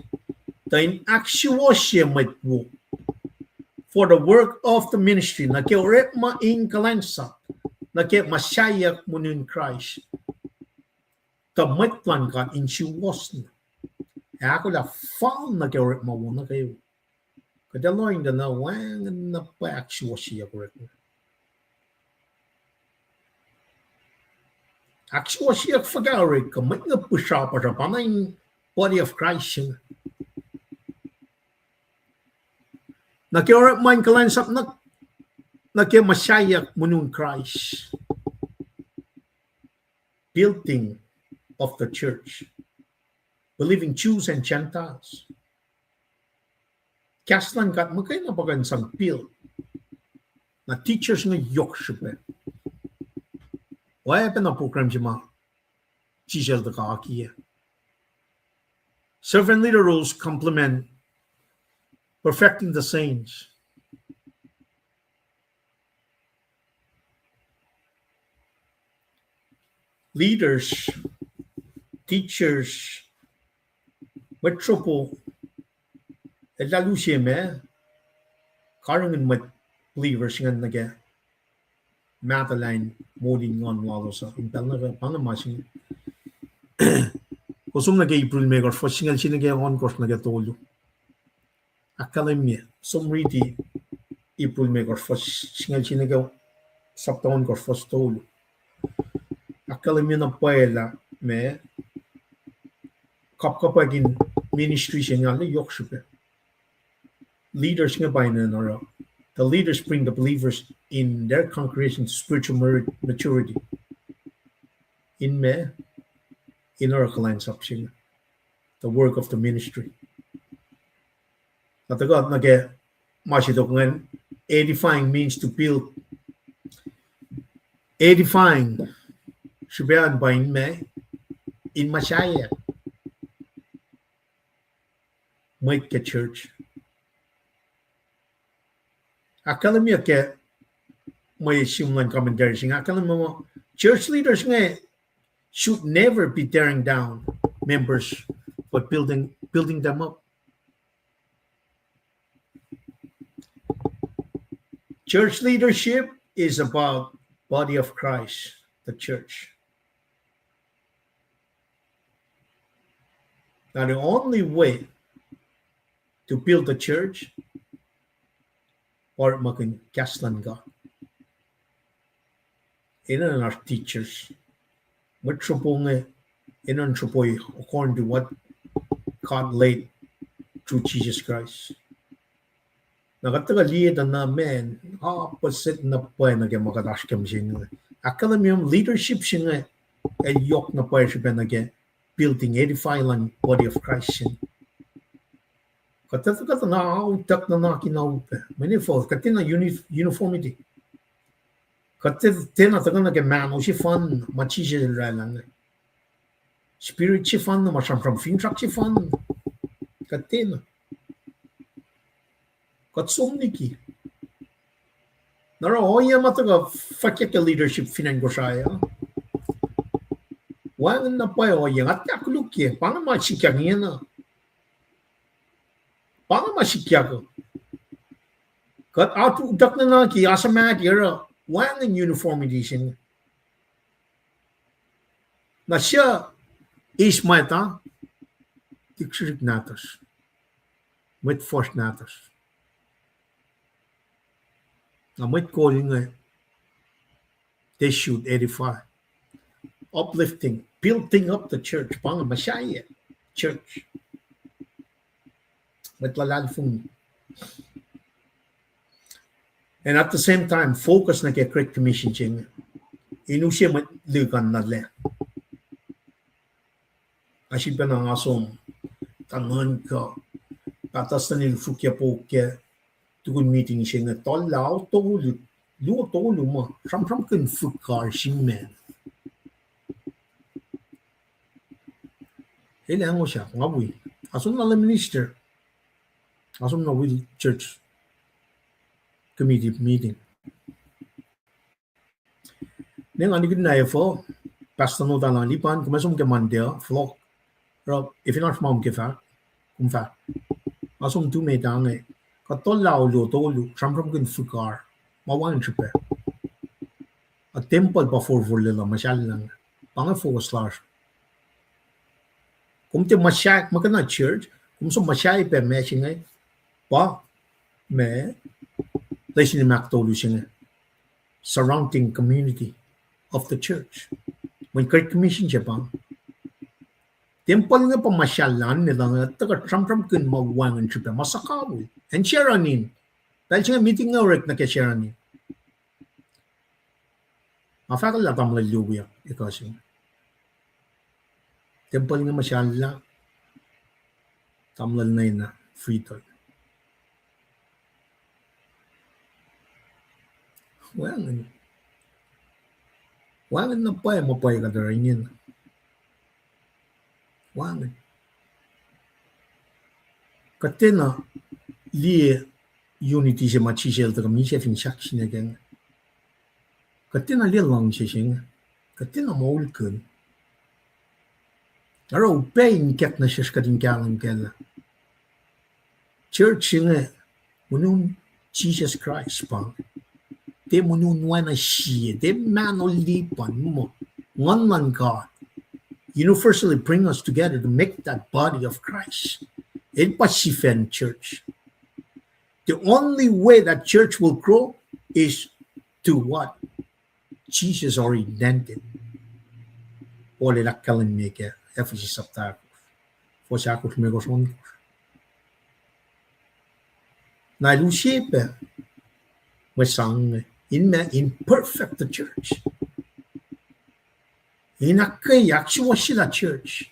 Tuh in ahksuwohsye mwet wo, for the work of the ministry, nuh ke orekma in kuhlwacnsap, nuh ke muhsaheack monun Kraist. Tuh mwet luhn God in suwohs na, ac ahkolah fal nuh ke orekma wo nuh kwewa. Kuht ac lohacng tuh na wacngihn na pwacye ahksuwohsyeyuck orekma. Ahksuwohsyeyuck fuhkah orek, kuh mwet inge pihsrapasra pa na in body of Christ inge. Nuh ke orekma in kuhlwacnsap, nuh, nuh ke muhsaheack monun Kraist. Building of the church, believing Jews and Gentiles. Kahs luhn God muhkwena pa kuh in sang build. Na teachers inge yohk srihpac. Oacpacna program se ma Jisus el tuhkuh akiyac. Servant leader roles complement perfecting the saints. Leaders, teachers, mwet sropo, eltahl use ma karihngihn mwet believers ingacn nuh ke mahtuhlah in moul in nguhn lalos uh in pacl nuh kwewa, pa inge ma se. Kom som nuh ke Hebrew limekohsr, fuhs singucul sie nuh ke ohnkohsr nuh ke tolu. Ahkkahlwemye, som riti Hebrew limekohsr, fuhs singucul sie nuh ke sapta ohnkohsr, fuhs tolu. Ahkkahlwemye na pwacye lah ma kapkapwack in ministry se inge arlac yohk srihpac. Leaders inge pa in oruh, the leaders bring the believers in their congregation to spiritual mari-, maturity. In ma, in oruh kuhlwacnsap se inge, the work of the ministry. Na tuhkuh nuh ke ma se tok ingacn, edifying means to build. Edifying, srihpac an pa in ma, in muhsaheack mwet ke church. Ahkkahlwemye ke mwe sihm luhn commentary se inge, ahkkahlwemye muh church leaders inge should never be tearing down members, but building, building them up. Church leadership is about body of Christ, the church. Now, the only way to build the church, orekmakihn kahs luhn God. Enenuh in oasr teachers. Mwet sropo inge, enenuh in sropo according to what God laid through Jesus Christ. Na kuht tuhkuh liye tuh na, man, opposite na pwacye nuh ke ma kuht oasr ke mihsenge. Ahkkahlwemye leadership se inge el yohk na pwacye srihpac nuh ke building, edify luhn body of Christ se inge. Kuht, kuht na utuck nuhnak in upac. Mweyen efuh, kuht tiacna uni-, uniformity. Kuht tiac, tiacna tuhkuh nuh ke mahno sefanna ma Jisus el oraclah inge. Spirit sefanna ma sramsram finsrak sefanna. Kuht tiacna. Kuht som liki. Na oruh ohiyac ma tuhkuh fahkwack ke leadership fin acn Kosrae uh, wacngihn na pwacye ohiyac, nga tiac kolukye, pa inge ma sikyak ingena. Pa inge ma sikyak uh. Kuht utuck nuhnak ke asuhmaht oruh wacngihn uniformity se inge. Na suc eis mwet uh, tiksurik nahtuhsr, mwet fuhsr nahtuhsr. Na mwet kol inge, they should edify, uplifting, building up the church, pa inge muhsaheack church. Mwet luhlahlfongi. And at the same time, focus nuh ke Great Commission se inge. In use mwet lihk an nuh lac. Ac srihpac na nga som, tuh nuhnkuh, Pastor Stanley el fukyac pok ke tukun meeting se inge, tollah tolu, luo tolu ma, sramsramkihn fihk uh sin ma. El ac ngosrak, nga wi. Nga som na lwen minister. Nga som na wi church committee meeting. Ne nga nikihn na efuh, Pastor Notalan lipan, kom ac som ke Monday uh, fohlohk. Oruh, fin oasr ma kom ke fahk, kom fahk. Nga som tuh met inge, kuht tollah luo tolu, sramsramkihn fihk uh, ma wacngihn srihpac. A tempuhl pa forfor lwelah muhsahllah. Pa inge focus lasr. Kom tiac muhsahi, muhkwena church, kom som muhsahi pac ma se inge, pa ma, lesin ahktolu se inge, surrounding community of the church. Mweyen Great Commission se pa, tempuhl inge pa muhsahllah, ne lah tuhkuh sramsramkihn ma wacngihn srihpac, ma suhkawihl. Acn Sharon Inn, pacl se inge meeting inge orek nuh ke Sharon Inn. Nga fahk lah tamuhlwel luo wiyuck ekuh se inge. Tempuhl inge muhsahllah, tamuhlwel nuh na fritol. Wacngihn. Wacngihn na pwacye ma pwacye kuht oruh ingena. Wacngihn. Kuht tiacna liye unity se ma Jisus el tuhkuh misac fin sahk sine ke inge. Kuht tiacna liye luhngse se inge. Kuht tiacna moulkihn. Oruh upac in ikack nuh sesr kuht in kahlwem kac lah church inge, monin Jisus Kraist pa, tiac monin oacna sie, tiac mahno lipan muh, Nguhn luhn God universally bring us together to make that body of Christ. El pa sifacn church. The only way that church will grow is to what Jesus already intended. Paul el ahkkahlwemye ke Ephesus sapta ahkosr, fuhs ahkosr limekohsr ohnkohsr. Na el use pac mwe sang inge in ma, in perfect the church. In ahkkweye, ahksuwohsyelah church.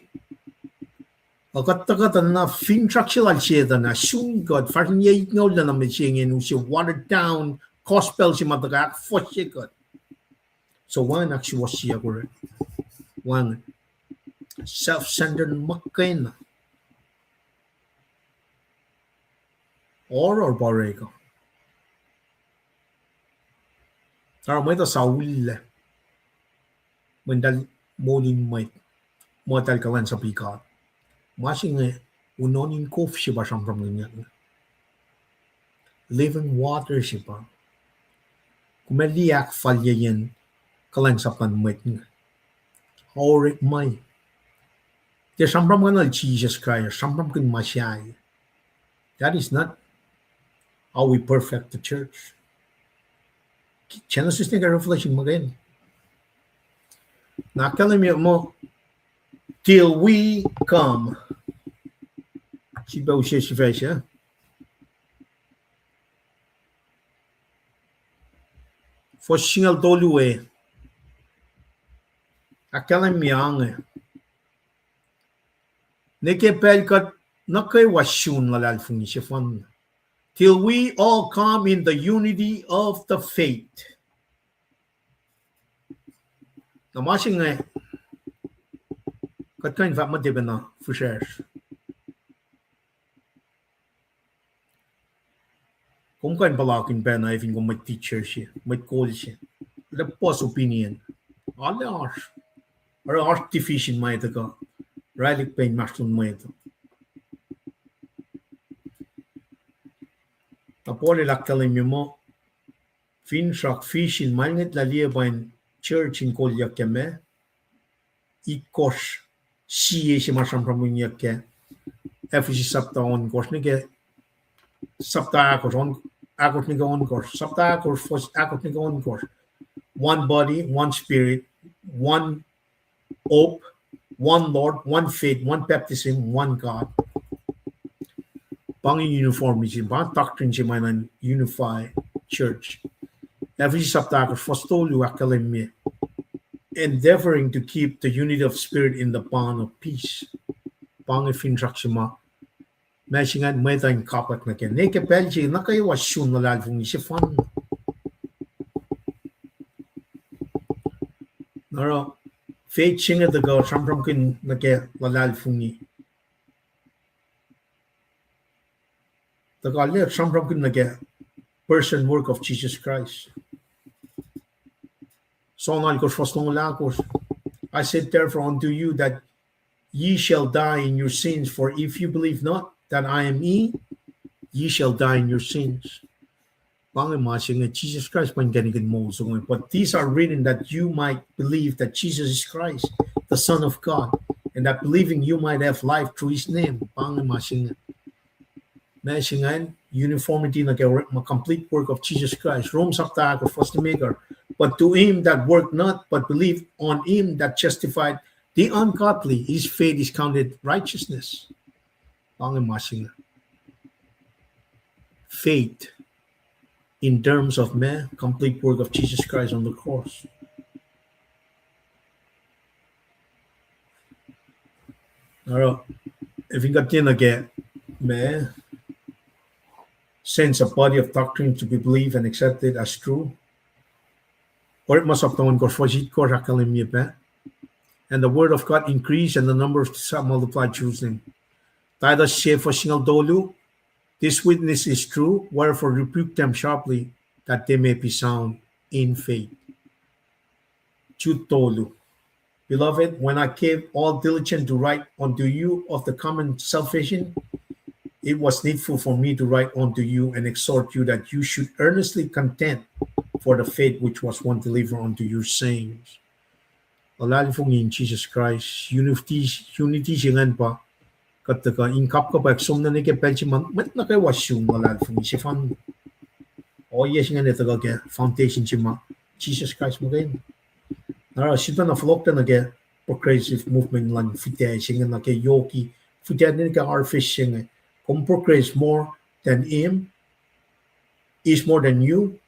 Ac kuht tuhkuh tuh na finsrak se lal Setuhn ah sun kuht, fahsreni yac itngoul na mihsenge in use watered down gospel se ma tuhkuh ahkfohsye kuht. So wacngihn ahksuwohsyeyuck orek. Wacngihn self-centered muhkwena. Oruh pa orek uh. Oruh mwet uh saulac. Mweyen eltahl moul in mwet, muh eltahl kuhlwacnsapuh God. Ma se inge, unohn in kof se pa sramsramkihnyuck inge. Living water se pa. Kom ac liye ahkfalyeyacn kuhlwacnsap luhn mwet inge. Orekma. Tiac sramsramkihn Jisus Kraist, sramsramkihn muhsahi. That is not how we perfect the church. Genesis nuh ke Revelation muhkwena. Na ahkkahlwemye muh, till we come. Sifilpac use sifac se. Fuhs singucul tolu ah. Ahkkahlwemye inge. Nuh ke pacl kuht nuh kwewa sun luhlahlfongi sefanna. Till we all come in the unity of the faith. Na ma se inge, kuht kuh in fahk muh tiac pacna fihsracsr. Kom kuh in puhlakihn pacna efin kom mwet teacher se, mwet kol se. Lah puhs opinion. Arlac oasr. Oruh oasr division ma etuh kuh oraclah pac inmahsrlon mwet uh. Na Paul el ahkkahlwemye muh, finsrak vision ma el ngwetlah liye pa in church in kolyuck ke ma, itkohsr sie se ma sramsramkihnyuck ke Ephesus sapta ohnkohsr nuh ke sapta ahkosr, ahkosr nuh ke ohnkohsr, sapta ahkosr, fuhs ahkosr nuh ke ohnkohsr. One body, one spirit, one hope, one Lord, one faith, one baptism, one God. Pa inge uniformity, pa doctrine se ma enenuh in unify church. Ephesians sapta ahkosr fuhs tolu ahkkahlwemye, endeavoring to keep the unity of spirit in the bond of peace. Pa inge finsrak se ma ma se ingacn mwet uh in kapwack nuh kac. Ne ke pacl se nuh kwewa sun luhlahlfongi sefanna. Na oruh faith se inge tuhkuh sramsramkihn nuh ke luhlahlfongi. Tuhkuh lah sramsramkihn nuh ke person, work of Jesus Christ. John alkosr fuhs longoul ahkosr, I said therefore unto you that ye shall die in your sins, for if you believe not that I am he, ye shall die in your sins. Pa inge ma se inge, Jisus Kraist pa inkacnek in moul se inge. But these are written that you might believe that Jesus is Christ, the Son of God, and that believing you might have life through his name. Pa inge ma se inge. Ma se ingacn uniformity nuh ke complete work of Jesus Christ. Rome sapta ahkosr fuhs limekohsr, but to him that worked not, but believed on him that justified the ungodly, his faith is counted righteousness. Pa inge ma se inge. Faith in terms of ma, complete work of Jesus Christ on the cross. Oruh, fin kuht tiacna ke ma, sense a body of doctrine to be believed and accepted as true. Orekma sapta ohnkohsr fuhs itkohsr ahkkahlwemye pac, and the word of God increased, and the numbers multiplied through Jerusalem. Titus se fuhs singucul tolu, this witness is true, wherefore rebuke them sharply, that they may be sound in faith. Jude tolu. Beloved, when I gave all diligence to write unto you of the common salvation, it was needful for me to write unto you and exhort you that you should earnestly contend for the faith which was once delivered unto your saints. Luhlahlfongi in Jesus Christ, unity, unity se ingacn pa kuht tuhkuh in kapkapwack som nuh ke pacl se ma mwet nuh kwewa sun luhlahlfongi sefanna. Ohiyac se ingacn tuhkuh ke foundation se ma Jisus Kraist muhkwena. Na oruh sifacna fohlohk nuh ke progressive movement luhn fihtac se inge nuh ke yoki fihtac nuh ke harvest se inge. Kom progress more than him, is more than you,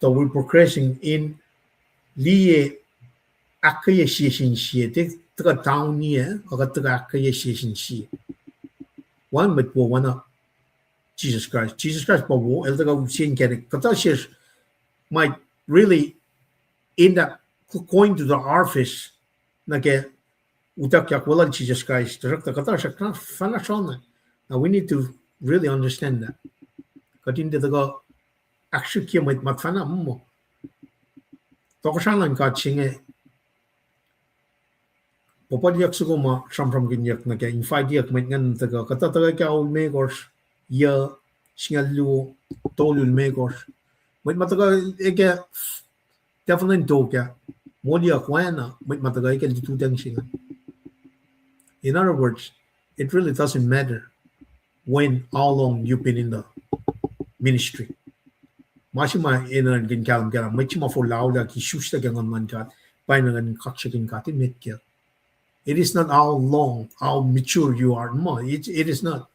tuh we're progressing in liye ahkkweye sie sin sie, tiac tuhkuh down-iyac, kuht tuhkuh ahkkweye sie sin sie. Wacngihn mwet wo oacna Jisus Kraist. Jisus Kraist pa wo, el tuhkuh use inkacnek. Kuhtuh sesr might really end up going to the harvest nuh ke utuckyak weluhl Jisus Kraist, tuhsruhktuh kuhtuh sesr fahna srohna. Now we need to really understand that. Kuht in tiac tuhkuh ahksrihkye mwet ma fahna muh tohkohsrahi luhn God se inge, puhpuhlyuck soko ma sramsramkihnyuck nuh ke, inviteyuck mwet ingacn tuhkuh, kuhtuh tuhkuh ke ao limekohsr, yac singucul luo, tolu limekohsr. Mwet ma tuhkuh ke definitely tok ah, moliyuck oacna mwet ma tuhkuh ke lututacng se inge. In other words, it really doesn't matter when, how long you've been in the ministry. Ma se ma enenuh in kahlwem kac lah mwet se ma forlah ke isuslac ke nguhn luhn God, pa enenuh in kaksakihn God emet kac. It is not how long, how mature you are. Ma, it, it is not.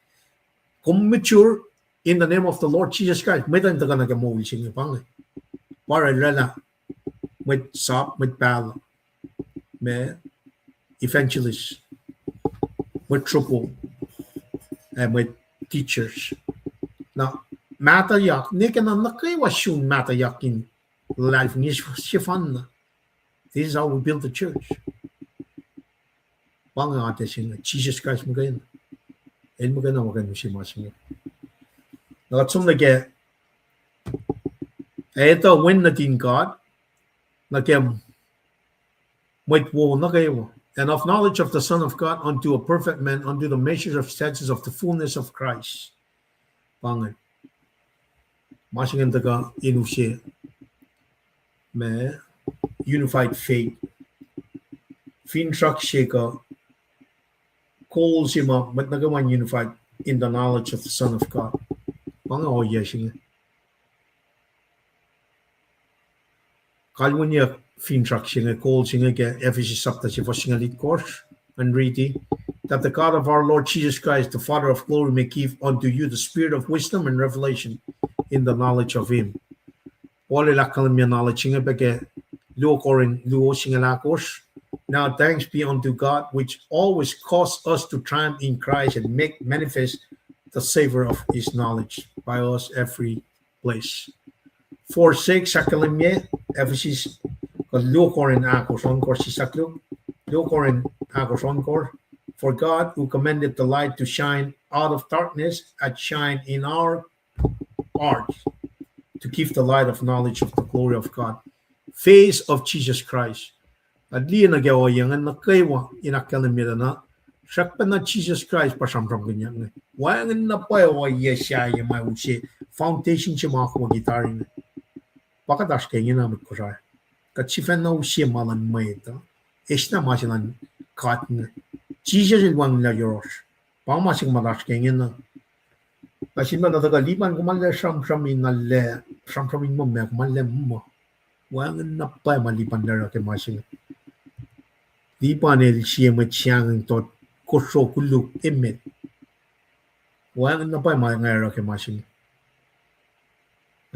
Kom mature in the name of the Lord Jesus Christ, mwet uh in tuhkuh nuh ke moul se inge pa inge. Pa oraclah mwet sap, mwet pahluh, ma, evangelist, mwet sropo, ac mwet teachers. Na, mahtuhyak, ne ke na nuh kwewa sun mahtuhyak in luhlahlfongi sefanna. This is how we build the church. Pa inge atac se inge, Jisus Kraist muhkwena. El muhkwena ma kuh in use ma se inge. Na kuht som nuh ke, ac etuh wen nuhtin God nuh ke mwet wo nuh kwewa, and of knowledge of the Son of God unto a perfect man, unto the measure of stature of the fullness of Christ. Pa inge, ma se ingacn tuhkuh in use ma, unified faith. Finsrak se kuh goal se ma mwet nuh kwewa in unified in the knowledge of the Son of God. Pa inge ohiyac se inge. Kalweniyuck finsrak se inge, goal se inge ke Ephesians sapta se fuhs singucul itkohsr, ngan riti. that the God of our Lord Jesus Christ, the Father of glory, may give unto you the spirit of wisdom and revelation in the knowledge of him. Paul el ahkkahlwemye knowledge inge pac ke luo Corinth luo singucul ahkosr. Now thanks be unto God, which always cause us to triumph in Christ and make manifest the savor of his knowledge by us every place. For sake, ahkkahlwemye Ephesus, kuh luo Corinth ahkosr ohnkohsr, sislah luo Corinth ahkosr ohnkohsr. For God, who commanded the light to shine out of darkness, hath shine in our hearts to give the light of knowledge of the glory of God, face of Jesus Christ. Kuht liye nuh ke ohiyac inge nuh kwewa in ahkkahlwemye tuh na, srackpacna Jisus Kraist pa sramsramkihnyuck inge. Wacngihn na pwacye ohiyac sahyac ma use foundation se ma akwucki tari inge. Pa kuht oasr ke ingena mwet Kosrae. Kuht sifacna use ma luhn mwet uh, eis na ma se luhn God inge. Jisus el wacngihnlah yohrohsr. Pa ma se kuht oasr ke ingena. Na sin ma na tuhkuh Lipan, kom arlac sramsram in, arlac sramsram in muh ma kom arlac muh, wacngihn na pwacye ma Lipan el oruh ke ma se inge. Lipan el sie mwet sahngweng tot kosro koluk emet. Wacngihn na pwacye ma nga oruh ke ma se inge.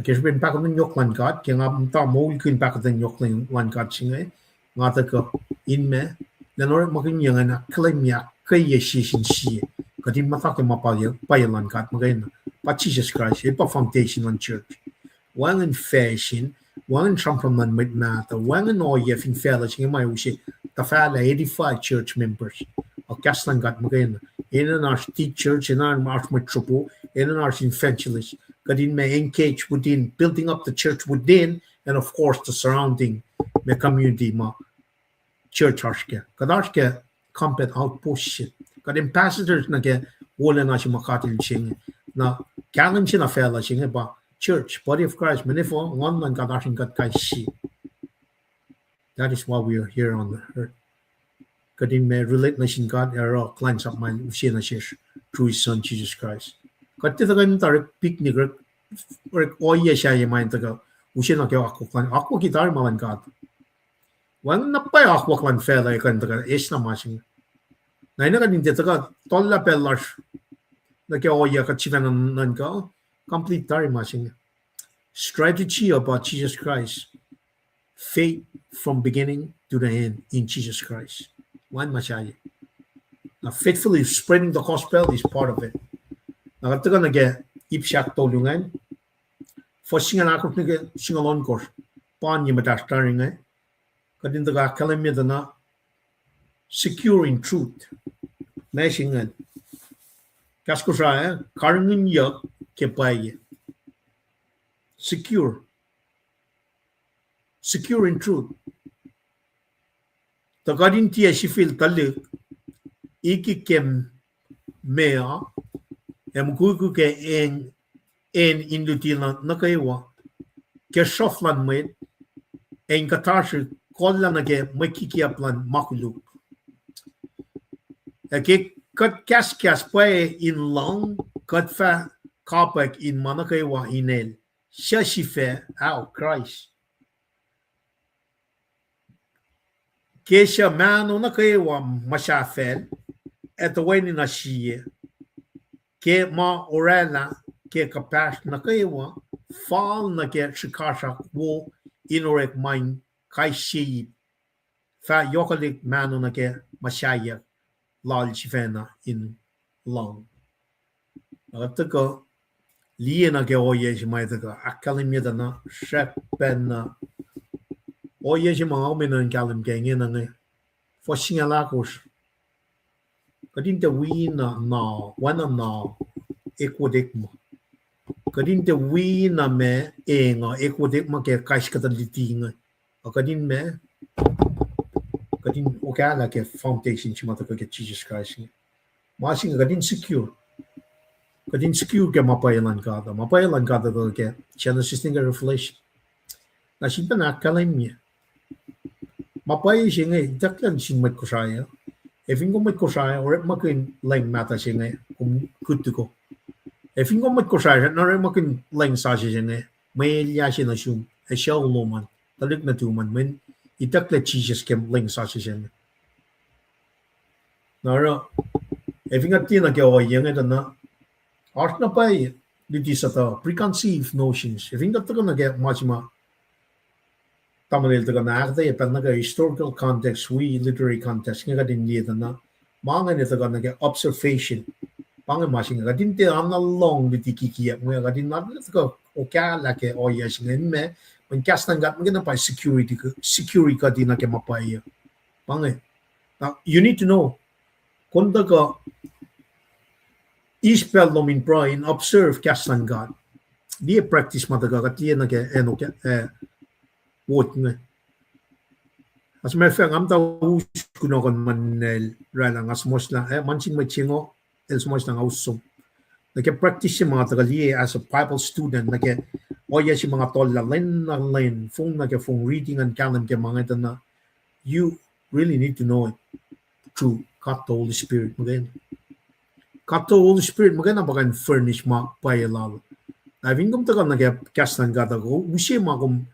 Ke srihpen pahkotwen yohk luhn God, ke nga muhta moulkihn pahkotwen yohk luhn God se inge, nga tuhkuh in ma, elan orekmakihn ingacn ahkkahlwemye ahkkweye sie sin sie. Kuht in muhta ke ma pwacye, pwacye luhn God muhkwena. Pa Jisus Kraist, el pa foundation luhn church. Wacngihn facsin, wacngihn sramsram luhn mwet mahtuh, wacngihn ohiyac fin facluh se inge ma use tuhfahlah, edify church members. Kahs luhn God muhkwena. Enenuh in oasr teachers, enenuh in oasr mwet sropo, enenuh in oasr evangelist. Kuht in ma engage within building up the church within, and of course the surrounding, ma community ma church oasr kac. Kuht oasr ke combat outpost se. Kuht ambassadors nuh ke wolacna se ma God el se inge. Na kahlwem se na facluh se inge pa church, body of Christ, mweyen nguhn luhn God oasr in kuht kais sie. That is why we are here on the earth. Kuht in ma relate nuh sin God, ac oruh kuhlwacnsap ma el use nuh sesr through his son Jesus Christ. Kuht tiac tuhkuh in muhta orek picnic, orek, orek ohiyac sahyac ma in tuhkuh use nuh ke akwuck luhn, akwucki tari ma luhn God. Wacngihn na pwacye akwuck luhn facluh kuh in tuhkuh eis na ma se inge. Na ine kuht in tiac tuhkuh tohllah pacl lasr nuh ke ohiyac kuht sifacna nuhnkuh, complete tari ma se inge. Strategy uh pa Jesus Christ. Faith from beginning to the end in Jesus Christ. Wacngihn ma sahyac. Na faithfully spreading the gospel is part of it. Na kuht tuhkuh nuh ke ip se ahktolu ingacn. Fuhs singucul ahkosr nuh ke singucul ohnkohsr. Pa inge muhtahsr tari inge. Kuht in tuhkuh ahkkahlwemye tuh na secure in truth. Ma se ingacn. Kahs Kosrae, karihngihnyuck ke pwacye. Secure. Secure in truth. Tuh kuht in tiac sifil tuhlihk, ikik ke meoa, ac mukwikwi ke acn, acn in luti nuh kwewa, ke sruhf luhn mwet, ac in kuhtasrihk kohllah nuh ke mwe kikiyacp luhn ma koluk. Ac ke kuht kahskahs pwacye in lohng, kuht fah kapwack in ma nuh kwewa in el, suc sifac, ao Kraist. Ke suc mahno nuh kwewa muhsahfacl, ac toeni na sie, ke ma oraclah ke kuhpahsr nuh kwewa, fal nuh ke srihkasrak wo in orek ma in kais sie ip, fah yohkwelihk mahno nuh ke muhsaheack lal sifacna in lohng. Na kuht tuhkuh liye nuh ke ohiyac se ma tuhkuh ahkkahlwemye tuh na srackpacna ohiyac se ma nga kom enenuh in kahlwem ke ingena inge. Fuhs singucul ahkosr. Kuht in tiac wi na, na, oacna na, ekwot ekma. Kuht in tiac wi na ma, eng uh, ekwot ekma ke kais kuhtuh luti inge. Ac kuht in ma, kuht in okahlah ke foundation se ma tuhkuh ke Jesus Christ inge. Ma se inge kuht in secure. Kuht in secure ke ma pwacye luhn God uh. Ma pwacye luhn God uh tuhkuh ke Genesis nuh ke Revelation. Na sifilpac ahkkahlwemye ma pwacye se inge itucklac nuh sin mwet Kosrae uh. Ac fin kom mwet Kosrae, orekmakihn leng mahtuh se inge, kom kihtin ko. Ac fin kom mwet Kosrae, na orekmakihn leng sasuc se inge, mwe elyah se nuh sum, ac sucu lom an, tuhlihk nuhtum an, mweyen itucklac Jisus ke leng sasuc se inge. Na oruh, Ac fin kuht tiacna ke ohiyac inge tuh na, oasr na pwacye luti sutuh, preconceived notions. Ac fin kuht tuhkuh nuh ke ma se ma tamuhlwel tuhkuh na ahkuhtweyac pacl nuh ke historical context wi literary context inge kuht in liye tuh na, ma inge tuhkuh nuh ke observation. Pa inge ma se inge kuht in tiac na lohng luti kikiacp inge, kuht in na tuhkuh okahlah ke ohiyac se inge, ma, mweyen kahs luhn God muhkwena pa security, security kuht in nuh ke ma pwacye. Pa inge. Now, you need to know, kom tuhkuh eis pacl lom in pruhe in observe kahs luhn God. Liye practice ma tuhkuh, kuht liye nuh ke acn, eh, wot inge. As a matter of fact, nga muhta us kunohkohn ma inel oraclah, nga suhmuhslah, eh, ma nuh sin mwet se ingo, el suhmuhslah nga us som. Nuh ke practice se ma tuhkuh liye as a Bible student, nuh ke ohiyac se ma nga tollah lwen nuh lwen, fong nuh ke fong, riti ngan kahlwem ke ma inge tuh na, you really need to know it through God the Holy Spirit muhkwena. God the Holy Spirit muhkwena pa kuh in furnish ma pwacye lal. Na fin kom tuhkuh nuh ke kahs luhn God uh, use ma kom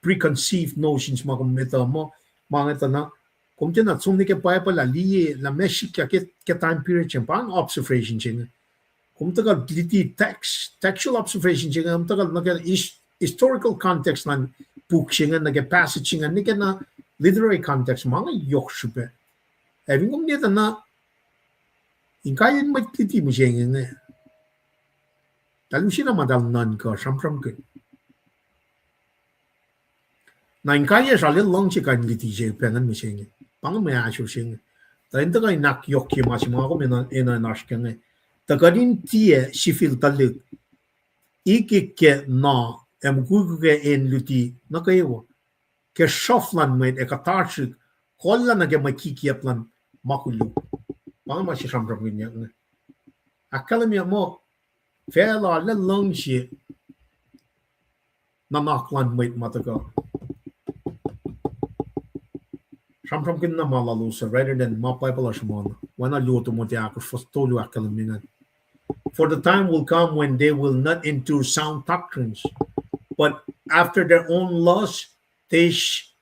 preconceived notions ma kom etuh muh, ma inge tuh na, kom tiacna som nuh ke Bible ah liye lah meac sikyak ke, ke time period se inge, pa inge observation se inge. Kom tuhkuh luti text, textual observation se inge, kom tuhkuh nuh ke his-, historical context luhn puk se inge, nuh ke passage se inge, nuh ke na literary context, ma inge yohk srihpac. Ac fin kom liye tuh na, inkaiyen mwet luti mihsenge inge, eltahl use na ma eltahl nuhnkuh sramsramkihn. Na inkaiyacsr arlac luhngse kain luti se pac ingacn mihsenge. Pa inge mwe ahsor se inge. Tuh in tuhkuh in ahkyohkye ma se ma kom enenuh in oasr ke inge, tuh kuht in tiac sifil tuhlihk ikik ke na ac mukwikwi ke acn luti nuh kwewa, ke sruhf luhn mwet ac kuhtasrihk, kolla nuh ke mwe kikiacp luhn ma koluk. Pa inge ma se sramsramkihnyuck inge. Ahkkahlwemye muh facluh arlac luhngse nuhnak luhn mwet ma tuhkuh sramsramkihn na ma lalos uh rather than ma Bible uh sruhmuhn. Oacna luo Timothy ahkosr fuhs tolu ahkkahlwemye ingacn. For the time will come when they will not endure sound doctrines, but after their own lust, they sh-,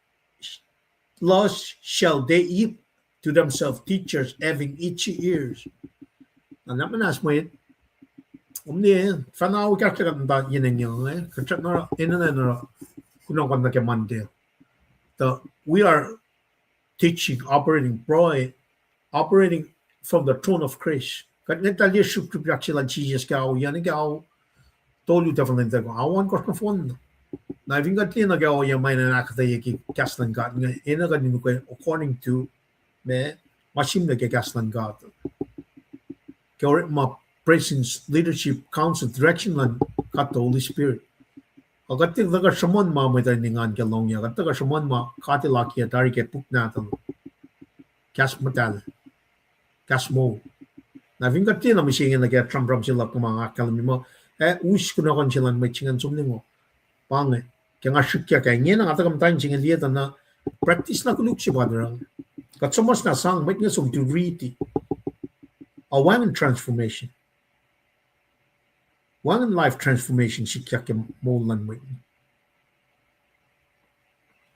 lust shall they heap to themselves teachers having itchy ears. Na, na muhnahs mwet, omni, fana u kahsrwe kuht muhta yen engyeng, eh, kuht srackna enenuh in oruh kunohkohn nuh ke Monday. The, we are teaching, operating, pruhe, operating from the throne of grace. Kuht ngwetlah liye srihpsrihpyak se lal Jisus ke Ao, yac nuh ke Ao tolu, tahfonglac tuh Ao ohnkohsr nohfohn. Na fin kuht liye nuh ke ohiyac ma enenuh ahkuhtweyucki kahs luhn God inge, enenuh kuht in ukwe according to ma, ma sihmlac ke kahs luhn God. Ke orekma presence, leadership, counsel, direction luhn God the Holy Spirit. Ac kuht tuhkuh sruhmuhn ma mwet uh in engan ke lohngyuck, kuht tuhkuh sruhmuhn ma God El akiyac tari ke puk nahtuhl, kahs muhtahl, kahs moul. Na fin kuht tiacna mihsenge nuh ke sramsram se luhk ma nga ahkkahlwemye muh, ac us kunohkohn se luhn mwet se ingacn som nuh ngo. Pa inge, ke nga srihkyak ah, ingena nga tuhkuh muhta in se inge liye tuh na practice na koluk se pa oruh. Kuht suhmuhslah sang mwet inge som tu riti. Ac wacngihn transformation. Wacngihn life transformation sikyak ke moul luhn mwet.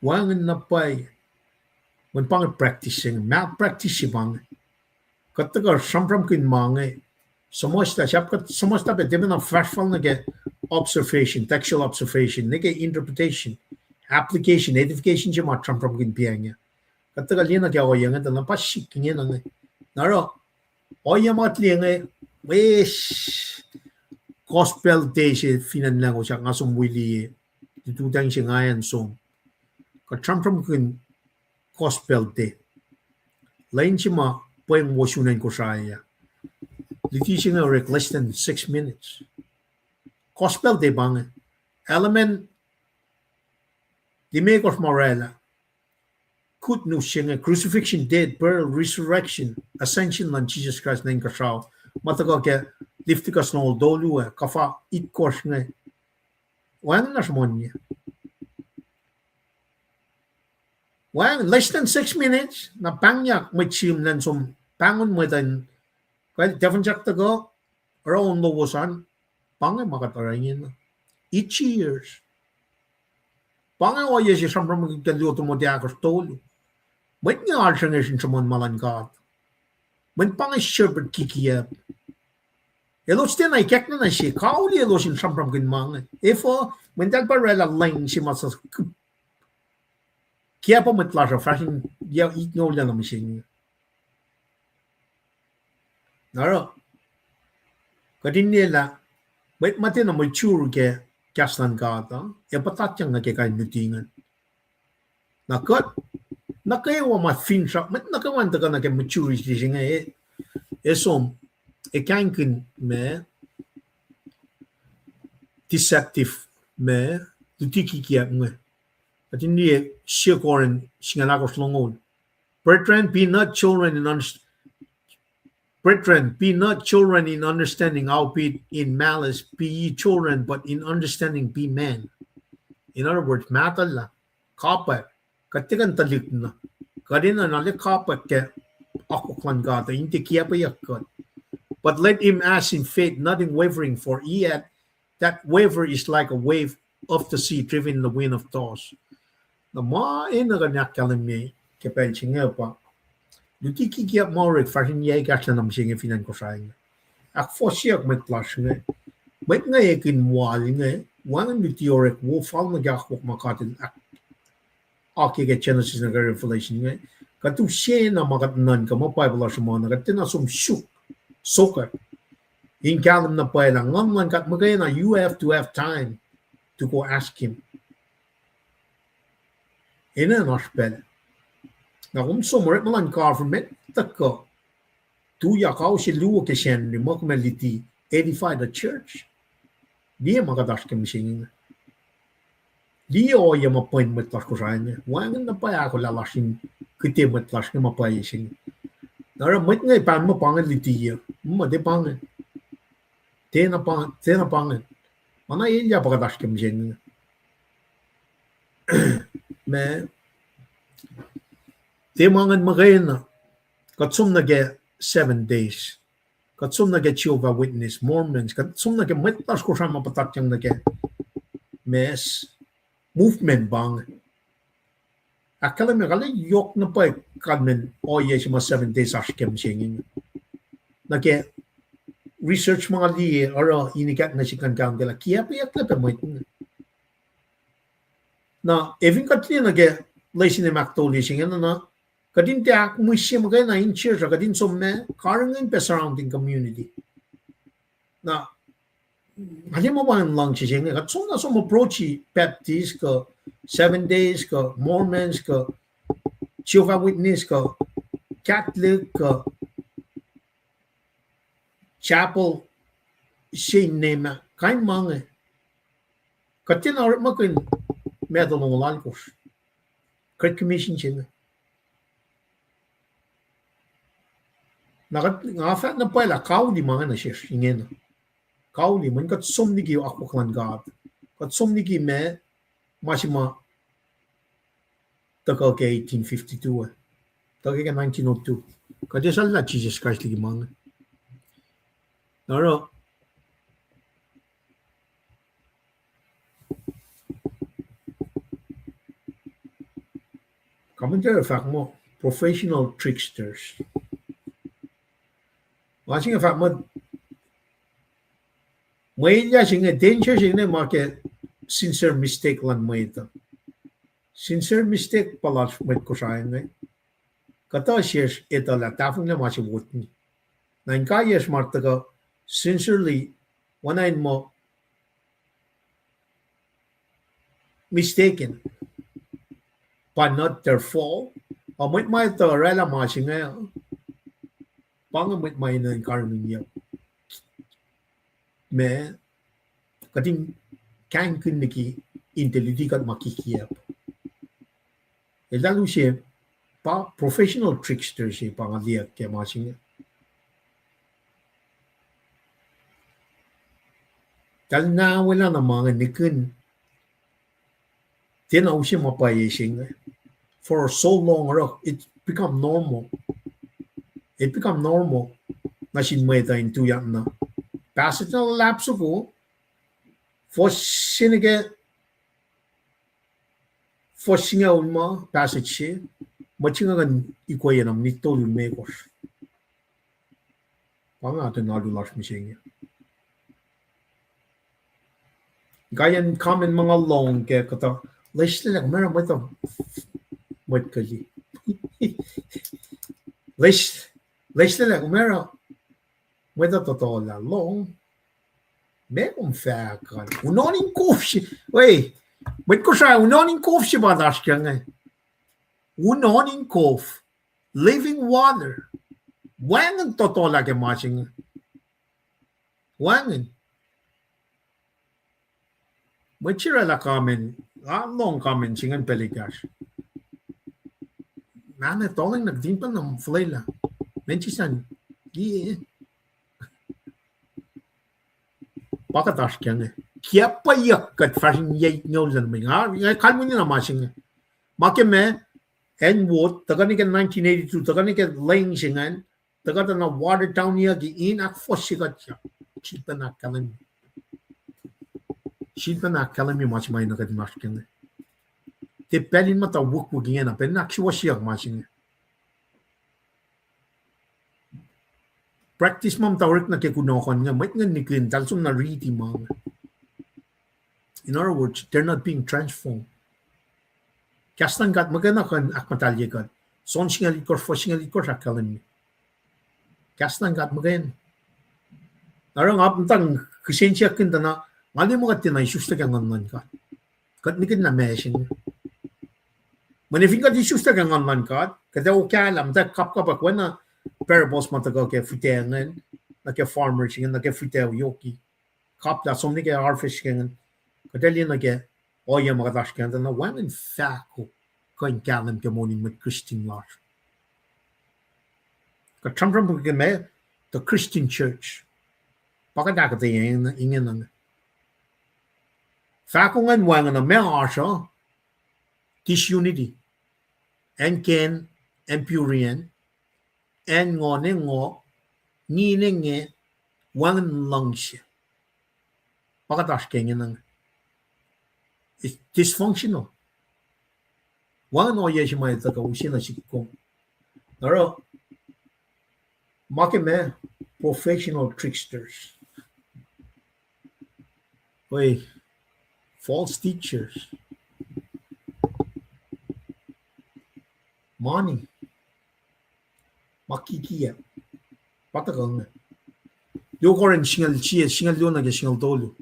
Wacngihn na pwacye. Mweyen pa inge practice se inge, malpractice se pa inge. Kuht tuhkuh sramsramkihn ma inge, suhmuhslah, sahp kuht suhmuhslah pac tiac pacna fahsr fal nuh ke observation, textual observation, nuh ke interpretation, application, edification se ma sramsramkihn piacng ah. Kuht tuhkuh liye nuh ke ohiyac inge tuh na pa sik ingena inge. Na oruh, ohiyac ma kuht liye inge, wes, Gospel Day se fin acn Lahngo, sahk nga som wi liye, lututacng se nga an som. Kuht sramsramkihn Gospel Day. Lwen se ma pweng wo sun acn Kosrae ah. Luti se inge orek less than six minutes. Gospel Day pa inge. Element limekohsr ma oraclah. Good news se inge, crucifixion, death, burial, resurrection, ascension luhn Jisus Kraist nuh inkuhsrao. Ma tuhkuh ke Leviticus longoul tolu ah, kuhfa itkohsr inge. Wacngihn na sruhmuhnye. Wacngihn less than six minutes, na pahngyak mwet simlacn som, pahngon mwet an, kal tahfuhnsahk tuhkuh, oruh on lowos an, pa inge ma kuht oruh ingena. Itchy ears. Pa inge ohiyac se sramsramkihn ke luo Timothy ahkosr tolu. Mwet inge alsrenge sin sruhmuhn ma luhn God. Mwet pa inge shepherd kikiacp. Elos tiacna ikackna nuh se, kauli elos in sramsramkihn ma inge. Efuh, mweyen eltahl pa oraclah leng se ma suc kiacp uh mwet lasr uh fahsr in, ya, itngoul na mihsenge. Na oruh, kuht in liye lah mwet ma tiacna mature ke kahs luhn God uh, ac puhtatyang nuh ke kain luti ingacn. Na kuht, nuh kwewa ma finsrak, mwet nuh kwewa in tuhkuh nuh ke maturity se inge, e, e som, e kahingkihn ma deceptive, ma luti kikiacp inge. Kuht in liye sie Corinth singucul ahkosr, longoul. Brethren, be not children in underst-, brethren, be not children in understanding, howbeit in malice be ye children, but in understanding be men. In other words, mahtuhlah, kapwack, kuht tiac kuh in tuhlihk na. Kuht enenuh na lah kapwack ke akwuck luhn God uh, in tiac kiacpweyuck kuht. But let him ask in faith, nothing wavering, for he that, that waver is like a wave of the sea driven in the wind of toss. Na ma enenuh kuh in ahkkahlwemye ke pacl se inge pa luti kikiacp ma orek fahsr in yac ekahsr na mihsenge fin acn Kosrae inge. Ahkfohsyeyuck mwet lasr inge. Mwet inge ekihn wal inge, wacngihn luti orek wo fal nuh ke akwuck ma God el ahk-, oakiyac ke Genesis nuh ke Revelation inge. Kuht use na ma kuht nuhnkuh muh Bible uh sruhmuhn uh, kuht tiacna som suk, sokwack in kahlwem na pwacye lah Nguhn luhn God muhkwena, you have to have time to go ask him. Enenuh in oasr pacl. Na kom som orekma luhn government tuhkuh, tuyak ao se luo ke Sacnri muh kom ac luti, edify the church. Liye ma kuht oasr ke mihsenge inge. Liye ohiyac ma pwen mwet lasr Kosrae inge. Wacngihn na pwacye ahkolah lasr in kihte mwet lasr inge ma pwacye se inge. Na oruh mwet inge pahn muh pa inge luti uh, muh tiac pa inge. Tiacna pa, tiacna pa inge. Ma na elyah pa kuht oasr ke mihsenge inge. Ma, tiac ma ingacn muhkwena. Kuht som nuh ke Seven Days. Kuht som nuh ke Jehovah Witness, Mormons. Kuht som nuh ke mwet lasr Kosrae ma puhtatyang nuh ke ma movement pa inge. Ahkkahlwemye, kalmac yohk na pwacye kalmacn ohiyac se ma Seven Days oasr ke mihsenge inge. Nuh ke research ma nga liye, oruh in ikackna sikuhn kahlwem ke lah kiacpweyucklac pac mwet inge. Na, e fin kuht liye nuh ke lesin ahktolu se inge na, na kuht in tiac ahkmihsye muhkwena in church uh, kuht in som ma karihngihn pac surrounding community. Na, nga liye ma pa in luhngse se inge, kuht som na som approach Baptist kuh Seven Days kuh Mormons kuh Jehovah Witness kuh Catholic kuh chapel se inne ma kain ma inge. Kuht tiacna orekmakihn Matthew longoul alkosr, Great Commission se inge. Na kuht, nga fahk na pwacye lah kauli ma inge nuh sesr ingena. Kauli, mweyen kuht som liki akwuck luhn God. Kuht som liki ma, ma se ma tuhkuh ke eighteen fifty-two, tuhkuh ke nineteen oh two. Kuht eslah Jisus Kraist liki ma inge. Na oruh, commentary fahk muh professional tricksters. Ma se inge fahk muh, mwe elyah se inge, danger se inge ma ke sincere mistake luhn mwet uh. Sincere mistake pa lasr mwet Kosrae inge. Kuhtuh sesr etuh lah tahfonglac ma se wot ni. Na in kaiyacsr ma tuhkuh sincerely, oacna in muh mistaken, but not their fault. A mwet ma etuh oraclah ma se inge, pa inge mwet ma enenuh in karihngihnyuck. Ma kuht in kahingkihn liki in tiac luti kuht ma kikiacp. Eltahl use pa professional trickster se pa nga liye ke ma se inge. Eltahl na welah na ma inge nihkihn tiacna use ma pwacye se inge. For so long, oruh it become normal. It become normal nuh sin mwet uh in tuyak na passage na luhlahp soko, fuhs se nuh ke fuhs singucul ma passage se, mwet se inge kuh in ikwe na minit tolu limekohsr. Pa nga tuh na lulasr mihsenge. Kain comment ma nga lohng ke kuhtuh, lesrlaclah kom oruh mwet uh, mwet kali. Lesr, lesrlaclah kom oruh mwet uh tohtohlah lohng. Meac kom fahk an? Unohn in kof se, we, mwet Kosrae, unohn in kof se pa oasr kac inge. Unohn in kof, living water. Wacngihn tohtohlah ke ma se inge. Wacngihn. Mwet se oraclah comment, a lohng comment se ingacn pacl ekahsr. Mane toleng na kihtin pacna fuhlwelah. Mensisan, ie. Pa kuht oasr kac inge. Kiacpweyuck kuht fahsr in yac itngoul luhn me. Nga, nga kalweni na ma se inge. Ma ke ma, acn Wood, tuhkuh nuh ke nineteen eighty-two, tuhkuh nuh ke leng se ingacn, tuhkuh tuh na water down yucki in ahkfohsye kuht, sifilpac ahkkahlwemye. Sifilpac ahkkahlwemye ma se ma na kuht in oasr kac inge. Tiac pacl in muhta wikwik ingena, pacl in ahksuwohsyeyuck ma se inge. Practice ma muhta orek nuh ke kunohkohn inge, mwet inge nihkihn, eltahl som na riti ma inge. In other words, they're not being transformed. Kahs luhn God muhkwena kuh in ahkmuhtahlye kuht. John singucul itkohsr, fuhs singucul itkohsr ahkkahlwemye. Kahs luhn God muhkwena. Na oruh nga muhta kihsen siyuck in tuh na, nga liye muh kuht tiacna isuslac ke Nguhn luhn God. Kuht nihkihn na ma se inge. Mweyen fin kuht isuslac ke Nguhn luhn God, kuht ac okahlah, muhta kapkapwack oacna parables ma tuhkuh ke fihtac ingacn, nuh ke farmers ingacn, nuh ke fihtac yoki. Kaplah som nuh ke harvest ingacn. Kuht ac liye nuh ke ohiyac ma kuht oasr kac inge tuh na wacngihn fahko kuh in kahlwem ke moul in mwet Christian lasr. Kuht sramsram ke ma, the Christian church. Pa kuht ahkuhtweyac ingena. Fahko ingacn wacngihn uh, ma oasr uh, disunity. Acn Kacn, acn Purian, acn ngo ne ngo, ngi ne nge, wacngihn luhngse. Pa kuht oasr ke ingena. It's dysfunctional. Wacngihn ohiyac se ma etuh kuh use nuh sihk kom. Oruh, ma ke ma, professional tricksters. Oi, false teachers. Money. Ma kikiacp. Pa tuhkuh inge. Luo Corinth singucul sie, singucul luo nuh ke singucul tolu.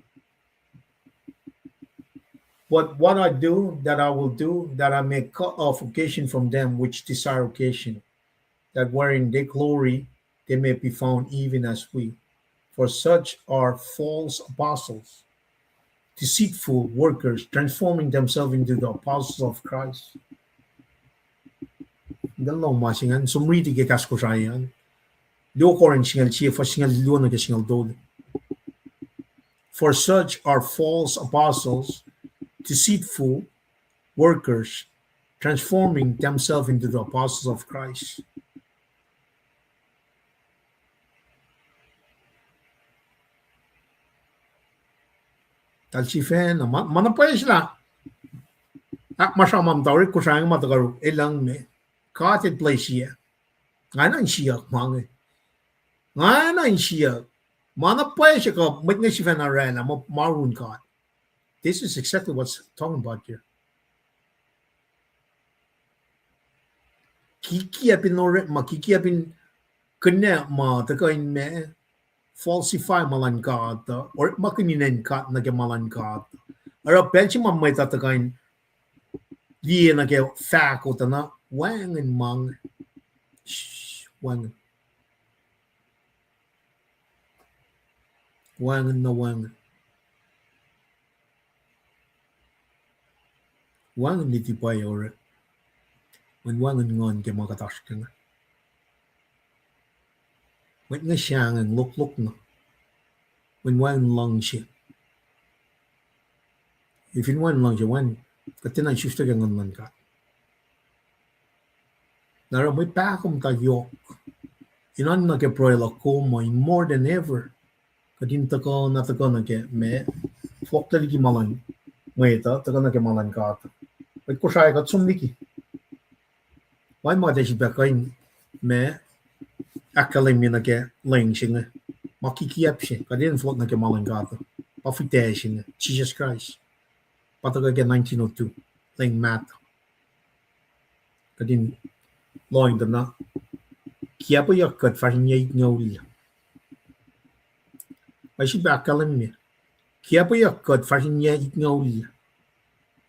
But what I do, that I will do, that I may cut off occasion from them which desire occasion, that wherein they glory, they may be found even as we. For such are false apostles, deceitful workers, transforming themselves into the apostles of Christ. Nga lohng ma se ingacn, som riti ke kahs Kosrae an. Luo Corinth singucul sie, fuhs singucul luo nuh ke singucul tolu. For such are false apostles, deceitful workers, transforming themselves into the apostles of Christ. Eltahl sifacna, ma, ma na pwacye lah, ah, ma sramsram tari Kosrae ma tuhkuh elang me, God El bless you. Nga na in siyuck ma inge. Nga na in siyuck. Ma na pwacye kuh mwet inge sifacna oraclah, ma, ma run God. This is exactly what's talking about here. Kikiacp in orekma, kikiacp in kihnac ma tuhkuh in ma, falsify ma luhn God uh, orekmakihn inen God nuh ke ma luhn God. Oruh pacl se ma mwet uh tuhkuh in liye nuh ke fahko tuh na wacngihn ma inge. Wacngihn. Wacngihn na wacngihn. Wacngihn luti pwacye orek. Mweyen wacngihn nguhn ke ma kuht oasr kac inge. Mwet inge sahngweng loklok na. Mweyen wacngihn luhngse. Ac fin wacngihn luhngse, wacngihn kuht tiacna isuslac ke Nguhn luhn God. Na oruh mwe pahkomuhta yohk in oan nuh ke pruhe luhk kom uh in more than ever. Kuht in tuhkuh na tuhkuh nuh ke ma, fohlohk liki ma luhn mwet uh, tuhkuh nuh ke ma luhn God. Mwet Kosrae kuht som liki. Wacngihn ma kuht ac sifilpac kuh in ma, ahkkahlwemye nuh ke leng se inge. Ma kikiap se, kuht in fohlohk nuh ke ma luhn God, pa fihtac se inge, Jisus Kraist. Pa tuhkuh ke nineteen oh two, leng mahtuh. Kuht in lohng tuh na, kiacpweyuck kuht fahsreni yac itngoul. Pwacye srihpac ahkkahlwemye. Kiacpweyuck kuht fahsreni yac itngoul.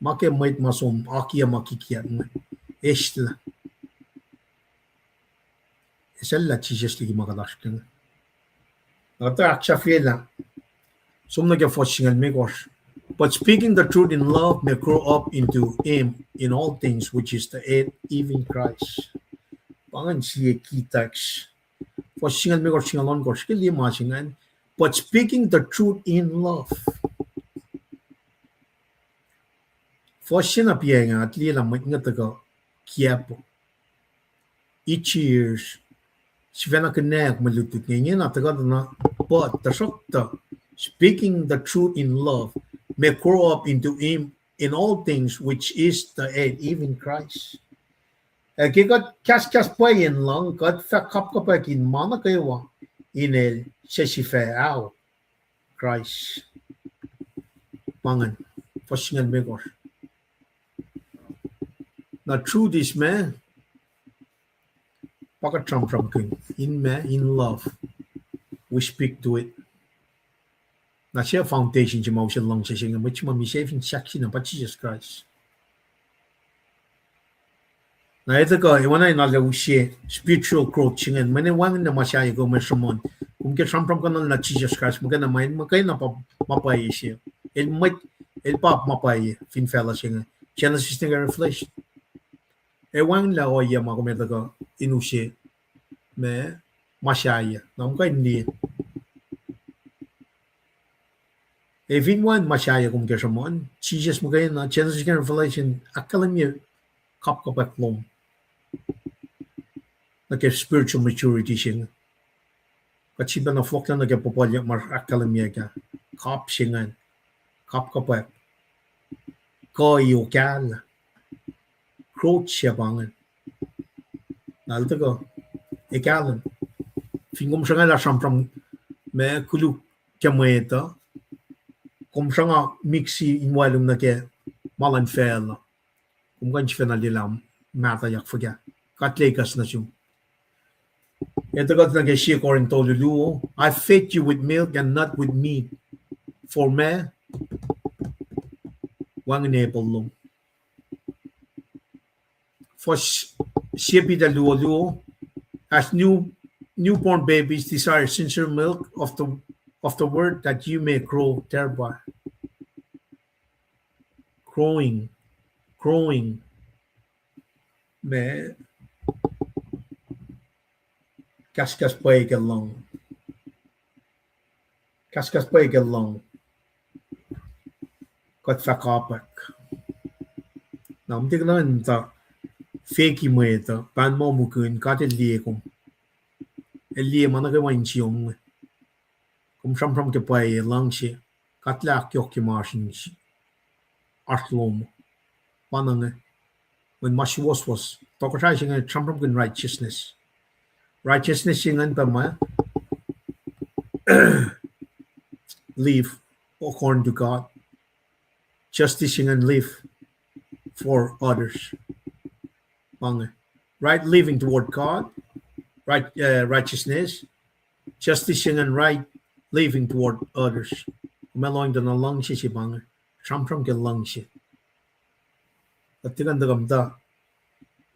Ma ke mwet ma som akiyac ma kikiap inge, eslah. Eslah Jisus liki ma kuht oasr kac inge. Na tuh ahksahfyelah. Som nuh ke fuhs singucul limekohsr. But speaking the truth in love may grow up into him in all things, which is the head, even Christ. Pa ingacn sie key text. Fuhs singucul limekohsr, singucul ohnkohsr, ke liye ma se ingacn. But speaking the truth in love. Fuhs se na piac inge, kuht liye lah mwet inge tuhkuh kiacp. Itcheers, sifacna konwacack mwe lutlut inge, ingena tuhkuh na, but, tuhsruhktuh, speaking the truth in love, may grow up into him in all things, which is the head, even Christ. Ac ke kuht kahskahs pwacye in lucng, kuht fah kapkapwack in ma nuh kwewa in el, se sifac ao, Kraist. Pa ingacn, fuhs singucul limekohsr. Na truth is ma, pa kuht sramsramkihn, in ma, in love, we speak to it. Na sie foundation se ma use luhngse se inge, mwet se ma misac fin sahk se na pa Jisus Kraist. Na etuh kuh, ewana in arlac use spiritual growth se ingacn, mweyen wacngihnlac ma sahyac kom sruhmuhn. Kom ke sramsramkihn na Jisus Kraist, muhkwena ma, muhkwena pa ma pwacye se. El mwet, el pa ma pwacye fin facluh se inge. Genesis nuh ke Revelation. Ac wacngihnlac ohiyac ma kom etuh kuh in use ma, ma sahyac. Na kom kuh in liye. Ac fin wacngihn ma sahyac kom ke sruhmuhn, Jisus muhkwena, Genesis ke Revelation, ahkkahlwemye kapkapwack lom. Nuh ke spiritual maturity se inge. Kuht sifacna fohlohklah nuh ke puhpuhlyuck ma ahkkahlwemyeyuck ah. Kap se ingacn. Kapkapwack. Kuh in okahlah. Growth se pa ingacn. Na el tuhkuh, ekahlen. Fin kom sruhnga lah sramsram ma koluk ke mwet uh, kom sruhnga miksi in walum nuh ke ma luhn facluh. Kom kuh in sifacna liye lah mahtuhyak fuhkah. Kuht lekahs nuh sum. Etuh kuht nuh ke sie Corinth tolu luo, I fed you with milk and not with meat, for ma wacngihn apple lom. Fuhs sie Peter luo luo, as new, newborn babies desire sincere milk of the, of the word that you may grow thereby. Growing, growing. Ma, kahskahs pwacye ke lucng. Kahskahs pwacye ke lucng. Kuht fah kapwack. Na, kom tiac kuh in muhta feki mwet uh, pahn muh mukihn, God el liye kom. El liye ma nuh kwewa in siyom inge. Kom sramsram ke pwacye luhngse, kuht lah ahkyohkye ma oasr in, oasr lom. Pa na inge. Mweyen ma suwohswohs, tohkohsrahi se inge sramsramkihn righteousness. Righteousness se ingacn pa ma, live according to God. Justice se ingacn, live for others. Pa inge. Right living toward God, right, uh, righteousness, justice se ingacn, right living toward others. Kom ac lohng tuh na luhngse se pa inge. Sramsram ke luhngse. Kuht tiac kuh in tuhkuh muhta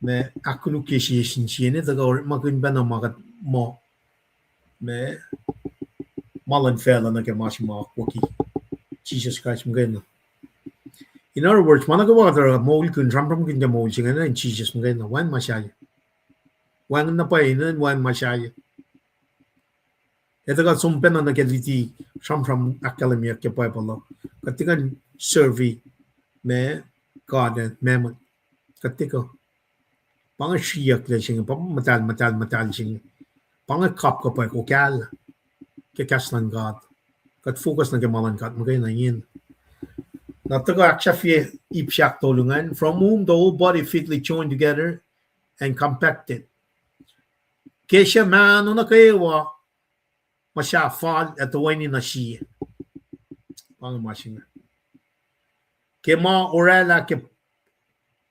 ma ahkkolukye sie sin sie, ne tuhkuh orekmakihn pacna ma kuht muh ma, ma luhn facluh nuh ke ma se ma akwucki Jisus Kraist muhkwena. In other words, ma nuh kwewa kuht oruh moulkihn, sramsramkihn ke moul se ingacn, Jisus muhkwena, wacngihn ma sahyac. Wacngihn na pwacye, wacngihn ma sahyac. Etuh kuht som pacna nuh ke luti sramsram ahkkahlwemyeyuck ke Bible uh. Kuht tiac kuh in serve ma God and mammon. Kuht tiac kuh. Pa inge sriyucklac se inge, pa muhtahl, muhtahl, muhtahl se inge. Pa inge kapkapwack, okahlah ke kahs luhn God. Kuht focus nuh ke ma luhn God muhkwena ingena. Na tuhkuh ahksahfye ip se ahktolu ingacn, from whom the whole body fitly joined together and compacted, Ke sruh mahno nuh kwewa, muhsaheack fal ac toeni nuh sie. Pa inge ma se inge. Ke ma oraclah ke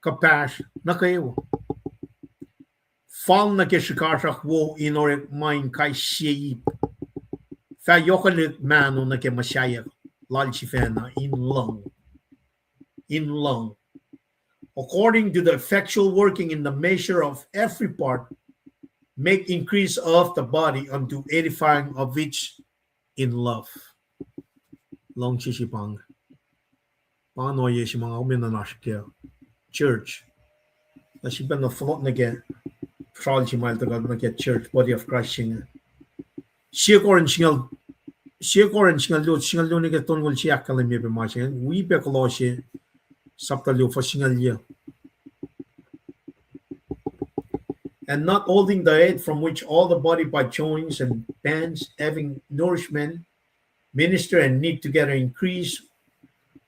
kuhpahsr nuh kwewa. Fal nuh ke srihkasrak wo in orekma in kais sie ip. Fah yohkwelihk mahno nuh ke muhsaheack lal sifacna in lucng. In lucng. According to the effectual working in the measure of every part, make increase of the body unto edifying of which in love. Luhngse se pa inge. Pa inge ohiyac se ma nga kom enenuh in oasr ke church. Na sifacna fohlohk nuh ke, sral se ma el tuhkuh nuh ke church, body of Christ se inge. Sie Corinth singucul, sie Corinth singucul luo, singucul luo nuh ke tolngoul sie ahkkahlwemye pac ma se inge, wi pac Colossians sapta luo fuhs singucul yuh. And not holding the head, from which all the body by joints and bands, having nourishment, minister and knit together, increase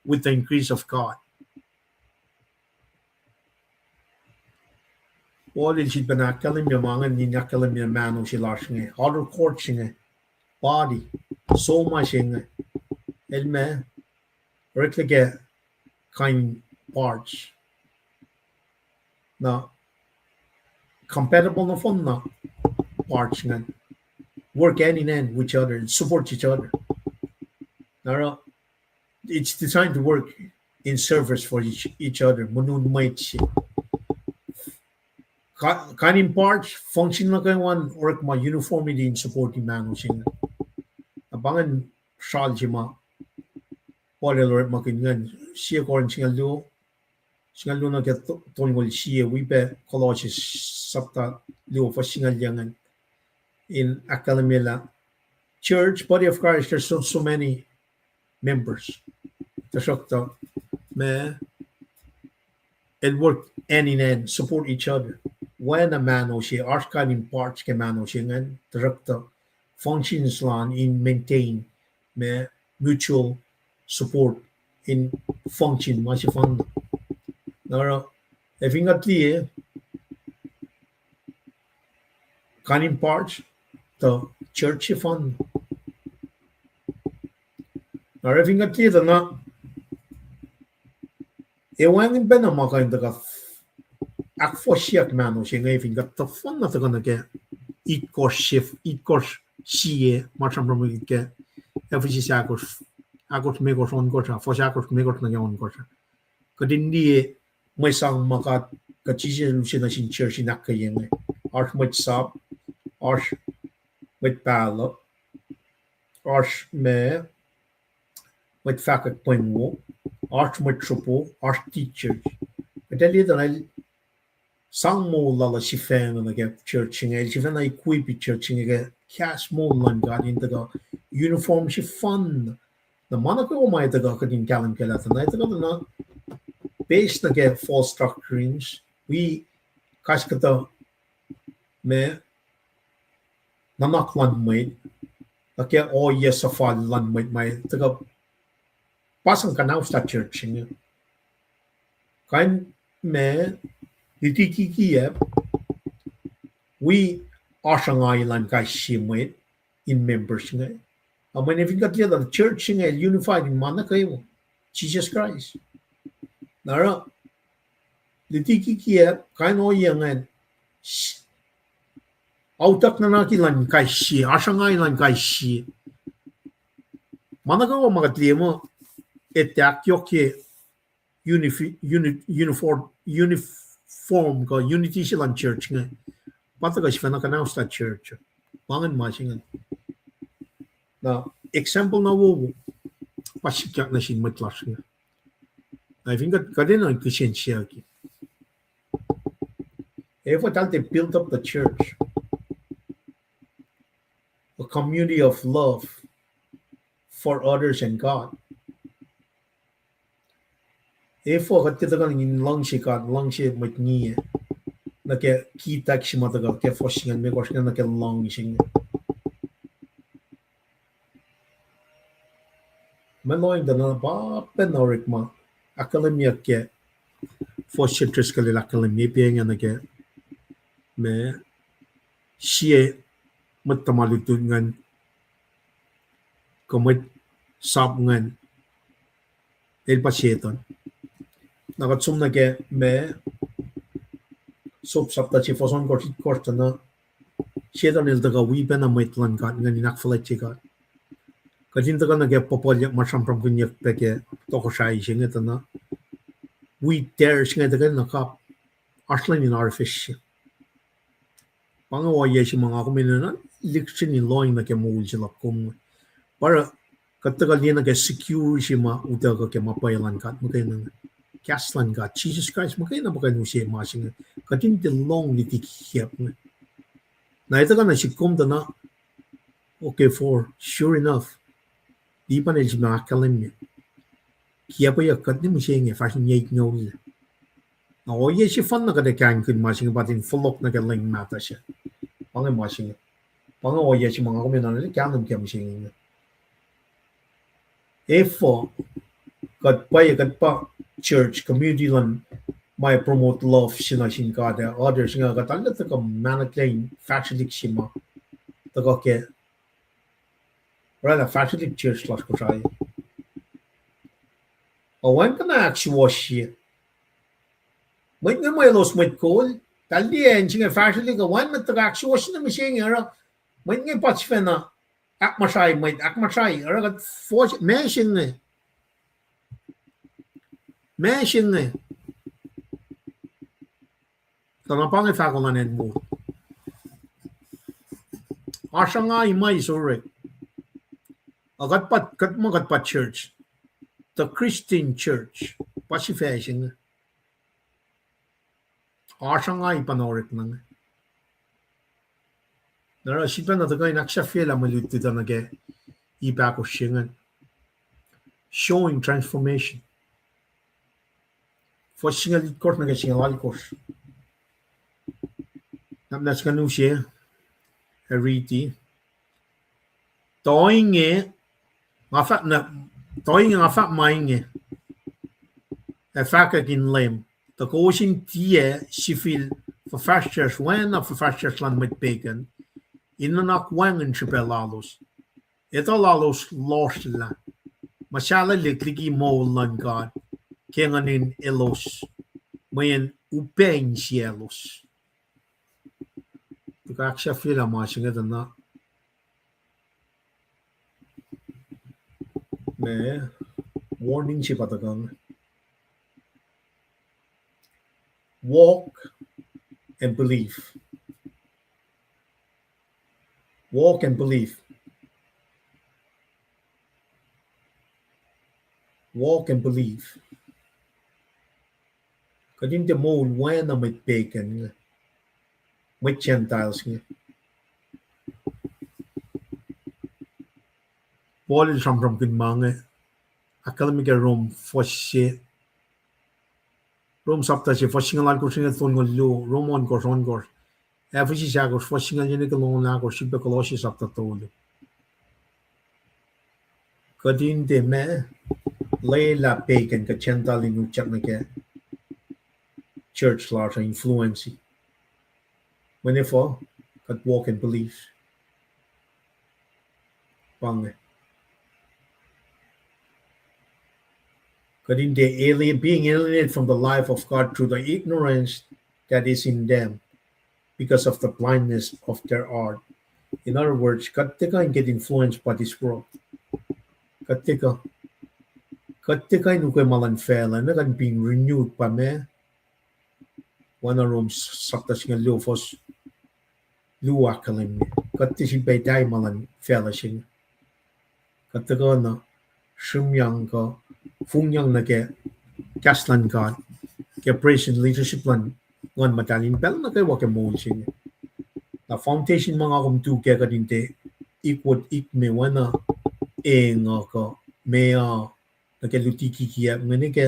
with the increase of God. Paul el sifacna ahkkahlwemye ma inge in ahkkahlwemye mahno se lasr inge, outer court se inge, body, sou ma se inge, el ma oreklac ke kain parts. Na compatible nohfohn na parts ingacn work hand in hand with each other, support each other. Na oruh it's designed to work in service for each, each other. Monun mwet se. Ka-, kain in parts, function nuh kwewa an orekma uniformity in supporti mahno se inge. Na pa ingacn sral se ma Paul el orekmakihn ingacn, sie Corinth singucul luo, singucul luo nuh ke to-, tolngoul sie, wi pac Colossians sapta luo fuhs singucul yuh ingacn. In ahkkahlwemye lah church, body of Christ, there's so, so many members. Tuhsruhktuh ma el work hand in hand, support each other. Oacna mahno se, oasr kain in parts ke mahno se ingacn, tuhsruhktuh functions lal in maintain ma mutual support in function ma sefanna. Na oruh, ac fin kuht liye, kain in parts, tuh church sefanna. Na oruh fin kuht liye tuh na, ac wacngihn pacna ma kuh in tuhkuh ahkfohsyeyuck mahno se inge fin kuht tuhfahna tuhkuh nuh ke itkohsr sef-, itkohsr sie ma sramsram ke Ephesus ahkosr, ahkosr limekohsr ohnkohsr ah, fuhs ahkosr limekohsr nuh ke ohnkohsr ah. Kuht in liye mwe sang ma God kuh Jisus El use nuh sin church in ahkkweye inge. Oasr mwet sap, oasr mwet pahluh, oasr ma, mwet fahkwack pweng wo, oasr mwet sropo, oasr teachers. Kuht ac liye tuh na el sang moul lal uh sifacna nuh ke church inge, el sifacna equip church inge ke kahs moul luhn God in tuhkuh uniform sefanna. Na ma nuh kwewa ma el tuhkuh kuht in kahlwem kac lah tuh na el tuhkuh tuh na based nuh ke false doctrines, wi kahs kuhtuh ma nuhnak luhn mwet, nuh ke ohiyac suhfal luhn mwet ma tuhkuh pa sang kuhnaoslah church inge. Kain ma luti kikiacp, wi oasr ongaiyac luhn kais sie mwet in members inge. Ac mweyen fin kuht liye tuh church inge el unified in ma nuh kwewa, Jisus Kraist. Na oruh luti kikiacp, kain ohiyac ingacn, autuck nuhnak luhn kais sie, oasr ongaiyac luhn kais sie. Ma nuh kwewa ma kuht liye muh etuh ahkyohkye unifi-, uni-, uniform, uniform kuh unity se luhn church inge. Pa tuhkuh sifacna kuhnaoslah church. Pa ingacn ma se ingacn. Na example na wowo, pa sikyak nuh sin mwet lasr inge. Na fin kuht, kuht enenuh kihsen siyuck, efuh eltahl tiac build up the church, a community of love for others and God? Efuh kuht tiac tuhkuh in luhngse God, luhngse mwet ngiyac, nuh ke kitack se ma tuhkuh ke fuhs singucul limekohsr inge nuh ke luhngse inge. Ma lohacng tuh na pa pacna orekma ahkkahlwemyeyuck ke fuhs se Driscoll el ahkkahlwemye pa inge nuh ke ma sie mwet tuhma lutlut ingacn, kuh mwet sap ingacn, el pa Setuhn. Na kuht som nuh ke ma, Job sapta se, fuhs ohnkohsr, itkohsr tuh na, Setuhn el tuhkuh wi pacna mwet luhn God ingacn in ahkfuhlwactye God. Kuht in tuhkuh nuh ke puhpuhlyuck ma sramsramkihnyuck pac ke tohkohsrahi se inge tuh na, wi tars inge tuhkuh na kap, oasr lwen in arfesr se. Pa inge ohiyac se ma nga kom enenuh lihksreni lohacng nuh ke moul se luhk kom inge. Pa oruh kuht tuhkuh liye nuh ke secure se ma utuckuh ke ma pwacye luhn God muhkwena inge. Kahs luhn God, Jisus Kraist muhkwena pa kuh in use ma se inge. Kuht in tiac lohng luti kikiap inge. Na etuh kuh na sihk kom tuh na, okay, for sure enough, Lipan el sifilpac ahkkahlwemye, kiacpweyuck kuht ne mihsenge fahsr in yac itngoul. Na ohiyac sefanna kuht ac kahingkihn ma se inge pa in fohlohk nuh ke lwen mahtuh se. Pa inge ma se inge. Pa inge ohiyac se ma nga kom enenuh kahlwem ke mihsenge inge. Efuh kuht pwacye, kuht pa church community luhn ma promote love se nuh sin God ac others inge, kuht arlac tuhkuh mahnuhklac in fahsrwelihk se ma tuhkuh ke oraclah fahsrwelihk church lasr Kosrae. Ac wacngihn pacna ahksuwohsye. Mwet inge mwe elos mwet kol, tahl liye acn se inge fahsrwelihk, ac wacngihn mwet tuhkuh ahksuwohsye nuh mihsenge, oruh mwet inge pa sifacna ahkmuhsrai mwet, ahkmuhsrai, oruh kuht fohs, ma se inge. Ma se inge. Tuh na pa inge fahko luhn acn wo. Oasr nga ima isorek. Ac kuht pa, kuht ma kuht pa church, the Christian church, pa sifac se inge. Oasr nga ipan orek na inge. Na oruh sifacna tuhkuh in ahksahfyelah mwe lutlut uh nuh ke ip ahkosr se inge. Showing transformation. Fuhs singucul itkohsr nuh ke singucul alkohsr. Napna singucul use, ac riti. Tuh inge, nga fahk na, tuh inge nga fahk ma inge, ac fahkwack in Leum, tuh kowos in tiac sifil fuhfahsryucsr oacna fuhfahsryucsr luhn mwet pegan, in nuhnak wacngihn srihpac lalos. Etuh lalos lohsrlah, muhsahlwelihk liki moul luhn God, ke nguhnin elos, mweyen upac insiyaclos. Tuhkuh ahksahfyelah ma se inge tuh na. Ma warning se pa tuhkuh inge. Walk and believe. Walk and believe. Walk and believe. Kuht in tiac moul oacna mwet pegan inge, mwet Gentiles inge. Paul el sramsramkihn ma inge, ahkkahlwemye ke Rom fuhs se, Rom sapta se, fuhs singucul alkohsr nuh ke tolngoul luo, Rom ohnkohsr, ohnkohsr. Ephesus ahkosr, fuhs singucul yuh nuh ke longoul ahkosr, sifilpac Kolosse sapta tolu. Kuht in tiac ma lwelah pegan kuh Gentile in utyak nuh ke church lasr uh influence. Mweyen efuh, kuht walk in belief. Pa inge. Kuht in tiac alien, being alienated from the life of God through the ignorance that is in them because of the blindness of their heart. In other words, kuht tiac kuh in get influenced by this world. Kuht tiac kuh, kuht tiac kuh in ukwe ma luhn facluh, na kuh in being renewed pa ma, oacna Rom sapta singucul luo fuhs luo ahkkahlwemye. Kuht tiac sifilpac tari ma luhn facluh se inge. Kuht tuhkuh na srihmyang kuh fongyang nuh ke kahs luhn God, ke present leadership luhn Nguhn Muhtahl in pacl nuh kwewa ke moul se inge. Na foundation ma nga kom tu kac kuht in tiac ikwot ikme oacna eng uh kuh meoa nuh ke luti kikiacp inge, nuh ke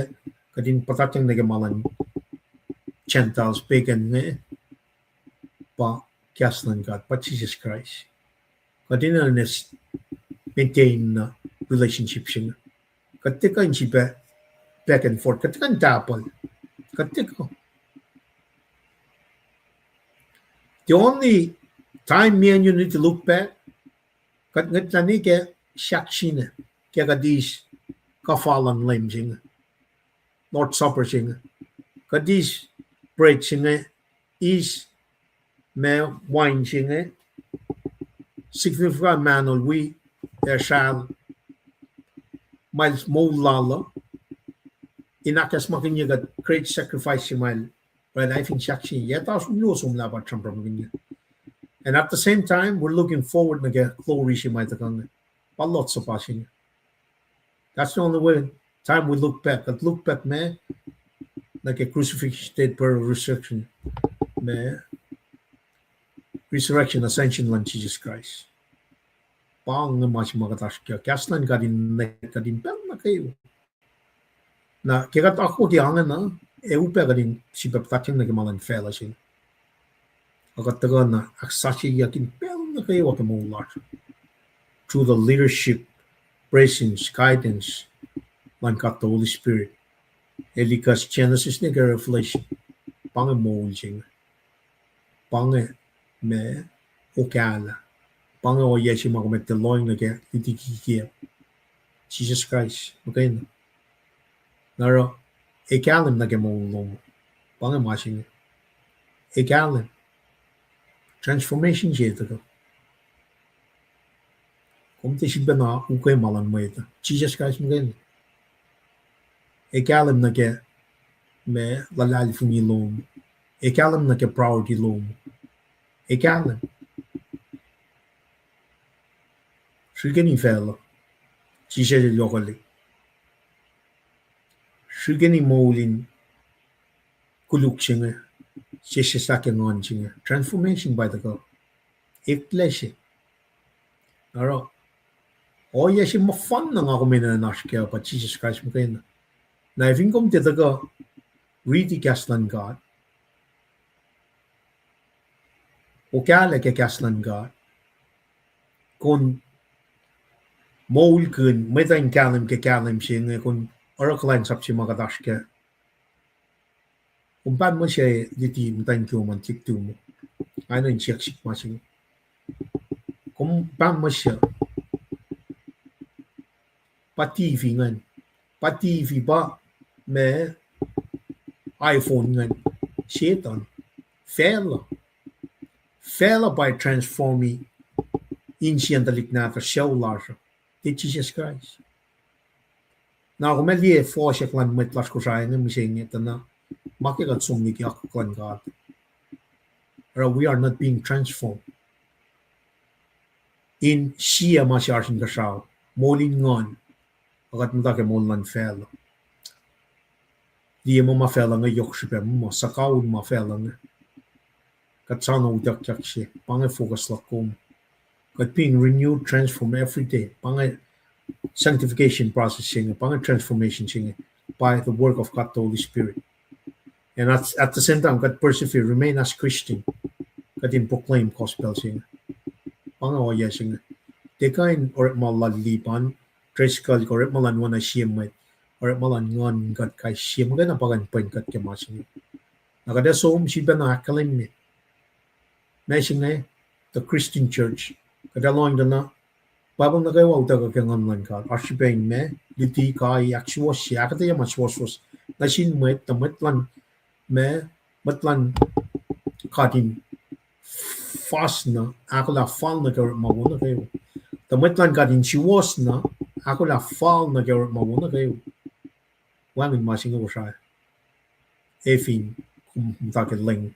kuht in puhtatyang nuh ke ma luhn Gentiles, pagan inge, pa kahs luhn God, pa Jisus Kraist. Kuht in enenuh maintain relationship se inge. Kuht tiac kuh in sifilpac back and forth. Kuht tiac kuh in tahpuhl. Kuht tiac kuh. The only Time me and you need to look back. Kuht ngwetlah ne ke sahk sine, ke kuht eis kuhfa luhn Leum se inge, Lord's Supper se inge. Kuht eis bread se inge, eis ma wine se inge, signify mahnol wi, ac srahl ma el moul lal uh, in ahkacsmakihnye kuht great sacrifice se ma el, right, ac fin sahk sine, yac tausin luo somlah pa sramsramkihn. And at the same time, we're looking forward nuh ke glory se ma tuhkuh inge. Pa Lord's Supper se inge. That's the only way, time we look back. Kuht look back ma, nuh ke crucifixion, death, burial, resurrection, ma, resurrection, ascension luhn Jesus Christ. Pa inge ma se ma kuht oasr ke, kahs luhn God in, kuht in pacl nuh kwewa. Na ke kuht akwucki ange na, ac upac kuht in sifilpac puhtatyang nuh ke ma luhn facluh se inge. Ac kuht tuhkuh na ahksasucye in pacl nuh kwewa ke moul lasr, through the leadership, presence, guidance luhn God the Holy Spirit. El ikacs Genesis nuh ke Revelation. Pa inge moul se inge. Pa inge ma okahlah. Pa inge ohiyac se ma kom etuh lohng nuh ke liti kikiacp, Jisus Kraist muhkwena. Na oruh, ac kahlwem nuh ke moul lom. Pa inge ma se inge. Ac kahlwem. Transformation se tuhkuh. Kom tiac sifilpac na ukwe ma luhn mwet uh, Jisus Kraist muhkwena. Ac kahlwem nuh ke ma luhlahlfongi lom. Ac kahlwem nuh ke priority lom. Ac kahlwem. Srihkeni facluh, Jisus el yohkwaclihk. Srihkeni moul in koluk se inge, sesseslah ke nguhn se inge. Transformation pa tuhkuh. Eklac se. Oruh, ohiyac se muhfan na nga kom enenuh in oasr kac pa Jisus Kraist muhkwena. Na fin kom tiac tuhkuh riti kahs luhn God, okahlah ke kahs luhn God, kom moulkihn mwet uh in kahlwem ke kahlwem se inge, kom oruh kuhlwacnsap se ma kuht oasr kac, kom pahn mihs liti muhtwacn kiyom an tiktumo. Nga enenuh in siyuck sihk ma se inge. Kom pahn mihs, pa T V ingacn. Pa T V, pa ma iPhone ingacn. Setuhn. Facluh. Facluh pa transformi insiyacn tuhlihk nahtuhsr sucu lasr uh, tiac Jisus Kraist. Na kom ac liye fohsack luhn mwet lasr Kosrae inge mihsenge tuh na ma ke kuht som liki akwuck luhn God, oruh we are not being transformed in sie ma se oasr inkuhsrao, moul in nguhn, ac kuht muhta ke moul luhn facluh. Liye muh ma facluh inge yohk srihpac, muh suhkawihl ma facluh inge. Kuht soano utuckyak se, pa inge focus luhk kom. Kuht being renewed, transformed every day. Pa inge sanctification process se inge, pa inge transformation se inge, by the work of God the Holy Spirit. And at, at the same time, kuht persevere, remain as Christian. Kuht in proclaim gospel se inge. Pa inge ohiyac se inge. Tiac kuh in orekma lal Lipan, Driscoll, kuh orekma luhn oacna sie mwet, orekma luhn Nguhn in kuht kais sie muhkwena pa kuh in pwen kuht ke ma se inge. Na kuht ac som sifilpacna ahkkahlwemye ma se inge, the Christian church. Kuht ac lohng tuh na Bible nuh kwewa utuckuh ke Nguhn luhn God. Oasr srihpac in ma, luti, kai, ahksuwohsye, ahkuhtweyac ma suwohswohs nuh sin mwet, tuh mwet luhn ma, mwet luhn God in fas na, ahkolah fal nuh ke orekma wo nuh kwewa. Tuh mwet luhn God in suwohs na, ahkolah fal nuh ke orekma wo nuh kwewa. Wacngihn ma se inge Kosrae. Ac fin kom muhta ke leng,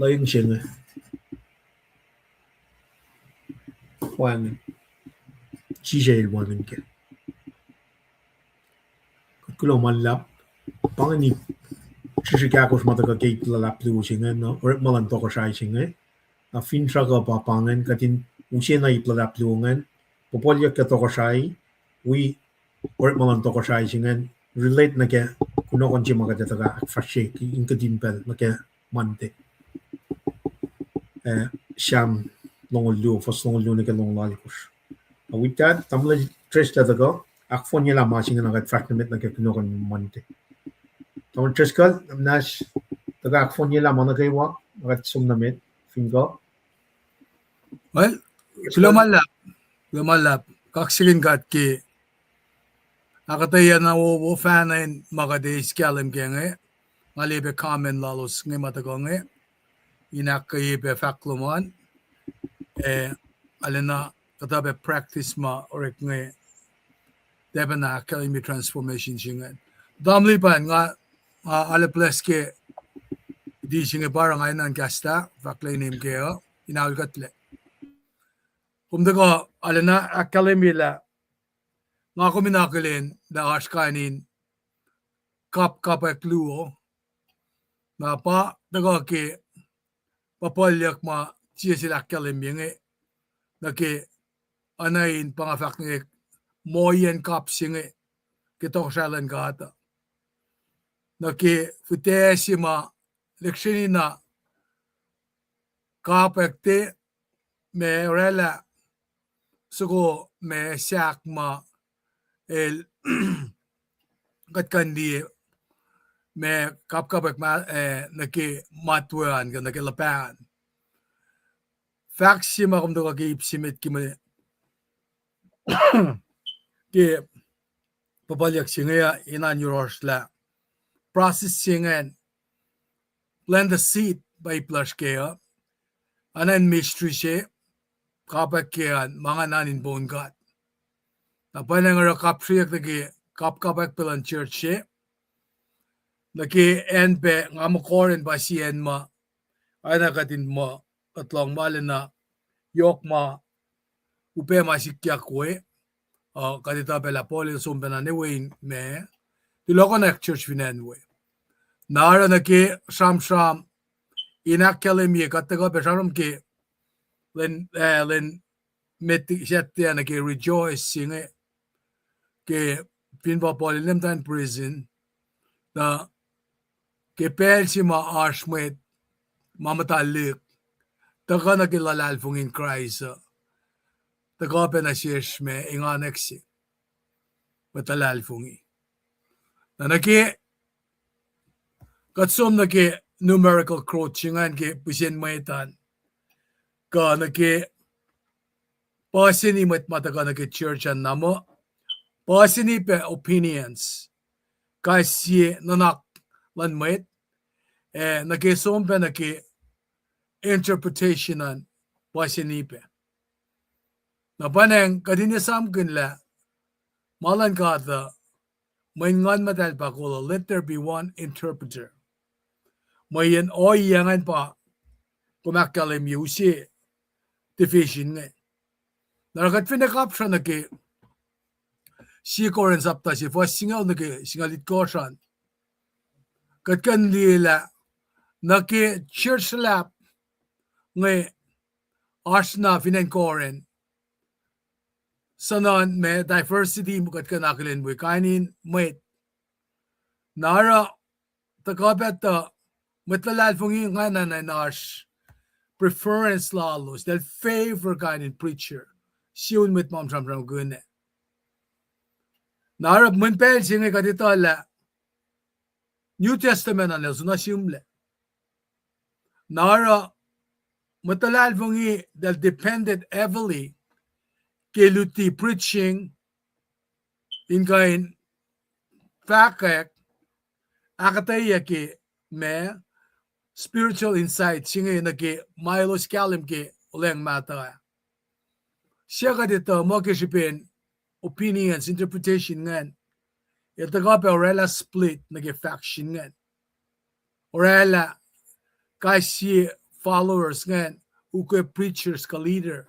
leng se inge, wacngihn. Jisus el wacngihn kac. Kuht kuloh ma luhlahp. Pa inge srihsrihk ahkosr ma tuhkuh ke ip luhlahp luo se inge, na orekma luhn tohkohsrahi se inge. Na finsrak uh pa pa ingacn, kuht in use na ip luhlahp luo ingacn, puhpuhlyuck ke tohkohsrahi, wi orekma luhn tohkohsrahi se ingacn, relate nuh ke kunohkohn se ma kuht ac tuhkuh ahkfahsrye in kihtin pacl nuh ke Monday. Eh, Sam longoul luo, fuhs longoul luo nuh ke longoul alkosr. With that, tamuhlwel Driscoll tuhkuh, ahkfohnyelah ma se inge na kuht fahsr nuh met nuh ke kunohkohn Monday. Tamuhlwel Driscoll, nash tuhkuh ahkfohnyelah ma nuh kwewa, kuht som nuh met, fin kuh. Well, kuloh ma luhlahp, kuloh ma luhlahp. Kaksakihn God ke ahkuhtweyac na wowo fahna in ma kuht eis kahlwem ke inge, nga liye pac comment lalos inge ma tuhkuh inge, in ahkkweye pac fahk lom an, ac arulacna kuhtuh pac practice ma orek inge, tiac pacna ahkkahlwemye transformation se ingacn. Tamuhlwel, pa nga, nga arlac bless ke kihtin se inge pa oruh nga enenuh in kahslah fahk liki nem kac uh, in aol kuhtlac. Kom tuhkuh arulacna ahkkahlwemye lah nga kom in akihlen lah oasr kain in kapkapwack luo, na pa tuhkuh ke puhpuhlyuck ma sie sel ahkkahlwemye inge, nuh ke oacna in pa nga fahk nuh ke moiyacn kap se inge ke tohkohsrahi luhn God uh. Nuh ke fihtac se ma lihksreni na kapwack te, ma oraclah soko ma sahk ma el kuht kuh in liye ma kapkapwack ma, eh, nuh ke matwe an kuh nuh ke luhpah an. Fahk se ma kom tuhkuh ke ip se met ke mwe, ke puhpuhlyuck se inge uh, enenuh in yohrohsr lah process se ingacn, plant the seed pa ip lasr kac uh, oacna in mystery se, kapwack kac an ma nga enenuh in poun God. Na pwacnwacng oruh kapsreyuck nuh ke kapkapwack pacl luhn church se, nuh ke acn pac nga muh Corinth pa sie acn ma, oacna kuht in muh, kuht lohng ma lacna yohk ma upac ma sikyak we, uh, kuht etuh pac lah Paul el som pacna ne we in ma, tulohkohnak church fin acn we. Na oruh nuh ke sramsram in ahkkahlwemye, kuht tuhkuh pac sramsram ke lwen, eh, lwen met sactte nuh ke rejoice se inge, ke fin pa Paul el muhta in prison, na ke pacl se ma oasr mwet ma muhta lihk, tuhkuh nuh ke luhlahlfongi in Kraist uh, tuhkuh pac nuh sesr ma enganwack se, mwet luhlahlfongi. Na nuh ke kuht som nuh ke numerical growth se ingacn ke pihsen mwet an, kuh nuh ke puhseni mwet ma tuhkuh nuh ke church an na muh, puhseni pac opinions, kais sie nuhnak luhn mwet, ac nuh ke som pac nuh ke interpretation an puhseni pac. Na pwacnwacng kuht in esamkihn lah ma luhn God uh, mweyen Nguhn Muhtahl pa kolo, let there be one interpreter. Mweyen ohiyac ingacn pa kom ahkkahlwemye use division inge. Na oruh kuht finne kapsra nuh ke sie Corinth sapta se fuhs singucul nuh ke singucul itkohsr an, kuht kuh in liye lah nuh ke church luhlahp inge, oasr na fin acn Corinth, suhnuhn ma diversity kuht kuh in akihlen we kain in mwet. Na oruh tuhkuh pac tuh mwet luhlahlfongi ingacn na in oasr preference lalos, eltahl favor kain in preacher, sie un mwet ma sramsramkihn ah. Na oruh mweyen pacl se inge kuht etuh lah New Testament an el soenna sihmlac. Na oruh mwet luhlahlfongi, eltahl depended heavily ke luti preaching in kuh in fahkwack, ahkuhtweyac ke ma spiritual insight se inge nuh ke ma elos kahlwem ke olweacng mahtuh ah. Suc kuht etuh muh ke srihpen opinions, interpretation ingacn, el tuhkuh pac oraclah split nuh ke faction ingacn. Oraclah kais sie followers ingacn ukwe preachers kuh leader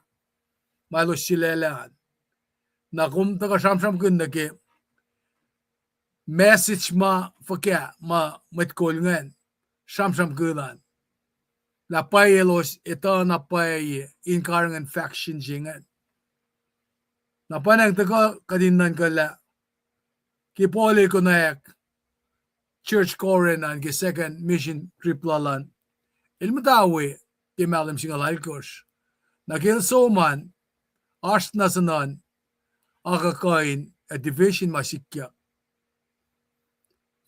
ma elos sulaclah an. Na kom tuhkuh sramsramkihn nuh ke message ma fuhkah ma mwet kol ingacn sramsramkihn an, lah pwacye elos etuh na pwacye in karihngihn faction se ingacn. Na pwacnwacng tuhkuh kuht in nuhnkuh lah ke Paul el konwacack church Corinth an ke second mission trip lal an, el muhta we ke mahlwem singucul alkosr. Na ke el som an, oasr na suhnuhn akuhkuhin ac division ma sikyak.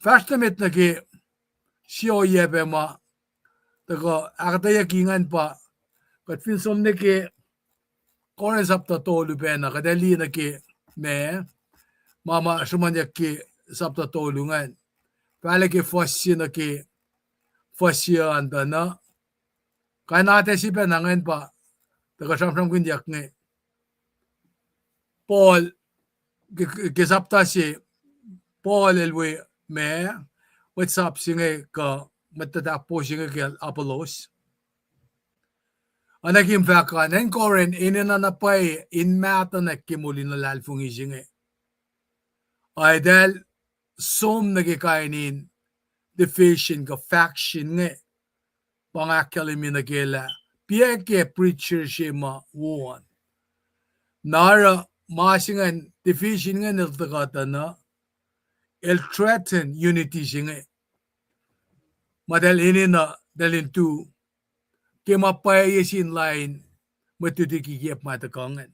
Fahsr nuh met nuh ke sie ohiyac pac ma tuhkuh ahkuhtweyucki ingacn pa, kuht fin som nuh ke Corinth sapta tolu pacna, kuht ac liye nuh ke ma, ma ma sruhmuhnyuck ke sapta tolu ingacn. Fahla ke fuhs se nuh ke fuhs se an tuh na. Kain atac se pacna ingacn pa tuhkuh sramsramkihnyuck inge. Paul, ke, ke sapta se, Paul el wi ma, mwet sap se inge kuh mwet tahpuhs se inge ke Apollos. Oacna ke ma fahk an, acn Corinth enenuh na pwacye in mahtuhnak ke moul in luhlahlfongi se inge. Ac eltahl som nuh ke kain in division kuh faction inge, pa nga ahkkahlwemye nuh ke lah, pa ke preacher se ma wo an. Na oruh ma se ingacn, division ingacn el tuhkuh tuh na, el threaten unity se inge. Ma eltahl enenuh, eltahl in tu ke ma pwacye sin lain mwet luti kikiacp ma tuhkuh ingacn.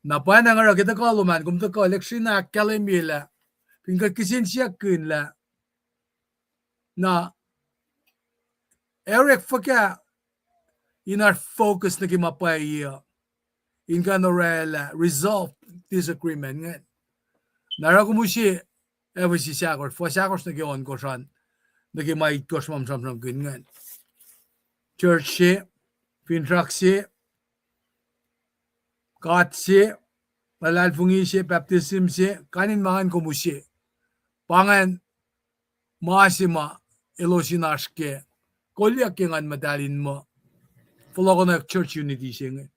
Na pwacnwacng oruh ke tuhkuh lom an, kom tuhkuh lecture na ahkkahlwemye lah, fin kuht kihsen siyuck kihn lah, na, ac orek fuhkah in oasr focus nuh ke ma pwacye uh, in kuh in orwaclah resolve disagreement ingacn. Na oruh kom use Ephesus ahkosr, fuhs ahkosr nuh ke ohnkohsr an, nuh ke ma itkohsr ma sramsramkihn ingacn. Church se, finsrak se, God se, luhlahlfongi se, baptism se, kain in ma ingacn kom use. Pa ingacn ma se ma elos in oasr ke kolyuck ke Nguhn Muhtahl in muh fohlohkohnwack church unity se inge.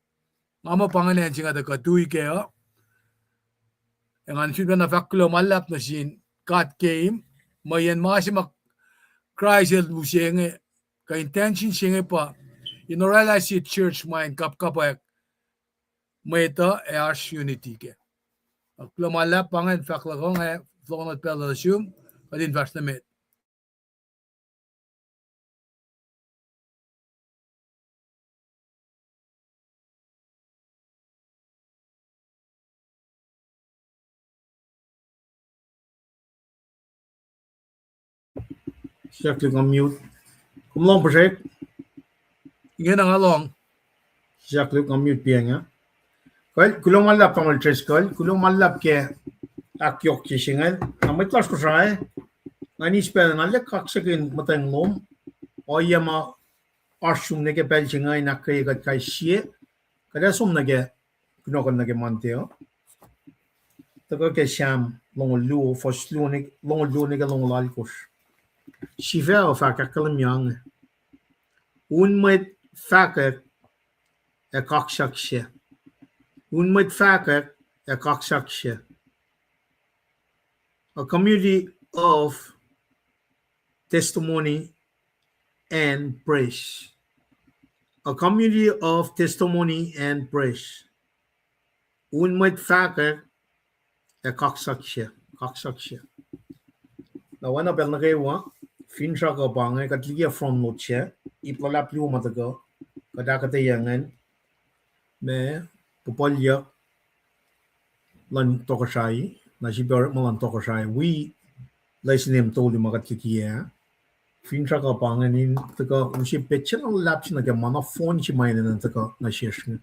Nga muh pa ingacn acn se nga tuhkuh tui kac uh. Ac ngan sifilpacna fahk kuloh ma luhlahp nuh sin God ke mweyen ma se ma Kraist el use inge, kuh intention se inge pa in orwaclah sie church ma in kapkapwack mwet uh ac oasr unity kac. Kuloh ma luhlahp, pa ingacn fahk luhk uh, nga fohlohkohnot pacl uh nuh sum, kuht in fahsr nuh met. Siyuck luhk unmute. Kom lohng puhsrek? Ingena nga lohng. Siyuck luhk unmute piacng ah. Kuh, kuloh ma luhlahp Tamuhlwel Driscoll, kuloh ma luhlahp ke ahkyohkye se ingacn. Na mwet lasr Kosrae, nga eis pacl na lwelah kaksakihn muhtweng lom, ohiyac ma oasr sum nuh ke pacl se inge in ahkkweye kuht kais sie, kuht ac som nuh ke kunohkohn nuh ke Monday uh. Tuhkuh ke Sam longoul luo, fuhs luo nuh, longoul luo nuh ke longoul alkosr. Sifac uh fahk ahkkahlwemye inge. Un mwet fahkwack ac kaksak se. Un mwet fahkwack ac kaksak se. A community of testimony and praise. A community of testimony and praise. Un mwet fahkwack ac kaksak se, kaksak se. Na oacna pacl nuh kwewa, finsrak uh pa inge, kuht liye front note se, ip luhlahp luo ma tuhkuh, kuht ahkuhtweyac ingacn, ma, puhpuhlyuck luhn tohkohsrahi, na srihpac orekma luhn tohkohsrahi, wi lesin em tolu ma kuht likiyac. Finsrak uh pa ingacn in tuhkuh use petsac na luhlahp se nuh ke ma na fohn se ma enenuh in tuhkuh nuh sesr inge.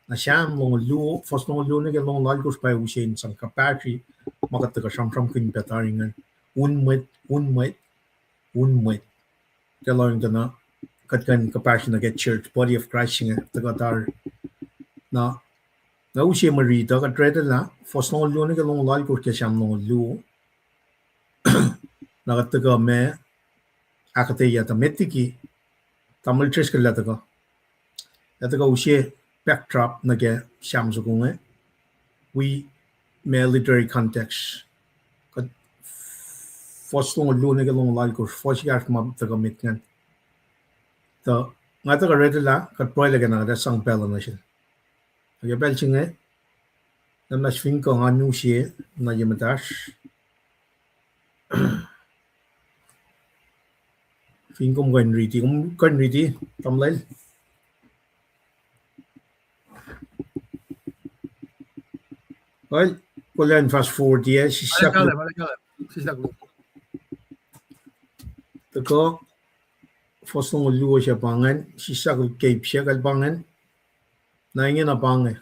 Na Sam longoul luo, fuhs longoul luo nuh ke longoul alkosr pa use in sang kuhpahsri ma kuht tuhkuh sramsramkihn pac tari ingacn. Un mwet, un mwet, un mwet. Ke lohng tuh na, kuht kuh in kuhpahsri nuh ke church, body of Christ inge, tuhkuh tari. Na, nga use mwe riti uh, kuht read lah, fuhs longoul luo nuh ke longoul alkosr ke Sam longoul luo. Na kuht tuhkuh ma, ahkuhtweyac tuh met liki, Tamuhlwel Driscoll el tuhkuh. El tuhkuh use backdrop nuh ke Sam soko inge, wi ma literary context. Kuht fuhs longoul luo nuh ke longoul alkosr, fuhs ekahsr ma tuhkuh met ingacn. Tuh, nga tuhkuh read lah, kuht pruhe lah ke na kuht ac sang pacl uh nuh sel. Ac ke pacl se inge, na muhnahs fin kuh ngan use, na ye muhtahsr. Fin kom kuh in riti, kom kuh in riti, tamuhlwel. Well, kom kuh in fast forward, yeah, sislah. Sislah. Kuh, fuhs longoul luo se pa ingacn, sisakul keip se kuh pa ingacn, na ingena pa inge.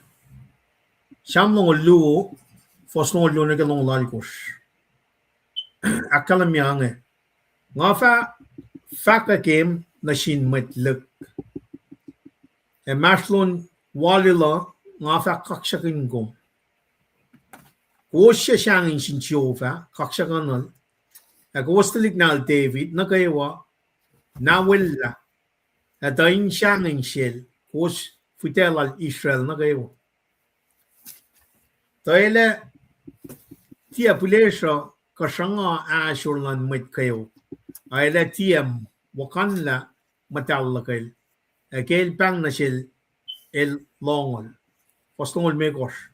Sam longoul luo, fuhs longoul luo nuh ke longoul alkosr. Ahkkahlwemye inge. Nga fah fahkwack kom nuh sin mwet lihk, ac inmahsrlon walil uh nga fah kaksakihn kom. Kowos suc sahngweng sin Jehovah, kaksakihnuhl, ac kowos tuhlihk nahtuhl David nuh kwewa, na wellah, ac tuh in sahngweng sel, kowos fihtac lal Israel nuh kwewa. Tuh el ac tiac pihlesruh kuh sruhnga ahsor luhn mwet kweok, ac el ac tiac muhkanlah muhtahl luhkel, ac ke el pahng nuh sel, el lohngol. Fuhs longoul limekohsr.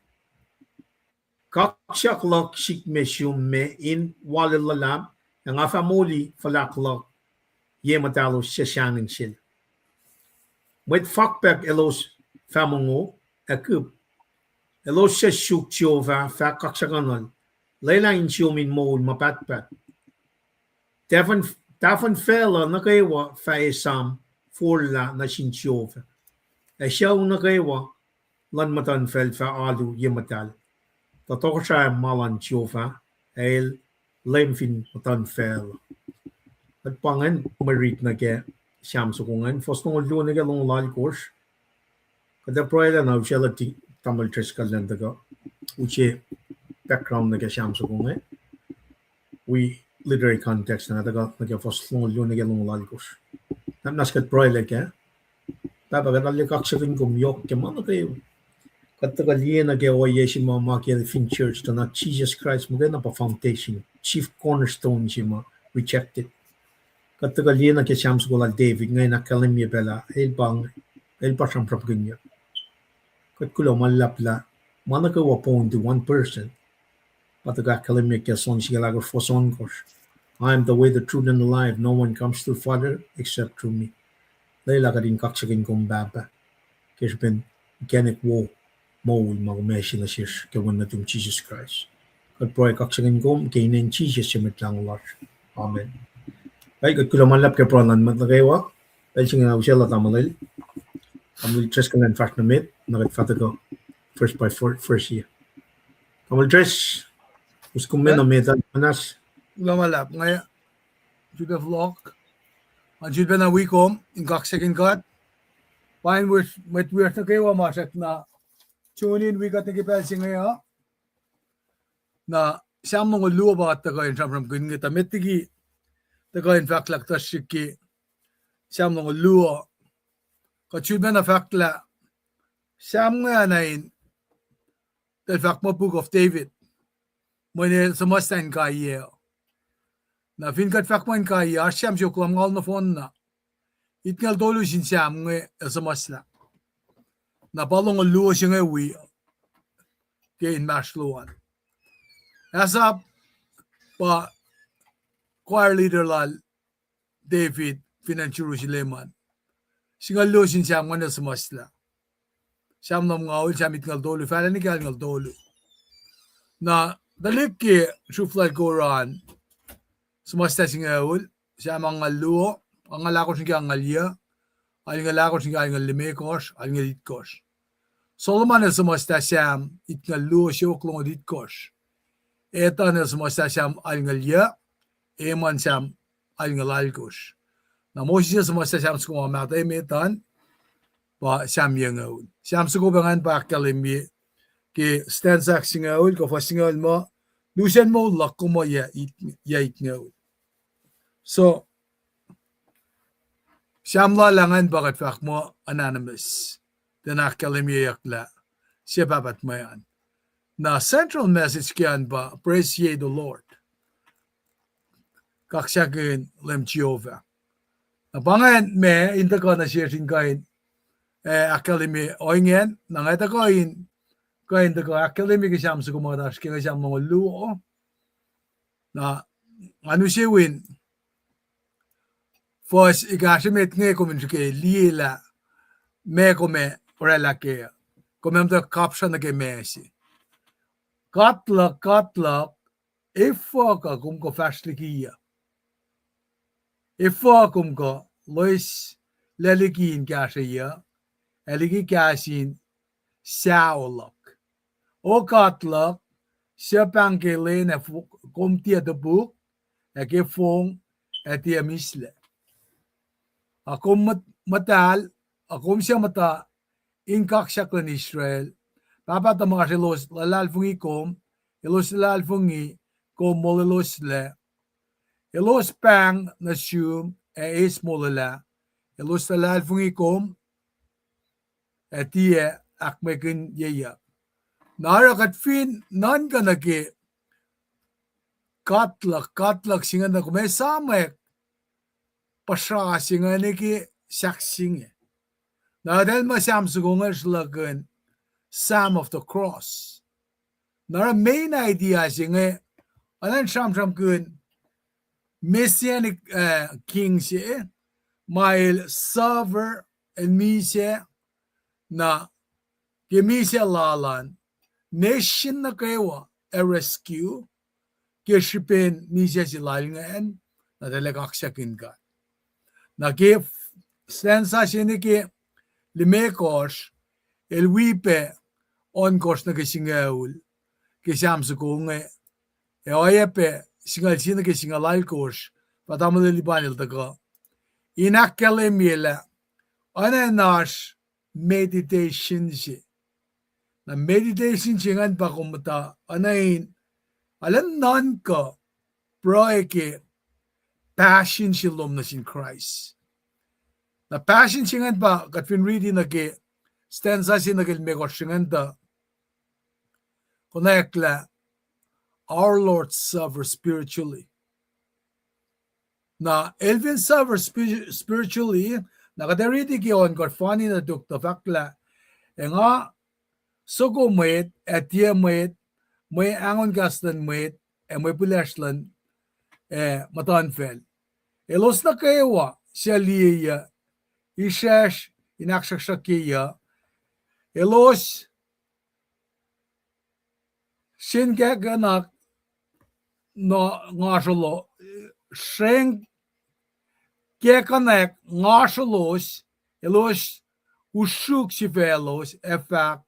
Kaksak luhk sikme sum me in walil luhlahp, ac nga fah moli fuhlahk luhk ye muhtahlos suc sahngweng sel. Mwet fakpahk elos fah mongo ac kihp. Elos suc suk Jehovah fah kaksakihnuhl, lwelah insiom in moul ma pahtpaht. Tahfuhn, tahfuhn facluh nuh kwewa fah esam forlah nuh sin Jehovah, ac sucu nuh kwewa luhn muhtuhnfacl fah alu ye muhtahl. Tuh tohkohsrahi ma luhn Jehovah, ac el Leum fin muhtuhnfacl. Kuht pa ingacn mwe rit nuh ke Sam soko ingacn, fuhs longoul luo nuh ke longoul alkosr. Kuht ac pruhelah na usaclah Tamuhlwel Driscoll elan tuhkuh use background nuh ke Sam soko inge. Wi literary context na tuhkuh nuh ke fuhs longoul luo nuh ke longoul alkosr. Na muhnahs kuht pruhelah kac. Pahpah, kuht arlac kaksakihn kom yohk ke ma nuh kwewa. Kuht tuhkuh liye nuh ke ohiyac se ma ma ke fin church tuh na Jisus Kraist muhkwena pa foundation, chief cornerstone se ma rejected. Kuht tuhkuh liye nuh ke Sam soko lal David inge in ahkkahlwemye pacl ah, el pa, el pa sramsramkihnyuck. Kuht kuloh ma luhlahp lah ma nuh kwewa point to one person. Pa tuhkuh ahkkahlwemye ke John singucul ahkosr fuhs ohnkohsr, I am the way, the truth, and the life. No one comes to the Father except through me. Lwelah kuht in kaksakihn kom Pahpah ke srihpen inkacnek wo moul ma kom ase nuh sesr ke Wen nuhtum Jisus Kraist. Kuht pruhe kaksakihn kom ke inen Jisus se Mwet Lahngo lasr. Amen. Kuht kuloh ma luhlahp ke pruhe luhn mwet nuh kwewa. Pacl se inge usaclah Tamuhlwel, Tamuhlwel Driscoll elan fahsr nuh met, na kuht fah tuhkuh verse by verse, verse se. Tamuhlwel Driscoll, us kom me nuh met uh, muhnahs. Kuloh ma luhlahp, nga sulpac fohlohk. Nga sulpacna wi kom in kaksakihn God. Pa in mwet wiyacsr nuh kwewa ma srackna tune in wi kuht nuh ke pacl se inge uh. Na Sam longoul luo pa kuht tuhkuh in sramsramkihn inge, tuh met liki tuhkuh in fahk lah kuhtuh srihk ke Sam longoul luo, kuht sulpacna fahk lah Sam inge na in, tahl fahk muh Book of David, mweyen el suhmuhslah inkaiyac. Na fin kuht fahk muh inkaiyac, oasr Sam siofok lumngaul nohfohn na. Itngucul tolu sin Sam inge el suhmuhslah. Na pa longoul luo se inge wi ke inmahsrlon Asaph, pa choir leader lal David fin acn Jerusalem an. Singucul luo sin Sam ingacn el suhmuhslah. Sam lumngaul, Sam itngucul tolu, fahlah nuh ke alngucul tolu. Na tuhlihk ke sruhf lal Korah an, suhmuhslah singucul, Sam angngaul luo, angngaul ahkosr nuh ke angngaul yuc, alngucul ahkosr nuh ke alngucul limekohsr, alngucul itkohsr. Solomon el suhmuhslah Sam itngucul luo siofok longoul itkohsr. Ethan el suhmuhslah Sam alngucul yuc, Heman Sam alngucul alkosr. Na Moses el suhmuhslah Sam soko ma mahtuh emet an, pa Sam yucngucul. Sam soko pa ingacn pa ahkkahlwemye ke stanza singucul, kuh fuhs singucul muh, lusen moul luhk kom uh yac it-, yac itngucul. So, Sam lal ah ingacn pa kuht fahk muh anonymous. Tiacna ahkkahlwemyeyuck lah sie pahpah mwe an. Na central message ke an pa praise ye the Lord. Kaksakihn Leum Jehovah. Na pa ingacn ma in tuhkuh nuh sesr in kuh in, eh, ahkkahlwemye ohinge, na nga tuhkuh in, kuh in tuhkuh ahkkahlwemye ke Sam soko ma kuht oasr ke inge, Sam longoul luo. Na nga use win fuhs ekahsr emet inge kom in srihke liye lah meac kom ac oraclah kac, kom ac muhta kapsra nuh ke meac se. God luhk, God luhk, efuh kuh kom kuh fahsr likiyuc? Efuh kom kuh loeslac liki in kahsrweyuc, ac liki kahs in saholuhk? O God luhk, suc pahng ke lwen ac fo-, kom tiac topuk, ac ke fong ac tiac mihslac. A kom muhtahl, a kom suc muhta in kaksak luhn Israel. Pahpah tuhmasr elos luhlahlfongi kom, elos luhlahlfongi kom molweloslac. Elos pahng nuh sum ac eis molwelah. Elos luhlahlfongi kom ac tiac ahkmwekinyeyuck. Na oruh kuht fin nuhnkuh nuh ke God luhk, God luhk se ingacn, na kom ac esamwack puhsra se ingacn ke sahk se inge. Na eltahl ma Sam soko inge sruhlahkihn Sam of the Cross. Na oruh main idea se inge, elan sramsramkihn Messianic, eh, king se, ma el suffer, el misac, na ke misac lal an, nation nuh kwewa ac rescue, ke srihpen misac se lal ingacn, na eltahl ac kaksakin God. Na ke stanza se nuh ke limekohsr, el wi pac ohnkohsr nuh ke singucul ke Sam soko inge, ac oacyacpac singucul sie nuh ke singucul alkohsr, pa tamuhlwel Lipan el tuhkuh in ahkkahlwemye lah oacna in oasr meditation se. Na meditation se ingacn pa kom muhta oacna in, arulacna nuhnkuh pruhe ke passion se lom nuh sin Kraist. Na passion se ingacn pa kuht fin riti nuh ke stanza se nuh ke limekohsr ingacn tuh konwacack lah our Lord suffer spiritually. Na el fin suffer spi-, spiritually, na kuht ac riti ke ohnkohsr fani nuh tok tuh fahk lah, ac nga soko mwet, ac tiac mwet, mwe angon kahs luhn mwet, ac mwe pilacsr luhn, ac muhtuhnfacl. Elos nuh kwewa suc liyeyuc, isracsr in ahksruhksruhkyeyuc, elos srenkahkuhnak ngasrolo, srenk kahkuhnak ngasrolos, elos usruk sifaclos ac fahk,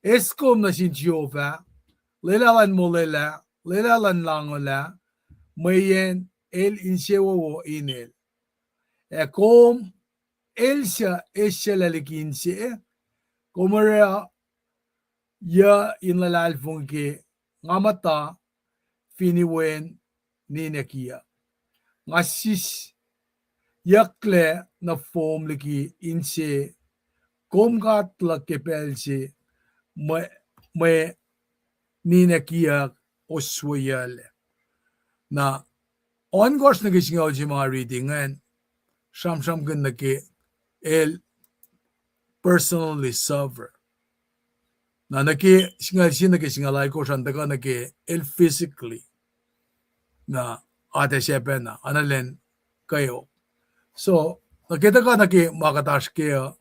eis kom nuh sin Jehovah, lwelah luhn molwelah, lwelah luhn lahngolah, mweyen el insewowo in el. Ac kom el suc eis suc liki inse, kom oruh yuc in luhlahlfongi ke nga muhta fin iwen ninac kiyuhk. Nga sisyucklac nuh fom liki inse, kom God luhk ke pacl se mwe, mwe ninac kiyuhk osweyuclac. Na ohnkohsr nuh ke singucul se ma riti ingacn, sramsramkihn nuh ke el personally suffer. Na nuh ke singucul sie nuh ke singucul alkohsr an tuhkuh nuh ke el physically. Na atac sacpacna, ana lwen kweok. So, nuh ke tuhkuh nuh ke ma kuht oasr kac uh,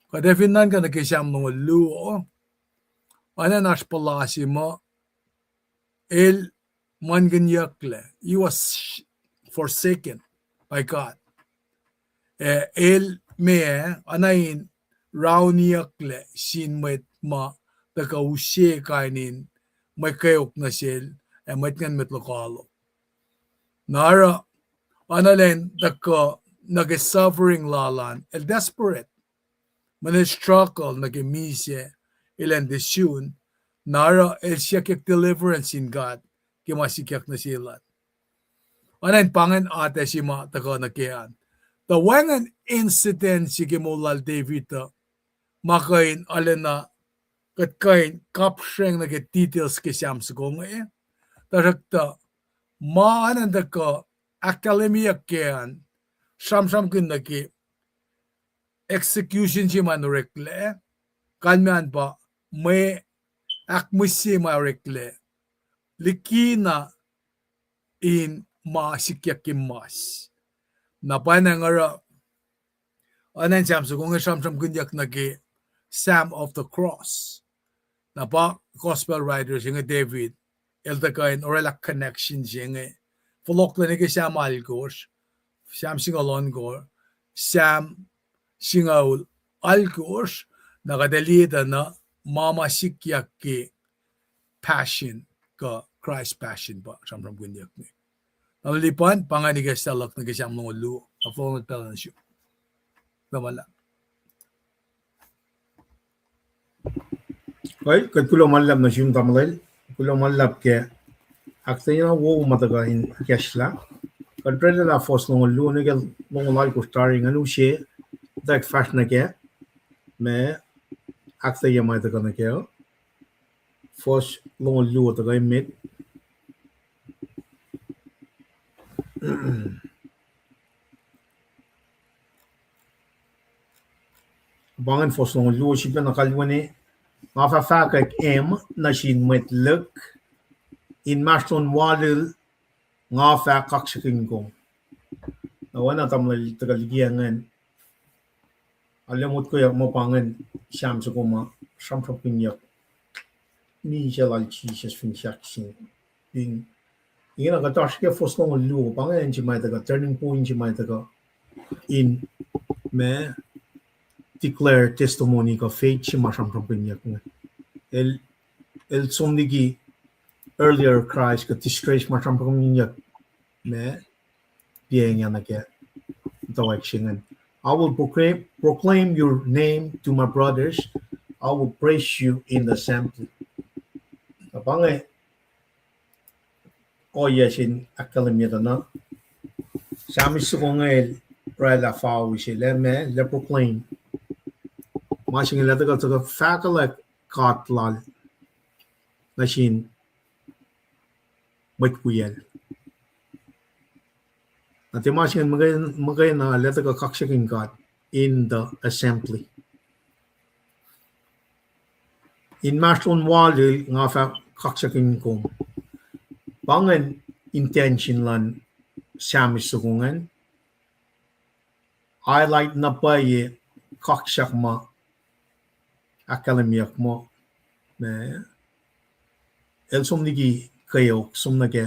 kuht ac fin nuhnkuh nuh ke Sam longoul luo, oacna in oasr puhla se muh, el muhlkihnyucklac, he was forsaken by God. Ac el meac, oacna in rauniyucklac sin mwet ma tuhkuh use kain in mwe kweok nuh sel, ac mwet ingacn mwet lokoalok. Na oruh, oacna lwen tuhkuh nuh ke suffering lal an, el desperate. Mweyen el struggle nuh ke misac, elan tisun, na oruh el siyuckyak deliverance sin God ke ma sikyak nuh sel an. Oacna in pa ingacn atac se ma tuhkuh nuh ke an. Tuh wacngihn incident se ke moul lal David uh, ma kuh in arulacna kuht kuh in kapsreng nuh ke details ke Sam soko inge. Tuhsruhktuh, ma oacna in tuhkuh ahkkahlwemyeyuck ke an, sramsramkihn nuh ke execution se ma oreklac, kalmac an pa mwe ahkmihs se ma oreklac, likina in ma sikyak ke mas. Na pwacnwacng oruh, oacna in Sam soko inge sramsramkihnyuck nuh ke Sam of the Cross. Na pa gospel writer se inge David, el tuhkuh in orwaclah connection se inge. Fohlohklac nuh ke Sam alkosr, Sam singucul ohnkohsr, Sam singucul alkohsr, na kuht ac liye tuh na ma ma sikyak ke passion, kuh Christ passion pa sramsramkihnyuck inge. Na lili pan, pa ingacn ikacslah luhk nuh ke Sam longoul luo, na fohlohk pacl nuh sum. Kuloh ma luhlahp. Kuht kuloh ma luhlahp nuh sum tamuhlwel, kuloh ma luhlahp ke ahkuhtweyac na wowo ma tuhkuh in ikacslah. Kuht oraclah fuhs longoul luo nuh ke longoul alkohsr tari ingacn use, tuh fahsr nuh ke, ma, ahkuhtweyac ma tuhkuh nuh ke, fuhs longoul luo tuhkuh emet. Pa ingacn fuhs longoul luo, sifacna kalweni, nga fah fahkwack em nuh sin mwet lihk, inmahsrlon walil, nga fah kaksakihn kom. Na oacna tamuhlwel tuhkuh liki ingacn, arlac motkoyuck muh pa ingacn Sam soko ma sramsramkihnyuck misac lal Jisus fin sahk sin. Fin, ingena kuht oasr ke fuhs longoul luo, pa ingacn se ma tuhkuh, turning point se ma tuhkuh in, ma, declare testimony kuh faith se ma sramsramkihnyuck inge. El, el som liki earlier Christ kuh disgrace ma sramsramkihnyuck, ma, piacng na ke towack se ingacn. I will proclaim, proclaim your name to my brothers. I will praise you in the assembly. Na pa inge ohiyac sin ahkkahlwemye tuh na Sam soko inge el oraclah fao se lah ma, lah proclaim. Ma se inge lah tuhkuh, tuhkuh fahkwelihk God lal nuh sin mwet wiyacl. Na tiac ma se ingacn muhkwena, muhkwena lah tuhkuh kaksakihn God in the assembly. Inmahsrlon walil nga fah kaksakihn kom. Pa ingacn intention luhn Sam soko ingacn. Highlight na pwacye kaksak ma ahkkahlwemyeyuck muh, ma, el som liki kweok, som nuh ke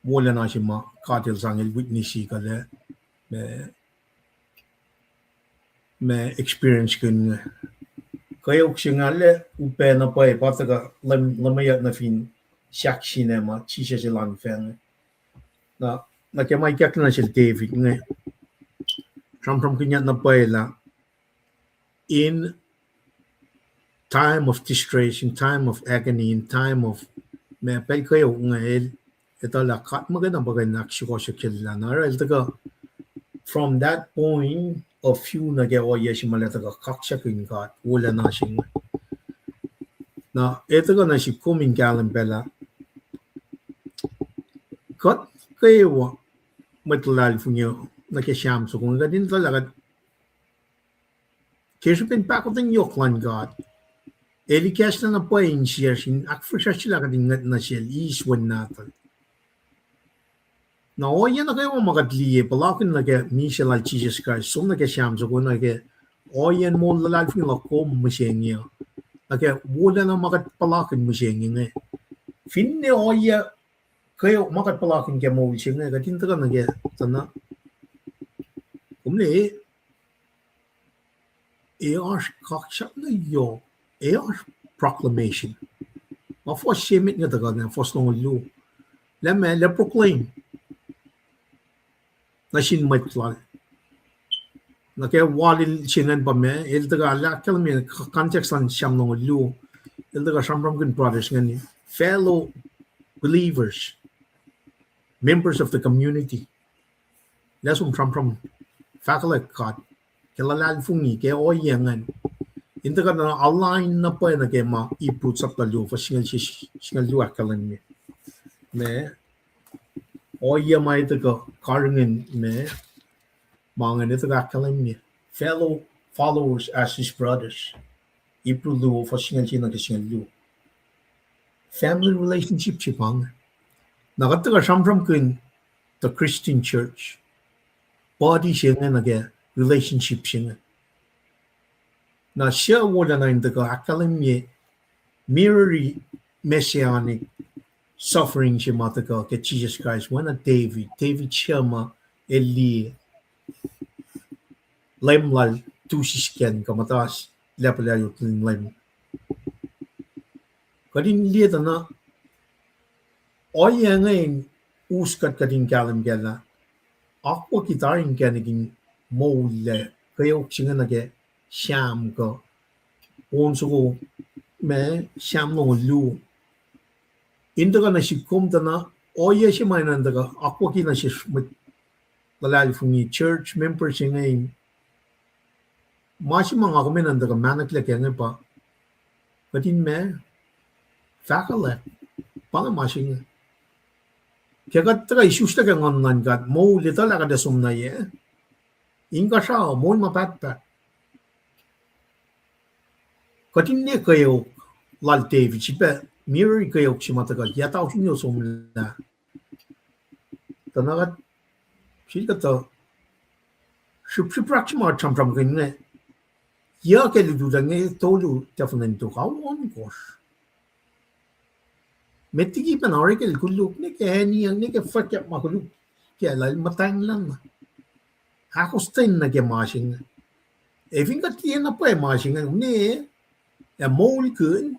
wolacna se ma God el sang el witness-i kuh lah, ma, ma experience-kihn inge. Kweok se inge arlac upac na pwacye, pa tuhkuh luhmweyuck nuh fin sahk sin ma Jisus el oan fah inge. Na, nuh ke ma ikacklah nuh sel David inge, sramsramkihnyuck na pwacye lah, in time of distress, in time of agony, in time of, ma, pacl kweok inge el etuh lah God muhkwena pa kuh in ahksukohsohkyelah na oruh el tuhkuh from that point of view nuh ke ohiyac se ma el tuhkuh kaksakihn God, wolacna se inge. Na, el tuhkuh nuh sihk kom in kahlwem pac lah kuht kwewa mwet luhlahlfongi nuh ke Sam soko inge, kuht in etuh lah kuht ke srihpen pahkotwen yohk luhn God, el ikacslah na pwacye insiyacsr in ahkfihsracsryelah kuht in ngwet nuh sel, eis wen nahtuhl. Na ohiyac nuh kwewa ma kuht liye puhlakihn nuh ke misac lal Jisus Kraist, som nuh ke Sam soko nuh ke ohiyacn moul luhlahlfongi luhk kom mihsenge uh, nuh ke wolacna ma kuht puhlakihn mihsenge inge. Finne ohiyac kweok ma kuht puhlakihn ke moul se inge, kuht in tuhkuh nuh ke tuh na, kom liye, e oasr kaksak na yohk, e oasr proclamation. Ma fuhs se met inge tuhkuh na fuhs longoul luo. Lah ma, lah proclaim nuh sin mwet lal. Nuh ke walil se ingacn pa ma, el tuhkuh lah ahkkahlwemye context luhn Sam longoul luo. El tuhkuh sramsramkihn brothers ingacn, fellow believers, members of the community. Lah som sramsram fahkwelihk God ke luhlahlfongi, ke ohiyac ingacn. In tuhkuh na align na pwacye nuh ke ma Hebrew chapter luo, fuhs singucul, singucul luo ahkkahlwemye. Ma, ohiyac ma el tuhkuh karihngihn, ma, ma ingacn el tuhkuh ahkkahlwemye, fellow followers as his brothers. Hebrew luo, fuhs singucul se nuh ke singucul luo. Family relationship se pa inge. Na kuht tuhkuh sramsramkihn the Christian church, body se inge nuh ke relationship se inge. Na suc wolacna in tuhkuh ahkkahlwemye, mirror-i messianic suffering se ma tuhkuh ke Jisus Kraist, oacna David, David suc ma el liye Leum lal tu sisken kuh muhta lacpac lah yot lin Leum. Kuht in liye tuh na ohiyac inge in us kuht, kuht in kahlwem kac lah akwucki tari inkacnek in moul lac kweok se inge nuh ke Sam kuh on soko ma Sam longoul luo. In tuhkuh nuh sihk kom tuh na ohiyac se ma enenuh in tuhkuh akwucki nuh sesr mwet luhlahlfongi, church member se inge in ma se ma nga kom enenuh in tuhkuh mahneklac kac inge pa kuht in ma fahkwack, pa inge ma se inge. Ke kuht tuhkuh isuslac ke nguhn luhn God, moul etuh lah kuht ac som nuh yac, inkuhsrao, moul ma pahtpaht. Kuht in liye kweok lal David, srihpac mirror kweok se ma tuhkuh yac tausin somlah. Tuh na kuht sifilpac tuh srihpsrihpsrak se ma kuht sramsramkihn inge, yac ke lututacng inge tolu, tahfuh nwe tok, ao ohnkohsr. Met liki pacna orekel koluk, nwe ke acniyang, nwe ke fwackyuck ma koluk ke lal muhtwacnglah na. Ahkostwen nuh ke ma se inge. Ac fin kuht liye na pwacye ma se inge, nwe ac moulkihn,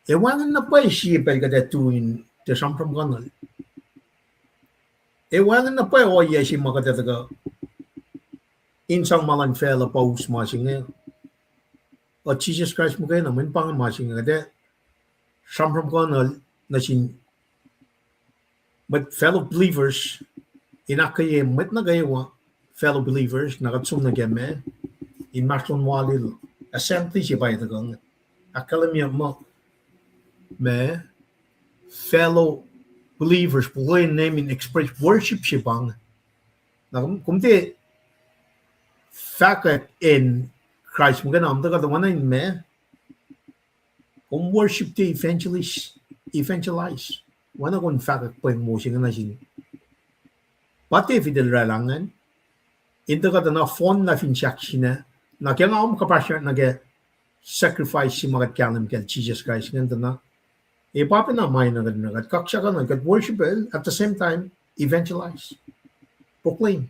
ac wacngihn na pwacye sie pacl kuht ac tu in tiac sramsramkihnuhl. Ac wacngihn na pwacye ohiyac se ma kuht ac tuhkuh in sang ma luhn facluh pa us ma se inge. Uh, Jisus Kraist muhkwena, mweyen pa inge ma se inge kuht ac sramsramkihnuhl nuh sin mwet fellow believers, in ahkkweye mwet nuh kwewa fellow believers, na kuht som nuh ke ma inmahsrlon walil, assembly se pa etuh kuh inge. Ahkkahlwemye muh ma fellow believers, puhlan name in express worship se pa inge. Na kom, kom tiac fahkwack acn Kraist muhkwena, am tuhkuh tuh oacna in ma kom worship, tiac evangelist, evangelize. Oacna kom fahkwack pweng wo se inge nuh sin. Pa David el oraclah ingacn. In tuhkuh tuh na fohnlah fin sahk sina, na ke nga om kuhpahsr nuh ke sacrifice se ma kuht kahlwem kacl Jisus Kraist ingacn tuh na, e pa pacna ma enenuh kuht, kuht kaksakihnuhl, kuht worship el, at the same time evangelize, proclaim.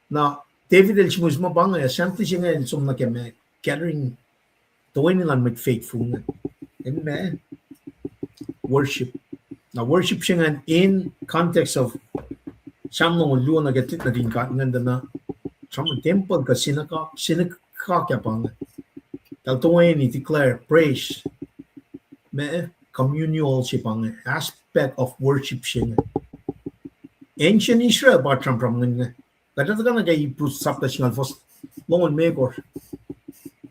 Na David el sihmihs muh pa inge, assembly se inge el som nuh ke ma gathering, toeni luhn mwet faithful inge. El ma worship. Na worship se ingacn in context of Sam longoul luo nuh ke tuhlihk nuhtin God ingacn tuh na, sramsram tempuhl kuh synagogue, synagogue ah pa inge. Eltahl toeni declare praise, ma communal se pa inge, aspect of worship se inge. Ancient Israel pa sramsram ingacn inge. Kuht ac tuhkuh nuh ke Hebrews chapter singucul, fuhs longoul limekohsr.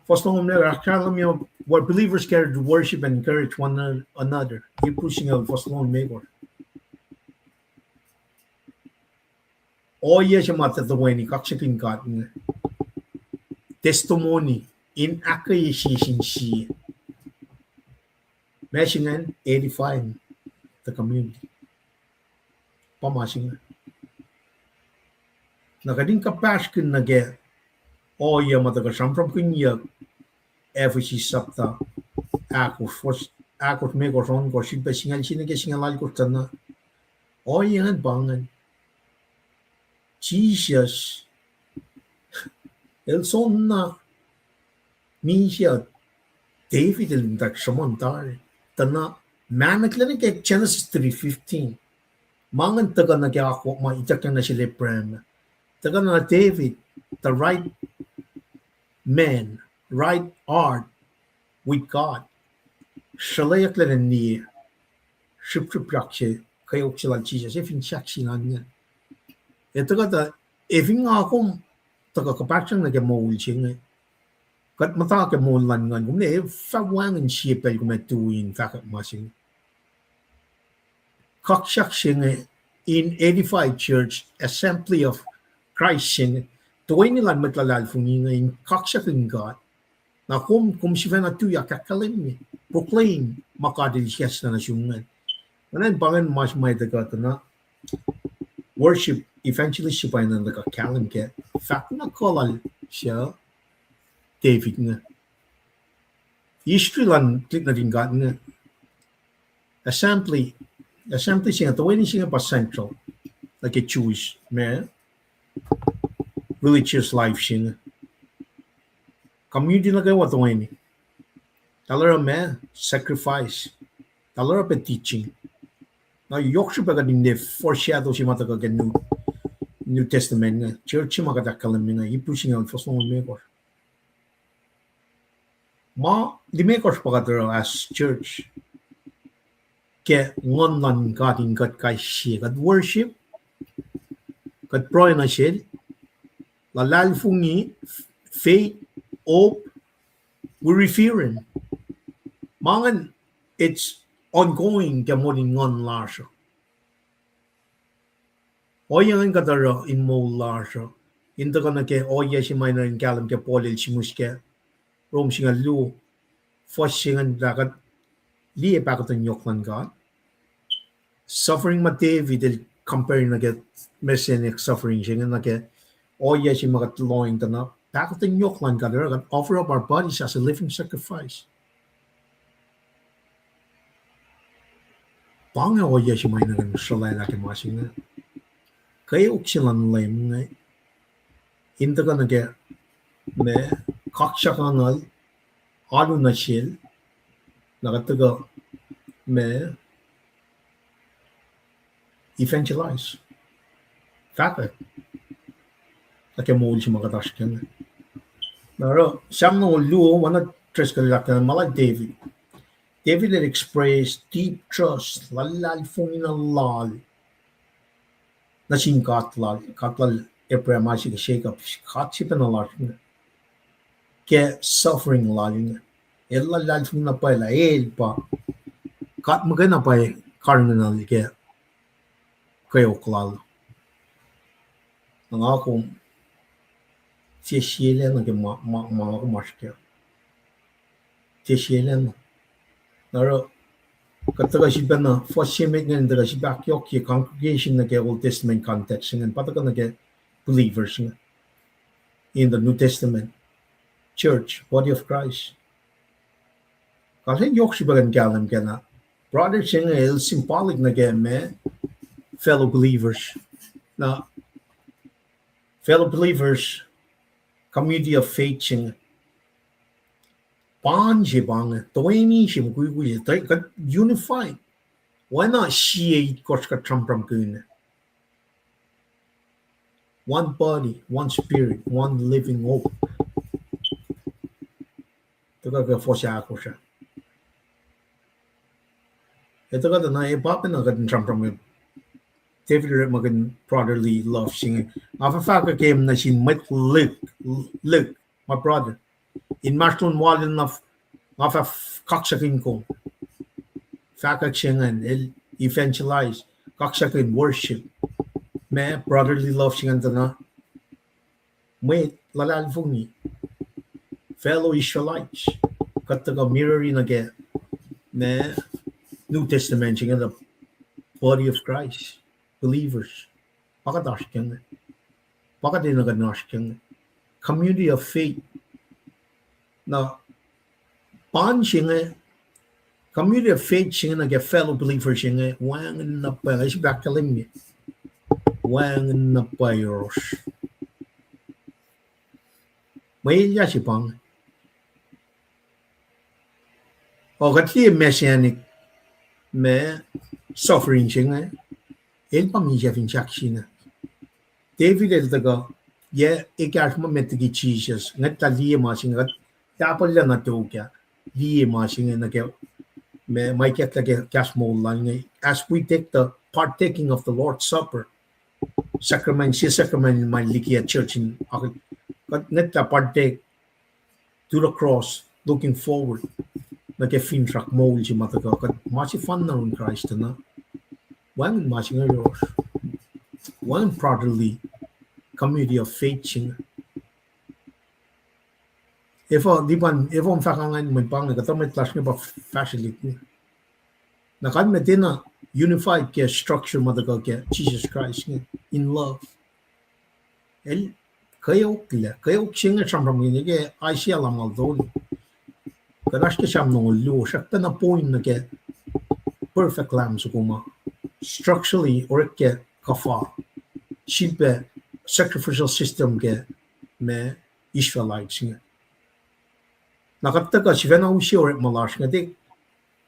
Fuhs longoul limekohsr, ahkkahlwemye, where believers gather to worship and encourage one another. Hebrews singucul, fuhs longoul limekohsr. Ohiyac se ma tuh toeni kaksakihn God inge, testimony, in ahkkweye sie sin sie. Ma se ingacn edifying the community. Pa ma se inge. Na kuht in kuhpahsrkihn nuh ke ohiyac ma tuhkuh sramsramkihnyuck Ephesians sapta ahkosr, fuhs ahkosr, limekohsr, ohnkohsr, sifilpac singucul sie nuh ke singucul alkohsr tuh na, ohiyac ingacn pa ingacn. Jisus el soenna misac, David el in fact sruhmuhn tari. Tuh na, mahneklac nuh ke Genesis three fifteen. Ma ingacn tuhkuh nuh ke akwuck ma ituckyang nuh sel Abraham. Tuhkuh nuh David, the right man, right heart with God. Sruhlweyucklac in liye srihpsrihpyak se, kweok se lal Jisus, e fin sahk sin an ingacn. Ac tuhkuh tuh, e fin nga kom tuhkuh kuhpahsryang nuh ke moul se inge, kuht muhta ke moul luhn nguhn, kom ne fah wacngihn sie pacl kom ac tui in fahkwack ma se inge. Kaksak se inge in edify church, assembly of Christ se inge, toeni luhn mwet luhlahlfongi inge in kaksakihn God. Na kom, kom sifacna tuyak ahkkahlwemye, proclaim ma God el kahsruh nuh sum ingacn. Oacna in pa ingacn ma se ma tuhkuh tuh na worship evangelist se pa enenuh in tuhkuh kahlwem kac, fahk na kuh lal se David inge. History luhn tuhlihk nuhtin God inge. Assembly, assembly se inge, toeni se inge pa central. nuh ke Jewish, ma, religious life se inge. Community nuh kwewa toeni. Eltahl oruh ma, sacrifice. Eltahl oruh pac teaching. Na yohk srihpac kuht in liye foreshadow se ma tuhkuh ke New, New Testament inge. Church se ma kuht ahkkahlwemye inge, Hebrew singucul, fuhs longoul limekohsr. Ma limekohsr pa kuht oruh as church ke nguhn luhn God in kuht kais sie. Kuht worship, kuht pruhe nuh sel, luhlahlfongi, faith, hope, we revere him. Ma ingacn, it's ongoing ke moul in nguhn lasr uh. Ohiyac ingacn kuht oruh in moul lasr uh. In tuhkuh nuh ke ohiyac se ma in oruh in kahlwem ke Paul el sihmihs ke Rom singucul luo, fuhs se ingacn lah kuht liye pahkotwen yohk luhn God. Suffering ma David el compare nuh ke messianic suffering se inge nuh ke ohiyac se ma kuht lohacng tuh na pahkotwen yohk luhn God, oruh kuht offer up our bodies as a living sacrifice. Pa inge ohiyac se ma in kuh in sruhlwaclah ke ma se inge. Kweok se luhn Leum inge. In tuhkuh nuh ke ma, kaksakuhnuhl, alu nuh sel, na kuht tuhkuh ma, evangelize. Fahkwack. Nuh ke moul se ma kuht oasr kac inge. Na oruh, Sam longoul luo, oacna Driscoll el ahkkahlwemye, ma lal David. David el express deep trust, luhlahlfongi na lal nuh sin God lal, God lal Abraham, Isaac, Jacob, God se pacna lasr inge. Ke suffering lal inge, el luhlahlfongi na pwacye lah el pa God muhkwena pa karihngihnuhl ke kweok lal. Na nga kom, sie sielacna ke ma, ma, ma nga kom oasr kac. Tiac sielacna. Na oruh, kuht tuhkuh sifilpacna, fuhs se met ingacn tuhkuh sifilpac ahkyohkye congregation nuh ke Old Testament context ingacn, pa tuhkuh nuh ke believers inge in the New Testament, church, body of Christ. Kalmac yohk srihpac kuh in kahlwem kac na, brother se inge el symbolic nuh ke ma, fellow believers. Na, fellow believers, community of faith se inge, bond se pa inge, toeni se, mukwikwi se, kuht unified. Oacna sie itkohsr kuht sramsramkihn. One body, one spirit, one living hope. Tuhkuh ke fuhs ahkosr ah, e tuhkuh tuh na e pa pacna kuht in sramsram, David orekmakihn brotherly love se inge. Nga fah fahkwack ke nuh sin mwet Luk, Luk, my brother, inmahsrlon wal na, nga fah kaksakin kom. Fahkwack se ingacn, el evangelize, kaksakin, worship. Ma brotherly love se ingacn tuh na, mwet luhlahlfongi, fellow Israelites, kuht tuhkuh mirror nuh ke, ma, New Testament se inge, the body of Christ, believers. Pa kuht oasr kac inge. Pa kuht enenuh kuh in oasr kac inge. Community of faith. Na, bond se inge, community of faith se inge nuh ke fellow believers se inge, wacngihn na pwacye, nga sifilpac ahkkahlwemye, wacngihn na pwacye yohrohsr. Mwe elyah se pa inge. O kuht liye messianic, ma, suffering se inge, el pa misac fin sahk sina. David el tuhkuh, yac ekahsr ma met liki Jisus, ngwetlah liye ma se inge, kuht tahpuhllac na tok ah, liye ma se inge nuh ke, ma, ma ikacklah ke kahs moul lal inge, as we take the partaking of the Lord's Supper, sacrament, sie sacrament ma liki ah church in, kuht ngwetlah partake, to the cross, looking forward nuh ke finsrak moul se ma tuhkuh, kuht ma sefanna in Christ na, wacngihn ma se inge yohrohsr, wacngihn brotherly community of faith se inge. Efuh, lipan, efuh fahk ingacn, mwe pa inge, kuhtuh mwet lasr inge pa fahsrwelihk inge. Na kalmac tiacna unified ke structure ma tuhkuh ke Jisus Kraist inge, in love. El kweoklac, kweok se inge sramsramkihn ke Isaiah lumngaul tolu. Kuht oasr ke Sam longoul luo, srackpacna point nuh ke perfect lamb soko ma structurally orek ke kuhfa. sifilpac sacrificial system ke ma Israelites inge. Na kuht tuhkuh sifacna use orekma lasr inge, tiac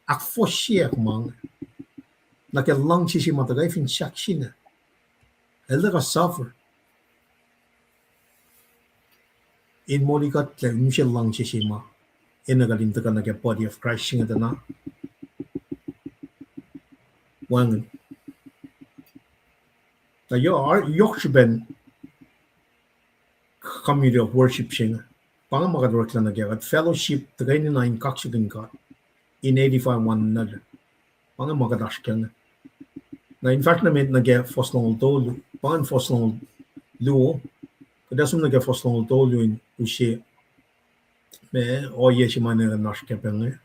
ahkfohsyeack ma inge. Na ke luhngse se ma tuhkuh fin sahk sina, el tuhkuh suffer in moli kuht lah in use luhngse se ma enenuh kuht in tuhkuh nuh ke body of Christ se inge tuh na wacngihn. Tuh yohk srihpen community of worship se inge. Pa inge ma kuht oreklac nuh ke, kuht fellowship tuhkweni na in kaksakihn God, in edify one another. Pa inge ma kuht oasr kac inge. Na in fahsr nuh met nuh ke fuhs longoul tolu, pa inge fuhs longoul luo, kuht ac som nuh ke fuhs longoul tolu in use ma ohiyac se ma enenuh in oasr kac pac inge.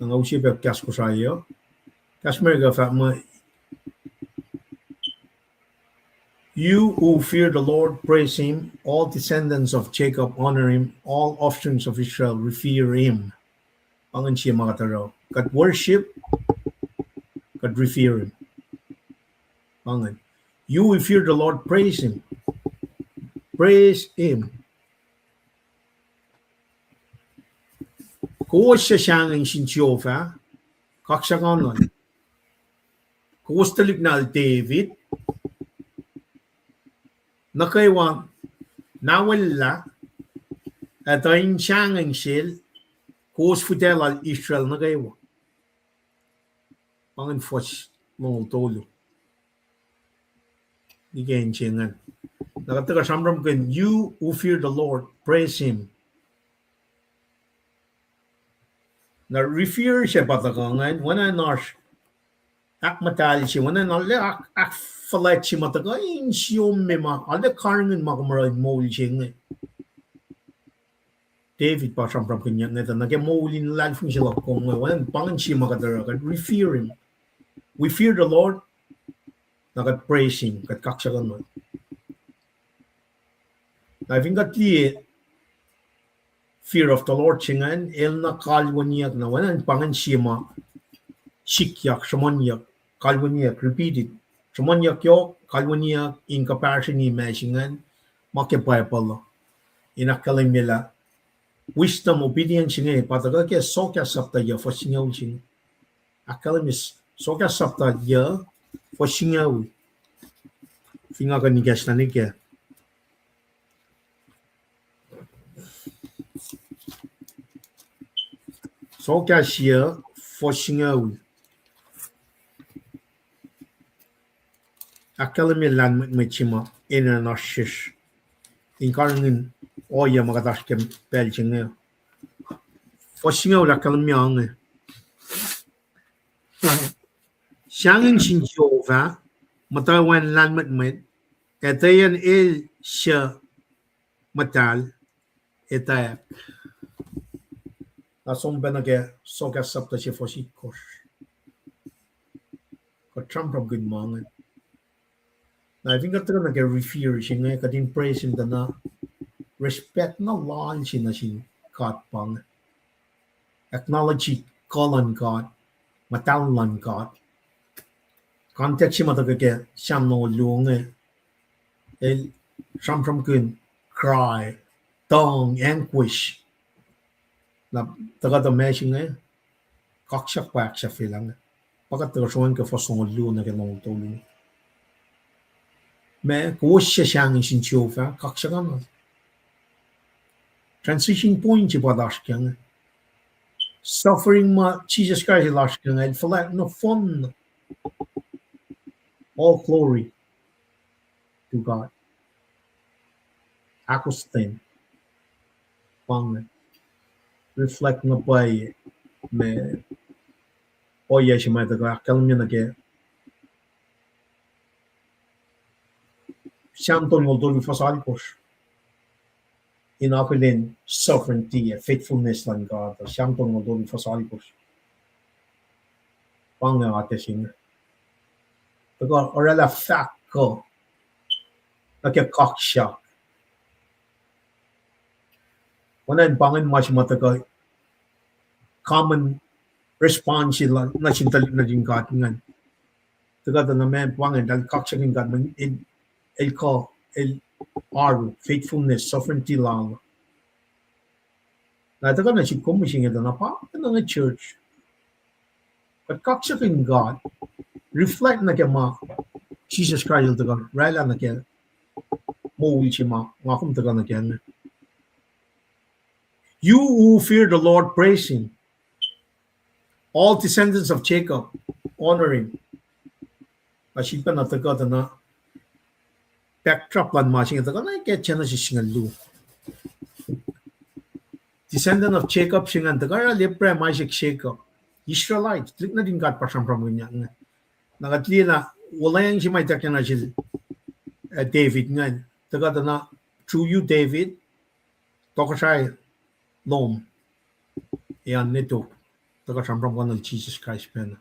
Na nga use pac kahs Kosrae uh. Kahs America fahk muh, You who fear the Lord, praise him. All descendants of Jacob honor him. All offsprings of Israel revere him. Pa ingacn sie ma kuht oruh. Kuht worship, kuht revere him. Pa ingacn. You who fear the Lord, praise him. Praise him. Kowos suc sahngweng sin Jehovah, kaksakihnuhl. Kowos tuhlihk nahtuhl David, nuh kwewa nahwellah, ac tuh in sahngweng sel, kowos fihtac lal Israel nuh kwewa. Pa ingacn fuhs longoul tolu. Ike in se ingacn. Na kuht tuhkuh sramsramkihn, You who fear the Lord, praise him. Na revere se pa tuhkuh ingacn, oacna in oasr ahkmuhtahl se, oacna in arlac ahk-, ahkfuhlwact se ma tuhkuh in siom me ma arlac karihngihn ma kom oruh in moul se inge. David pa sramsramkihnyuck inge tuh nuh ke moul in luhlahlfongi se luhk kom inge, oacna pa ingacn sie ma kuht oruh, kuht revere him. We fear the Lord, na kuht praise him, kuht kaksakihnuhl. Na fin kuht liye fear of the Lord se ingacn, el na kalweniyuck, na oacna pa ingacn sie ma sikyak, sruhmuhnyuck, kalweniyuck, repeated. Sruhmuhnyuck yohk, kalweniyuck, in compassion, in ma se ingacn, ma ke Bible uh. In ahkkahlwemye lah wisdom, obedience inge pa tuhkuh ke Sohkahs sapta yuh fuhs singucul se inge. Ahkkahlwemye Sohkahs sapta yuh fuhs singucul. Fin nga kuh in ikacslah nuh kac. Sohkahs yuh fuhs singucul. Ahkkahlwemye lahlmwetmwet se ma enenuh in oasr sesr in karihngihn ohiyac ma kuht oasr ke pacl se inge. Fuhs singucul ahkkahlwemye inge. Sahngweng sin Jehovah, muhtwacwacack lahlmwetmwet, ac etweyacn el suc muhtahl, etwacack. Na som pac nuh ke Sohkahs sapta se fuhs itkohsr. Kuht sramsramkihn ma inge. Na fin kuht tuhkuh nuh ke revere se inge, kuht in praise him tuh na respect na loal se nuh sin God pa inge. Acknowledge kuh luhn God, muhtahl luhn God. Context se ma tuhkuh ke Psalm longoul luo inge, el sramsramkihn cry, tuhng, anguish. Na tuhkuh tuh ma se inge, kaksak pa ahksahfyelah inge. Pa kuht tuhkuh sroang ke fuhs longoul luo nuh ke longoul tolu. Ma kowos suc sahngweng sin Jehovah, kaksakihnuhl. Transition point se pa lasr ke inge. Suffering ma Jisus Kraist el oasr ke inge, el fuhlwact nohfohn. All glory to God. Ahkostwen. Pa inge. Reflect na pwacye ma ohiyac se ma tuhkuh ahkkahlwemye nuh ke Psalm tolngoul tolu fuhs alkosr. In akihlen sovereignty ac faithfulness luhn God, Psalm tolngoul tolu fuhs alkosr. Pa inge atac se inge. Tuhkuh oraclah fahk kuh nuh ke kaksak. Oacna in pa ingacn ma se ma tuhkuh common response nuh sin tuhlihk nuhtin God ingacn. Tuhkuh tuh na ma pa ingacn, eltahl kaksakihn God, mweyen el kuh, el oaru, faithfulness, sovereignty lal. Na tuhkuh nuh sihk kom mihsenge tuh na pa pacna inge church. Kuht kaksakihn God, reflect nuh ke ma Jisus Kraist el tuhkuh oraclah nuh ke moul se ma nga kom tuhkuh nuh ke inge. You who fear the Lord, praise him. All descendants of Jacob, honor him. Na sifilpacna tuhkuh tuh na backdrop luhn ma se inge tuhkuh na ke Genesis singucul luo. Descendant of Jacob se ingacn tuhkuh oruh Abraham, Isaac, Jacob. Israelites, tuhlihk nuhtin God pa sramsramkihnyuck inge. Na kuht liye na, wuhlweacng se ma ituckyang nuh sel, uh, David ingacn tuhkuh tuh na, through you, David, tohkohsrahi lom ac an nwe tok, tuhkuh sramsramkihn Jisus Kraist pacna.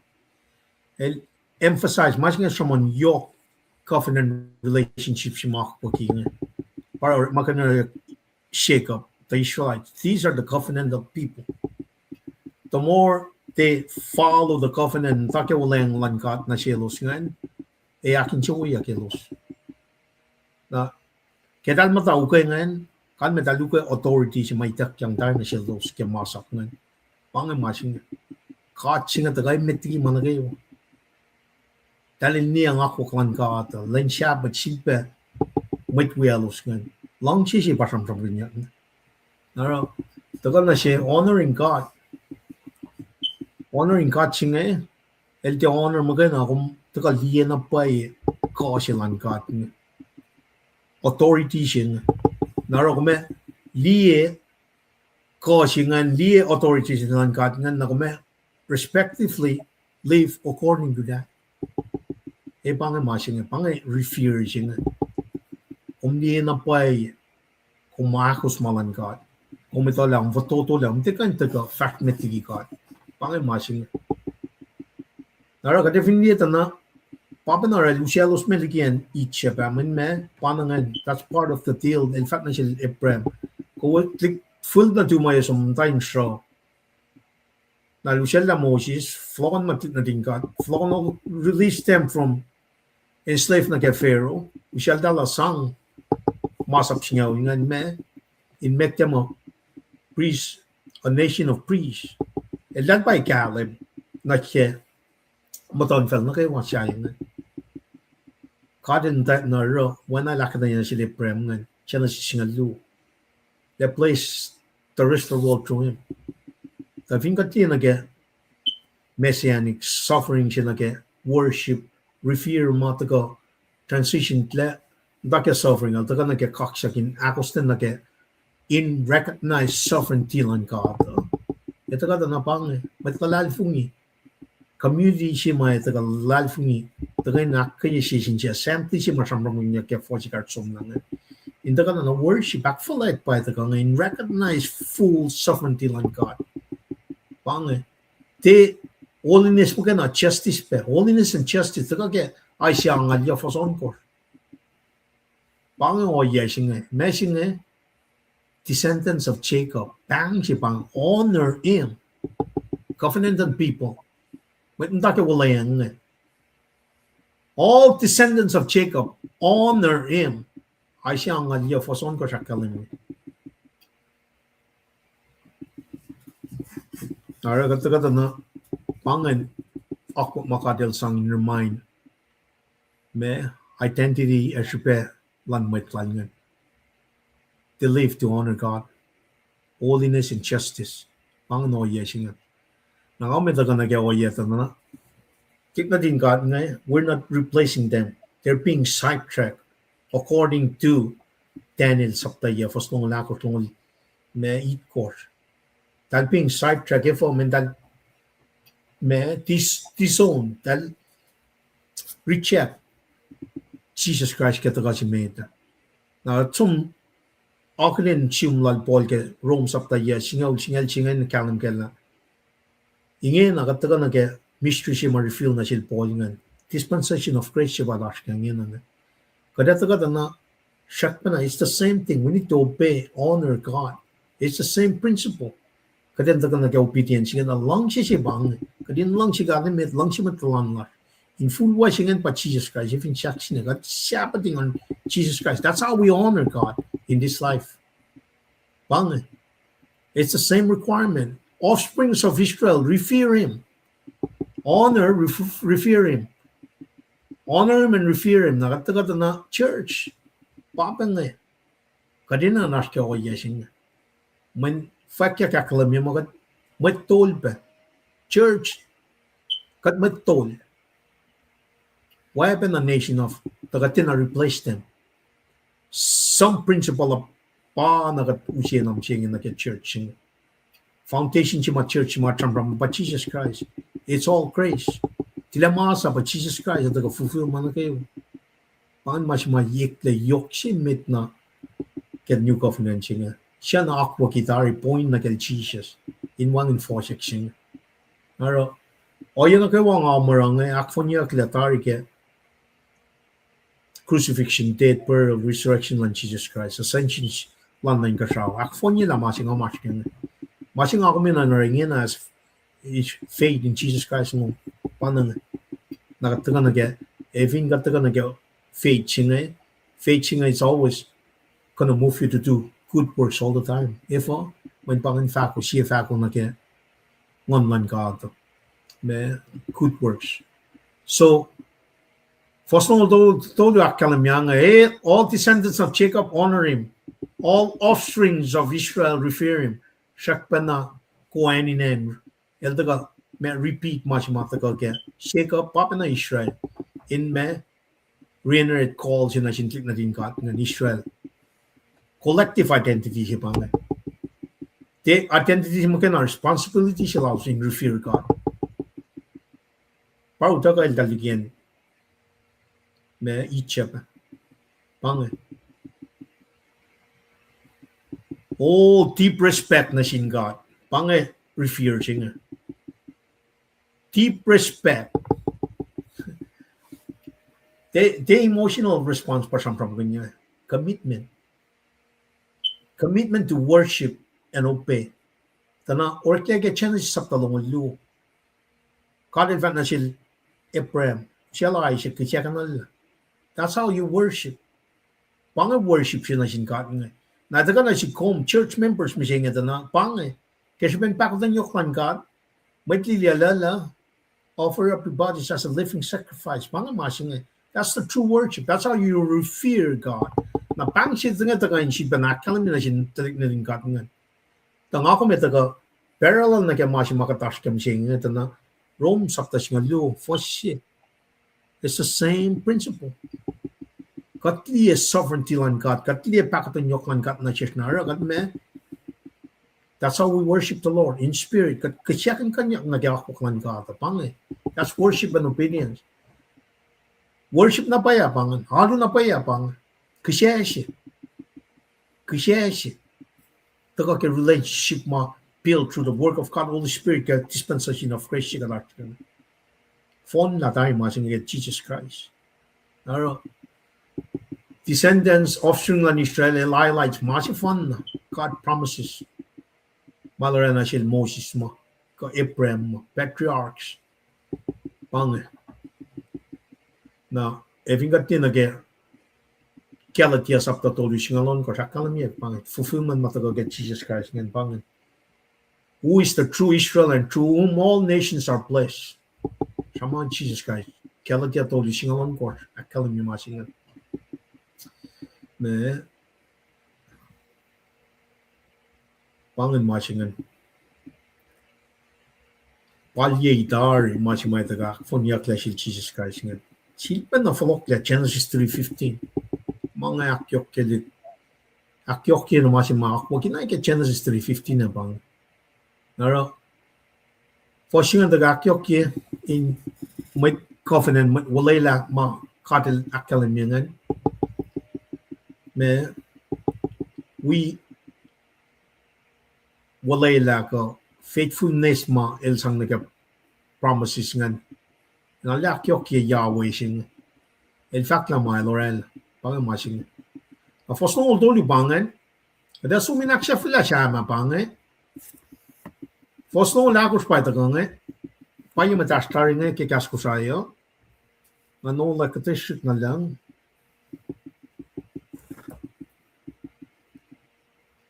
El emphasize ma se inge sruhmuhn yohk covenant relationship se ma akwucki inge. Pa orekmakihn Jacob, the Israelites, these are the covenantal people. The more they follow the covenant, tuh ke wuhlweacng luhn God nuh selos ingacn, ac ahkinsewowoyeyuck elos. Na ke eltahl muhta ukwe ingacn, kalmac eltahl ukwe authority se ma ituckyang tari nuh selos ke masap ingacn. Pa inge ma se inge. God se inge tuhkuh emet liki ma nuh kwewa. Eltahl in niyac akwuck luhn God uh, lwen Sabbath sifilpac mwet wiyaclos ingacn. Luhngse se pa sramsramkihnyuck inge. Na oruh, tuhkuh nuh se honoring God. Honoring God se inge, el tiac honor muhkwena kom tuhkuh liye na pwacye kuh se luhn God inge, authority se inge. Na oruh kom ac liye kuh se ingacn, liye authority se luhn God ingacn, na kom ac respectively live according to that. E pa inge ma se inge, pa inge revere se inge. Kom liye na pwacye, kom ahkos ma luhn God. Kom etuh lah kom fototo lah kom tiac kuh in tuhkuh fahsr met liki God. Pa inge ma se inge. Na oruh kuht ac fin liye tuh na, pa pacna oruh el usaclos me liki acn Egypt ah, mweyen ma, pa na ingacn, that's part of the deal, el fahk nuh sel Abraham. Kom fihl nuhtum ma som muhta in sruh. Na el usacllah Moses, fohlohkohn ma nuhtin God, fohlohkohn, release them from enslave nuh ke Pharaoh, usacllah lah sang masap singucul ingacn ma, in make them a priest, a nation of priests. Eltahl pa kahlwem nuh ke muhtuhnfacl nuh kwewa sahyacn. God in that na oruh, oacna el ahkuhtweyac nuh sel Abraham ingacn, Genesis singucul luo. They placed the rest of the world through him. Tuh fin kuht liye nuh ke Messianic suffering se nuh ke worship, revere ma tuhkuh transition lah, tuh ke suffering, el tuhkuh nuh ke kaksakin ahkostwen nuh ke in recognize sovereignty luhn God. Ac tuhkuh tuh na pa inge, mwet luhlahlfongi, community se ma tuhkuh luhlahlfongi, tuhkuh in ahkkweye session se, assembly se ma sramsramkihnyuck ke fohs ekahsr somlah inge. In tuhkuh na worship, ahkfuhlwact pa tuhkuh inge, in recognize full sovereignty luhn God. Pa inge, tiac holiness muhkwena, justice pac, holiness and justice, tuhkuh ke Isaiah angngaul yuh fuhs ohnkohsr. Pa inge ohiyac se inge, ma se inge, descendants of Jacob, pahng se pa inge, honor him, covenantal people, mwet muhta ke wuhlweacng inge. All descendants of Jacob, honor him. Isaiah angngaul yuh fuhs ohnkohsr ahkkahlwemye. Oruh kuht tuhkuh tuh na, pa ingacn akwuck ma God el sang in remind ma identity ac srihpac luhn mwet lal ingacn. They live to honor God, holiness and justice. Pa ingacn ohiyac se inge. Na nga met tuhkuh nuh ke ohiyac tuh na, tuhlihk nuhtin God inge, we're not replacing them. They're being sidetracked according to Daniel sapta yuh fuhs longoul ahkosr, longoul ma itkosr. Eltahl being sidetracked efuh? Mweyen eltahl ma dis-, disown, eltahl reject Jisus Kraist ke tuhkuh se met ah. Na som akihlen sihm lal Paul ke Rom sapta yuh, singucul, singucul se inge kahlwem kac lah ingena kuht tuhkuh nuh ke mystery se ma reveal nuh sel Paul ingacn. Dispensation of grace se pa lasr ke ingena inge. Kuht ac tuhkuh tuh na srackpacna, it's the same thing. We need to obey, honor God. It's the same principle. Kuht in tuhkuh nuh ke obedience ingena, luhngse se pa inge. Kuht in luhngse God emet, luhngse mwet tuhlan lasr. In full way se ingacn pa Jesus Christ, if in sahk sine, kuht Sabbath on Jesus Christ. That's how we honor God in this life. Pa inge. It's the same requirement. Offsprings of Israel, revere him. Honor, ref-, revere him. Honor him and revere him. Na kuht tuhkuh tuh na church. Pa pa inge. Kuht enenuh in oasr ke ohiyac se inge. Mweyen fwackyuck ahkkahlwemye muh kuht mwet tol pac. Church, kuht mwet tol. Wacpac na nation of, tuh kuht tiacna replace them. Some principle of pa na kuht use na mihsenge nuh ke church se inge. Foundation se ma church se ma sramsram pa Jesus Christ. It's all grace. Tilac masap pa Jesus Christ, ac tuhkuh fulfill ma nuh kwewa. Pa inge ma se ma eklac yohk se met na ke new covenant se inge. Sacna akwucki tari point nuh kacl Jesus in wacngihn fohsack se inge. Oruh, ohiyac nuh kwewa nga omuh oruh inge, ahkfohnyucklah tari ke crucifixion, death, burial, resurrection luhn Jesus Christ, ascension luhn Nguhn Inkuhsrao. Ahkfohnyelah ma se nga masr ke inge. Ma se nga kom enenuh in oruh ingena as faith in Jesus Christ inge. Pa inge. Na kuht tuhkuh nuh ke, ac fin kuht tuhkuh nuh ke faith se inge, faith se inge is always gonna move you to do good works all the time. Efuh? Mweyen pa ingacn fahko, sie fahko nuh ke Nguhn luhn God. Ma good works. So, fuhs longoul tolu ahkkahlwemye inge, eh, all descendants of Jacob honor him, all offsprings of Israel revere him. Srackpacna koan inen, el tuhkuh ma repeat ma se ma tuhkuh ke Jacob, pa pacna Israel. In ma reiterate call se nuh sin tuhlihk nuhtin God ingacn Israel. Collective identity se pa inge. Tiac identity se muhkwena, responsibility se lalos in revere God. Pa utuckuh eltahl liki acn ma Egypt. Pa inge. Oh, deep respect nuh sin God. Pa inge revere se inge. Deep respect. Tiac, tiac emotional response pa sramsramkihn inge. Commitment. Commitment to worship and obey. Tuh na oreklac ke Genesis sapta longoul luo. God el fahk nuh sel Abraham, sel Isaac, kihsackuhnuhl. That's how you worship. Pa inge worship se nuh sin God inge. Na tuhkuh nuh sin kom church members mihsenge tuh na, pa inge. Ke srihpen pahkotwen yohk luhn God, mwet lili uh, offer up your bodies as a living sacrifice. Pa inge ma se inge. That's the true worship. That's how you revere God. Na pahng se inge tuhkuh in sifilpac ahkkahlwemye nuh sin tuhlihk nuhtin God inge. Tuh nga kom ac tuhkuh parallel nuh ke ma se ma kuht oasr ke mihsenge tuh na Rom sapta singucul luo, fuhs sie. It's the same principle. Kuht liye sovereignty luhn God, kuht liye pahkotwen yohk luhn God nuh sesr na oruh kuht ma That's how we worship the Lord, in spirit. Kuht kihsackuhnkuhnyuck nuh ke akwuck luhn God, pa inge. That's worship and obedience. Worship na pwacye pa inge, alu na pwacye pa inge. Kihsac se. Kihsac se. Tuhkuh ke relationship ma built through the work of God, Holy Spirit, ke dispensation of grace se kuht oasr ke inge. Fohnlah tari ma se inge ke Jesus Christ. Oruh, descendants, offspring luhn Israel, el highlights ma sefanna, God promises. Ma el oraclah nuh sel Moses ma, kuh Abraham ma, patriarchs. Pa inge. Na, ac fin kuht tiacna ke Galatia sapta tolu singucul ohnkohsr, ahkkahlwemye pa inge, fulfillment ma tuhkuh ke Jesus Christ ingacn pa inge. Who is the true Israel and through whom all nations are blessed. Sruhmuhn Jesus Christ. Galatia tolu singucul ohnkohsr, ahkkahlwemye ma se ingacn. Ma, pa ingacn ma se ingacn. Palye tari ma se ma tuhkuh fohnyucklah sel Jesus Christ ingacn. Sifilpacna fohlohklac Genesis three fifteen. Ma inge ahkyohkye, ahkyohkye na ma se ma akwucki na ke Genesis three fifteen ah pa inge. Na oruh, fuhs se ingacn tuhkuh ahkyohkye in mwet covenant, mwet olwelah ma God el ahkkahlwemye ingacn. Ma, wi olwelah kuh faithfulness ma el sang nuh ke promises ingacn. Na el ahkyohkye Yahweh se inge. El fahk lah ma el oraclah. Pa inge ma se inge. Na fuhs longoul tolu pa ingacn. Kuht ac som in ahksahfyelah Sam ah pa inge. Fuhs longoul ahkosr pa tuhkuh inge. Pa ye muhtahsr tari inge ke kahs Kosrae uh. Nga nola kuhtuh srihk na lucng.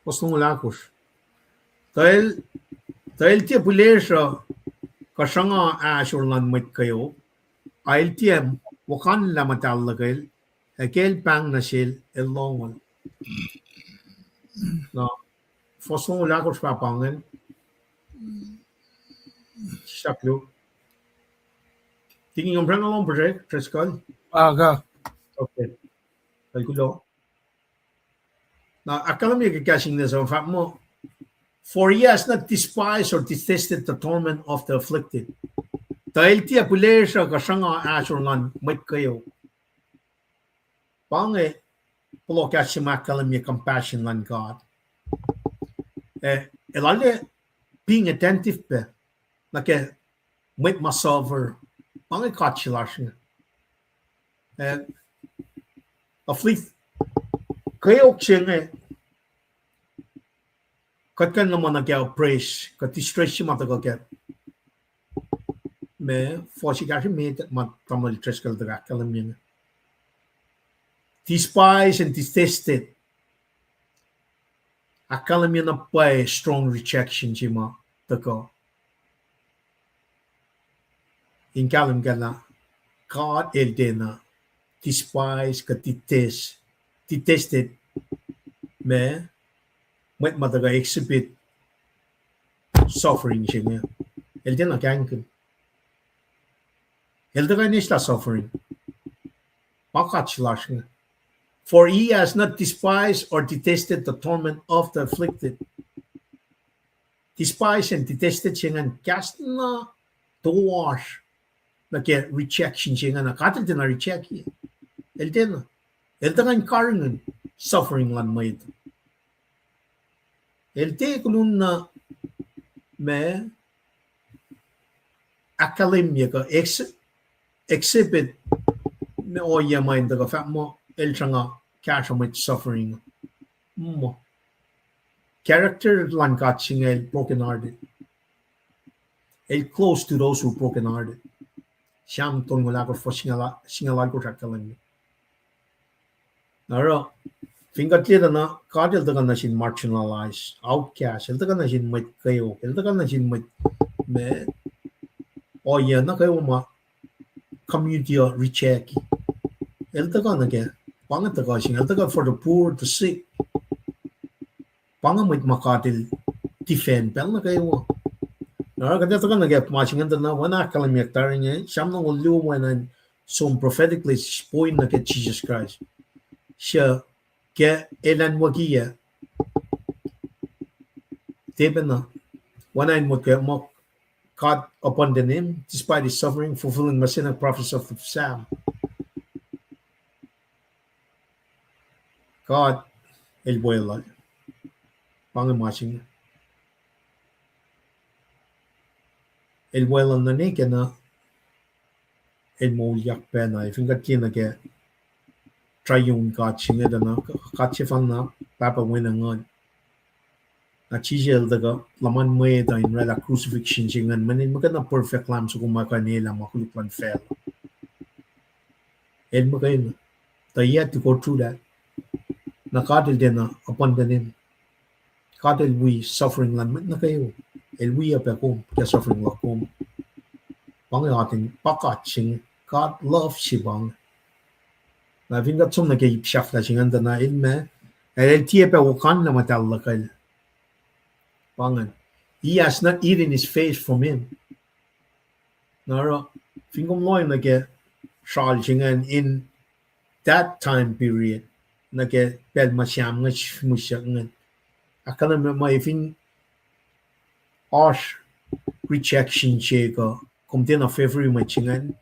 Fuhs longoul ahkosr. Tuh el, tuh el tiac pihlesruh kuh sruhnga ahsor luhn mwet kweok, a el tiac wokanlah muhtahl luhkel, ac ke el pahng nuh sel, el lohngol. Na, fuhs longoul ahkosr pa pa ingacn. Sahp luo. Tikin, kom pranalom protect, Driscoll? Ah, kuh. Okay. Kal kulo. Na, ahkkahlwemye ke kahs Ingles uh fahk muh, For he has not despised or detested the torment of the afflicted. Tuh el tiac pihlesruh kuh sruhnga ahsor luhn mwet kweok. Pa inge, puhlohkahs se ma ahkkahlwemye compassion luhn God. Eh, el arlac being attentive pac nuh ke mwet ma suffer, pa inge God se lasr inge. Eh, afflict, kweok se inge, kuht kuh in nuh ma nuh ke oppress, kuh distress se ma tuhkuh ke. Ma, fuhs se kahsruh met ma tamuhlwel Driscoll tuhkuh ahkkahlwemye inge. Despise and detested. Ahkkahlwemye na pwacye strong rejection se ma tuhkuh. In kahlwem kac lah God el tiacna despise kuh detest, detested ma, mwet ma tuhkuh exhibit suffering se inge. El tiacna kahingkihn. El tuhkuh in eslah suffering. Pa God se lasr inge. For he has not despised or detested the torment of the afflicted. Despise and detested se ingacn kahs na toasr nuh ke rejection se ingacn, God el tiacna reject-i. El tiacna. El tuhkuh in karihngihn suffering luhn mwet. El tiac kolumn na ma ahkkahlwemye kuh ex-, exhibit ma ohiyac ma in tuhkuh fahk muh el sruhnga kahsruh mwet suffering. Muh. Character luhn God se inge el broken hearted. El close to those who broken hearted. Sam tolngoul ahkosr, singucul alkosr ahkkahlwemye. Na oruh, fin kuht liye tuh na, God el tuhkuh nuh sin marginalized, outcast, el tuhkuh nuh sin mwet kweok, el tuhkuh nuh sin mwet ma ohiyac nuh kwewa ma community uh reject. El tuhkuh nuh ke, pa inge tuhkuh se inge, el tuhkuh for the poor, the sick. Pa inge mwet ma God el defend pacl nuh kwewa. Na oruh kuht ac tuhkuh nuh ke ma se ingacn tuh na, oacna ahkkahlwemye tari inge, Sam longoul luo, oacna in som prophetically point nuh ke Jisus Kraist. Suc ke elan wackiyac, tiac pacna, oacna in motko muh God abandon him despite his suffering, fulfilling messianic prophecy of the Psalm. God el weluhl. Pa inge ma se inge. El weluhl nuh ke na el moulyak pacna, fin kuht liye nuh ke triune God se inge tuh na, God sefanna, Pahpah, Wen, ac Nguhn. Na Jisus el tuhkuh luhman mwet uh in oraclah crucifixion se ingacn, mweyen el muhkwena perfect Lamb soko ma kuh in elah ma koluk luhn facluh. El muhkwena. Tuh he had to go through that. Na God el tiacna abandon him. God el wi suffering luhn mwet nuh kwewa. El wi uh pac kom ke suffering luhn kom. Pa inge atacn, pa God se inge. God love se pa inge. Na fin kuht som nuh ke ip sahflah se ingacn tuh na el ma, el tiac pac okanlah muhtahl luhkel. Pa ingacn. He has not hidden his face from him. Na oruh, fin kom lohng nuh ke sral se ingacn in that time period, nuh ke pacl ma Sam inge mihsyak ingacn, ahkkahlwemye muh fin oasr rejection se kuh kom tiacna favor mwet se ingacn,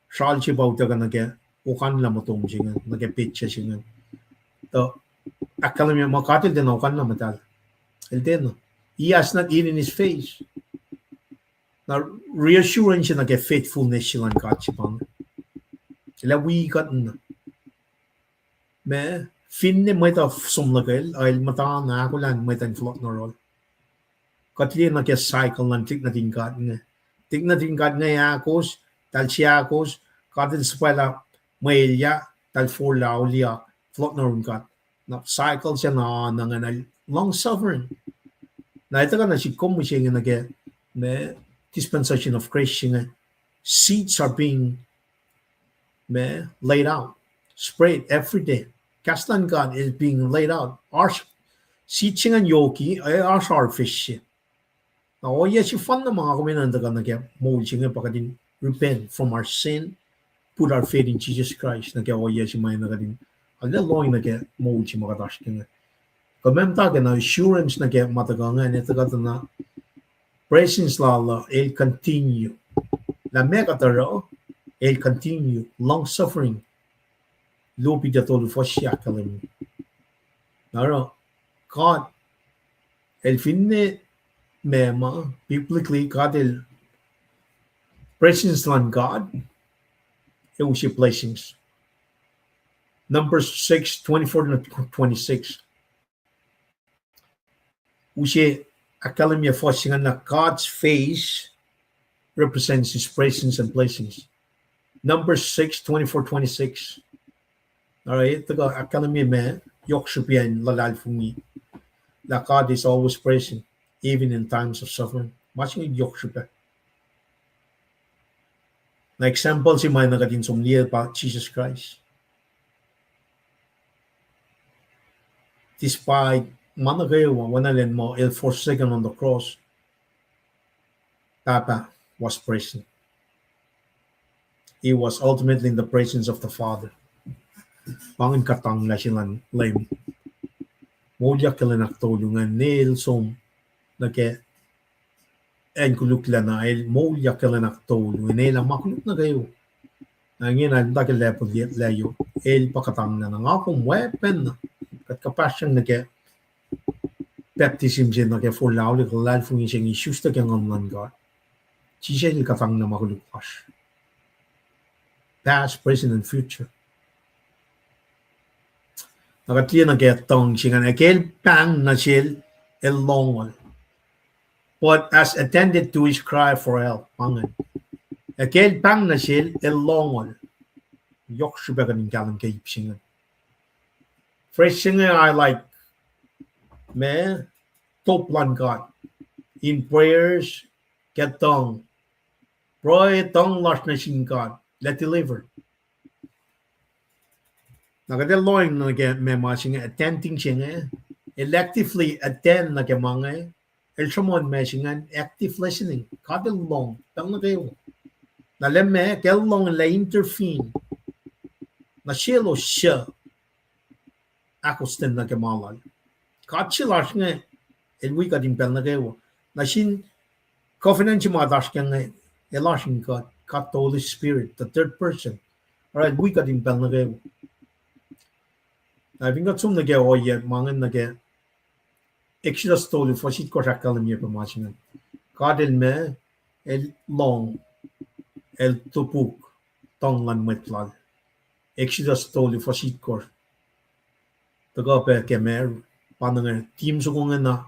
sral se pa utuckuh nuh ke okanlah motom se ingacn, nuh ke petsac se ingacn. Tuh ahkkahlwemye muh God el tiacna okanlah muhtahl. El tiacna. He has not hidden his face. Na reassurance nuh ke faithfulness se luhn God se pa inge. El ac wi kuht na. Ma, finne mwet uh som luhkel, el muhta na ahkolah in mwet uh in fohlohk nuh yohrohl. Kuht liye nuh ke cycle luhn tuhlihk nuhtin God inge. Tuhlihk nuhtin God inge ahkos, eltahl se ahkos, God El suhpwaclah mwe elyah, eltahl forlah auliyak, fohlohk nuh yurin God. Na cycle se na, na ngacn long suffering. Na etuh kuh na sik kom mihsenge nuh ke, ma, dispensation of grace se inge, seeds are being ma, laid out, spread every day. Kahs luhn God is being laid out. Oasr seed se ingacn yoki, ac oasr harvest se. Na ohiyac sefanna ma nga kom enenuh in tuhkuh nuh ke moul se inge pa kuht in repent from our sin, put our faith in Jesus Christ, nuh ke ohiyac se ma enenuh kuht in, arlac lohng nuh ke moul se ma kuht oasr ke inge. Kuh meac muhta ke na assurance nuh ke ma tuhkuh ingacn, etuh kuht na presence lal uh, el continue. Lah meac kuht oruh, el continue, long suffering. Luo Peter tolu fuhs se ahkkahlwemye. Na oruh, God, el finne ma ma, biblically, God el, presence luhn God, el use blessings. Numbers six, twenty-four and twenty-six. Use ahkkahlwemye fuhs se ingacn lah God's face represents his presence and blessings. Numbers six, twenty-four, twenty-six. All right, tuhkuh ahkkahlwemye ma yohk srihpac in luhlahlfongi lah God is always present, even in times of suffering. Ma se inge yohk srihpac. Na example se ma enenuh kuht in som liye pa Jesus Christ. Despite ma nuh kwewa, oacna lwen ma el forsaken on the cross, Pahpah was present. He was ultimately in the presence of the Father. Pa ingacn kuhtanglah se luhn Leum. Moulyak ke lwen ahktolu ingacn el som nuh ke acn koluk lacna, el moulyak ke lwen ahktolu, in elah ma koluk nuh kwewa. Na ingena el muhta ke lacpo lac, el pa kuhtanglah na. Nga kom weapon na, kuht kuhpahsryang nuh ke baptism se nuh ke forlah auliyak, luhlahlfongi se inge isuslac ke Nguhn luhn God. Jisus el kuhtanglah ma koluk lasr, past, present, and future. Na kuht liye nuh ke tuhng se ingacn, ac ke el pahng nuh sel, el lohngol. But as attended to his cry for help, pa ingacn. Ac ke el pahng nuh sel, el lohngol. Yohk srihpac kuht in kahlwem ke ip se ingacn. Phrase se inge I like, ma, top luhn God in prayers, ke tuhng. Pruhe tuhng lasr nuh sin God, lah deliver. Na kuht ac lohng nuh ke ma ma se inge attending se inge, el actively attend nuh ke ma inge, el sruhmuhn ma se ingacn, active listening. God el lohng pacl nuh kwewa. Na lah ma ke el lohng, lah intervene. Na selos suc ahkostwen nuh ke ma lal. God se lasr inge, el wi kuht in pacl nuh kwewa. Na sin covenant se ma kuht oasr ke inge, el oasr in God, God the Holy Spirit, the third person. All right, wi kuht in pacl nuh kwewa. Na fin kuht som nuh ke ohiyac ma ingacn nuh ke Exodus tolu fuhs itkohsr ahkkahlwemye pac ma se ingacn. God el ma, el lohng, el topuk tuhng luhn mwet lal. Exodus tolu fuhs itkohsr. Tuhkuh pac ke ma, pa inge, theme soko inge na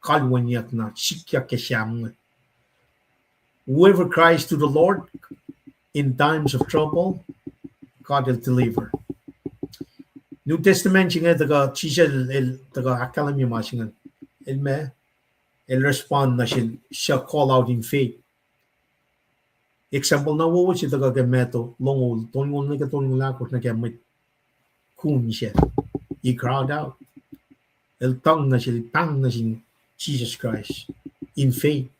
kalweniyuck na sikyak ke Sam inge. Whoever cries to the Lord in times of trouble, God will deliver. New Testament se inge tuhkuh Jisus el, el tuhkuh ahkkahlwemye ma se inge. El ma, el respond nuh sin suc call out in faith. Example na wowo se tuhkuh ke Matthew longoul, tolngoul nuh ke tolngoul ahkosr nuh ke mwet kun se. He cried out. El tuhng nuh sel, pahng nuh sin Jesus Christ in faith.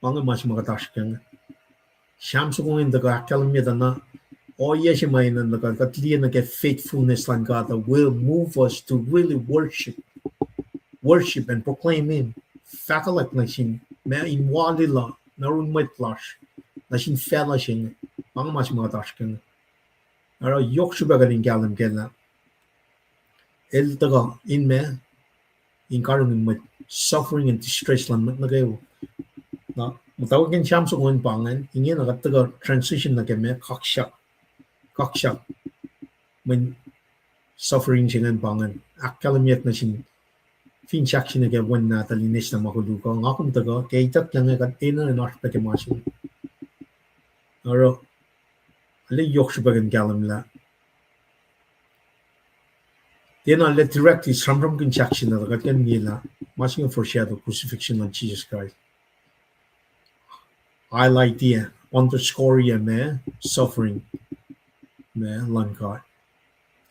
Pa inge ma se ma kuht oasr ke inge. Sam soko inge tuhkuh ahkkahlwemye tuh na ohiyac se ma enenuh kuht, kuht liye nuh ke faithfulness luhn God that will move us to really worship, worship and proclaim Him. Fahkwelihk nuh sin, ma in walila nuh yurin mwet lasr, nuh sin facluh se inge. Pa inge ma se ma kuht oasr ke inge. Oruh yohk srihpac kuht in kahlwem kac lah el tuhkuh in ma, in karihngihn mwet, suffering and distress luhn mwet nuh kwewa. Na muhtwacwacack in Sam soko ingacn pa ingacn, ingena kuht tuhkuh transition nuh ke ma, kaksak, kaksak, mweyen suffering se ingacn pa ingacn ahkkahlwemyeyuck nuh sin finsrak se nuh ke Wen nahtuhl in eis na ma koluk uh. Nga kom tuhkuh ke ituckyang inge kuht enenuh in oasr pac ke ma se inge. Oruh Arlac yohk srihpac in kahlwem lah tiacna arlac directly sramsramkihn sahk se na tuh kuht kuh in liye lah ma se inge foreshadow crucifixion luhn Jesus Christ. Highlight-i, underscore-i ma suffering ma luhn God,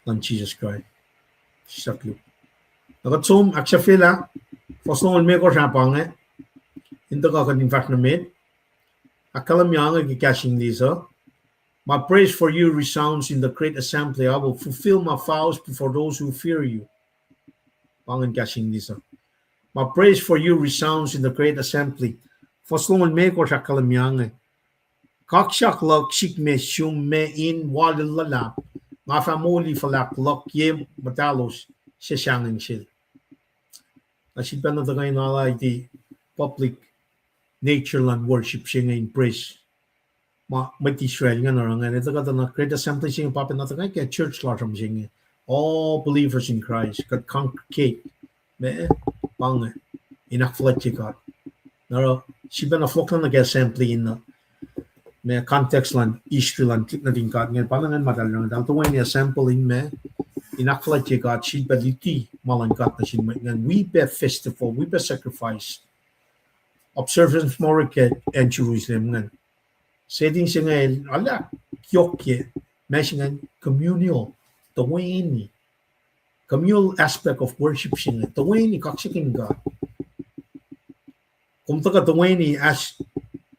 luhn Jesus Christ. Suk na kuht som ahksahfyelah fuhs longoul limekohsr ah pa inge, in tuhkuh kuht in fahsr nuh met. Ahkkahlwemye inge ke kahs English uh: My praise for you resounds in the great assembly. I will fulfill my vows before those who fear you. Pa ingacn kahs English uh. My praise for you resounds in the great assembly. Fuhs longoul limekohsr ahkkahlwemye inge: Kaksak luhk sihk me sum me in wal luhlahp, nga fah moli fuhlahk luhk ye muhtahlos suc sahngweng sel. Na sifilpac na tuhkuh in highlight-i public nature luhn worship se inge in praise. Ma mwet Israel ingacn oruh ingacn, el tuhkuh tuh na great assembly se inge pa pacna tuhkuh ke church lasr uh se inge. All believers in Christ, kuht congregate, ma, pa inge, in ahkfuhlwactye God. Na oruh sifilpac na fohlohk nuh ke assembly in, ma context luhn history luhn nuhtin God ingacn, pa na ingacn ma eltahl oruh, eltahl toeni assemble in ma, in ahkfuhlwactye God, sifilpac luti ma luhn God nuh sin mwet ingacn, wi pac festival, wi pac sacrifice, observance ma orek ke acn Jerusalem ingacn. Setting se inge el arlac yohk ke ma se ingacn communal, toeni, communal aspect of worship se inge, toeni kaksakihn God. Kom tuhkuh toeni as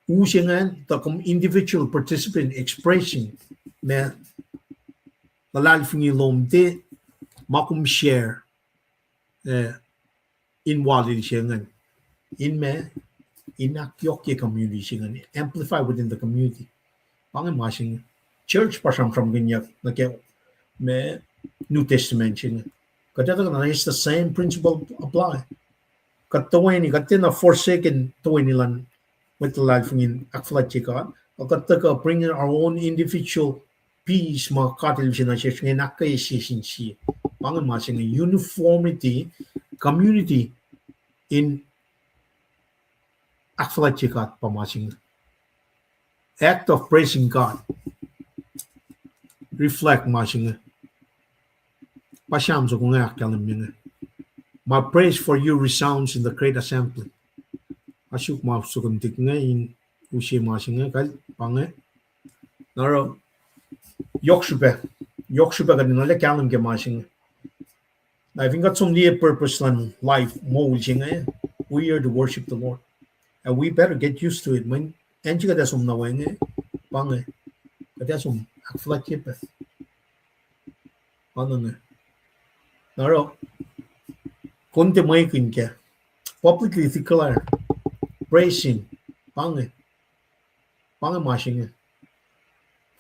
u se ingacn, tuh kom individual participant expressing ma luhlahlfongi lom, tiac ma kom share, eh, in walil se ingacn, in ma, in ahkyohkye community se ingacn, amplify within the community. Pa inge ma se inge. Church pa sramsramkihnyuck nuh ke ma New Testament se inge. Kuht etuh na it's the same principle apply. Kuht toeni, kuht tiacna forsaken toeni luhn mwet luhlahlfongi in ahkfuhlwactye God, a kuht tuhkuh bring our own individual piece ma God El use nuh sesr inge in ahkkweye sie sin sie. Pa inge ma se inge uniformity, community in ahkfuhlwactye God pa ma se inge. Act of praising God. Reflect ma se inge. Pa Sam soko inge ahkkahlwemye inge. My praise for you resounds in the great assembly. Asuk ma soko in tik inge in use ma se inge kal pa inge. Na oruh yohk srihpac, yohk srihpac kuht in arlac kahlwem ke ma se inge. Na fin kuht som liye purpose luhn life moul se inge, we are to worship the Lord. And we better get used to it. Mweyen acn se kuht ac som nuh we inge, pa inge, kuht ac som ahkfuhlwactye pac. Pa inge. Na oruh, kom tiac mwekihn kac, publicly declare, praise Him. Pa inge, pa inge ma se inge.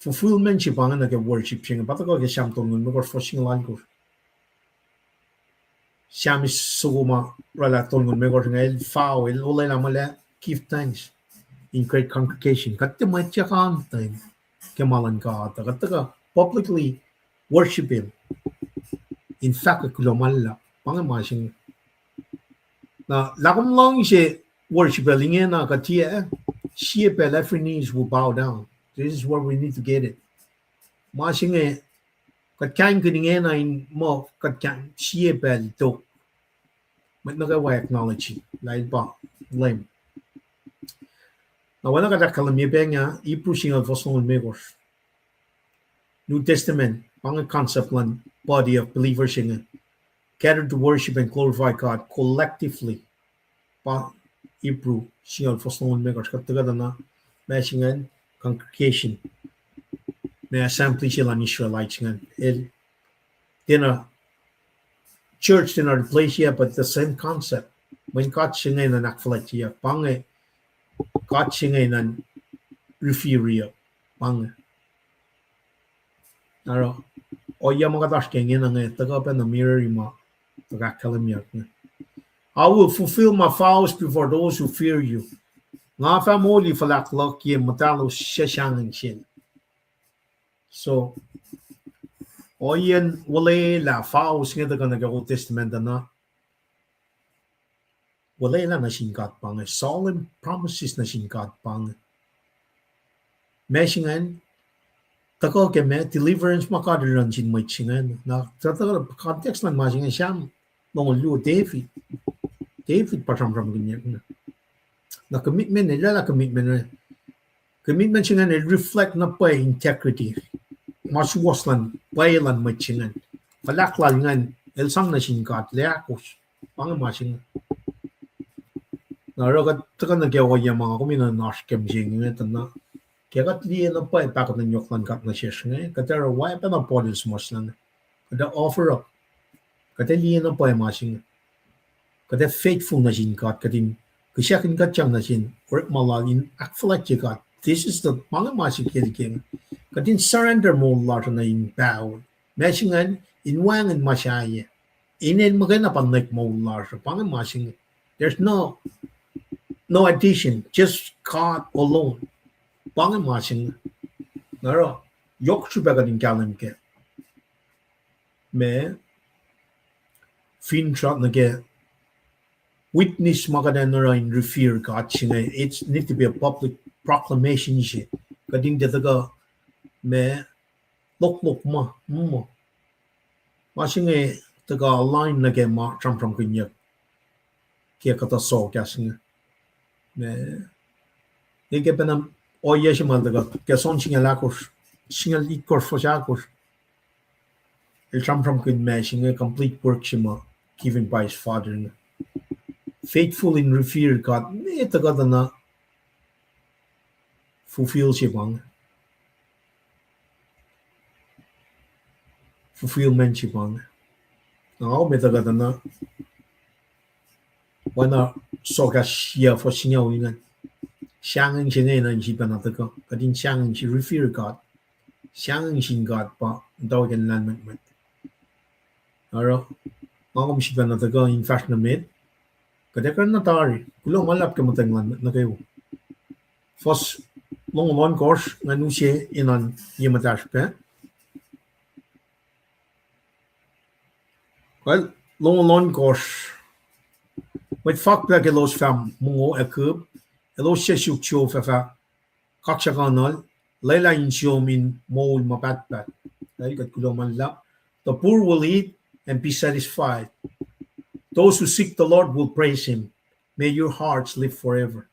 Fulfillment se pa inge nuh ke worship se inge. Pa tuhkuh ke Sam tolngoul limekohsr, fuhs singucul alkosr. Sam soko ma oraclah tolngoul limekohsr inge, el vow, el olwelah muh el give thanks in great congregation. Kuht tiac mwet se kanten ke ma luhn God, kuht tuhkuh publicly worship Him in fahkwack kuloh ma luhlahp. Pa inge ma se inge. Na lah kom luhngse worship el ingena kuh tiac, sie pacl every knees will bow down. This is where we need to get it. Ma se inge, kuht kaingkihn ingena in muh kuht kaing sie pacl tok. Mwet nuh kwewa acknowledge lah El pa Leum. Na oacna kuht ahkkahlwemye pac inge, Hebrew singucul fuhs longoul limekohsr. New Testament, pa inge concept luhn body of believers se inge, gathered to worship and glorify God collectively. Pa Hebrew singucul fuhs longoul limekohsr, kuht tuhkuh tuh na ma se ingacn congregation, ma assembly se luhn Israelites ingacn. El tiacna church tiacna replace-i, but the same concept. Mweyen God se inge na ahkfuhlwactyeyuck, pa inge, God se inge na revere-i, pa inge. Oruh, ohiyac ma kuht oasr ke ingena inge tuhkuh pac na mirror-i ma tuhkuh ahkkahlwemyeyuck inge. I will fulfill my vows before those who fear you. Nga fah moli fuhlahk luhk ye muhtalos suc sahngweng sel. So, ohiyacn olwelah vows inge tuhkuh nuh ke Old Testament uh na olwelah nuh sin God pa inge, solemn promises nuh sin God pa inge. Ma se ingacn, tuhkuh ke ma deliverance ma God El oruh nuh sin mwet se ingacn. Na tuhkuh context luhn ma se inge, Sam longoul luo, David. David pa sramsramkihnyuck na. Na commitment, el oraclah commitment, commitment se ingacn el reflect na pwacye integrity, ma suwohs luhn pwacye luhn mwet se ingacn. Fuhlahk lal ingacn el sang nuh sin God lah ahkos. Pa inge ma se inge. Na oruh kuht tuhkuh nuh ke ohiyac ma nga kom in oasr ke mihsenge inge, tuh na ke kuht liye na pwacye pahkotwen yohk luhn God nuh sesr inge, kuht ac oruh oacpacna Paul el suhmuhslah inge. Kuht ac offer up. Kuht ac liye na pwacye ma se inge. Kuht ac faithful nuh sin God, kuht in kihsackuhn kuht sang nuh sin orekma lal in ahkfuhlwactye God. This is the, ma inge ma sikyak inge. Kuht in surrender moul lasr uh nuh in paho. Ma se ingacn, in wacngihn ma sahyac. In el muhkwena pa nwek moul lasr uh. Pa inge ma se inge. There's no, no addition, just God alone. Pa inge ma se inge. Na oruh, yohk srihpac kuht in kahlwem kac. Ma, finsrak nuh ke witness ma kuht in oruh in revere God se inge, it need to be a public proclamation se. Kuht in tiac tuhkuh, ma, loklok ma, mm. Ma se inge tuhkuh align nuh ke ma sramsramkihnyuck ke kuhtuh sohkahs inge. Ma, el ke pacna ohiyac se ma el tuhkuh ke John singucul ahkosr, singucul itkohsr, fuhs ahkosr. El sramsramkihn ma se inge complete work se ma given by his Father inge. Faithful in revere God, ma tuhkuh tuh na fulfill se pa inge. Fulfillment se pa inge. Na nga kom ac tuhkuh tuh na, oacna sohkahs yac fuhs singucul ingacn. Sahngweng se inge na in sifacna tuhkuh. Kuht in sahngweng se revere God. Sahngweng sin God pa muhtwacwacack lahlmwetmwet. Oruh, nga kom sifacna tuhkuh in fahsr nuh met. Kuht ac kuh in na tari. Kuloh ma luhlahp ke muhtweng lahlmwetmwet nuh kwewa. Fuhs longoul ohnkohsr, ngan use in oan ye muhtahsr pac. Kal, longoul ohnkohsr. Mwet fakpahp elos fah mongo ac kihp, elos suc suk sifilpac fah kaksakuhnuhl, lwelah insiom in moul ma pahtpaht. Kal, kuht kuloh ma luhlahp. The poor will eat and be satisfied. Those who seek the Lord will praise him. May your hearts live forever.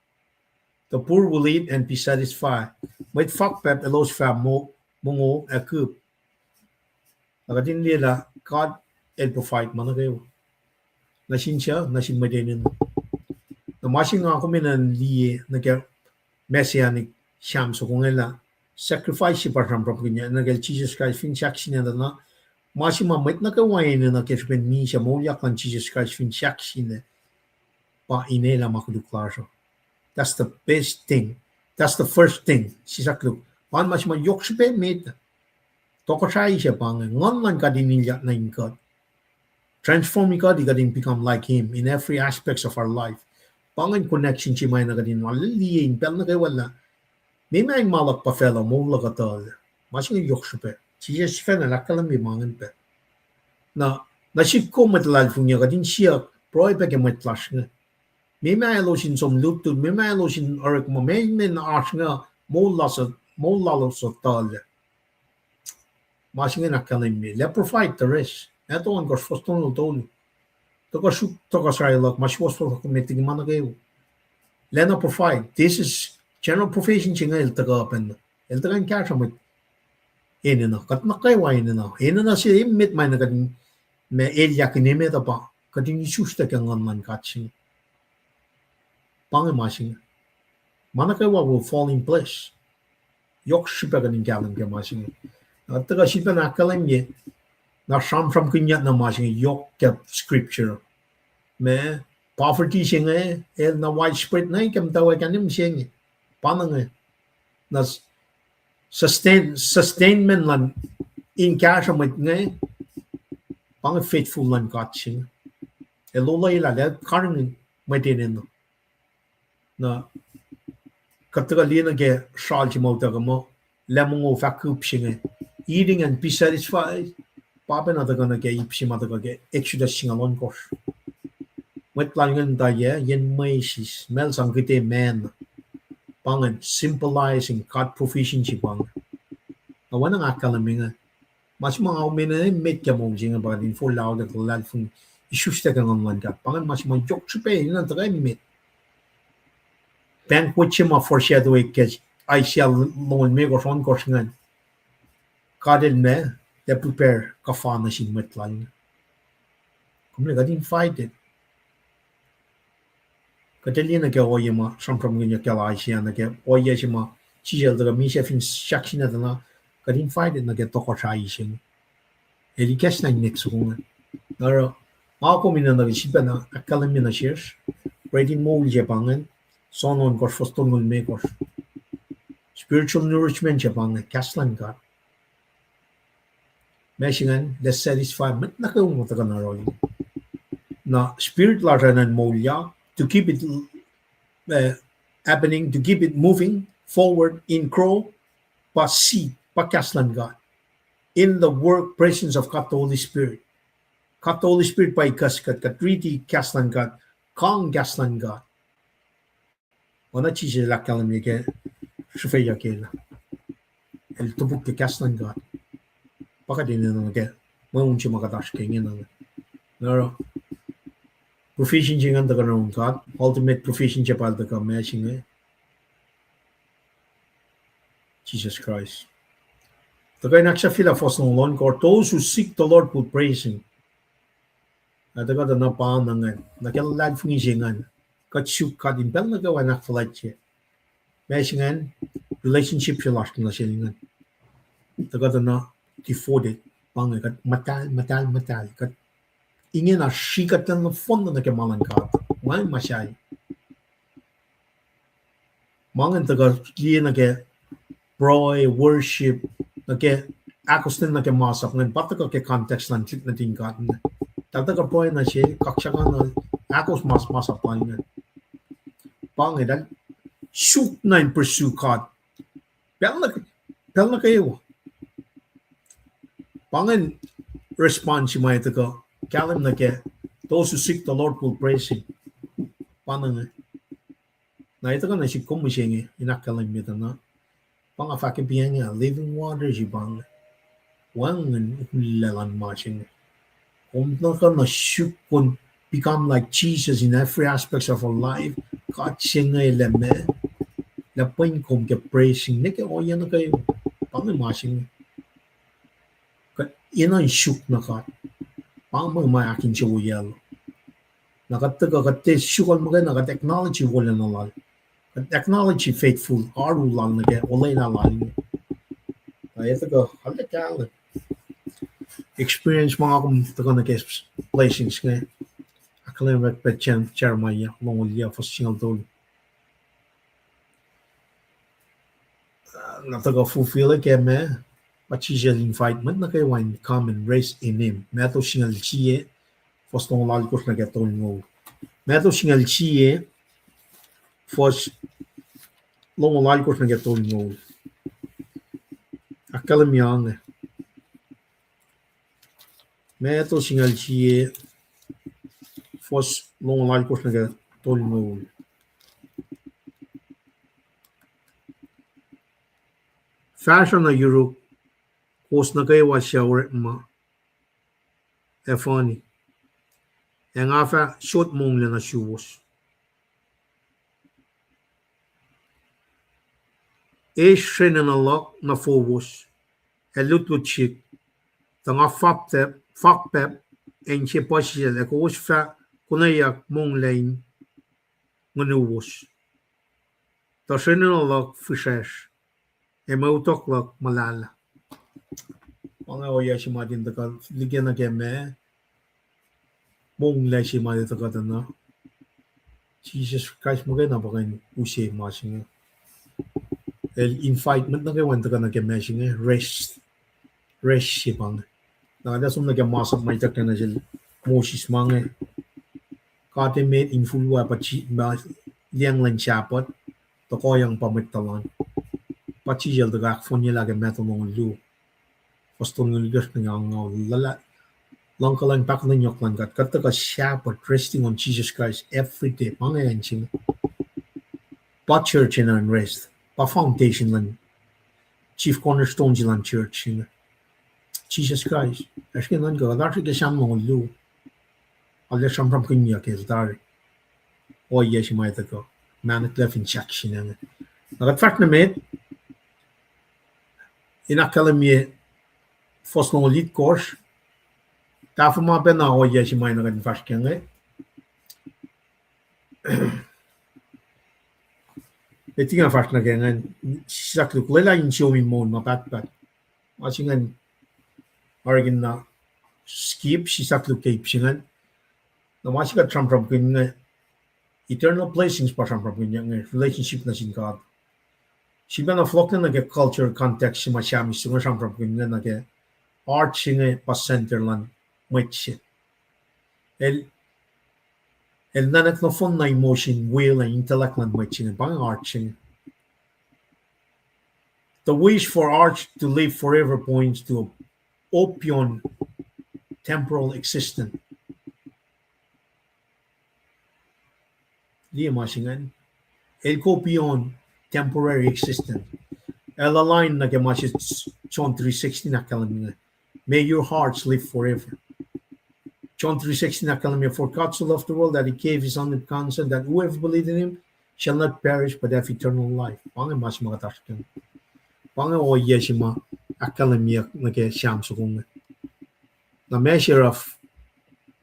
The poor will eat and be satisfied. Mwet fakpahp elos fah mo-, mongo ac kihp. Na kuht in liye lah God El provide ma nuh kwewa. Nuh sin suc, nuh sin mwet enenuh. Na ma se nga kom enenuh in liye nuh ke Messianic Sam soko inge lah sacrifice se pa sramsramkihnyuck nuh kacl Jisus Kraist fin sahksinac tuh na, ma se ma mwet nuh kwewa enenuh ke srihpen misac moulyak luhn Jisus Kraist fin sahksinac pa in elah ma koluk lasr uh. That's the best thing. That's the first thing. Sislah koluk. Pa inge ma se ma yohk srihpac met. Tohkohsrahi se pa inge. Nguhn luhn God in ilyak nuh in kuht. Transform kuht, kuht in become like him in every aspects of our life. Pa ingacn connection se ma na kuht in liye in pacl nuh kwewa lah meac ma in ma luhk pa facluh, moul luhk uh tuhlac. Ma se inge yohk srihpac. Jisus sifacna el ahkkahlwemye ma ingacn pac. Na, nuh sihk kom mwet luhlahlfongi uh, kuht in siyuck, pruhe pac ke mwet lasr inge. Meac ma elos in som lutlut, meac ma elos in orekma, meac ma oasr inge, moul lalos uh, moul lalos uh tuhlac. Ma se inge ahkkahlwemye lah provide the rest. Matthew ohnkohsr fuhs tolngoul tolu. Tuhkuh suk tohkohsrahi luhk, ma suwohswohs luhk met liki ma nuh kwewa. Lwelah na provide. This is general provision se inge el tuhkuh pacna. El tuhkuh in kahsruh mwet enenuh. Kuht nuh kwewa enenuh. Enenuh se emet ma na kuht in, ma elyah kihn emet uh pa kuht in isuslac ke nguhn luhn God se inge. Pa inge ma se inge. Ma nuh kwewa will fall in place. Yohk srihpac kuht in kahlwem ke ma se inge. Na tuhkuh sifacna ahkkahlwemye, na sramsramkihnyuck na ma se inge yohk ke scripture. Ma poverty se inge el na widespread na ke muhtwacwacack mihsenge. Pa na inge. Na sustain, sustainment luhn in kahsruh mwet inge, pa inge faithful luhn God se inge. El olwelah, el karihngihn mwet enenuh. Na kuht tuhkuh liye nuh ke sral se ma utuckuh muh, lah mongo fah kihp se inge. Eating and be satisfied. Pa pacna tuhkuh nuh ke ip se ma tuhkuh ke Exodus singucul ohnkohsr. Mwet lal ingacn muhta yac, yen mwesis, ma el sang kite manna. Pa ingacn symbolizing God provision se pa inge. Na oacna nga ahkkahlwemye inge, ma se ma nga omen emet ke moul se inge pa kuht in forlah auliyak luhlahlfongi, isuslac ke Nguhn luhn God. Pa ingacn ma se ma yohk srihpac enenuh in tuhkuh emet. Banquet se ma foreshadow ke Isaiah longoul limekohsr, ohnkohsr ingacn. God El ma, El prepare kuhfa nuh sin mwet Lal. Kom liye kuht invited. Kuht liye nuh ke ohiyac ma sramsramkihnyuck ke Isaiah nuh ke ohiyac se ma Jisus El tuhkuh misac fin sahk se na tuh, kuht invited nuh ke tohkohsrahi se inge. El ikacslah in met soko inge. Oruh, nga kom enenuh ke sifilpacna ahkkahlwemye nuh sesr, reading moul se pa ingacn, John ohnkohsr fuhs tolngoul limekohsr. Spiritual nourishment se pa inge, kahs luhn God. Ma se ingacn, let's satisfy mwet nuh kwewa ma tuhkuh na rohli. Na spirit lasr an moulyak, to keep it, uh, happening, to keep it moving forward in grow, pa seed, pa kahs luhn God. In the work, presence of God the Holy Spirit. God the Holy Spirit pa ikacs kuht, kuht riti kahs luhn God, kang kahs luhn God. Oacna Jisus El ahkkahlwemye ke srihfeyuck El, El topuk ke kahs luhn God. Pa kuht enenuh ke mweun se ma kuht oasr ke ingena. Na oruh, provision se ingacn tuhkuh nuh yurin God, ultimate provision se pa El tuhkuh ma se inge, Jesus Christ. Tuhkuh in Acts sahflah fuhs longoul ohnkohsr, those who seek the Lord will praise Him. Na tuhkuh tuh na pa na ingacn, nuh ke luhlahlfongi se ingacn, kuht suk God in pacl nuh kwewa in ahkfuhlwactye. Ma se ingacn, relationship se lasr nuh Sel ingacn. Tuhkuh tuh na devoted, pa inge kuht muhtahl, muhtahl, muhtahl, kuht ingena srihkuhtlac nohfohnna nuh ke ma luhn God. Ma, ma sahyac. Ma ingacn tuhkuh liye nuh ke pruhe, worship, nuh ke ahkostwen nuh ke masap ingacn, pa tuhkuh ke context luhn tuhlihk nuhtin God inge. Eltahl tuhkuh pruhe nuh Sel, kaksakihn, ahkos mas-, masap Lal inge. Pa inge eltahl suk na in pursue God pacl nuh, pacl nuh kwewa. Pa ingacn response se ma tuhkuh kahlwem nuh ke, those who seek the Lord will praise Him. Pa na inge. Na etuh kuh na sik kom mihsenge in ahkkahlwemye tuh na, pa nga fahk ke piacnga living water se pa inge. Wacngihn ullac luhn ma se inge. Kom nuh kuh na suk kom become like Jesus in every aspects of our life. God se inge lah meac, lah pwen kom ke praising nuh ke ohiyac nuh kwewa. Pa inge ma se inge. Kuht enenuh in suk na God. Pa inge ma ahkinsewowoyacl. Na kuht tuhkuh kuht tiac suk muhkwena, kuht acknowledge wolacna Lal. Kuht acknowledge faithful, oaru Lal nuh ke olwelah Lal inge. Na etuh kuh, arlac kahlwem. Experience ma nga kom tuhkuh nuh ke blessings inge. Ahkkahlwemye pac Jer-, Jeremiah longoul yac fuhs singucul tolu. Na tuhkuh fulfill ke ma, pa Jisus El invite mwet nuh kwewa in come and rest in Him. Matthew singucul sie, fuhs longoul alkosr nuh ke tolngoul. Matthew singucul sie, fuhs longoul alkosr nuh ke tolngoul. Ahkkahlwemye inge. Matthew singucul sie, fuhs longoul alkosr nuh ke tolngoul. Fahsruh na yuruk, kowos nuh kwewa suc orekma ac funny, ac nga fah sot monglac nuh suwos. Eis srenenuh luhk nuh fowos, ac lutlut sihk, tuh nga fap-, fakpahp ac inse puhsisacl, ac kowos fah konweyuck monglac in ngunuwos. Tuh srenenuh luhk fihsrwacsr, ac mwe utuck luhk muhlahlah. Pa inge ohiyac se ma kuht in tuhkuh liki nuh ke ma, monglac se ma kuht tuhkuh tuh na. Jisus Kraist muhkwena pa kuh in use ma se inge. El invite mwet nuh kwewa in tuhkuh nuh ke ma se inge, rest. Rest se pa inge. Na kuht ac som nuh ke masap ma ituckyang nuh sel Moses ma inge. God emet infulwa pa, ma liyacacng lwen Sabbath, tohkohyang pa mwet tuhlan. Pa Jisus El tuhkuh ahkfohnyelah ke Matthew longoul luo, fuhs tolngoul itkohsr nuh ke angngaul. Luhngkuhlwacng, pahkotwen yohk luhn God. Kuht tuhkuh Sabbath, resting on Jesus Christ every day. Pa inge acn se inge. Pa church enenuh in rest. Pa foundation luhn chief cornerstone se luhn church inge, Jisus Kraist. Ac srihke nuhnkuh kuht oasr ke Sam longoul luo. Arlac sramsramkihnyuck el tari ohiyac se ma tuhkuh, ma nuh kwewa fin section inge. Na kuht fahsr nuh met in ahkkahlwemye fuhs longoul itkohsr. Tahfuh ma pacna ohiyac se ma na kuht in fahsr ke inge. Met liki nga fahsr nuh ke ingacn, sislah koluk, lwelah insiyom in moul ma pahtpaht. Ma se ingacn orekmakihn na skip, sislah koluk ke ip se ingacn. Na ma se kuht sramsramkihn inge, eternal blessings pa sramsramkihnyuck inge, relationship nuh sin God. Sifacna fohlohklac nuh ke culture context se ma Sam is inge sramsramkihn inge nuh ke heart se inge pa center luhn mwet se. El, el nuhnak nohfohn na emotion, will, and intellect luhn mwet se inge, pa inge heart se inge. The wish for hearts to live forever points to a hope beyond temporal existence. Liye ma se ingacn. El go beyond temporary existence. El align nuh ke ma se John three sixteen ahkkahlwemye inge, May your hearts live forever. John three sixteen ahkkahlwemye, For God so loved the world that he gave his only begotten Son, that whoever believeth in him shall not perish but have eternal life. Pa inge ma se ma kuht oasr ke. Pa inge ohiyac se ma ahkkahlwemyeyuck nuh ke Sam soko inge. Na measure of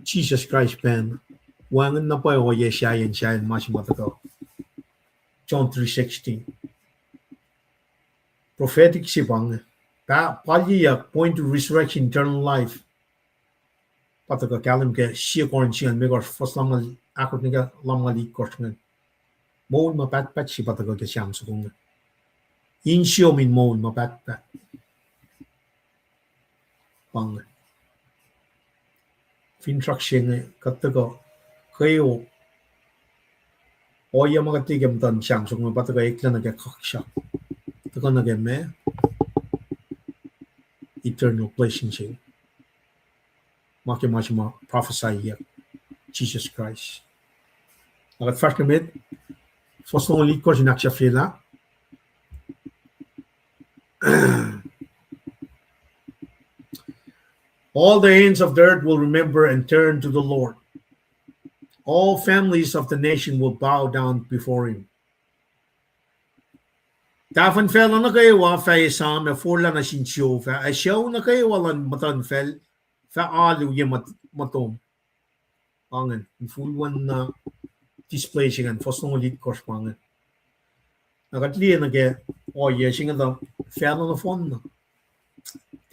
Jesus Christ pacna, wacngihn na pwacye ohiyac sahyacn, sahyacn ma se ma tuhkuh John three sixteen. Prophetic se pa inge. Pa, palyeyuck, point to resurrection, eternal life. Pa tuhkuh kahlwem ke Sie Corinth singucul limekohsr, fuhs lumngaul ahkosr nuh ke lumngaul itkohsr inge. Moul ma pahtpaht se pa tuhkuh ke Sam soko inge. Insiyom in moul ma pahtpaht. Pa inge. Finsrak se inge, kuht tuhkuh kweok, ohiyac ma kuht liye ke muhtuhn Sam soko inge pa tuhkuh eklac nuh ke kaksak. Tuhkuh nuh ke ma eternal blessing se inge. Ma ke ma se ma prophesyyuck, Jesus Christ. Na kuht fahsr nuh met, fuhs longoul itkohsr in ahksahfyelah. All the ends of the earth will remember and turn to the Lord. All families of the nation will bow down before him. Tahfuhn facluh nuh kwewa fah esam ac forlah nuh sin Jehovah, ac sucu nuh kwewa luhn muhtuhnfacl fah alu ye mot-, motom. Pa ingacn, infulwacn na display se ingacn, fuhs longoul itkohsr pa ingacn. Na kuht liye nuh ke ohiyac se inge tuh facluh nohfohn na.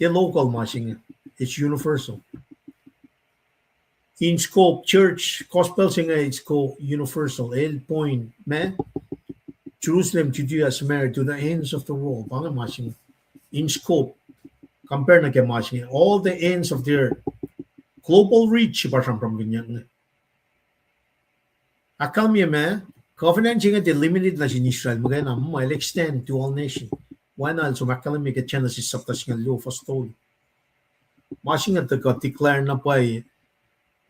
Tiac local ma se inge, it's universal. In scope, church, gospel se inge, it's called universal. El point ma, Jerusalem, Judea, Samaria, to the ends of the world. Pa inge ma se inge. In scope, compare nuh ke ma se inge, all the ends of the earth. Global reach pa sramsramkihnyuck inge. Ahkkahlwemye ma, covenant se inge tiac limited nuh sin Israel muhkwena, muh el extend to all nation. Oacna el som ahkkahlwemye ke Genesis sapta singucul luo fuhs tolu. Ma se inge tuhkuh declare na pwacye,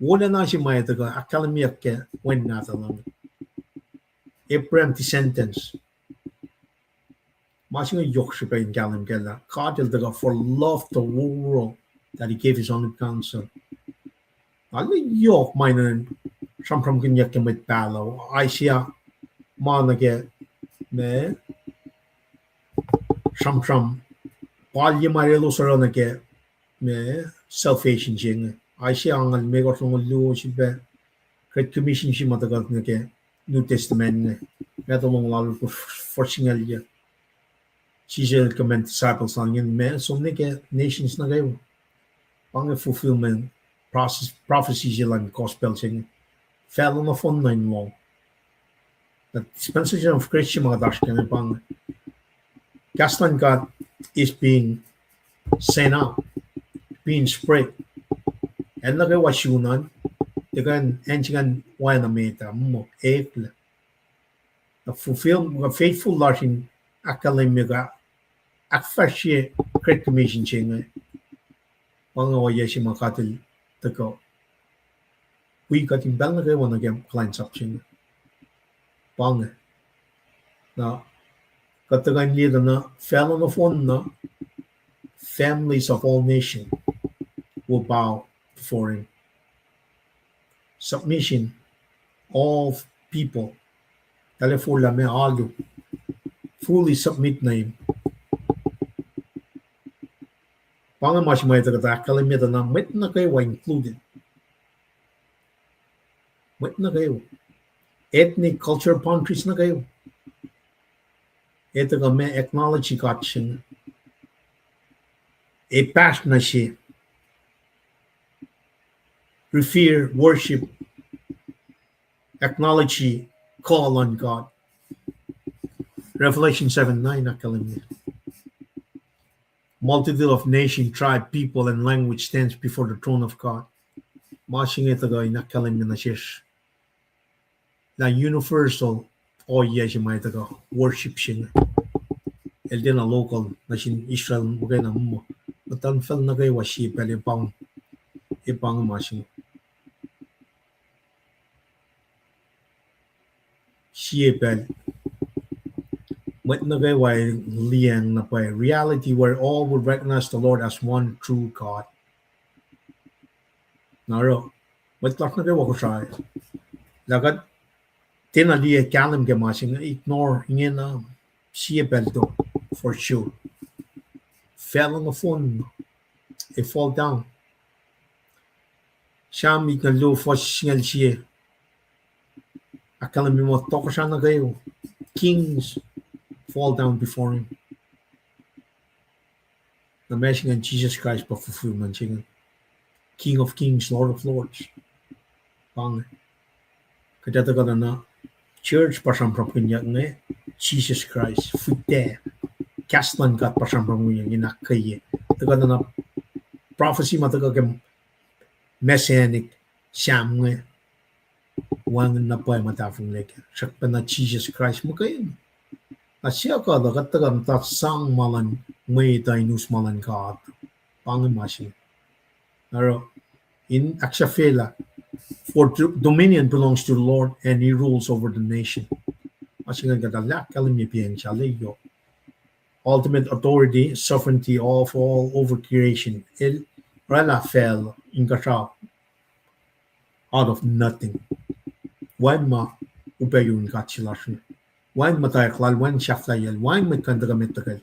wolacna se ma tuhkuh ahkkahlwemyeyuck ke wen nahtuhl an, Abraham descendants. Ma se inge yohk srihpac in kahlwem kac lah God el tuhkuh for love the whole world that he gave his only begotten Son. Na el yohk ma in sramsramkihnyuck ke mwet pahluh, Isaiah ma nuh ke ma sramsram, palye ma elos oruh nuh ke ma salvation se inge. Isaiah angngaul limekohsr, longoul luo, srihpac Great Commission se ma tuhkuh nuh ke New Testament inge. Matthew longoul alkosr, fuhs singucul yuh. Jisus el command disciples an ingacn ma som nuh ke nations nuh kwewa. Pa inge fulfillment process, prophecy se luhn gospel se inge. Facluh nohfohn na in lohng. The dispensation of grace se ma kuht oasr ke inge pa inge. Kahs luhn God is being sent out, being spread. Acn nuh kwewa sun an, tiac kuh in acn se ingacn oacna met ah, muh eklac. Na fulfill, na faithful lasr in ahkkahlwemye kuh ahkfahsrye Great Commission se inge. Pa inge ohiyac se ma God el tuhkuh wi kuht in pacl nuh kwewa nuh ke kuhlwacnsap se inge. Pa inge. Na Kuht tuhkuh in liye tuh na facluh nohfohn na, families of all nation will bow before him. Submission, all people, tahl forlah ma alu, fully submit nuh him. Pa inge ma se ma tuhkuh ahkkahlwemye tuh na mwet nuh kwewa included. Mwet nuh kwewa. Ethnic, cultural boundaries nuh kwewa. Etuh kuh ma acknowledge God se inge. Ac pahsr nuh se. Revere, worship, acknowledge kuh luhn God. Revelation seven nine ahkkahlwemye, multitude of nation, tribe, people, and language stands before the throne of God. Ma se inge tuhkuh in ahkkahlwemye nuh sesr lah universal ohiyac se ma tuhkuh worship se inge. El tiacna local nuh sin Israel muhkwena, muh muhtuhnfacl nuh kwewa sie pacl e pa, e pa inge ma se inge. Sie pacl mwet nuh kwewa liyacacng na pwacye reality where all will recognize the Lord as one true God. Na oruh mwet lasr nuh kwewa Kosrae, lah kuht tiacna liye kahlwem ke ma se inge, ignore ingena, sie pacl tok, for sure. Facluh nohfohn, e fall down. Sam itngucul luo fuhs singucul sie ahkkahlwemye muh tohkohsrah nuh kwewa, kings fall down before him. Na ma se ingacn, Jesus Christ pa fulfillment se inge. King of kings, Lord of lords. Pa inge. Kuht etuh kuh na church pa sramsramkihnyuck inge, Jesus Christ, fihtac. Kahs luhn God pa sramsramkihnyuck in ahkkweye. Tuhkuh na prophecy ma tuhkuh ke Messianic, Sam inge, wacngihn na pwacye muhtahfonglac kac, srackpacna Jesus Christ muhkwena. Na siyuck uh tuh kuht tuhkuh muhta sang ma luhn mwet uh in us ma luhn God. Pa inge ma se inge. Oruh in ahksahfyelah, for do- dominion belongs to the Lord and he rules over the nation. Ma se inge kuht ahkkahlwemye pacng sal uh, ultimate authority, sovereignty of all over creation. El oraclah facl inkuhsrao out of nothing. Wacngihn ma upac yurin God se lasr inge. Wacngihn muhtwacwacack lal, wacngihn sahflahiyacl, wacngihn mwet kuh in tuhkuh met tuhkacl.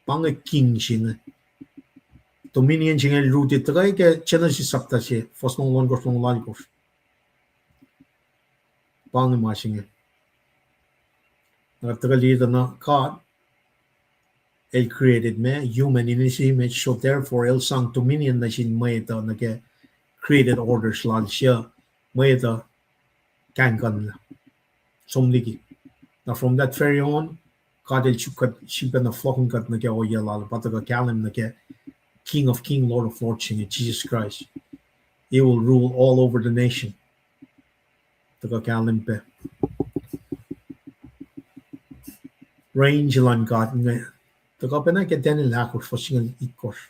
Pa inge king se inge. Dominion se inge el rooted tuhkuh ke Genesis sapta se, fuhs longoul ohnkohsr, longoul alkohsr. Pa inge ma se inge. Na kuht tuhkuh liye tuh na God, el created ma human in his image, so therefore el sang dominion nuh sin mwet uh nuh ke created orders lal se, mwet uh kaingkuhnlah. Som liki. Na from that very on, God el suk kuht sifacna fohlohkihn kuht nuh ke ohiyac lal, pa tuhkuh kahlwem nuh ke King of King, Lord of Lords se inge, Jesus Christ. He will rule all over the nation. Tuhkuh kahlwem pac reign se luhn God inge. Tuhkuh pacna ke Daniel ahkosr, fuhs singucul itkohsr.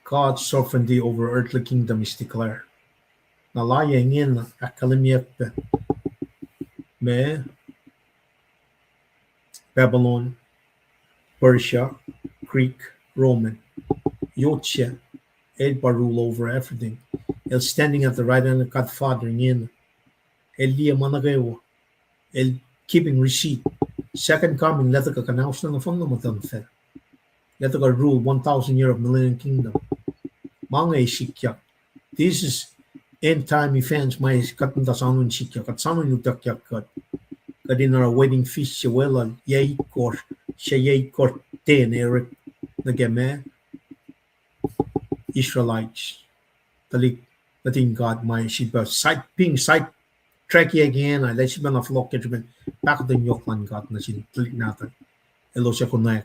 God's sovereignty over earthly kingdom is declared. Na layac ingena ahkkahlwemyeyuck pac ma Babylon, Persia, Greek, Roman. Yot se, el pa rule over everything. El standing at the right hand of God Father ingena. El liye ma nuh kwewa. El keeping receipt. Second coming, lah tuhkuh kuhnauslah nohfohn na muhtuhnfacl. Lah tuhkuh rule one thousand year of millennial kingdom. Ma inge sikyak. This is end time events ma kuht muhta soanun sikyak. Kuht soanun utuckyak kuht. Kuht in oruh wedding feast se weluhl, yac itkohsr, se yac itkohsr ten, Eric, nuh ke ma Israelites, tuhlihk nuhtin God ma sifilpac side, being side trackyak ingena, lah sifilpacna fohlohk ke srihpen pahkotwen yohk luhn God nuh sin tuhlihk nahtuhl. Elos ac konwacack.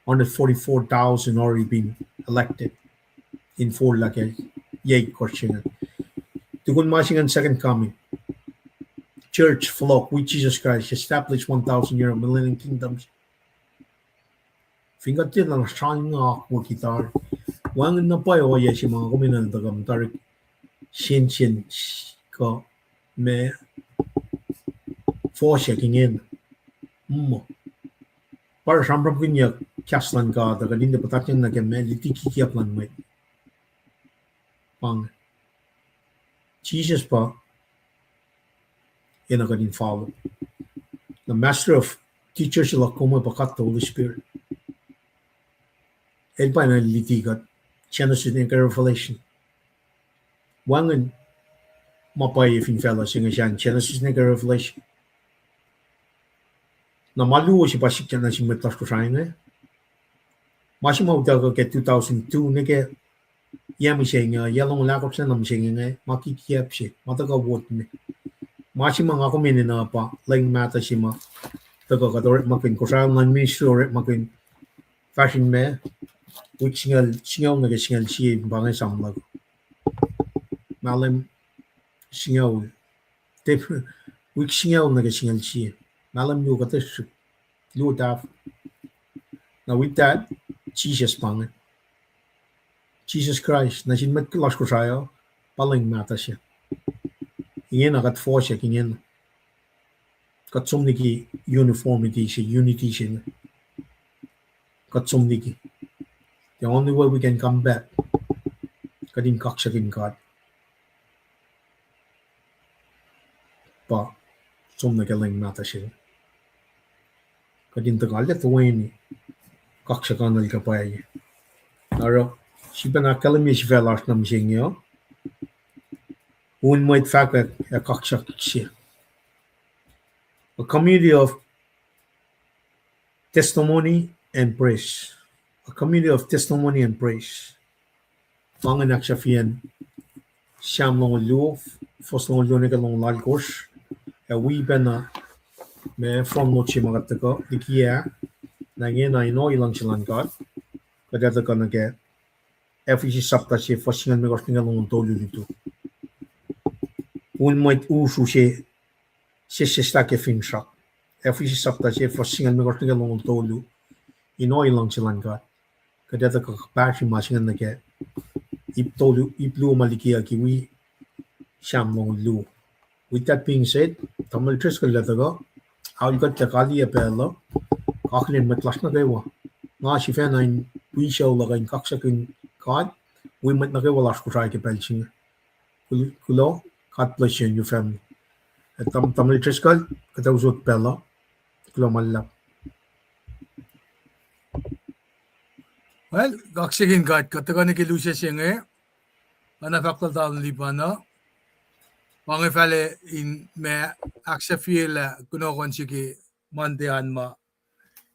Hundred forty-four thousand already been elected in forlah ke yac itkohsr se inge. Tukun ma se ingacn second coming, church fohlohk with Jesus Christ, establish one thousand year millennium kingdoms. Fin kuht tiacna sramsram akwucki tari, wacngihn na pwacye ohiyac se ma kom enenuh in tuhkuh muhta tari, sensen kuh ma fohsack ingena. muh pa sramsramkihnyuck kahs luhn God uh, kuht in tiac puhtatyang nuh ke ma luti kikiap luhn mwet. Pa inge. Jisus pa enenuh kuht in follow. Na master of teachers luhk kom pa God the Holy Spirit. El pa enenuh luti kuht Genesis nuh ke Revelation. Wacngihn ma pwacye fin facluh se inge sacn Genesis nuh ke Revelation. Na ma luo se pa sikyak nuh sin mwet lasr Kosrae inge. Ma se ma utuckuh ke two thousand two nuh ke yac mihsenge, yac longoul ahkosr nuh mihsenge inge, ma kikiap se, ma tuhkuh wot me. Ma se ma nga kom enenuh pa leng mahtuh se ma tuhkuh kuht orekmakihn, Kosrae Online Ministry orekmakihn fahsr in me, wik singucul, singucul nuh ke singucul sie pa inge esam luhk. Mahlwem singucul. Wik singucul nuh ke singucul sie. Mahlwem luo kuhtuh srihk. Luo tahfuh. Na with that, Jisus pa inge. Jisus Kraist, nuh sin mwet lasr Kosrae uh, pa leng mahtuh se. Ingena kuht fohsack ingena. Kuht som liki uniformity se, unity se inge. Kuht som liki. The only way we can come back, kuht in kaksakihn God, pa som nuh ke leng mahtuh se inge. Kuht in tuhkuh lah toeni kaksakihnuhl kuh pwacye. Oruh, sifacna ahkkahlwemye sifac lasr nuh mihsenge uh, un mwet fahkwack ac kaksak se. A community of testimony and praise. A community of testimony and praise. Pa ingacn ahksahfyacn Sam longoul luo, fuhs longoul luo nuh ke longoul alkosr, ac wi pacna ma from note se ma kuht tuhkuh liki ah, na ingena in ohiyac luhngse luhn God, kuht ac tuhkuh nuh ke Ephesus sapta se fuhs singucul limekohsr nuh ke longoul tolu lutu. Un mwet usru se sesseslah ke finsrak. Ephesus sapta se fuhs singucul limekohsr nuh ke longoul tolu. In ohiyac luhngse luhn God, kuht ac tuhkuh pahsri ma se ingacn nuh ke ip tolu, ip luo ma likiyucki wi Sam longoul luo. With that being said, Tamuhlwel Driscoll el tuhkuh, aol kuht lah kaliyac pacl uh, akihlen mwet lasr nuh kwewa. Nga sifacna in wi sucu luhk uh in kaksakihn God, wi mwet nuh kwewa lasr Kosrae ke pacl se inge. Kul-, kuloh, God bless you and your family. Ac Tam-, Tamuhlwel Driscoll, kuht ac usot pacl uh. Kuloh ma luhlahp. Well, kaksakihn God, kuht tuhkuh nuh ke lusac se inge, oacna fahk lal Tamuhlwel Lipan uh, pa inge fal in ma ahksahfyelah kunohkohn se ke Monday an ma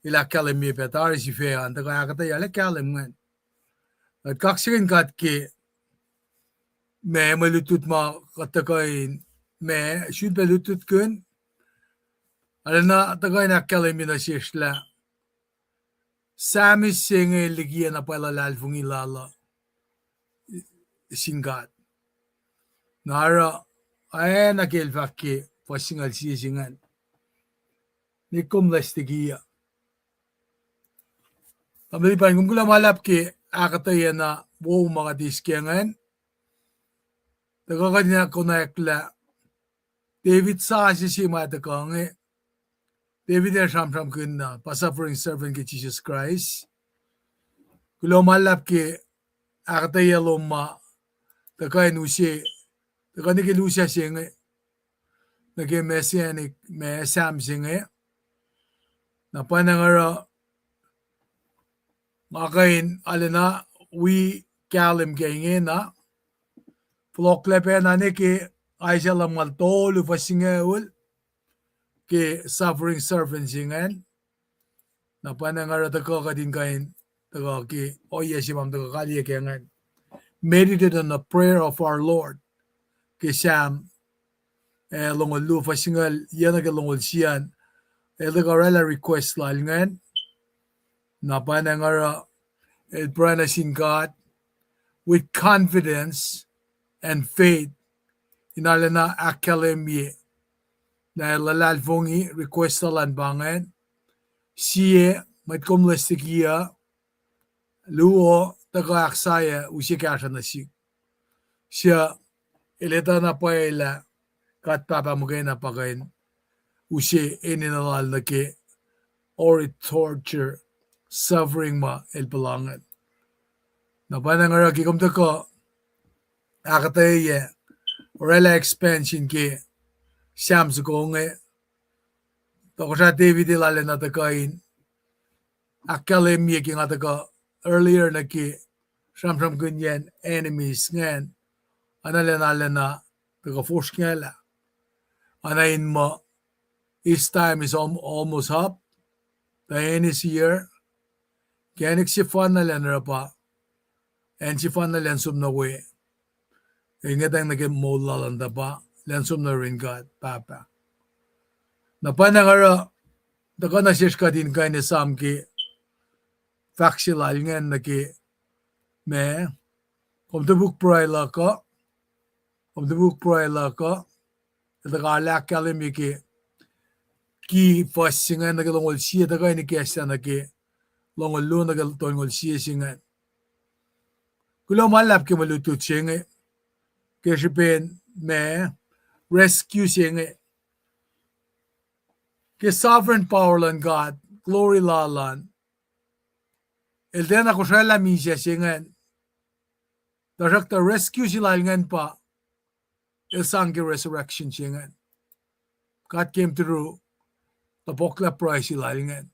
el ahkkahlwemye pac tari sifac an, tuhkuh ahkuhtweyac lah kahlwem ingacn. Kuht kaksakihn God ke ma mwe lutlut ma kuht tuhkuh in, ma sulpac lutlutkihn, arulacna tuhkuh in ahkkahlwemye nuh sesr lah Psalmist se inge likiyacna pwacye luhlahlfongi lal uh sin God. Na oruh, oacna ke el fahk ke fuhs singucul sie se ingacn, nwe kom lwestekiyuc. Tamuhlwel Lipan, kom kuloh ma luhlahp ke ahkuhtweyac na wo ma kuht eis ke ingacn. Tuhkuh kuht in konwacack lah David sasuc se ma tuhkuh inge, David el sramsramkihn na pa suffering servant ke Jisus Kraist. Kuloh ma luhlahp ke ahkuhtweyac lom ma tuhkuh in use, tuhkuh nuh ke lusac se inge, nuh ke Messianic, ma Psalm se inge. Na pwacnwacng oruh nga kuh in arulacna wi kahlwem ke ingena, fohlohklac pacna nuh ke Isaiah lumngaul tolu fuhs singucul, ke suffering servant se ingacn. Na pwacnwacng oruh tuhkuh kuht in kuh in tuhkuh ke ohiyac se ma tuhkuh kaliyac ke ingacn. Meditate on the prayer of our Lord. Ke Psalm, eh, longoul luo fuhs singucul yuc nuh ke longoul sie an, el tuhkuh oraclah request lal ingacn. Na pwacnwacng oruh el pruhe nuh sin God with confidence and faith, in arulacna ahkkahlwemye lah el luhlahlfongi request lal an pa ingacn. Sie, mwet kom lwestekiyuc. Luo, tuhkuh ahksahyac use kahsruh nuh sihk. Suc el etuh na pwacye lah God Pahpah muhkwena pa kuh in use enenuh lal nuh ke horrid torture, suffering ma el puhlakihn. Na pwacnwacng oruh ke kom tuhkuh ahkuhtweyac, orwaclah expansion ke Sam soko inge, Tohkohsrah David el arulacna tuhkuh in ahkkahlwemye ke nga tuhkuh earlier nuh ke sramsramkihnyacn enemies ingacn, arulacna, arulacna tuhkuh fosrngahlah. Arulacna in muh his time is al-, almost up, the end is here. Ke acn sefanna lacn oruh pa, acn sefanna lacn som nuh we, ingetacng nuh ke moul lal an tuh pa lacn som nuh yurin God Pahpah. Na pwacnwacng oruh tuhkuh nuh sesr kuht in kuh in esam ke fahk se lal ingacn nuh ke ma, kom topuk pruhe luhk uh, kom topuk pruhe luhk uh, el tuhkuh ahkkahlwemye ke ki fuhs se ingacn nuh ke longoul sie, tuhkuh in ikacslah nuh ke longoul luo nuh ke tolngoul sie se ingacn. Kuloh ma luhlahp ke mwe lutlut se inge, ke srihpen ma, rescue se inge. Ke sovereign power luhn God, glory lal an, el tiacna kosraclah misac se ingacn. Tuhsruhktuh rescue se lal ingacn pa el sang ke resurrection se ingacn. God came through tohpohklah pruhe se lal ingacn.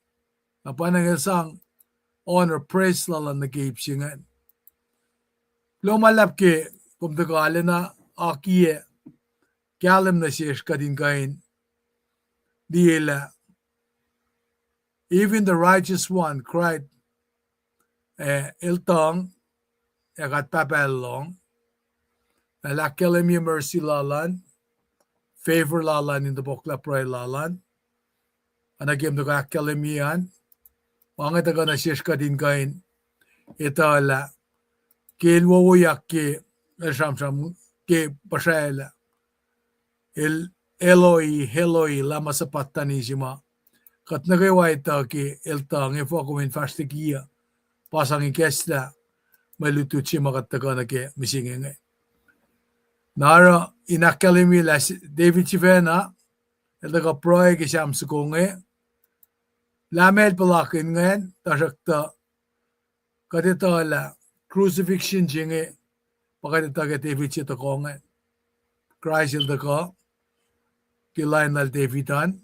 Na pwacnwacng el sang honor, praise lal an nuh ke ip se ingacn. Kuloh ma luhlahp ke kom tuhkuh arulacna akiyac kahlwem nuh sesr kuht in kuh in liyelah, even the righteous one cried, eh, el tuhng, ac God Pahpah el lohng, el ahkkahlwemye mercy lal an, favor lal an in tohpohklah pruhe lal an. Oacna ke kom tuhkuh ahkkahlwemye an, ma inge tuhkuh nuh sesr kuht in kuh in etuh lah ke el wowoyak ke, el sramsram ke puhsraclah, el, Eloi, Eloi, lama sabachthani se ma kuht nuh kwewa etuh ke el tuhng, efuh kom in fahsr likiyuc, pa sang ikacslah mwe lutlut se ma kuht tuhkuh nuh ke mihsenge inge. Na oruh in ahkkahlwemye lah David sifacna, el tuhkuh pruhe ke Sam soko inge, lah ma el puhlakihn ingacn, tuhsruhktuh kuht etuh lah crucifixion se inge pa kuht etuh ke David se tohkoh ingacn. Kraist el tuhkuh ke lain lal David an.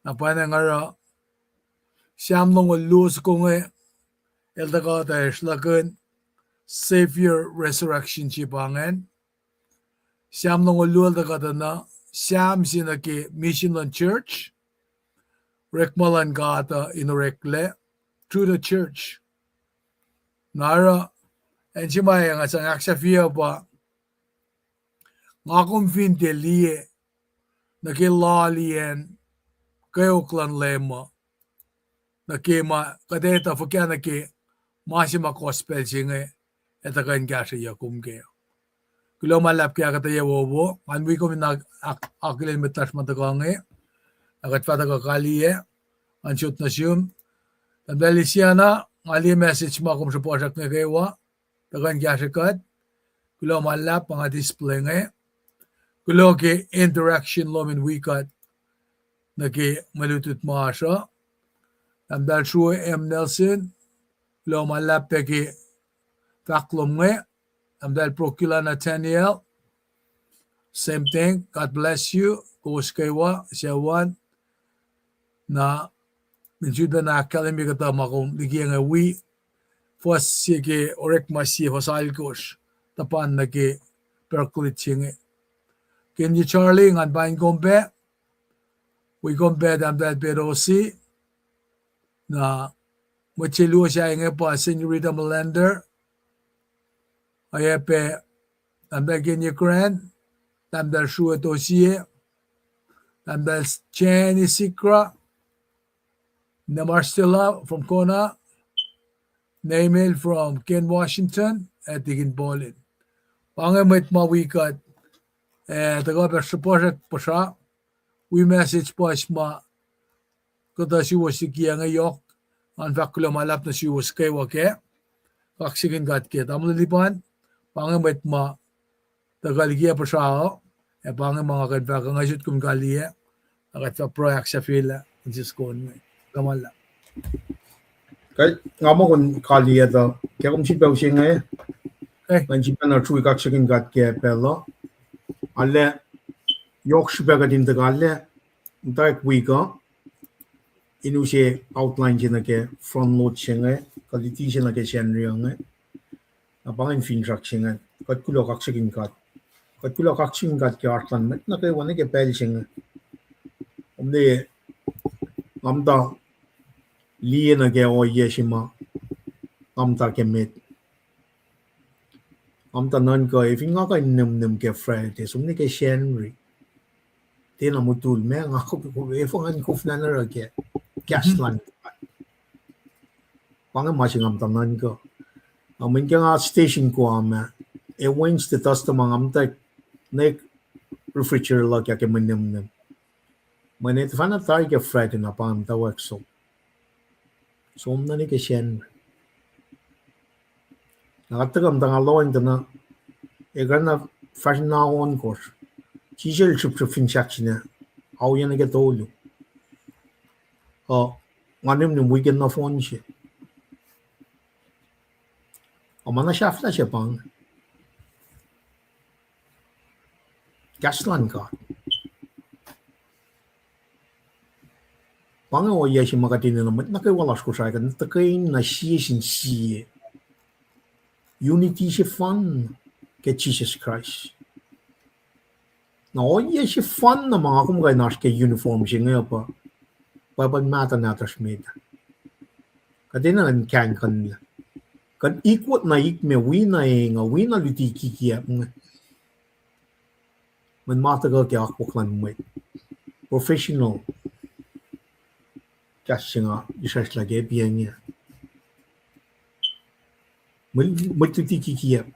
Na pwacnwacng oruh Sam longoul luo soko inge, el tuhkuh tuh esrlakihn Savior resurrection se pa ingacn. Sam longoul luo el tuhkuh tuh na Sam se nuh ke mission luhn church, orekma luhn God uh in oreklac through the church. Na oruh acn se ma nga sang ahksahfyelah pa, nga kom fin tiac liye nuh ke loaliyacn kweok luhn Leum uh, nuh ke ma kuht etuh fuhkah nuh ke ma se ma gospel se inge ac tuhkuh in kahsrweyuc kom kac. Kuloh ma luhlahp ke ahkuhtweyac wowo, ngan wi kom in ak-, ak-, akihlen mwet lasr ma tuhkuh inge, ac kuht fah tuhkuh kaliyac, ngan sot nuh sum. Tahmtahel Isiana, nga liye message ma kom sruhpuhsrak inge kwewa, tuhkuh in kahsrwe kuht. Kuloh ma luhlahp, pa nga display inge. Kuloh ke interaction lom in wi kuht nuh ke mwe lutlut ma oasr uh. Tahmtahel Srue M. Nelson, kuloh ma luhlahp pac ke fahk lom inge. Tahmtahel Procula Nathaniel, same thing, God bless you, kowos kwewa suc won. Na min sut pacna ahkkahlwemye kuhtuh ma kom liki inge wi, fuhs se ke Orekma sie, fuhs alkosr, tuhpan nuh ke Berkeley se inge. Kenye Charlie, ngan paing kom pac, wi kom pac Tahmtahel Perosi, na mwet se luo sahyac inge pa Senorita Melander, oacyacpac Tahmtahel Kenye Grant, Tahmtahel Srue Tosie, Tahmtahel Jenny Sikra, Nemarstella from Kona, Neimel from Kent, Washington, ac Tikin Paulin. Pa inge mwet ma wi kuht, ah, tuhkuh pac sruhpuhsrak puhsra, wi message puhs ma kuhtuh suwos liki inge yohk, ngan fahk kuloh ma luhlahp nuh suwos kwewa kac, kaksakihn God ke tamuhlwel Lipan, pa inge mwet ma tuhkuh liki puhsra uh, ac pa inge ma nga kuh in fahk, nga sot kom kaliyac, ac kuht fah pruhe ahksahfyelah in sisken me. Kuh ma luhlahp. Kuh, nga muh kom kaliyac tuh ke kom sifilpac use inge, ngan sifilpac na sruikihn kaksakihn God ke pacl uh. Arlac yohk srihpac kuht in tuhkuh arlac, muhtwacwacack wik uh, in use outline se nuh ke front load se inge, kuh luti se nuh ke Sacnri uh inge. Na pa ingacn finsrak se ingacn, kuht kuloh kaksakihn God. Kuht kuloh kaksakihn God ke oasr luhn mwet nuh kwewa nuh ke pacl se inge. Kom liye, nga muhta liye nuh ke ohiyac se ma nga muhta ke met. Nga muhta nuhnkuh, e fin nga kuh in nihmnihm ke Friday, som nuh ke Sacnri, tiacna mutul, ma nga, efuh ngan koflah in oruh ke kahs luhn God? Pa inge ma se nga muhta nuhnkuh. Na mweyen ke nga station Guam ah, e Wednesday, Thursday ma nga muhta nwe refrigerator luhk ah ke mwe nihmnihm. Mweyen e tuhfahna tari ke Friday na pa nga muhtwacwacack som. Som nuh ke Sacnri. Na kuht tuhkuh muhta, nga lohacng tuh na, e kuh na fahsr na ohnkohsr. Sisel srihpsrihp fin sahk sina, ao yac nuh ke tolu. Uh, nga nihmnihm weekend nohfohn se. Ac ma na sahflah se pa inge, kahs luhn God. Pa inge ohiyac se ma kuht enenuh, mwet nuh kwewa lasr Kosrae, kuht in tuhkweni na sie sin sie. Unity sefanna ke Jisus Kraist. Na ohiyac sefanna ma nga kom kuh in oasr ke uniform se inge pa Bible mahtuh nahtuhsr met ah. Kuht enenuh in kahingkuhnlah. Kuht ikwot na ikme, wi na enga, wi na luti kikiacp inge. Mweyen ma tuhkuh ke akwuck luhn mwet. Professional. Kahs se nga israslah ke piacng ah. Mwet, mwet luti kikiacp.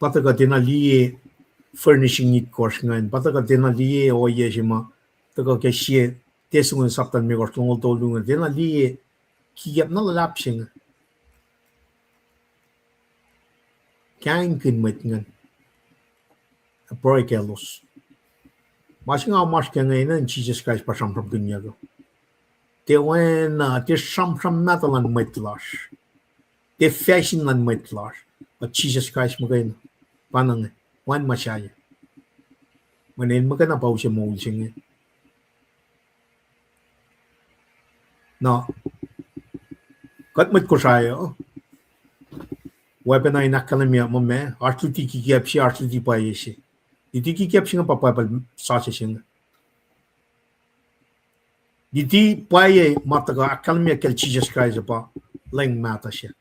Pa tuhkuh tiacna liye furnishing itkohsr ingacn. Pa tuhkuh tiacna liye ohiyac se ma tuhkuh ke sie Tessalonians sapta limekohsr, longoul tolu inge. Tiacna liye kikiacp na luhlahp se inge. Kahingkihn mwet ingacn. Ac pruhe kaclos. Ma se nga oasr ke inge, enenuh in Jisus Kraist pa sramsramkihnyuck uh. Tiac oacna, tiac sramsram mahtuh luhn mwet lasr. Tiac facsin luhn mwet lasr. Kuh Jisus Kraist muhkwena. Pa na inge, wacngihn ma sahyac. Mweyen el muhkwena pa use moul se inge. Na kuht mwet Kosrae uh, weapon uh in ahkkahlwemye muh ma, oasr luti kikiacp se, oasr luti pwacye se. Luti kikiacp se inge pa Bible sasuc se inge. Luti pwacye ma tuhkuh ahkkahlwemye kacl Jisus Kraist pa leng mahtuh se.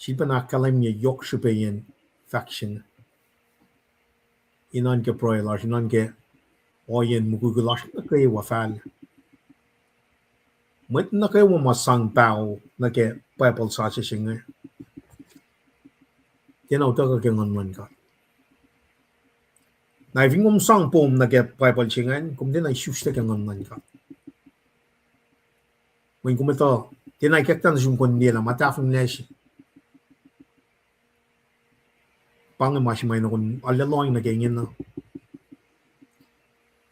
Sifilpac na ahkkahlwemye yohk srihpacyacn fahk se inge. Inuh ke pruhe lasr, inuh ke ohiyacn mukwikwi lasr nuh kwewa fahlac. Mwet nuh kwewa ma sang paho nuh ke Bible sasuc se inge, tiacna utuckuh ke Nguhn luhn God. Na fin kom sang poum nuh ke Bible se ingacn, kom tiacna isuslac ke Nguhn luhn God. Mweyen kom etuh, tiacna ikacklah nuh sum kom liye lah ma tahfonglac se. Pa inge ma se ma enenuh kom arlac lohacng nuh ke ingena.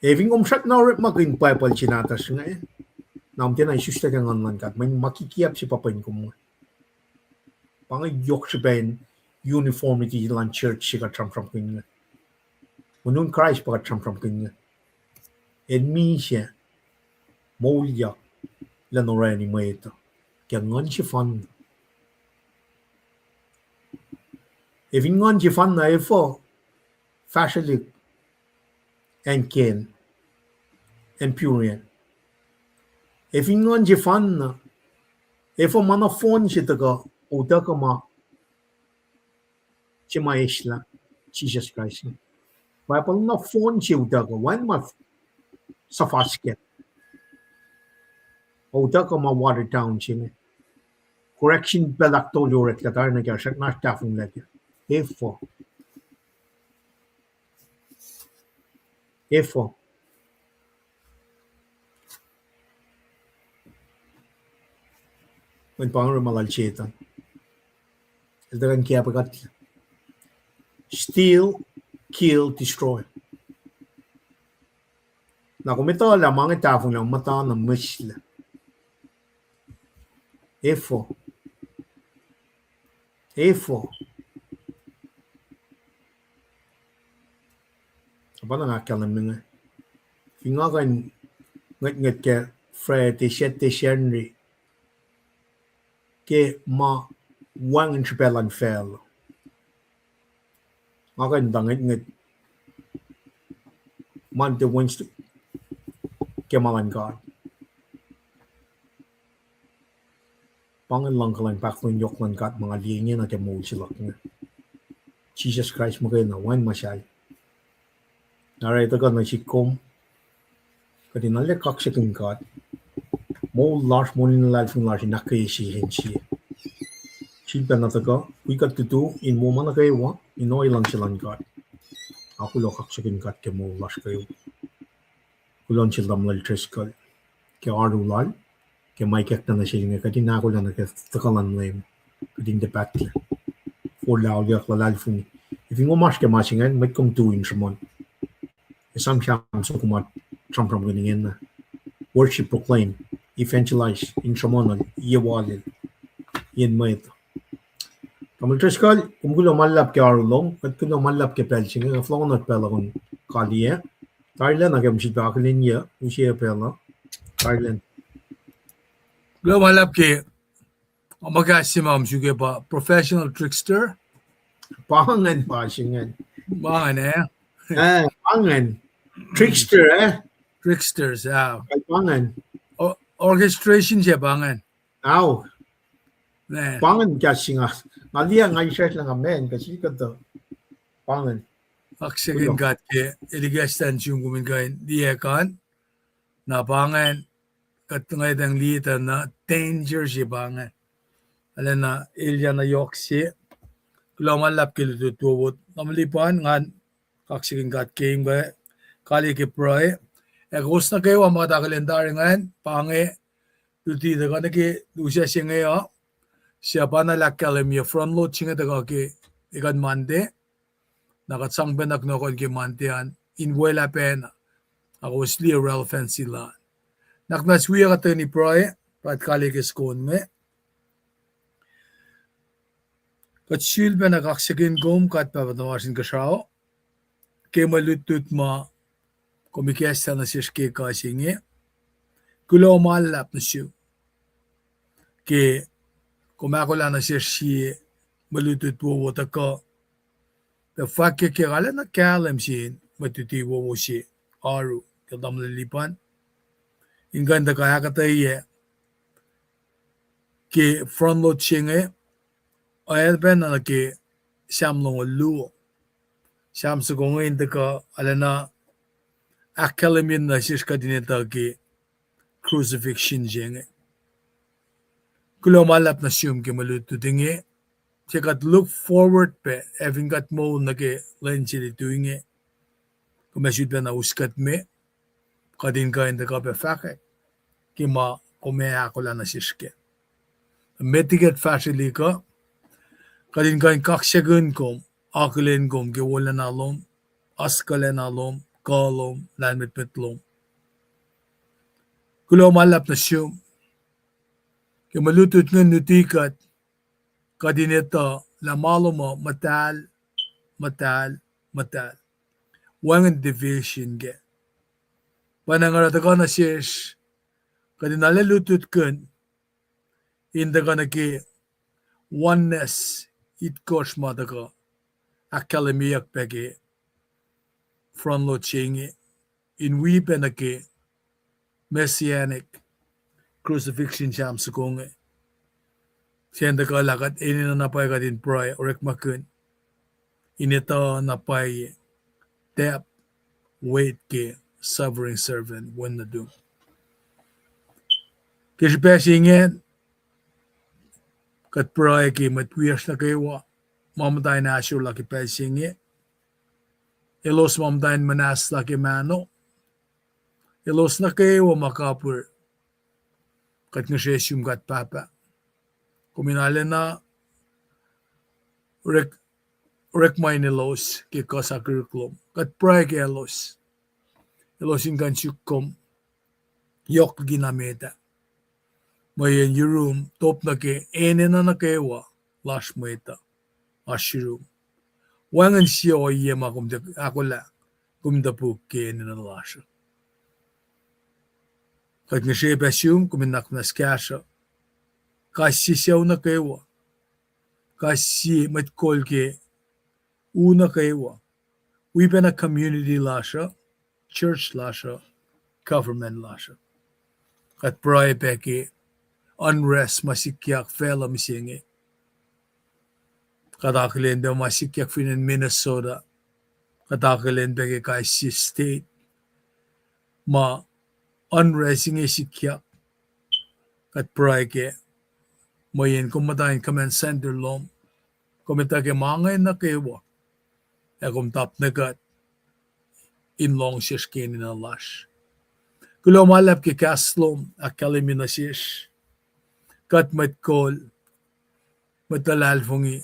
Ac fin kom srackna orekmakihn Bible se nahtuhsr inge, na kom tiacna isuslac ke Nguhn luhn God, mweyen ma kikiacp se pa pwen kom. Pa inge yohk srihpac in uniformity luhn church se kuht sramsramkihn inge. Nguhn luhn Kraist pa kuht sramsramkihn inge. El misac, moulyak luhn orani mwet uh ke Nguhn sefanna. Ac fin Nguhn sefanna, efuh fahsrwelihk acn Cain, acn Peor an? Ac fin Nguhn sefanna, efuh ma nohfohn se tuhkuh utuckuh ma se ma eslah Jisus Kraist? Bible nohfohn se utuckuh, wacngihn ma suhfal kac. Utuckuh ma watered down se inge. Correction pacl ahktolu orek kuht tari nuh ke, srackna tahfonglac kac. Efuh? Efuh? Mweyen pa inge orekma lal Setan. El tuhkuh in kiacpwe kuht. Steal, kill, destroy. Na kom etuh lah ma inge tahfonglac, muhta na mihslac. Efuh? Efuh? Apana nga ahkkahlwemye inge. Fin nga kuh in ngwetngwet ke Friday, Saturday, Sunday, ke ma wacngihn srihpac luhn facluh, nga kuh in tuh ngwetngwet Monday, Wednesday ke ma luhn God. Pa ingacn luhngkuhlwacng, pahkotwen yohk luhn God ma nga liye ingena ke moul se luhk inge. Jisus Kraist muhkwena, wacngihn ma sahyac. Na oruh tuhkuh nuh sihk kom, kuht in arlac kaksakihn God. Moul lasr, moul in luhlahlfongi lasr in ahkkweye sie sin sie. Sifilpacna tuhkuh wi kuht tutu in wo ma nuh kwewa in ohiyac luhngse luhn God. Ac kuloh kaksakihn God ke moul lasr kwewa. Kuloh nuh sel Tamuhlwel Driscoll ke oaru lal, ke ma ikackna nuh sel inge, kuht in ahkolah nuh ke tuhkuh luhn Leum, kuht in tiac pahtlac. Forlah, auliyak, luhlahlfongi. Fin kom oasr ke ma se ingacn, mwet kom tu in sruhmuhn. Esam sramsram soko ma sramsramkihn ingena. Worship, proclaim, evangelize, in sruhmuhn, ye walil, yen mwet. Tamuhlwel Driscoll, kom kuloh ma luhlahp ke oaru lom, kuht kuloh ma luhlahp ke pacl se inge, fohlohk nuh pacl uh kom kaliyac. Tarilacna ke kom sifilpac akihlenyuc, use pacl uh. Tarilacna. Kuloh ma luhlahp ke, ma kahs se ma kom suk pa professional trickster. Pa ingacn, pa se ingacn. Pa ingacn, eh? Eh, pa ingacn. Trickster, eh? Tricksters, ah. Pa ingacn. O-, orchestration se pa ingacn. Ao. Pa ingacn kahs se inge. Nga liye nga israslah nga men, kuh sikuhtuh. Pa ingacn. Kaksakihn God ke el ikacslah in sum kom in kuh in liye kan. Na pa ingacn, kuht ngwetacng liye tuh na danger se pa ingacn. Arulacna elyah na yohk se. Kuloh ma luhlahp ke lutlut wowo. Nga muh lipan ngan kaksakihn God ke inge, kaliyac ke pruhe. Ac kowos nuh kwewa ma kuht akihlen tari ingacn, pa inge, luti tuhkuh nuh ke lusac se inge uh, suc pa na ahkkahlwemye front load se inge tuhkuh ke ekuhn Monday. Na kuht sang pacna kunohkohn ke Monday an in welah pacna, ac kowos liye relevancy lal. Nuhnak muhnahs wiyuc kuht tuhkweni pruhe, pa kuht kaliyac ke soko inge. Kuht sifilpacna kaksakihn kom, God Pahpah tuhmasr Inkuhsrao, ke mwe lutlut ma kom ikacslah nuh sesr ke ekuh se inge. Kuloh ma luhlahp nuh sum ke kom ahkolah nuh sesr sie mwe lutlut wowo tuhkuh, tuh fahkwack ke arulacna kahlwem sin mwe luti wowo se, oaru, ke tamuhlwel Lipan, in kuh in tuhkuh ahkuhtweyac ke front load se inge, oacpacna nuh ke Sam longoul luo. Sam soko inge in tuhkuh arulacna ahkkahlwemye nuh sesr kuht in etuh ke crucifixion se inge. Kuloh ma luhlahp nuh sum ke mwe lutlut inge. Ke kuht look forward pac, ac fin kuht moul nuh ke lwen se lutu inge, kom ac sifilpacna us kuht me, kuht in kuh in tuhkuh pac fahkwack ke ma kom ac ahkolah nuh sesr kac. Met liki kuht fahsrwelihk uh, kuht in kuh in kaksakihn kom, akihlen kom ke wolacna lom, askuhlacna lom, kuh lom, lahlmwetmwet lom. Kuloh ma luhlahp nuh sum ke mwe lutlut inge in luti kuht, kuht in etuh lah ma lom uh muhtahl, muhtahl, muhtahl. Wacngihn division kac. Pwacnwacng oruh tuhkuh nuh sesr, kuht in arlac lutlutkihn in tuhkuh nuh ke oneness, itkohsr ma tuhkuh ahkkahlwemyeyuck pac ke front load se inge, in wi pac nuh ke Messianic crucifixion Sam soko inge. Sacn tuhkuh lah kuht enenuh na pwacye kuht in pruhe orekmakihn, in etuh na pwacye depth, weight ke suffering servant wen nuhtum. Ke srihpac se ingacn, kuht pruhe ke mwet wiyacsr nuh kwewa ma muhta in ahsor lah ke pacl se inge, elos ma muhta in muhnahslah ke mahno, elos nuh kwewa ma kapihr, kuht ngihsre sum God Pahpah. Kom in arulacna orek orekma in elos ke kuh sakihrihk lom. Kuht pruhe ke elos. Elos in kuh in suk kom yohk liki na met ah. Mweyen yurum top nuh ke enenuh nuh kwewa lasr mwet uh, oasr yurum. Wacngihn sie ohiyac ma kom tiac ahkolah, kom topuk ke enenuh lasr uh. Kuht ngihsre pac sum, kom in nuhnak muhnahs kahsruh kais sie sucu nuh kwewa, kais sie mwet kol ke u nuh kwewa, wi pacna community lasr uh, church lasr uh, government lasr uh. Kuht pruhe pac ke unrest ma sikyak facluh mihsenge. Kuht akihlen pac ma sikyak fin acn Minnesota. Kuht akihlen pac ke kais sie state ma unrest inge sikyak. Kuht pruhe kac, mweyen kom muhta in command center lom. Kom etuh ke ma inge nuh kwewa, ac kom tap nuh kuht in lohng sesr ke enenuh lasr. Kuloh ma luhlahp ke kahs lom ahkkahlwemye nuh sesr, kuht mwet kol, mwet luhlahlfongi,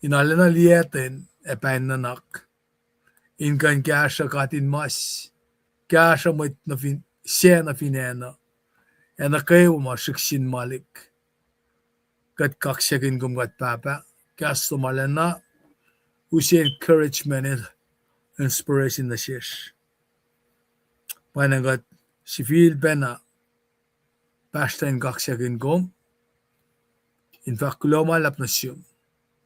in arulacna liyacten ac pahng nuhnak in kuh in kahsruh katinmas, kahsruh mwet nuh fin, sac nuh fin acn uh, ac nuh kwewa ma srihk sin malik. Kuht kaksakihn kom, kuht Pahpah, kahs lom arulacna use encouragement, inspiration nuh sesr. Pwacnwacng kuht sifilpacna pahsrtah in kaksakihn kom, in fahk kuloh ma luhlahp nuh sum,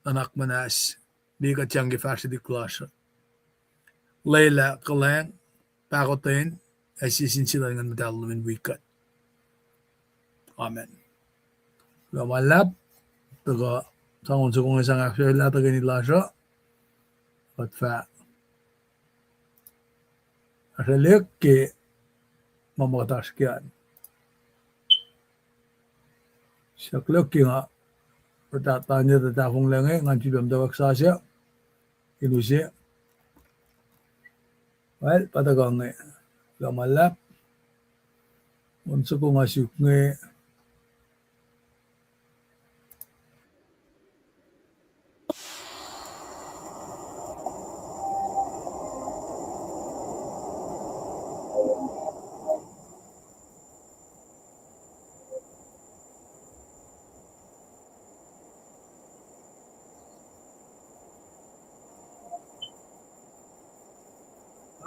nuhnak muhnahs, liye kuht yang ke fahsrwelihk lasr uh. Lwelah kuhlwacng, pahkotwen, ac sie sin sie luhn Nguhn Muhtahl lom in wi kuht. Amen. Kuloh ma luhlahp, tuhkuh sang on soko inge sang ahksahfyelah tuhkweni lasr uh. Kuht fah ahsrwelihk ke ma ma kuht oasr ke an. Siyuck lihk ke nga, puhtat lanye tuh tahfonglac inge, ngan sifilpac muhtwacwacack sasuc in use. Well, pa tuhkuh inge. Kuloh ma luhlahp. On soko nga suk inge.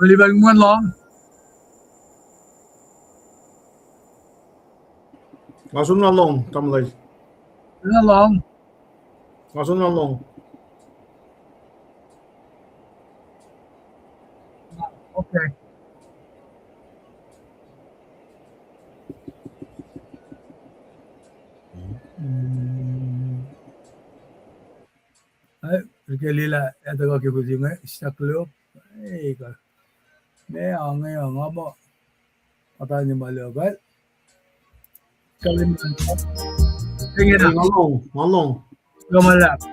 Oliver, Nguhn lohng. Nga sun na lohng, Tamuhlwel. Sun na lohng. Nga sun na lohng. Okay. Ac, srihke liye lah etuh kuh ke pihtuh inge, siyuck lihk. Ei, kuh. Meac, inge, nga muh. Atani ma lihkal. Kahlwem. Inge na. Nga lohng, nga lohng. Kuloh ma luhlahp.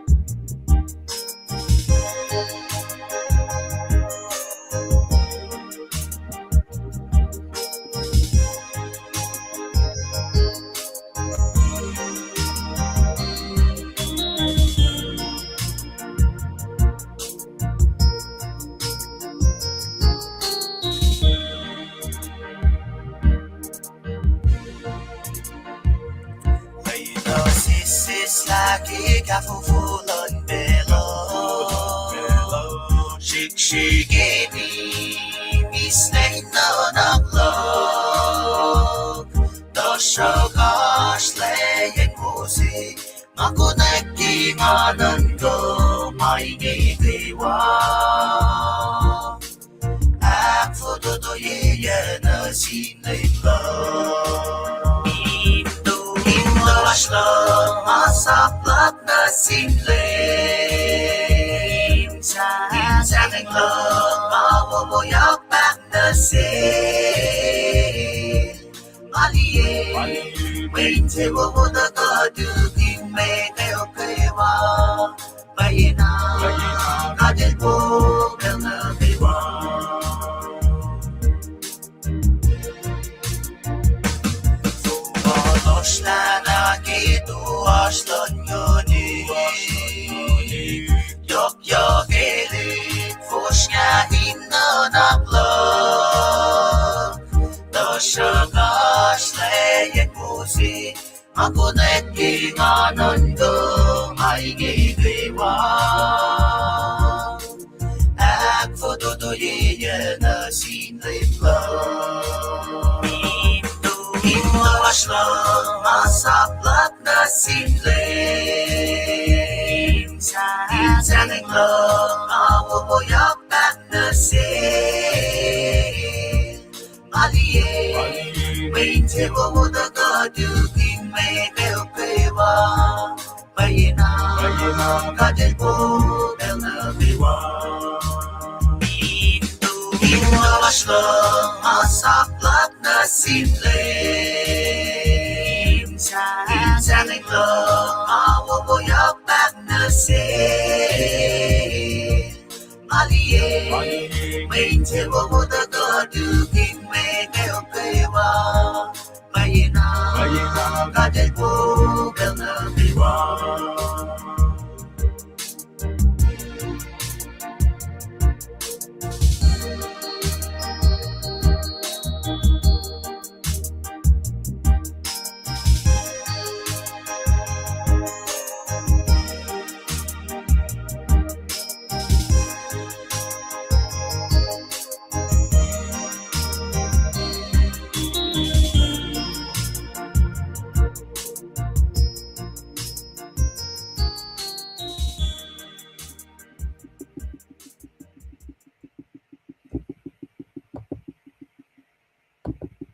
Mweyen sislah ke kahfofo luhn pacl uh, srihksrihk eni mihslac nuhnak luhk, tuhsruhk oasr lwen wo se ma konwacack ke nga nuhnkuh ma inge kwewa. Ahkfototoye nuh sin Leum. Indo, indo lasr luhk ma sap luhk nuh sin Leum. Sahngweng luhk ma wowoyak pahng nuh sel. Maliye, mwe insewowo tuhkuh tukun mwet kwewa. Pwacyena, God El po pacl nuh kwewa. Fong lohsrlah na ke toasr luhn nguhn. Akonwacack ke nga nuhnkuh ma inge kwewa. Ahkfototoyeyuc nuh sin Leum uh. Ip lasr luhk ma sap luhk nuh sin Leum. Ip sahngweng luhk ma wowoyak pac nuh sel. Nga liye mwe insewowo tuhkuh tukun mwet kwewa. Pwacyena God El po pacl nuh kwewa. Ip lasr luhk ma sap luhk nuh sin Leum. Ip sahngweng luhk ma wowoyak pac nuh sel. Nga liye mwe insewowo tuhkuh tukun mwet kwewa. Pwacyena God El po